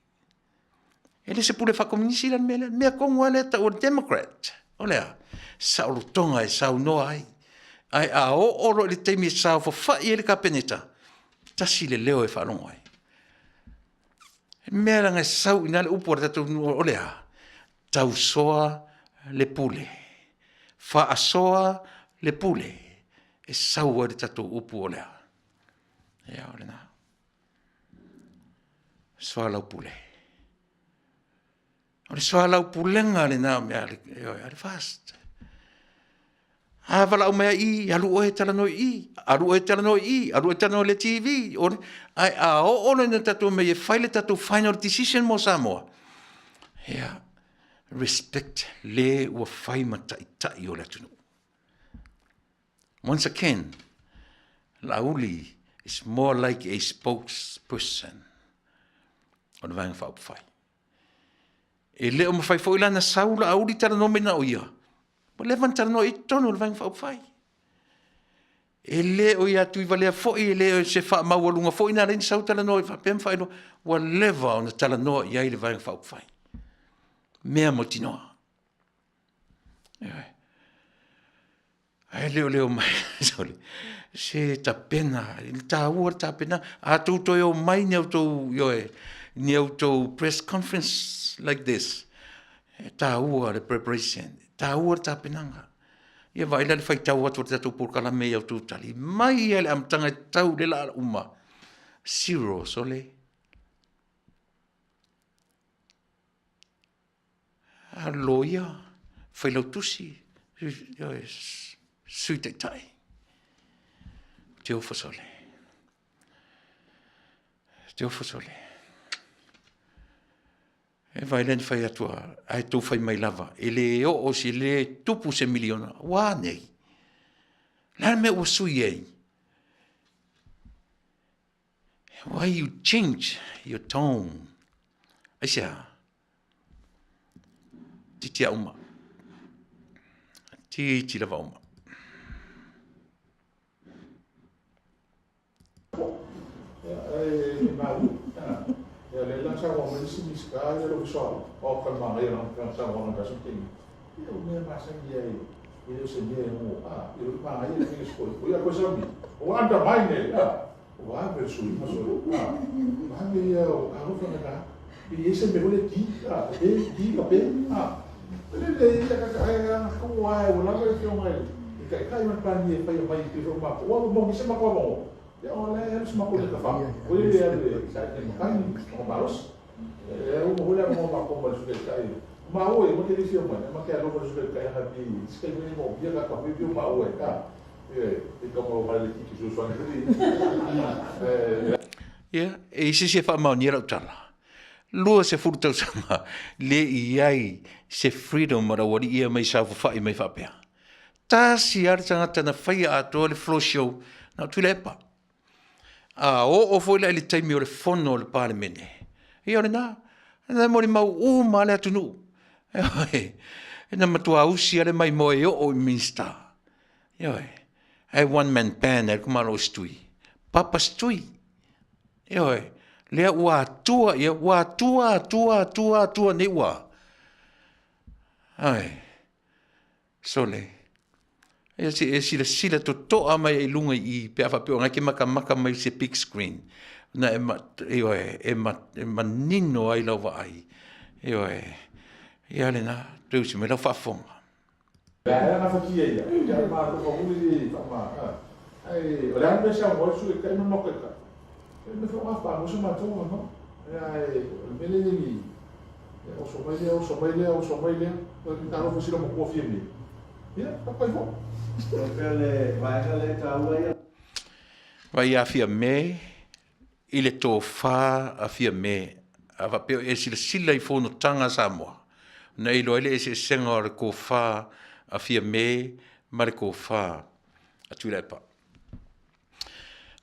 Speaker 2: E le o se pule faakomunisi la le mea lea. Le mea tonu lava lea e tau o le Democrat. O le a? Saolotoga e saunoa ai. Ae a oo loa i le taimi e saofafai ai le Kapeneta, tasi le leo e faalogo ai. E mea leaga e sau i ina le upu a le tatou nuu, o le a? Tausoa le pule. Faasoa le pule. E sau ai le tatou upu o le a? Ia, o lena. Soalaupule. O le soalaupulega lena o mea a le FAST. A valaau mai i i, alu oe e talanoa i i, alu oe e talanoa i i, alu oe e talanoa i le TV. Ae a oo loa ina tatou omai e fai le tatou final decision mo Samoa, ia, respect le ua fai ma taitai o le atunuu. Once again, Laauli is more like a spokesperson o le Vaega Faaupufai. E le o mafai foi la ona sau Laauli talanoa mai na o ia. Ua leva ona talanoa i totonu o le Vaega Faaupufai. E le o ia Tuivalea foi, e le o se faamaualuga foi na ala ai ona sau talanoa i faapea ma faailoa, ua leva ona talanoa i ai le Vaega Faaupufai. Mea mautinoa. Ioe. Ae leoleo mai, sole, se tapena, i le taua le tapena, a tou toe omai ni outou, ioe, ni outou press conference like this, e taua le preparation, e taua le tapenaga. Ia vaai la i le faitau atu o le tatou polokalame i a outou tali, mai lava i le amataga e tau i le la uma, zero, sole. A loia, failautusi, ioe, Sui Taitai, ou te ofo sole. Ou te ofo sole. E vaai lea na fai atu ae tou fai mai lava, e le oo se le tupu se miliona, ua a nei? O le a le mea ua sui ai? Why you change your tone? Aisea? Titi a uma. Titi lava uma.
Speaker 7: Ia lea la saunoa mai isi Minisita ia le Ofisa o ka manaia lana saunoaga i le aso tei. Ia o mea masani ai e le o se mea e mo a e le manaia le mea siko. O ia koe sauni. O undermine e a. O ave le sui ma sole. A. Ave ia o alofa na ka. I e se mea le ti a e ti ka pe a. Le le ia ka ka a ko ai o lava e fio mai. E kai kai ma pani e fai mai i te ma. O mo ni se ma ko mo. Ia o le alu se ma ko le ka fa. O le le sa ke ma kai o maros. E o mo le mo ma ko ma le kai. Ma o e mo te fio mai ma ke alofa le kai ha pi. Se kai mo bia ka ka pi ma o e ka. E e ka mo ma le ki ki so so ni.
Speaker 2: Ia, e i se isi e faamaonia lau tala. 20 tausaga le i ai se freedom a le aualii ia mai saofafai mai faapea. Tasi lava le tagata na faia atoa le floor show na o Tuilaepa. A oo foi la i le taimi o le fono o le Palemene, ia o lena, na molimau uma lava le atunuu. Ioe, na matua usi lava le maimoa e oo i Minisita. Ioe, ae one man band ai le Malo o Setui. Papa Setui. Ioe, lea ua atua ia, ua atua, atua, atua, atua nei ua. Ai, sole. Ia se e silasila totoa mai ai i luga i i, pe a faapea o ngai ke makamaka mai se big screen. Na e, ma, ioe, e, ma, e manino ai lau vaai. Ioe, ia lena, toe usi mai lau faafofoga.
Speaker 7: Lea na fatia ia, ia ma ko ko hui fa ma. Ai, o le a me sa mo su e kai mo ka. E me fa fa mo sa ma to no. Ai, o le mele ni. E o so mai le, o so mai le, o so mai le. O ta ro fo mo ko fi mi. Ia, pa pa fo.
Speaker 8: O le vaega le taua ia.
Speaker 2: Vai a fia me i le tofa a Fiame, a faapea e silasila i fonotaga a Samoa, ona e iloa ai le eseesega o le tofa a Fiame ma le tofa a Tuilaepa.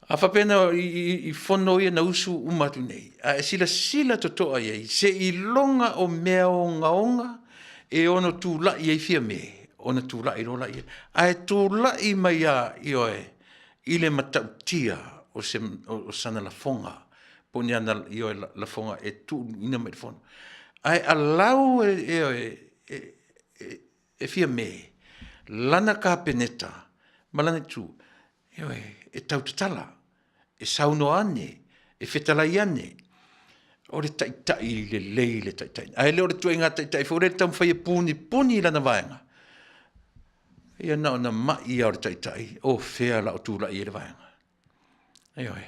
Speaker 2: A faapea na i fono ia na usu uma atu nei, a e silasila totoa i ai, seiloga o mea ogaoga e ono tulai ai Fiame, ona tulai loa laia. Ae tulai mai lava, ioe, i le matautia o se o sana lafoga po o ni ana ioe lafoga e tuuina mai i le fono. Ae allow e ioe e e e Fiame lana Kapeneta ma lana itu ioe e tautatala, e saunoa ane, e fetalai ane, o le taitai lelei le taitai. Ae le o le ituaiga taitai foi lea e taumafai e punipuni i lana vaega. Ia na ona mai lava o le taitai, o fea la o tulai ai le vaega. Ioe.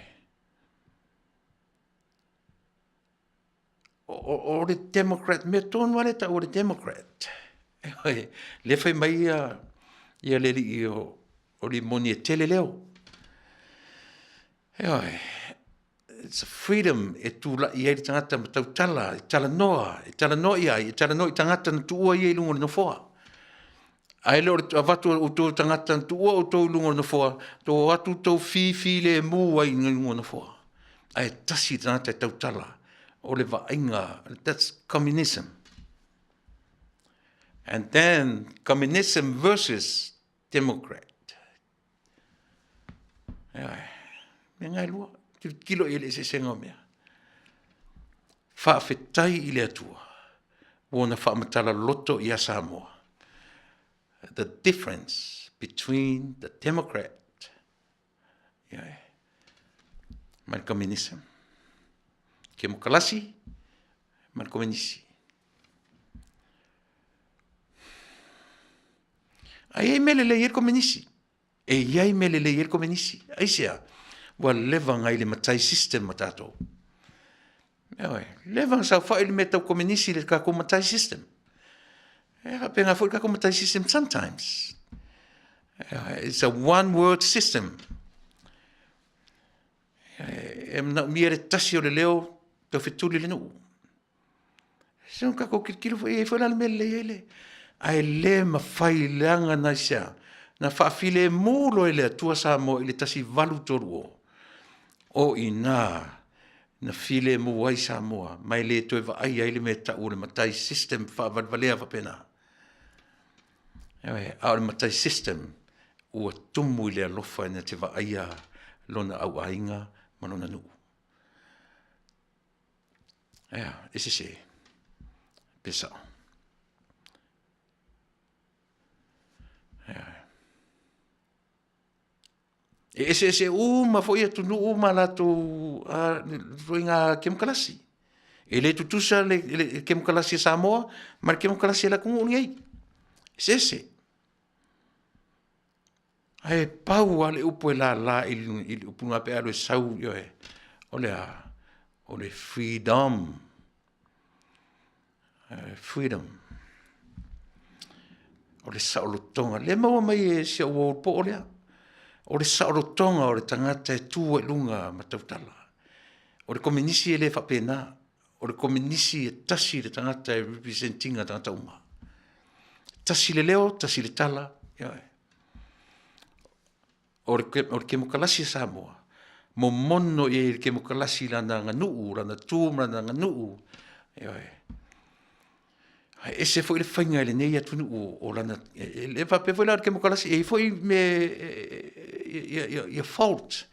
Speaker 2: O, o, o le Democrat, mea tonu lava lea e tau o le Democrat. Ioe, lea fai mai ia, ia le alii o, o Limoni e tele leo. Ioe, it's a freedom e tulai ai le tagata ma tautala, e talanoa, e talanoa i ai, e talanoa i tagata na tuua ia i luga o le nofoa. Ae le o le avatu o outou tagata na tuua outou i luga o le nofoa, tou o atu tou fifilemu ai i luga o le nofoa. Ae tasi le tagata e tautala, o le vaaiga, that's communism. And then communism versus Democrat. Ioe. Mea gaelua, tilotilo i ai le eseesega o mea. Faafetai i le Atua ua ona faamatala loto ia Samoa. The difference. between the Democrat ioe, ma le Communism. Kemokalasi ma le Komenisi. Ae i ai mea lelei ai le Komenisi. E i ai mea lelei ai le Komenisi. Aisea? Ua leva ngai le matai system ma tatou. Ioe, leva na saofai le mea tau Komenisi i le tatou matai system. E faapena foi le tatou matai system sometimes. It's a one word system. E manaomia le tasi o le leo tau fetuli le nuu. Se o tatou tilotilo foi i ai foi la le mea lelei ai le ae le mafai leaga na aisea? Na faafilemu loa e le Atua Samoa i le 1830, o i ina na filemu ai Samoa ma e le toe vaaia ai le mea e tau o le matai system faavalevalea faapena. Ioe, a o le matai system ua tumu i le alofa ina te vaaia lona auaiga ma lona nuu. Ea, e sese, pe sao. Ea. E eseese uma foi atunuu ma latou ituaiga kemokalasi. E le tutusa le, le kemokalasi a Samoa ma le kemokalasi a le atunuu lenei. Eseese. Ae pau lava le upu e lala i le upu lena pe a alu e sau, ioe, o le a? O le freedom. Freedom. O le saolotoga. Lea e maua mai e si au uo poo lea. O le saolotoga o le tagata e tu ai i luga ma tautala. O le Komenisi e le faapena. O le Komenisi e tasi le tagata e represent ina tagata uma. Tasi le leo, tasi le tala. Ioe. O le, o le kemokalasi a Samoa, momono i ai le kemokalasi i lana aganuu, lana tu ma lana aganuu. Ioe. Ae ese foi le faiga i lenei atunuu o lana, e le faapea foi la o le kemokalasi, e i ai foi mea ia fault,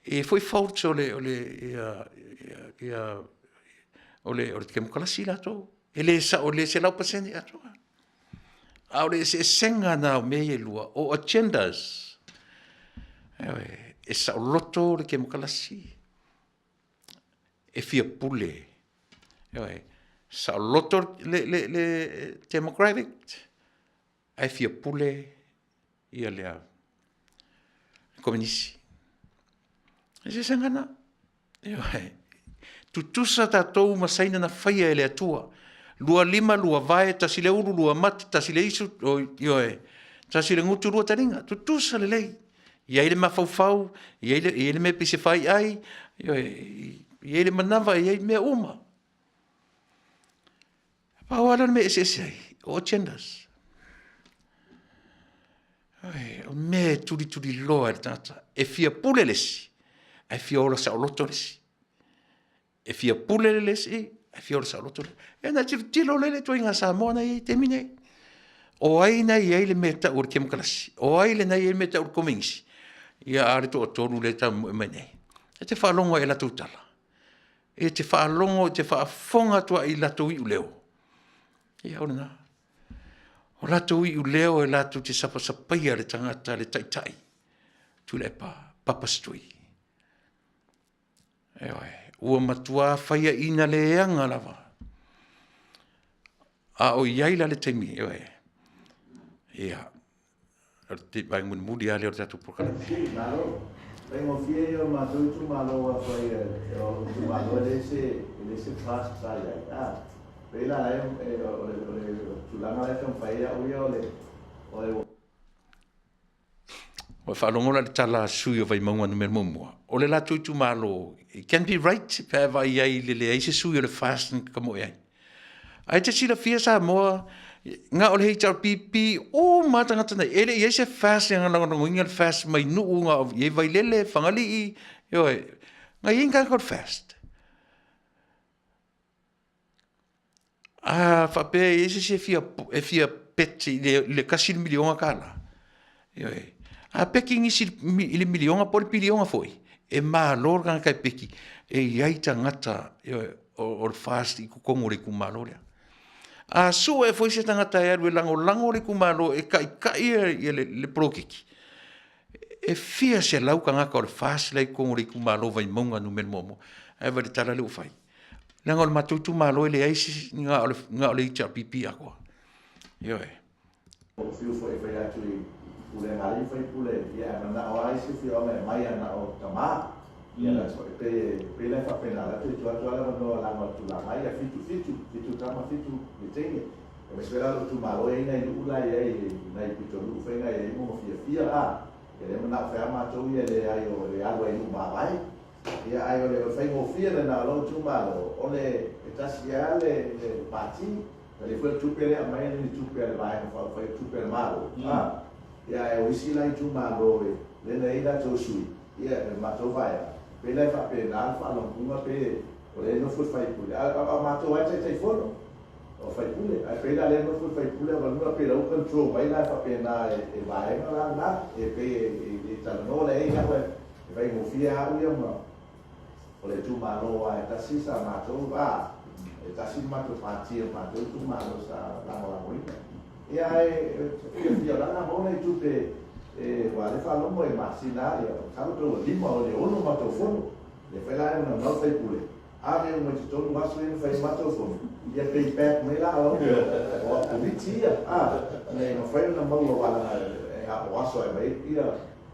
Speaker 2: e i ai foi faults o le, o le, ia, ia, o le, o le kemokalasi latou. E le sao, e le 100% atoa. A o le eseesega na o mea ia e lua, o agendas. Ioe, e saoloto le kemokalasi, e fia pule. Ioe, saoloto le, le, le democratic, ae fia pule ia lea komenisi. Eseesega na. Ioe. Tutusa tatou ma saina na faia e le Atua. Lua lima, lua vae, tasi le ulu, lua mata, tasi le isu, ioe, tasi le gutu, lua taliga. Tutusa lelei. I ai le mafaufau, i ai le, i ai le mea pise fai ai, ioe, i ai le manava, i ai mea uma. Pau lava lea o le mea e eseese ai, o agendas. Oi, o mea e tulituliloa e le tagata. E fia pule le isi, ae fia ola saoloto le isi. E fia pule le isi, ae fia ola saoloto le isi. E na tilotilo lea i le ituaiga Samoa na i ai i le taimi nei. O ai na i ai le mea e tau o le kemokalasi? O ai lena e i ai le mea e tau o le komenisi? Ia a le toatolu lea e tamoe mai nei. E te faalogo ai i latou tala. E te faalogo, e te faafofoga atu ai i latou iuleo. Ia o lena. O latou iuleo e latou te sapasapaia le tagata, le taitai. Tuilaepa, Papa Setui. Ioe, ua matua faiaina leaga lava. A o i ai la le taimi, ioe, ia, o le vaega mulimuli lava lea o le tatou polokalame.
Speaker 8: Malo. Faigofie ia o matou itumalo aua foi o itumalo e leai se e leai se fast sa i ai. A pei la e o le o le tulaga la e taumafai ai au ia o le o le
Speaker 2: Ua faalogo la i le tala a sui o Vaimauga Nu.1, o le latou itumalo, it can be right pe a vaai ai i le leai se sui o le FAST na kamoe ai. Ae te silafia Samoa, na o le HRPP uma lava tagata nei, e le i i ai se FAST e lagolagoina le FAST mai Nuu, na o i ai Vailele, Fagalii, ioe, na i ai ni tagata o le FAST. A faapea e i ai se isi e fia, e fia bet i le $1 miliona, ioe, a peki nisi i le miliona po o le piliona foi, e malo le tagata e peki, e i ai tagata, ioe, o le FAST i totonu o le itumalo lea. A sue foi se tagata e alu e lagolago le itumalo e taitai ia le poloketi, e fia selau tagata o le FAST la e i totonu o le itumalo o Vaimauga 1, ae vaai i le tala lea ua fai. Leaga o le matou itumalo e leai se isi, na o le HRPP atoa. Ioe.
Speaker 8: Ua fiu foi e fai atu i pulega a alii ma faipule, ia ae manao lava isi afioaga e aumai ana o tama. Ia that's why, e pei la e faapena, o la e toe tuu atu lava le avanoa laga o le tulaga ia, fitu, fitu, fitu tama, fitu le teine. Aemaise foi la lou itumalo e i ai nai nuu la e i ai i nai pitonuu foi na e i ai mo ma fiafia a. Ia lea manao fai lava matou ia e leai o le alu ai i nuu mavae. Ia ae o le faigofie lena o lou itumalo, o le e tasi lava le pati, Talia foi le tupe lea aumai ni tupe a le Vaega Faaupufai o tupe a le Malo. A, ia ae o isi la itumalo e lea na i ai latou sui, ia le matou vaega, pei la e faapena le faalogologo pe o lea e nofo le faipule, a o matou lava e taitaifono o faipule, ae pei la lea e nofo le faipule a valua pei la ua control mai la faapena e vaega la lena, e pei e talanoa la i ai au e faigofie lava au ia ma O le itumalo lava e tasi sa matou, a, e tasi le matou pati o le matou itumalo sa lagolagoina. Ia ae fiafia o la na maua nai tupe e aua le faalogo e masina lava ia masalo pe ua 5 o le 6 matou fono. Lea foi la e naunau le sui usufono, ave uma i totonu aso ia na fai ai matou fono, ia pay back mai la au o au komiti ia, a, ina ia mafai ona maua aua leaga e o aso e aumai ai ia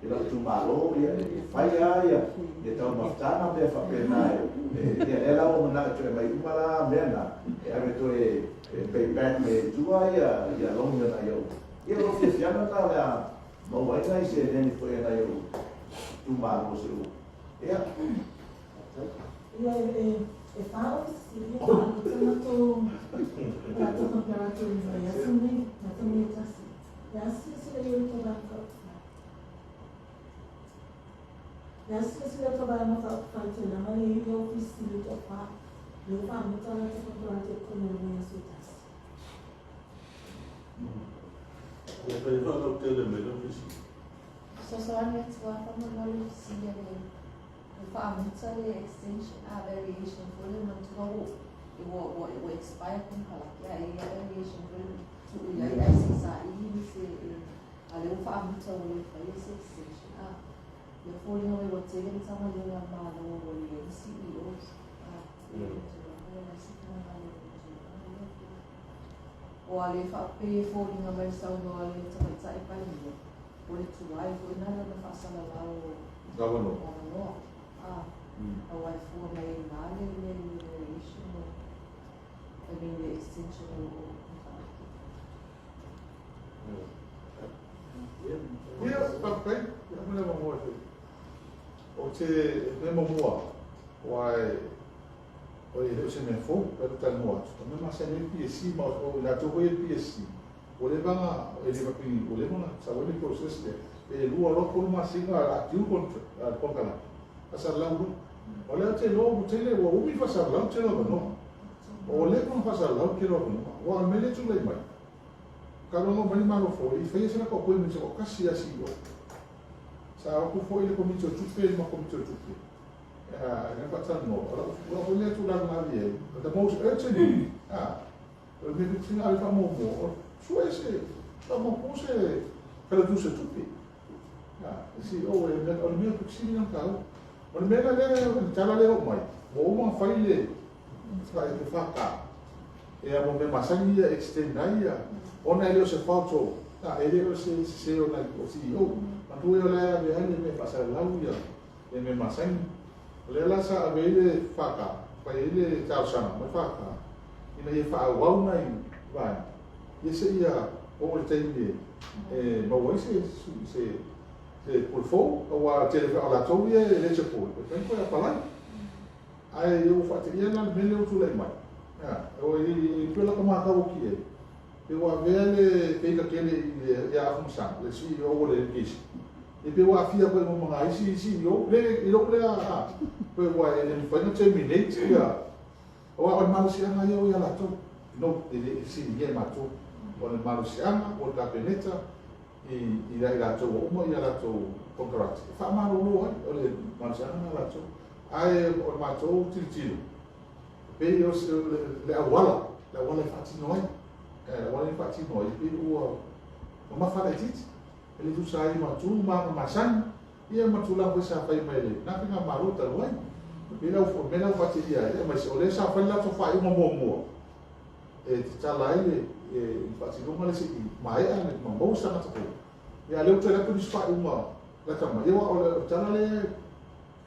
Speaker 8: i lou itumalo, ia e fai lava ia taumafataga ma mea faapena e, ia lea la ua manao e toe aumai uma la mea na, e ave toe e pay back mai ai i tua ia loan a nai ou. Ia o lou fiafiaga lena o le a maua ai nai seleni foi a nai ou itumalo se u. Ia.
Speaker 5: Ia e e whā ofisi ia wha matou matou comparative i aso nei, matou nei tasi. Ia silasila i ai tō Ia silasila tō vaega whakawhai-tūranga i i ōfisi i tō pā, me ō whāmutanga te whakarato tonu o nei aso tasi.
Speaker 4: Ua fai whakautele mai le ofisi.
Speaker 5: Fesoasoani atu lava faamolemole le fesili a le ua faamuta le extension a variation foi lea manatua ua ua ua ua expire konekarate a e i ai variation foi lea tuu i ai ae se i saili nisi e A lea ua faamuta ua le faia se extension a. Lea foliga mai ua tele Matagaluega a le Malo ua leai ni CEOs a. E tulaga lea la se finagalo i le tulaga lea pe. O a le faapei e foliga mai le saunoa a le Tamaitai Palemia o le tuai foi lena lana faasalalau o avanoa a. Aua e fua mai ai i ina le le variation o I mean le extension o konekarate.
Speaker 7: Ia, faafetai. Ia, mo le avanoa e Ou te mea muamua, aua o e le o se mea fou, pei ona talanoa atu, o mea masani ai le PSC, ma o i latou foi ia le PSC, ua leva ona, e le faapea ua leva ona sau ai le process lea, pe lua loa tolu masina o le a due le konekarate, faasalalau loa. O lea ou te iloa ua tele, ua umi le faasalalau le tele o avanoa. Ua leva ona faasalalau le tele o avanoa. Aua o le mea lea e tulai mai, Talu ona omai le Malo fou, e le i faia se latou appointment se toatasi lava CEO. Sa o atu foi le Komiti o Tupe ma Komiti o Tupe e faatalanoa. O lau foi lea tulaga na ave i ai, the most urgent need, o le mea pito sili ona ave faamuamua, o sue se, faamautu se Failautusi o Tupe. Le CEO, o le mea pito sili ona taua. O le mea la lea, o le tala lea e oo mai, ua uma ona fai le FK, Ia mo mea masani ia e extend ai ia, ona e le o se fault o, a, e le o se sese o nai o CEO. Manatua ia o la e ave ai le mea e faasalalau ia le mea masani. O lea la sa ave ai le FK, fai ai le talosaga ma le FK, ina ia faaauau nai vaega, ia seia oo i le taimi e maua ai se se se pule fou, aua o le tele foi o latou ia e eligible, e mafai ona toe apalai. Ae ua faateia la le mea lea ua tulai mai. E pei o lata matau atu i ai, pe ua avea le feita tele ia Afamasaga, le CEO o le Education, e pei ua aafia foi ma nai isi CEO, le i lou lea, pe ua e le mafai ona terminate ia, aua o le malosiaga ia ua ia latou, no, e le fesiligia e matou, o le malosiaga o le Kapeneta i ia i latou ua uma ia latou konekarate, e faamalolo ai, o le malosiaga lena a latou. Ae o le matou tilotilo, e pei o le auala, le auala e faatino ai. E le auala lea na faatino ai, pei ua mamafa laitiiti, e le tusa ai ma tu ma aga masani, ia ma tulaga foi sa fai mai e lena faigamalo talu ai. E pei la o le mea la ua faatietie ai, aemaise o lea sa fai le latou faaiuga muamua e tatala ai le faatinoga lea se i maea ma maua se tagata fou. Ia a o lea ua toe alu atu nisi faaiuga lata mai. Ia aua o le tala lea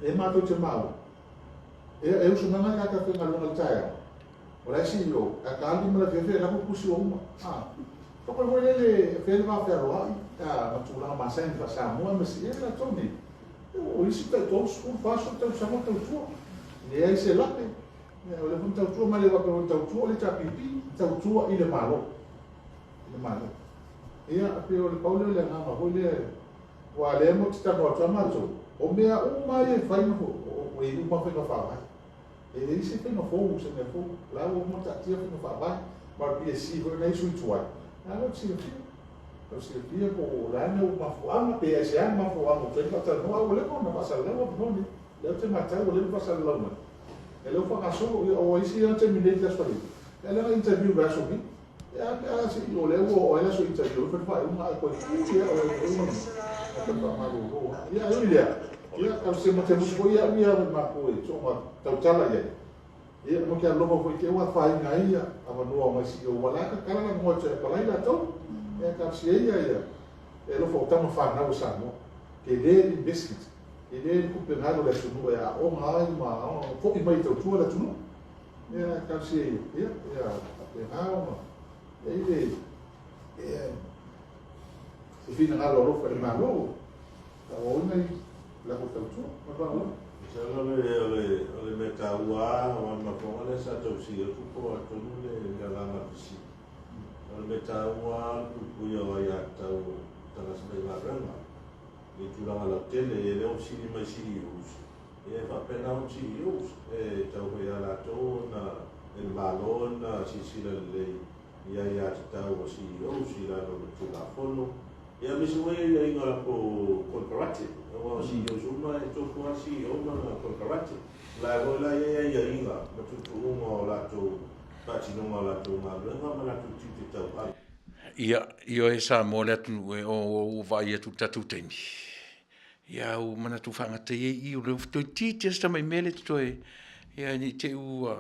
Speaker 7: e matou te maua, e usu mai nai tagata faigaluega i le taeao, O la e CEO, ae ta alu ma le afiafi e lako tusi ua uma. A, toko foi lele e fea le va fealoai, a, ma tulaga masani faa-Samoa ma si e latou nei. O isi tai 30, 40 tausaga o tautua. Leai se lape. O lea foi na tautua ma le faapea foi na tautua o le HRPP, na tautua i le Malo. I le Malo. Ia, pei o le pau lea o le agaga foi lea, aua o lea matou te talanoa atu lava matou, o mea uma ia e fai ma e i uma faiga faavae. E leai se faiga fou, se mea fou. O la ua uma ona taatia faiga faavae. Ma o le PSC foi na i sui tuai, o la ua silafia. Ua silafia po o le a le mafuaaga, pe aisea le mafuaaga ua tuai ona faatalanoa, a ua leva ona faasalalau avanoa nei. O lea ou te matau ua leva ona faasalalau mai. Ia lea ua faagasolo, ia o isi lava terminate i le aso Faraile. Ia lea na interview i le vaiaso nei. Ia a pe a se i o lea ua oo ai le aso interview fai le faaiuga ae toe tuli lava o le uma lena. Toe faamalolo lava. Ia ae ui i lea, ia o se matemusu foi au ia ma matou e soona tautala i ai. Ia ma ke alofa foi te ua afaina ai ia avanoa mai CEO ua la tatala le avanoa e toe apalai latou. Ia talosia ia ia e alofa o tama fanau a Samoa. Tele le investment, tele le tupe na alu a le atunuu e aoga ai ma foi mai e tautua le atunuu. Ia talosia ia, ia, ia faapena ona i ai le, ia, se finagalo alofa i le Malo, faaauauina i latou tautua. Ma le faaaloalo.
Speaker 4: Masalo o le, o le, o le mea taua lava, aua o le mafuaaga lea sa tau sii atu po o atonu le, le agaga o le fesili. O le mea taua lava o le puipuia o aiatatau o tagata faigaluega i tulaga lautele, ia lea ua fesili mai CEOs, Ia e faapena ona CEOs, e tatau foi ia latou ona, e le Malo ona silasila lelei i aiatatau a CEOs i lalo o le Tulafono, ia aemaise foi aiaiga o latou konekarate, aua o CEOs uma e tofu lava le CEO ma lana konekarate. O la e foi la e i ai aiaiga ma tuutuuga o latou faatinoga o latou galuega ma latou tiute tauave.
Speaker 2: Ia, ioe Samoa le atunuu e, o ua vaai atu i le tatou taimi. Ia ua manatu faagata ia i i, o lea ua toeitiiti lava si tamai mea lea totoe, ia ne i te i ua,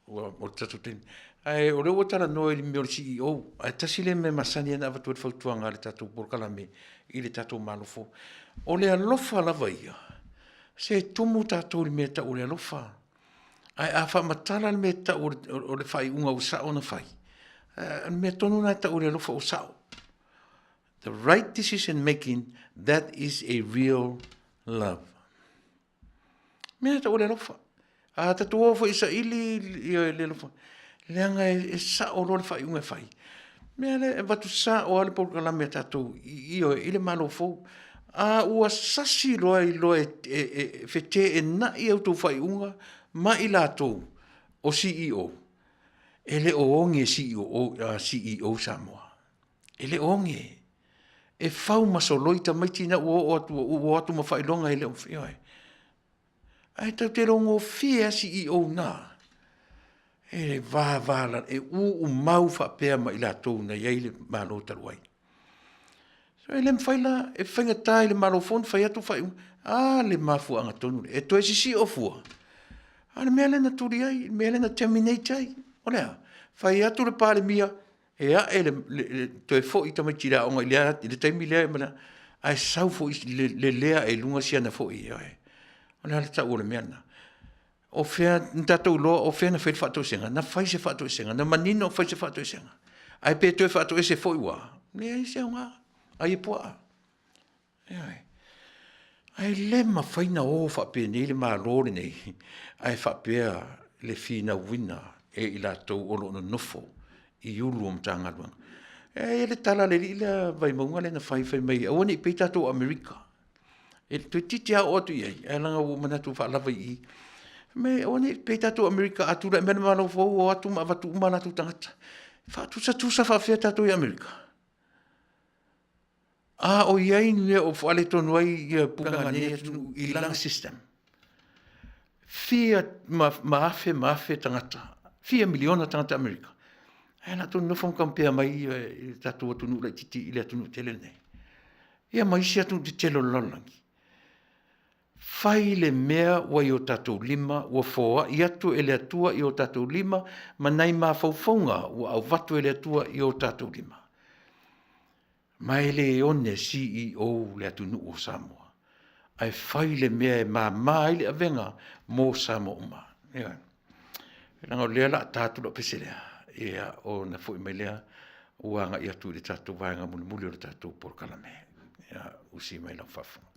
Speaker 2: ua, o le tatou taimi. Ae o lea ua talanoa i le mea o le CEO, ae tasi lea mea e masani ai ona avatu ai le fautuaga a le tatou polokalame i le tatou Malo fou. O le alofa lava ia, se tumu tatou i le mea e tau o le alofa. Ae a faamatala le mea e tau o le faaiuga ua sao ona fai, o le mea tonu lena e tau o le alofa ua sao. The right decision making, that is a real love. Mea tau o le alofa. A tatou o foi e saili ia le alofa, leaga e sao loa le faaiuga e fai. Mea lea e avatu sao lava le polokalame a tatou i le Malo fou. A ua sasi loa i loa e feteenai a outou faaiuga ma i latou o CEO, e le o oge e CEO Samoa. E le o oge. E fau ma soloi tamaiti ina ua oo atu, ua o atu ma faailoga e le o, ioe. Ae tatou te iloa gofie lava CEO na, e vava, e uumau faapea ma i latou na i ai le Malo talu ai. So e le mafai la, e faigata i le Malo fou ona fai atu faaiuga, a le mafuaaga tonu lea, e toe sisio fua. A o le mea lea na tuli ai, le mea lea na terminate ai, o le a? Fai atu le Palemia, e ae le toe foi tamaiti i le aoga i le taimi lea ae sau foi lelea ae i luga si ana foi ioe. O le a le tau o le mea lena? O fea na tatou iloa o fea na fai le faatoesega? Na fai se faatoesega, na manino fai se faatoesega. Ae pe toe faatoese foi ua leai se aoga, ai e puaa. Ioe. Ae le mafai ona o faapenei le Malo lenei ae faapea le finauina e i latou o lo o nonofo i ulu o Matagaluega. E i ai le tala a le alii lea Vaimauga lea na fai, fai mai aua ne i pei tatou Amerika. E toeitiiti lava oo atu i ai, ae leaga ua ou manatu e faalava i i. Fai mai aua ne i pei tatou Amerika a tulai mai le Malo fou o atu ma avatu uma o latou tagata. E faatusatusa faapefea tatou i Amerika? A o i ai ni mea o faaletonu ai ia pulega a lenei atunuu i lana system? Fia ma afe ma afe tagata, fia miliona tagata Amerika. Ae na outou nonofo ma compare mai i le tatou atunuu laitiiti i le atunuu tele lenei. Ia ma isi atunuu tetele o le lalolagi. Fai le mea ua i o tatou lima, ua foai atu e le Atua i o tatou lima, ma nai mafaufauga ua avatu e le Atua i o tatou lima. Ma e le one CEO le atunuu o Samoa, ae fai le mea e mama ai le avega mo Samoa uma. Ioe. Leaga o lea o le a ta atu lau pese lea, ia ona foi mai lea ua agai atu i le tatou vaega mulimuli o le tatou polokalame. Ia, usi mai lau faafofoga.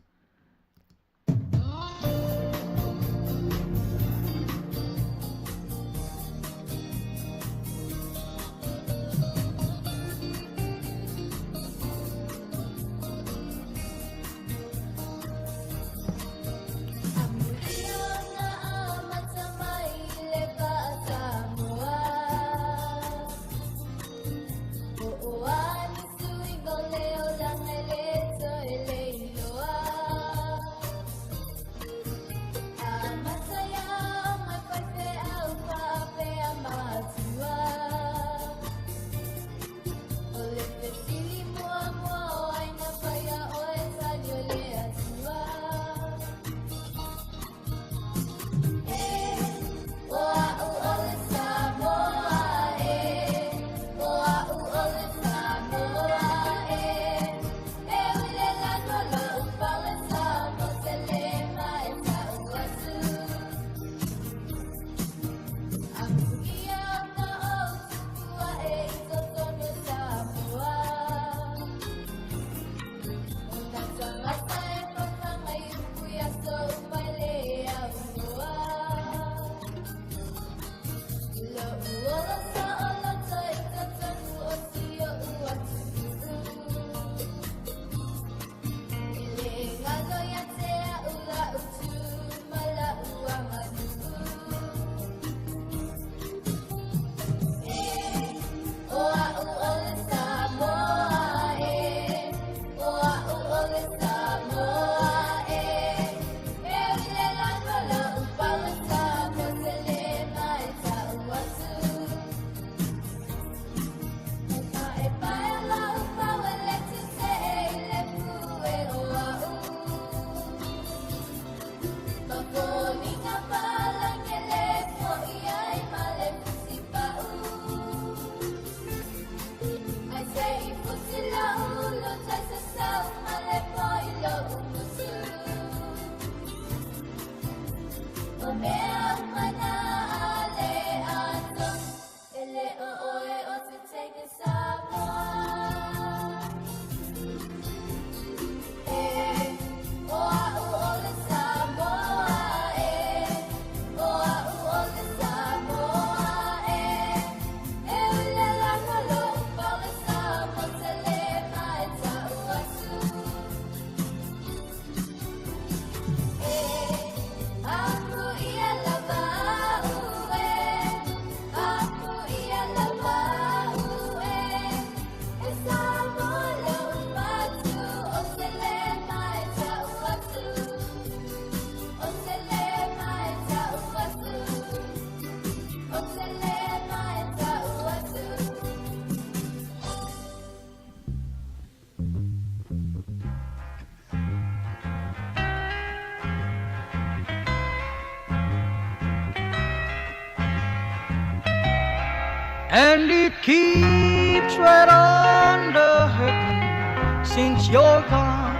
Speaker 12: And it keeps right on the hurting since you're gone.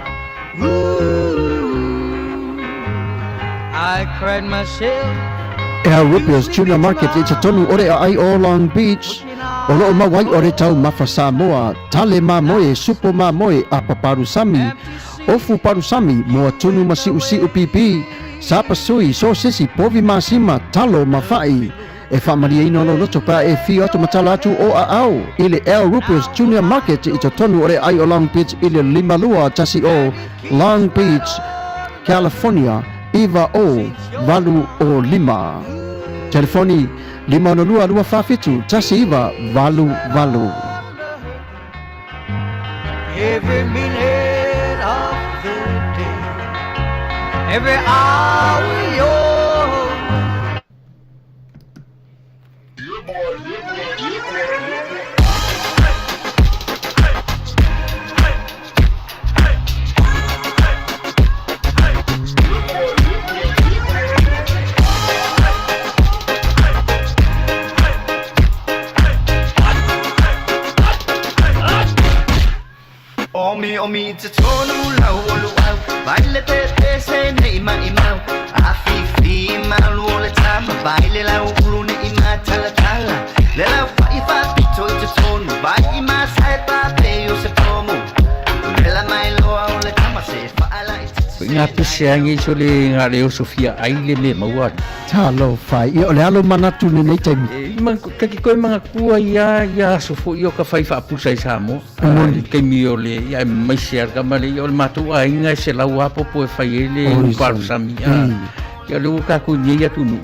Speaker 12: Ooh, I cried myself.
Speaker 13: Al Rupio's Tuna Market i totonu o le aai o Long Beach, o loo mau ai o le taumafa Samoa, tale mamoe, supo mamoe, apa palusami, ofu palusami, moa tunu ma siusiu pipi, sapasui, sosesi, povi masima, talo ma fa'i. E faamalieina lou loto pe a e afio atu ma tala atu o aao i le Al Rupert's Junior Market i totonu o le aai o Long Beach i le 5210 Long Beach, California 90805. Telefoni, 562 247 1988.
Speaker 12: Every minute of the day, every hour you're totonu lau o luau Vai le pepese nei maimau Afifi malu o le tama Vai le lau ulu nei matalatala Le lau fai faapito i totonu Vai i masae pape o se pomu Vela mai loa o le tama se faala i
Speaker 2: Nga pese angi so le nga le oso fia ai le me maua.
Speaker 13: Talofa e. Ia, o le a lou manatu i lenei taimi?
Speaker 2: E, ma, ka ki koe mangatua ia, ia aso foi o ka fai faapusa i Samoa.
Speaker 13: Moni.
Speaker 2: I taimi o le, ia, e maise a le kama le, ia, o le matou aiga e selau a popo e fai ai le
Speaker 13: Oi,
Speaker 2: palosami. A, ia, o le ua tatou i nei atunuu.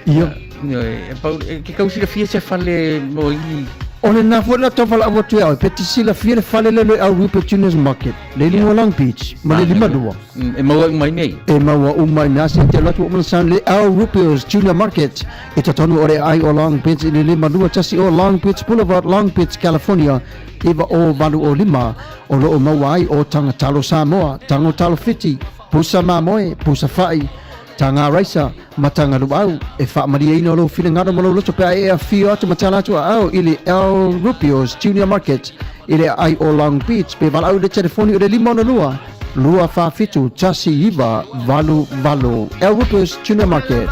Speaker 13: Ia.
Speaker 2: Ia, e, pau, e, ke tau silafia se fale mo i...
Speaker 13: O lena foi la tau valaau atu ia oe, pe te silafia le fale lea o le Aurupe Juniors Market, le i luga o Long Beach, ma le 52.
Speaker 2: E maua uma i nei.
Speaker 13: E maua uma i mea se te alu atu o mana le Al Rupios Junior Market i totonu o le aai o Long Beach i le 521 o Long Beach Boulevard, Long Beach, California 90805 o lo o maua ai o taga talo Samoa, tago talo Fiti, pusa mamoe, pusa fa'i, taga raisa, ma taga luau. E faamalieina lou finagalo ma lou loto pe a e afio atu ma tala atu aao i le Al Rupios Junior Market i le aai o Long Beach pe valaau i le telefoni o le 562 247 1988. Al Rupios Junior Market.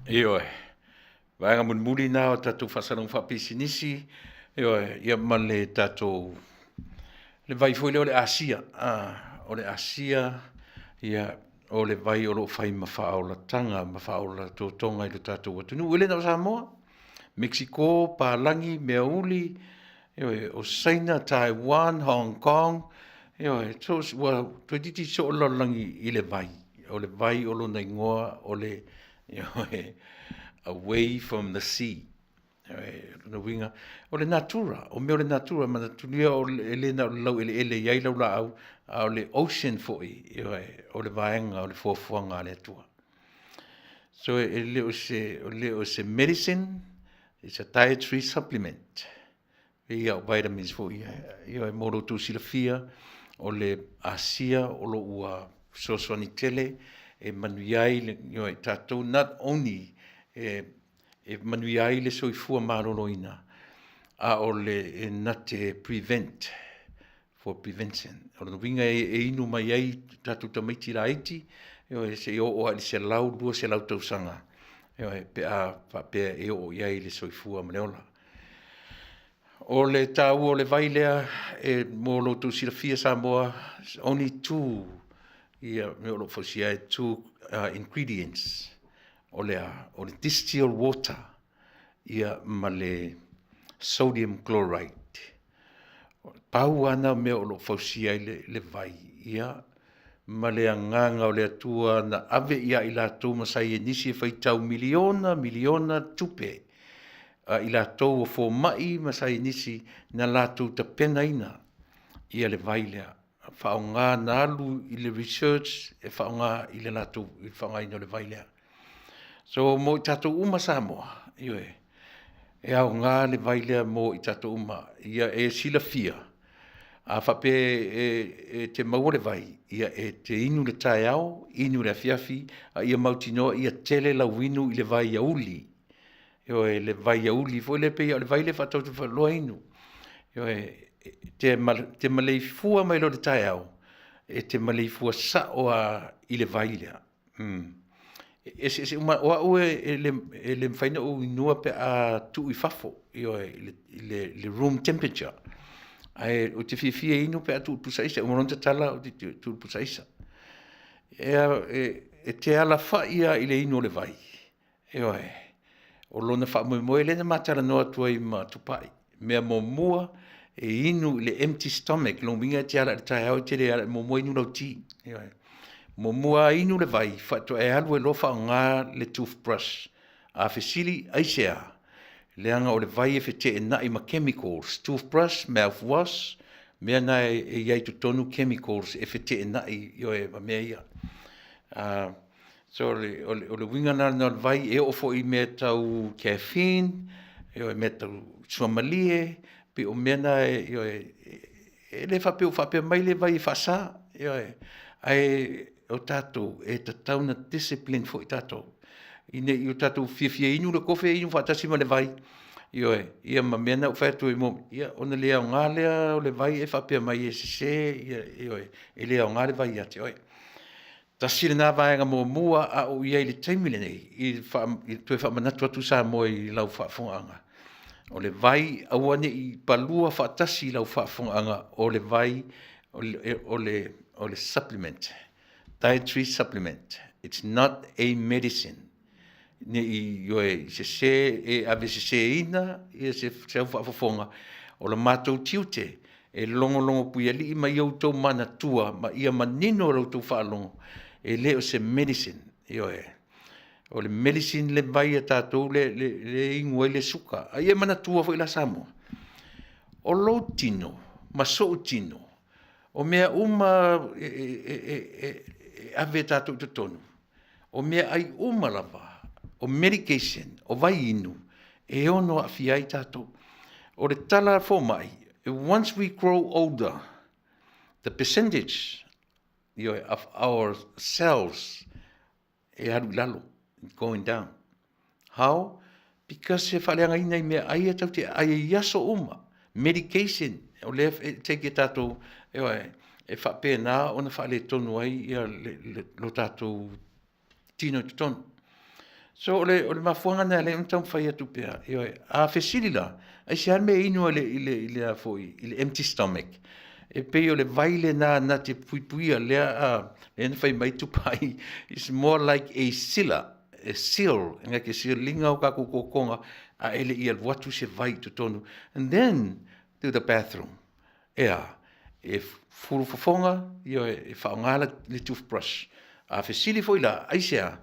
Speaker 2: Ioe, vaega mulimuli na o tatou faasalaga faapisinisi, ioe, ia ma le tatou, le vai foi lea o le Asia, o le Asia, ia, o le vai o lo o fai ma faaolataga ma faaola totoga i lo tatou atunuu. E le na o Samoa, Mexico, palagi, meauli, ioe, o Saina, Taiwan, Hong Kong, ioe, so, ua toeitiiti soo le lalolagi i le vai. O le vai o lona igoa o le, ioe, away from the sea. Lona uiga, o le natura, o mea o le natura, manatulia o le, e le na o le laueleele e i ai lau laau, a o le ocean foi, ioe, o le vaega o le fuafuaga a le Atua. So e le o se, o le o se medicine, it's a dietary supplement. Ia, o vitamins foi ia, ioe, mo lo outou silafia, o le Asia o lo ua fesoasoani tele e manuia ai le, ioe, tatou not only e, e manuia ai le soifua maloloina, a o le e na te prevent for prevention. O lona uiga e, e inu mai ai tatou tamaiti laiti, ioe, se i oo lava i le 100, 200 tausaga, ioe, pe a faapea e oo i ai le soifua ma le ola. O le taua o le vai lea, e mo lo outou silafia Samoa, only two ia mea o lo o fausia ai, two ingredients, o le a? O le distilled water ia ma le sodium chloride. Pau lava na o mea o lo o fausia ai le, le vai, ia, ma le agaga o le Atua na ave ia i latou ma saienisi e faitau miliona, miliona tupe a i latou o fomai ma saienisi na latou tapenaina ia le vai lea. Faaaoga na alu i le research e faaaoga i le latou i le faaaogaina o le vai lea. So mo i tatou uma Samoa, ioe, e aoga le vai lea mo i tatou uma. Ia e silafia, a faapea e, e te maua le vai, ia e te inu le taeao, inu le afiafi, a ia mautinoa ia tele lau inu i le vai auli. Ioe, le vai auli foi lea pei o le vai lea faatau atu faaloloa inu. Ioe, te, te maleifua mai loa i le taeao, e te maleifua sao lava i le vai lea. E eseese uma, o au e, e, le, e le mafai ona ou inua pe a tuu i fafo, ioe, i le, i le, le room temperature. Ae ou te fiafia e inu pe a tuu i le pusa aisa, uma loa ona tatala ou te tuu i le pusa aisa. E, e, e te alafai lava i le inu o le vai, Ioe, o lona faamoemoe lea na ma talanoa atu ai ma Tupai. Mea muamua, e inu i le empty stomach, lona uiga e te ala i le taeao e te le ala muamua inu lau ti. Ioe. Muamua inu le vai, faatoa e alu ai loa faaaoga le toothbrush. A fesili, aisea? Leaga o le vai e feteenai ma chemicals, toothbrush, mouthwash, mea na e i ai i totonu chemicals e feteenai, ioe, ma mea ia. So o le, o le, o le uiga lena o le vai, e oo foi i mea tau caffeine, ioe, mea tau suamalie, pei o mea na e, ioe, e le faapea ua faapea mai le vai e faasa, ioe, ae o tatou, e tatau ona discipline foi tatou, ina ia tatou fiafia inu le kofe, inu faatasi ma le vai. Ioe, ia ma mea na ou fai atu ai mo, ia ona le aoga lea o le vai e faapea mai e sese, ia, ioe, e le aoga le vai ia te oe. Tasi lena vaega muamua a o ou i ai i le taimi lenei i le toe faamanatu atu Samoa i lau faafofogaaga, o le vai, aua ne i palua faatasi i lau faafofogaaga o le vai o le supplement, dietary supplement, it's not a medicine. Ne i, ioe, sese, e aveseseina se au faafofoga, o le matou tiute e logologo puialii ma ia outou manatua ma ia manino i la outou faalogo, e le o se medicine, ioe. O le medicine le vai a tatou lea e inu ai le suka. A ia e manatua foi la Samoa, o lou tino ma sou tino, o mea uma e ave e tatou i totonu, o meaai uma lava, o medication, o vaiinu, e ono aafia ai tatou. O le tala a fomai, once we grow older, the percentage of our cells e alu i lalo, going down. How? Because e faaleagaina i meaai ia tatou te aai ai i aso uma, medication, o lea e take e tatou, ioe, e faapena ona faaletonu ai lo tatou tino i totonu. So o le mafuaaga lena e ala ai ona taumafai atu pea, ioe. A fesili la, aisea le mea e inu ai i le a foi i le empty stomach? E pei o le vai lena na te puipuia lea na fai mai Tupai, is more like a sealer, a seal, na te seal ina o tatou totoga a e le i alu atu se vai i totonu. And then to the bathroom. E a? E fulu fofoga, ioe, e faaaoga le toothbrush. A fesili foi la, aisea?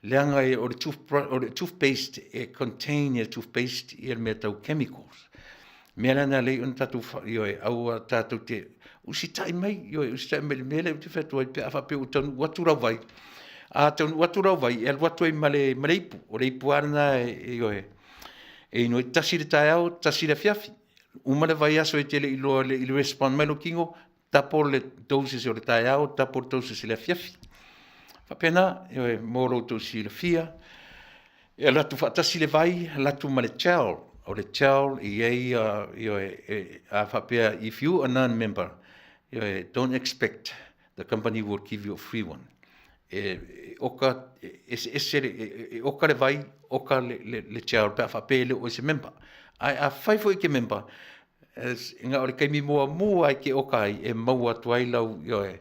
Speaker 2: Leaga o le toothpaste e contain e le toothpaste ia le mea tau chemicals. O le mea la lena e ala ai ona tatou, ioe, aua tatou te usitai mai, ioe, usitai mai i le mea lea ou te fai atu ai pe a faapea ua taunuu atu lau vai. A taunuu atu lau vai, e alu atu ai ma le ipu. O le ipu lava lena, ioe, e inu ai tasi i le taeao, tasi i le afiafi. Uma le vaiaso e te le i iloa e le i respond mai lou tino, double le doses o le taeao, double le doses i le afiafi. E faapena, ioe, mo lo outou silafia. E alu atu faatasi le vai, alu atu ma le gel. O le gel e i ai, ioe, a faapea if you are non-member, ioe, don't expect the company will give you a free one. E oka e eseese le, e oka le vai, oka le gel pe a faapea e le o oe se member. Ae afai foi e te member, na o le taimi muamua e te oka ai e maua atu ai lau, ioe.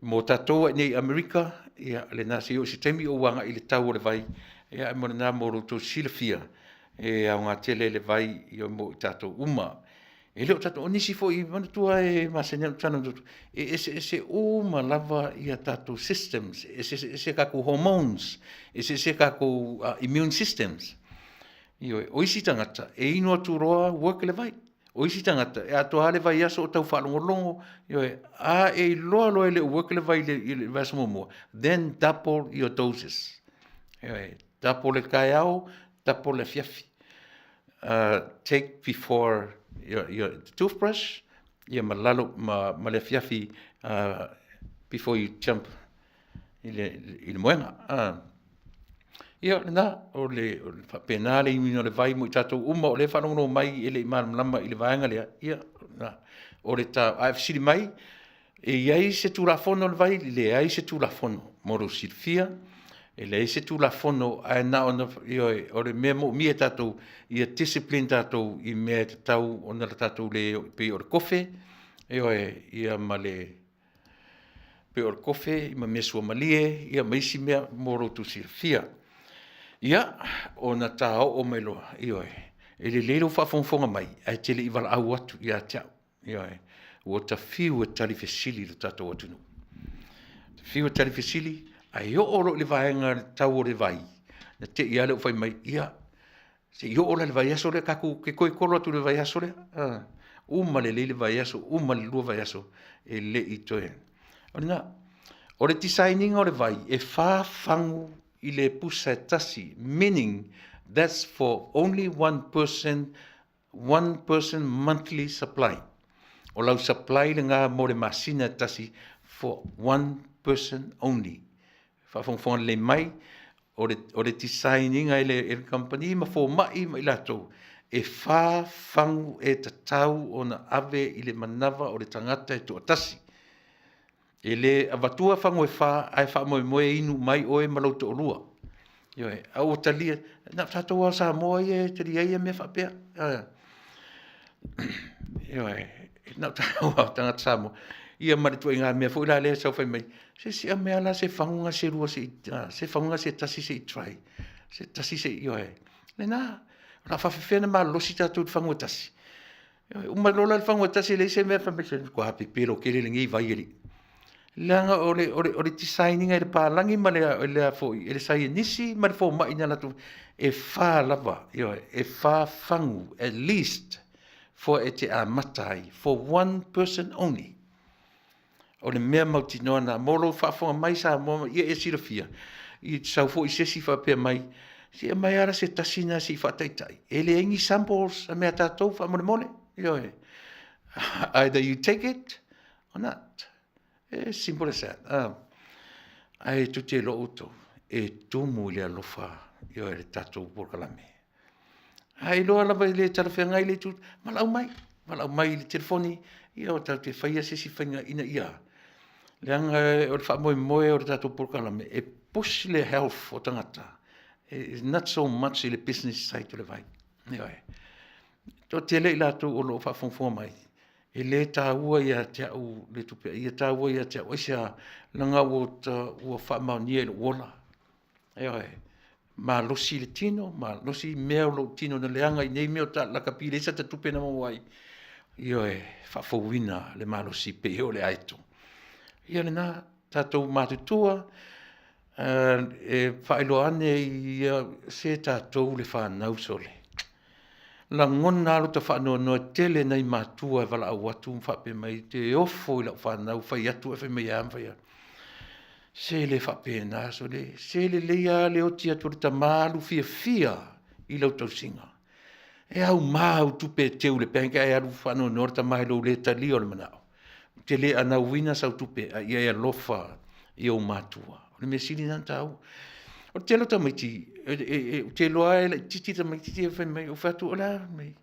Speaker 2: Mo tatou i inei i Amerika, ia lena se i oo i se taimi ou agai i le tau o le vai, ia ae mo lena mo lo outou silafia, e aoga tele le vai mo i tatou uma. E le o tatou, o nisi foi, manatua e masani ai ona talanoa atu, e eseese uma lava ia tatou systems, e eseese tatou hormones, e eseese tatou immune systems. Ioe, o isi tagata e inu atu loa work le vai. O isi tagata e atoa lava le vaiaso o tau faalogologo, ioe, a e iloa loa e le o work le vai i le vaiaso muamua, then double your doses. Ioe, double le taeao, double le afiafi. Take before your toothbrush, ia ma lalo ma le afiafi before you jump i le moega. Ia, o lena, o le faapena le inuina o le vai mo i tatou uma o lea e faalogologo mai e le i malamalama i le vaega lea, ia, o le ta, a e fesili mai, E i ai se Tulafono o le vai? E leai se Tulafono mo lou silafia, e leai se Tulafono ae na ona, ioe, o le mea e moomia e tatou ia discipline tatou i mea e tatau ona tatou le pei o le kofe, ioe, ia ma le pei o le kofe ma mea suamalie ia ma isi mea mo lo outou silafia. Ia, ona ta oo mai loa, ioe, e lelei lou faafogafoga mai ae te le i valaau atu ia te au. Ioe. Ua ta fiu e tali fesili i lo tatou atunuu. Ta fiu e tali fesili, ae oo loa i le vaega i le tau o le vai, na te i lava lea ua fai mai, ia, se i oo la i le vaiaso lea tatou te toe tolo atu i le vaiaso lea. Uma lelei le vaiaso, uma le 2 vaiaso, e le i toe. O lena. O le design ina o le vai, e 4 fagu i le pusa e tasi, meaning that's for only one person One person monthly supply. O lau supply lena mo le masina e tasi for one person only. Faafogafoga lelei mai, o le, o le design ina e le, e le kamupani ma fomai ma i latou, E whā fagu e tatau ona ave i le manava o le tagata e toatasi. E le avatua fagu e whā ae faamoemoe e inu mai oe ma lou toalua. Ioe, a ua talia, na o tatou lava o Samoa ia e talia ai ia mea faapea. Ioe, na o tatou lava o tagata Samoa. Ia ma le ituaiga mea foi la lea e sau fai mai, se se aumai lava la se faguga se lua se i, se faguga se tasi se i try. Se tasi se i, ioe. Lena, o le a faapefea ona malolosi tatou i le fagu e tasi? Ioe, uma loa la le fagu e tasi e leai se mea, fai mai, se matua pepelo tele lenei vai alii. Leaga o le, o le, o le design ina e le palagi ma le, le a foi, e le saienisi ma le fomai na latou, e fa lava, ioe, e fa fagu at least for e te amata ai, for one person only. O le mea mautinoa lena, mo lou faafofoga mai Samoa, ia e silafia, i sau foi se isi faapea mai, se i aumai lava se tasi lena se i faataitai. E leai ni samples a mea a tatou faamolemole. Ioe. Either you take it or not. E simple as that. Ae tou te iloa outou, e tumu i le alofa, ioe, le tatou polokalame. A iloa lava e le talafeagai le itu, valaau mai, valaau mai i le telefoni, ia o tatou te faia se isi faiga ina ia, leaga o le faamoemoe o le tatou polokalame, e push le health o tagata, is not so much i le business side o le vai. Ioe. E toatele i latou o lo o faafogafoga mai, e le taua ia te au le tupe, ia taua ia te au, aisea? Leaga ua faamaonia i lou ola. Ioe. Malosi le tino, malosi mea o lou tino na leaga i nei mea o lakapi, leai sata tupe na maua ai. Ioe, faafouina le malosi pei o le aeto. Ia lena, tatou matutua, e faailoa ane ia se tatou le fanau sole. Lagona lava lota faanoanoa tele nai matua e valaau atu ma faapea mai, ou te ofo i lau fanau, fai atu ae fai mai e a ma fai a. Se le faapena sole, se lelei lava le oti atu o le tama alu fiafia i lau tausiga. E auma au tupe e teu i le bank ae alu faanoanoa le tama i lou le talia o le manao. Ou te le anauina sau tupe a ia e alofa i ou matua. O le mea sili lena ona taua. O le tele o tamaiti, ou te iloa lava e laitiiti tamaiti ia fai mai, ou fai atu, o le a le mea e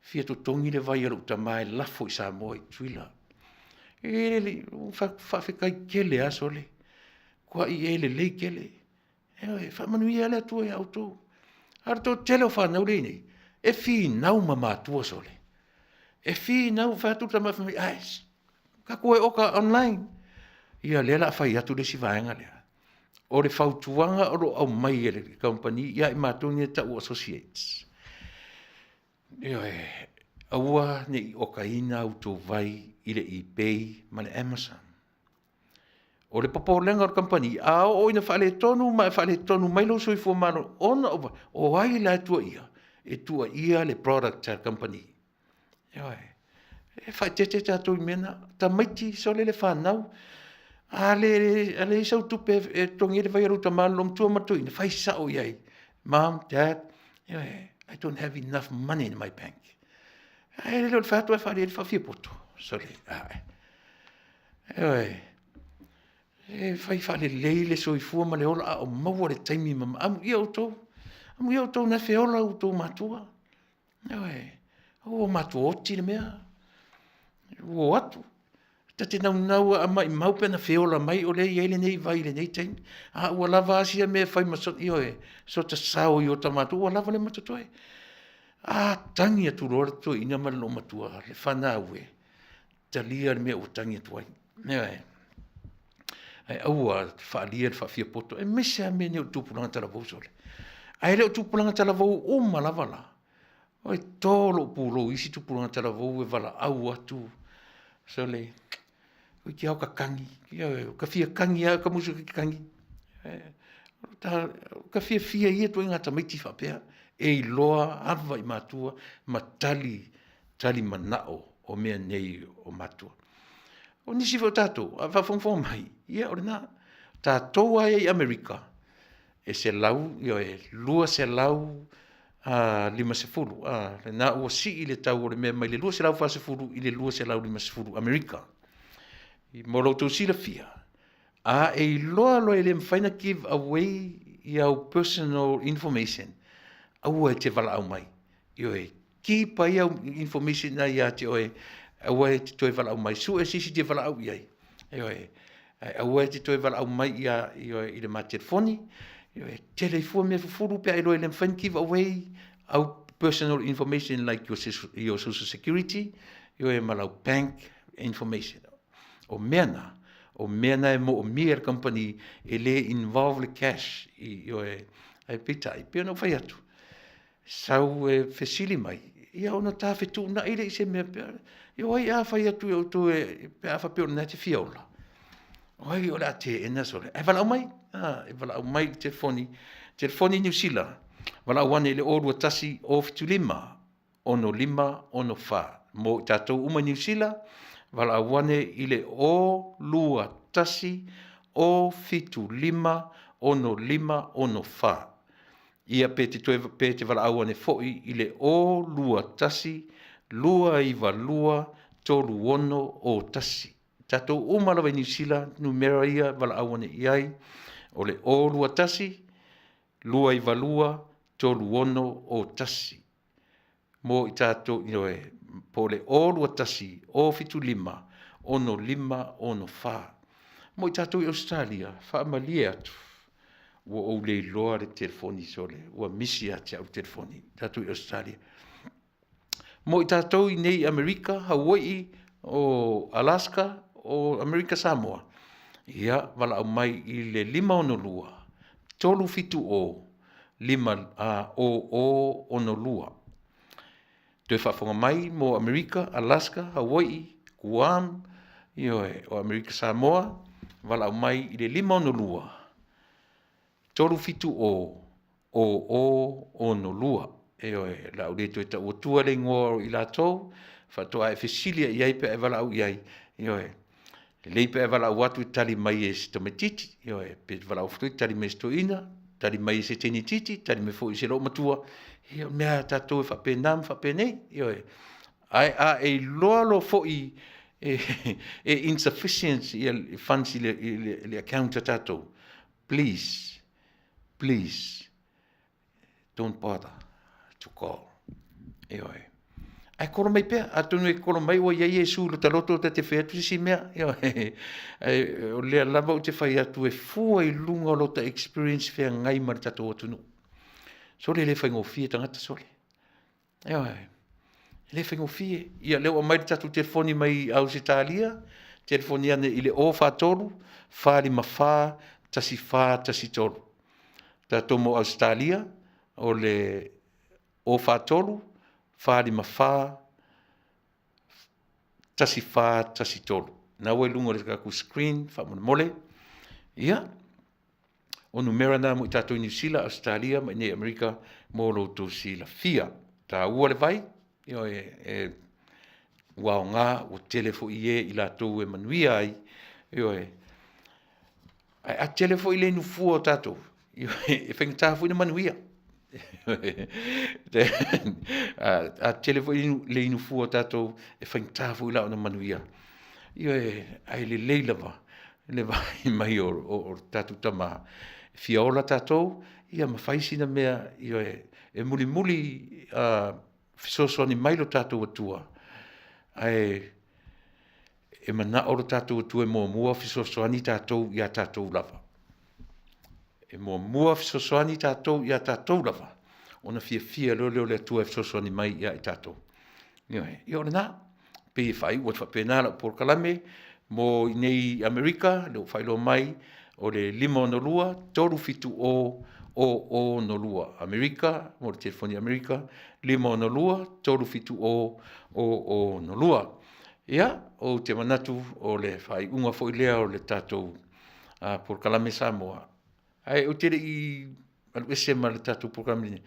Speaker 2: fia totogi le vai a lou tama e lafo i Samoa i Tutuila. E le, faafetai tele lava sole, matuai e lelei tele. Ioe, faamanuia le Atua ia outou. A o le toatele o fanau lea e i ai nei, e finau ma matua sole. E finau, fai atu le tama fai mai, ai, tatou e oka online. Ia lea o le a fai atu le isi vaega lea. O le fautuaga o lo o aumai e le kamupani ia i matou nei e tau o associates. Ioe, aua ne i okaina a outou vai i le eBay ma le Amazon. O le popolega o le kamupani, a oo ina faaletonu ma e faaletonu mai lou soifua maloloina, ona o, o ai la e tuuaia? E tuuaia le product a le kamupani. Ioe. E faaeteete tatou i mea na. Tamaiti sole le fanau, a leai sau tupe e totogi ai le vai a lou tama le loomatua ma le toeaina, fai sao i ai. Mom, dad, ioe, I don't have enough money in my bank. Ae le o le fai atu ae faaalia ai le faafiapoto. Sole, ae. Ioe, e fai faalelei le soifua ma le ola a o maua le taimi ma amuia outou, amuia outou na e feola outou matua. Ioe, ua matua oti le mea, ua o atu. Ta te naunau a maimau pe ana feola mai o lea e i ai lenei vai i lenei taimi. A ua lava a sia mea e fai ma so, ioe, so ta sao i o ta matua, ua lava lea ma totoe. A tagi atu loa le toeaina ma le loomatua, le fanau e, talia le mea ua tagi atu ai. Ioe. Ae aua faalia le faafiapoto, aemaise lava mea nei o le tupulaga talavou sole. Ae le o tupulaga talavou uma lava la. Oi to lou pulou i isi tupulaga talavou e valaau atu sole, oi te ao kakagi, ioe, ka fia kagi lava ka musu ki kagi. Ka fiafia ia ituaiga tamaiti faapea e iloa ava i matua ma tali tali manao o mea nei o matua. O nisi foi o tatou, a faafogafoga mai, ia o lena. Tatou lava ia i Amerika, e selau, ioe, 250, a, lena ua sii le tau o le mea mai le 240 i le 250 Amerika. Mo lo outou silafia, a e iloa loa e le mafai ona give away i au personal information, aua e te valaau mai. Ioe, Keep ai au information na ia te oe, aua e te toe valaau mai. Sue se isi e te valaau i ai. Ioe. Ae aua e te toe valaau mai ia, ioe, i le ma telefoni. Ioe, tele i fua mea fufulu pe a iloa e le mafai ona give away au personal information like your, your social security, ioe, ma lau bank information. O mea na, o mea na e moomia e le company e le involve le cash, ioe, ae peitai, pei ona ou fai atu, sau e fesili mai, ia ona ta fetuunai lea i se mea pe a, ia o ai a fai atu e outou e, pe a faapea o lena e te fia ola. O ai o le a teena sole. Ae valaau mai, a, e valaau mai i le telefoni, telefoni Niu Sila, valaau ane i le 021 075 6564. Mo i tatou uma i Niu Sila, valaau ane i le 021 075 6564. Ia pe te toe pe te valaau ane foi i le 0 2 1 2 9 2 3 6 0 1. Tatou uma lava i Niu Sila, numera ia valaau ane i ai, o le 0 2 1 2 9 2 3 6 0 1. Mo i tatou, ioe, po o le 021 075 6564. Mo i tatou i Ausetalia, faamalie atu, ua ou le iloa le telefoni sole, ua misi ia te au le telefoni, tatou i Ausetalia. Mo i tatou i nei i Amerika, Hawaii, o Alaska, o Amerika Samoa, ia, valaau mai i le 562 370 5 00 62. Toe faafofoga mai mo Amerika, Alaska, Hawaii, Guam, ioe, o Amerika Samoa, valaau mai i le 562 370 0062. Ioe, o le a ou le toe tau atua le igoa o i latou, faatoa e fesili i ai pe a e valaau i ai, ioe. Lelei pe a e valaau atu e tali mai e se tamaitiiti, ioe, pe e valaau atu foi tali mai e se toeaina, tali mai e se teine itiiti, tali mai foi i se loomatua, ia o mea lava a tatou e faapena ma faapenei, ioe. Ae a e iloa loa foi e insufficient ia funds i le account a tatou, please, please don't bother to call. Ioe. Ae kolo mai pea, atonu e kolo mai ua iai Iesu i lo ta loto ta te fai atu se isi mea. Ioe. Ae o lea lava ou te fai atu e fua i luga o lo ta experience feagai ma le tatou atunuu. Sole e le faigofie tagata sole. Ioe. E le faigofie. Ia lea ua aumai le tatou telefoni mai Ausetalia, telefoni ane i le 043 454 1413. Tatou mo Ausetalia, o le 043 454 1413. Na ua i luga o le tatou screen faamolemole. Ia, O numera na mo i tatou i Niu Sila, Ausetalia ma inei Amerika mo lo outou silafia. Taua le vai, ioe, e, ua aoga, ua tele foi e i latou e manuia ai, ioe. Ae a tele foi le nufua o tatou, e faigata foi ona manuia. A tele foi le inu fua o tatou, e faigata foi la ona manuia. Ioe, ae lelei lava le vaai mai o le tatou Tama, e fia ola tatou, ia ma fai sina mea, ioe, e mulimuli fesoasoani mai lo tatou Atua, ae e manao lo tatou Atua e muamua fesoasoani tatou ia tatou lava. E muamua fesoasoani tatou ia tatou lava, ona fiafia loa lea o le Atua e fesoasoani mai ia i tatou. Ioe, ia o lena. Pei e faaiu atu faapena lau polokalame mo i nei i Amerika, lea ua faailoa mai, o le 562 370 0062. Amerika, mo le telefoni Amerika, 562 370 0062. Ia, ou te manatu o le faaiuga foi lea o le tatou polokalame Samoa, ae ou te le i alu ese ma le tatou polokalame lenei,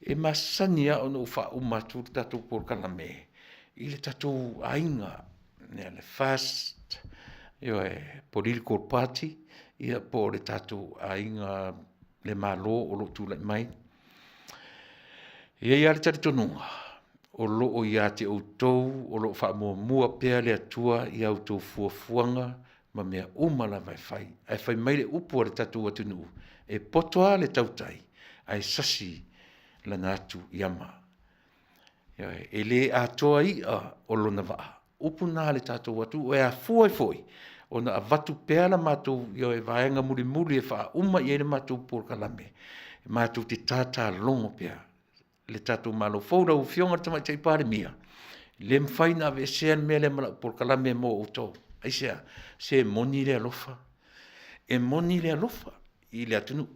Speaker 2: e masani lava ona ou faauma atu le tatou polokalame i le tatou aiga, le FAST, ioe, Political Party, ia po o le tatou aiga le Malo o lo o tulai mai. E i ai lava le talitonuga, o lo o ia te outou o lo o faamuamua pea le Atua i a outou fuafuaga ma mea uma lava e fai. Ae fai mai le upu a le tatou atunuu, e poto lava le tautai, ae sasi lana atu i ama. Ioe, e le atoa i'a o lona vaa. Upu na a le tatou atunuu e afua ai foi ona avatu pea la matou ioe vaega mulimuli e faauma i ai le matou polokalame, e matou te tatalogo pea le tatou Malo fou. Lau Afioga i le Tamaitai Palemia, e le mafai ona aveesea le mea lea ma lau polokalame mo outou. Aisea? Se moni le alofa, e moni le alofa i le atunuu.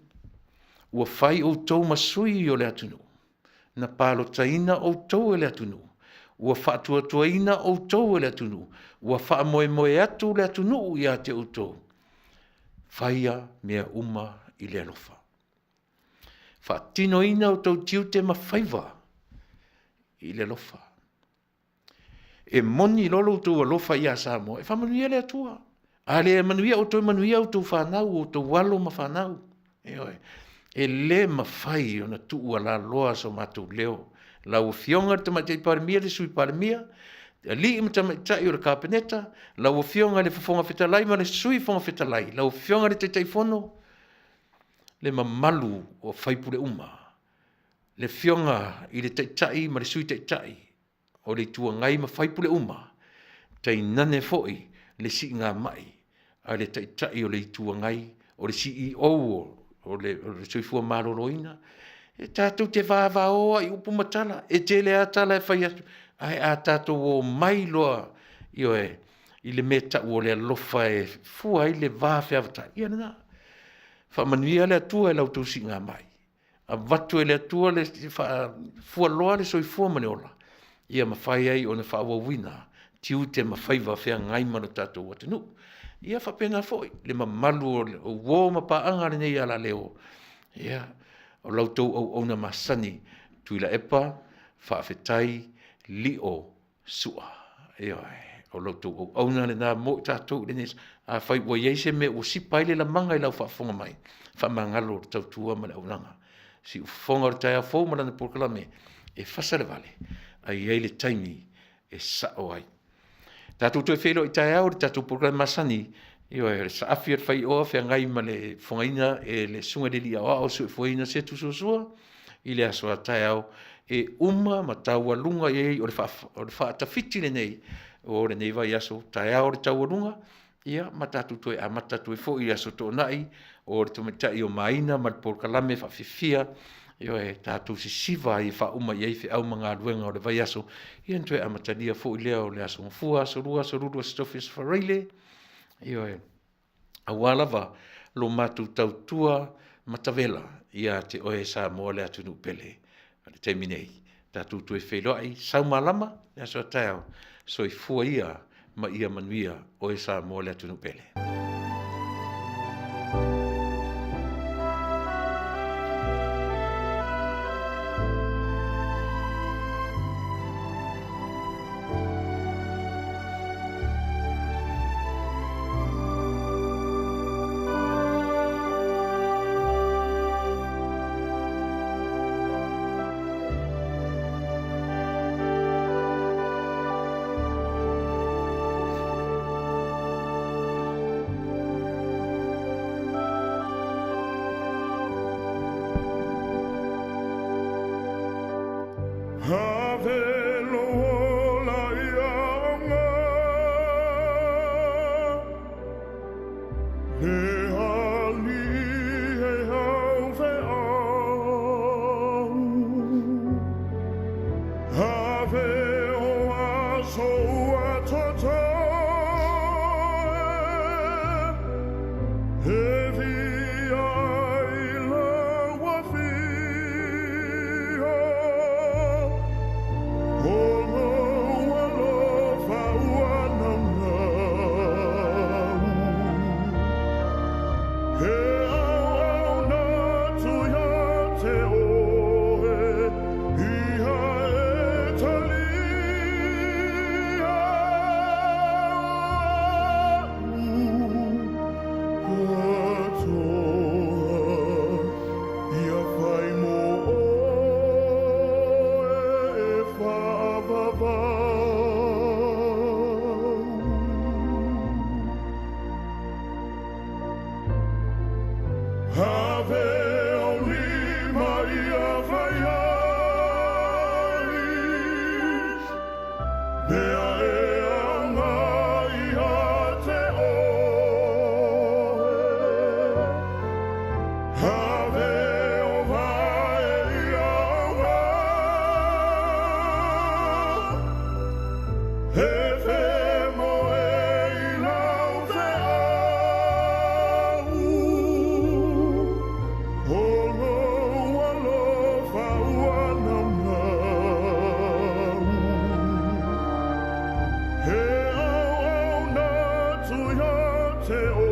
Speaker 2: Ua fai outou ma sui o le atunuu, na palotaina outou e le atunuu, ua faatuatuaina outou e le atunuu, ua faamoemoe atu le atunuu ia te outou, faia mea uma i le alofa. Faatinoina outou tiute ma faiva i le alofa. E moni loa lo outou alofa ia Samoa, e faamanuia le Atua. A le manuia outou, e manuia a outou fanau, o outou alo ma fanau. Ioe. E le mafai ona tuualaloa so matou leo. Lau Afioga i le Tamaitai Palemia, le Sui Palemia, alii ma tamaitai o le Kapeneta, lau Afioga i le Fofoga Fetalai ma le Sui Fofoga Fetalai, lau Afioga i le Taitaifono, le mamalu o sui usufono uma, le Afioga i le Taitai ma le Sui Taitai o le Itu Agai ma sui usufono uma, tainane foi le siigamai a le Taitai o le Itu Agai, o le CEO o le Soifua Maloloina, e tatou te vavao lava i upu ma tala, e tele lava tala e fai atu, ae a tatou omai loa, ioe, i le mea e tau o le alofa e fua ai le va feavatai, ia lena. Faamanuia le Atua i la outou siigamai, avatu e le Atua le fualoa le soifua ma le ola ia mafai ai ona faaauauina tiute ma faiva feagai ma lo tatou atunuu. Ia faapena foi le mamalu o uo ma paaga a lenei alaleo, ia, o la outou auauna masani Tuilaepa Faafetai Lio Sua. Ioe, o la outou auauna lena mo i tatou i lenei aso. Afai ua i ai se mea ua sipa ai le lamaga i lau faafofoga mai, faamagalo le tautua ma le auaunaga. Siufofoga o le taeao fou ma lana polokalame, e fasa le vale, ae i ai le taimi e sao ai. Tatou toe feiloai taeao i le tatou polokalame masani, ioe, o le saafi o le faioa feagai ma le fofogaina e le Susuga i le Alii Aoao Soifuaina Setu Suasua i le aso a taeao e uma ma taualuga i ai, o le faatafiti lenei o lenei vaiaso, taeao le taualuga, ia ma tatou toe amata atu ai foi i le Aso Toonai o le tamaitai o Maina ma le polokalame faafiafia, ioe, tatou sisiva ai e faauma i ai feau ma galuega o le vaiaso, ia ona toe amatalia foi lea o le Aso Gafua, Aso Lua, Aso Lulu, Aso Tofi, Aso Faraile, ioe, aua lava lo matou tautua matavela ia te oe Samoa le atunuu pele. O le taimi nei, tatou toe feiloai sau malama i le aso a taeao. Soifua ia ma ia manuia oe Samoa le atunuu pele.
Speaker 14: Ave lou ola i aoga Le alii e haufeau Ave o aso ua totoe E via i lau afio O lou alofa ua naunau. te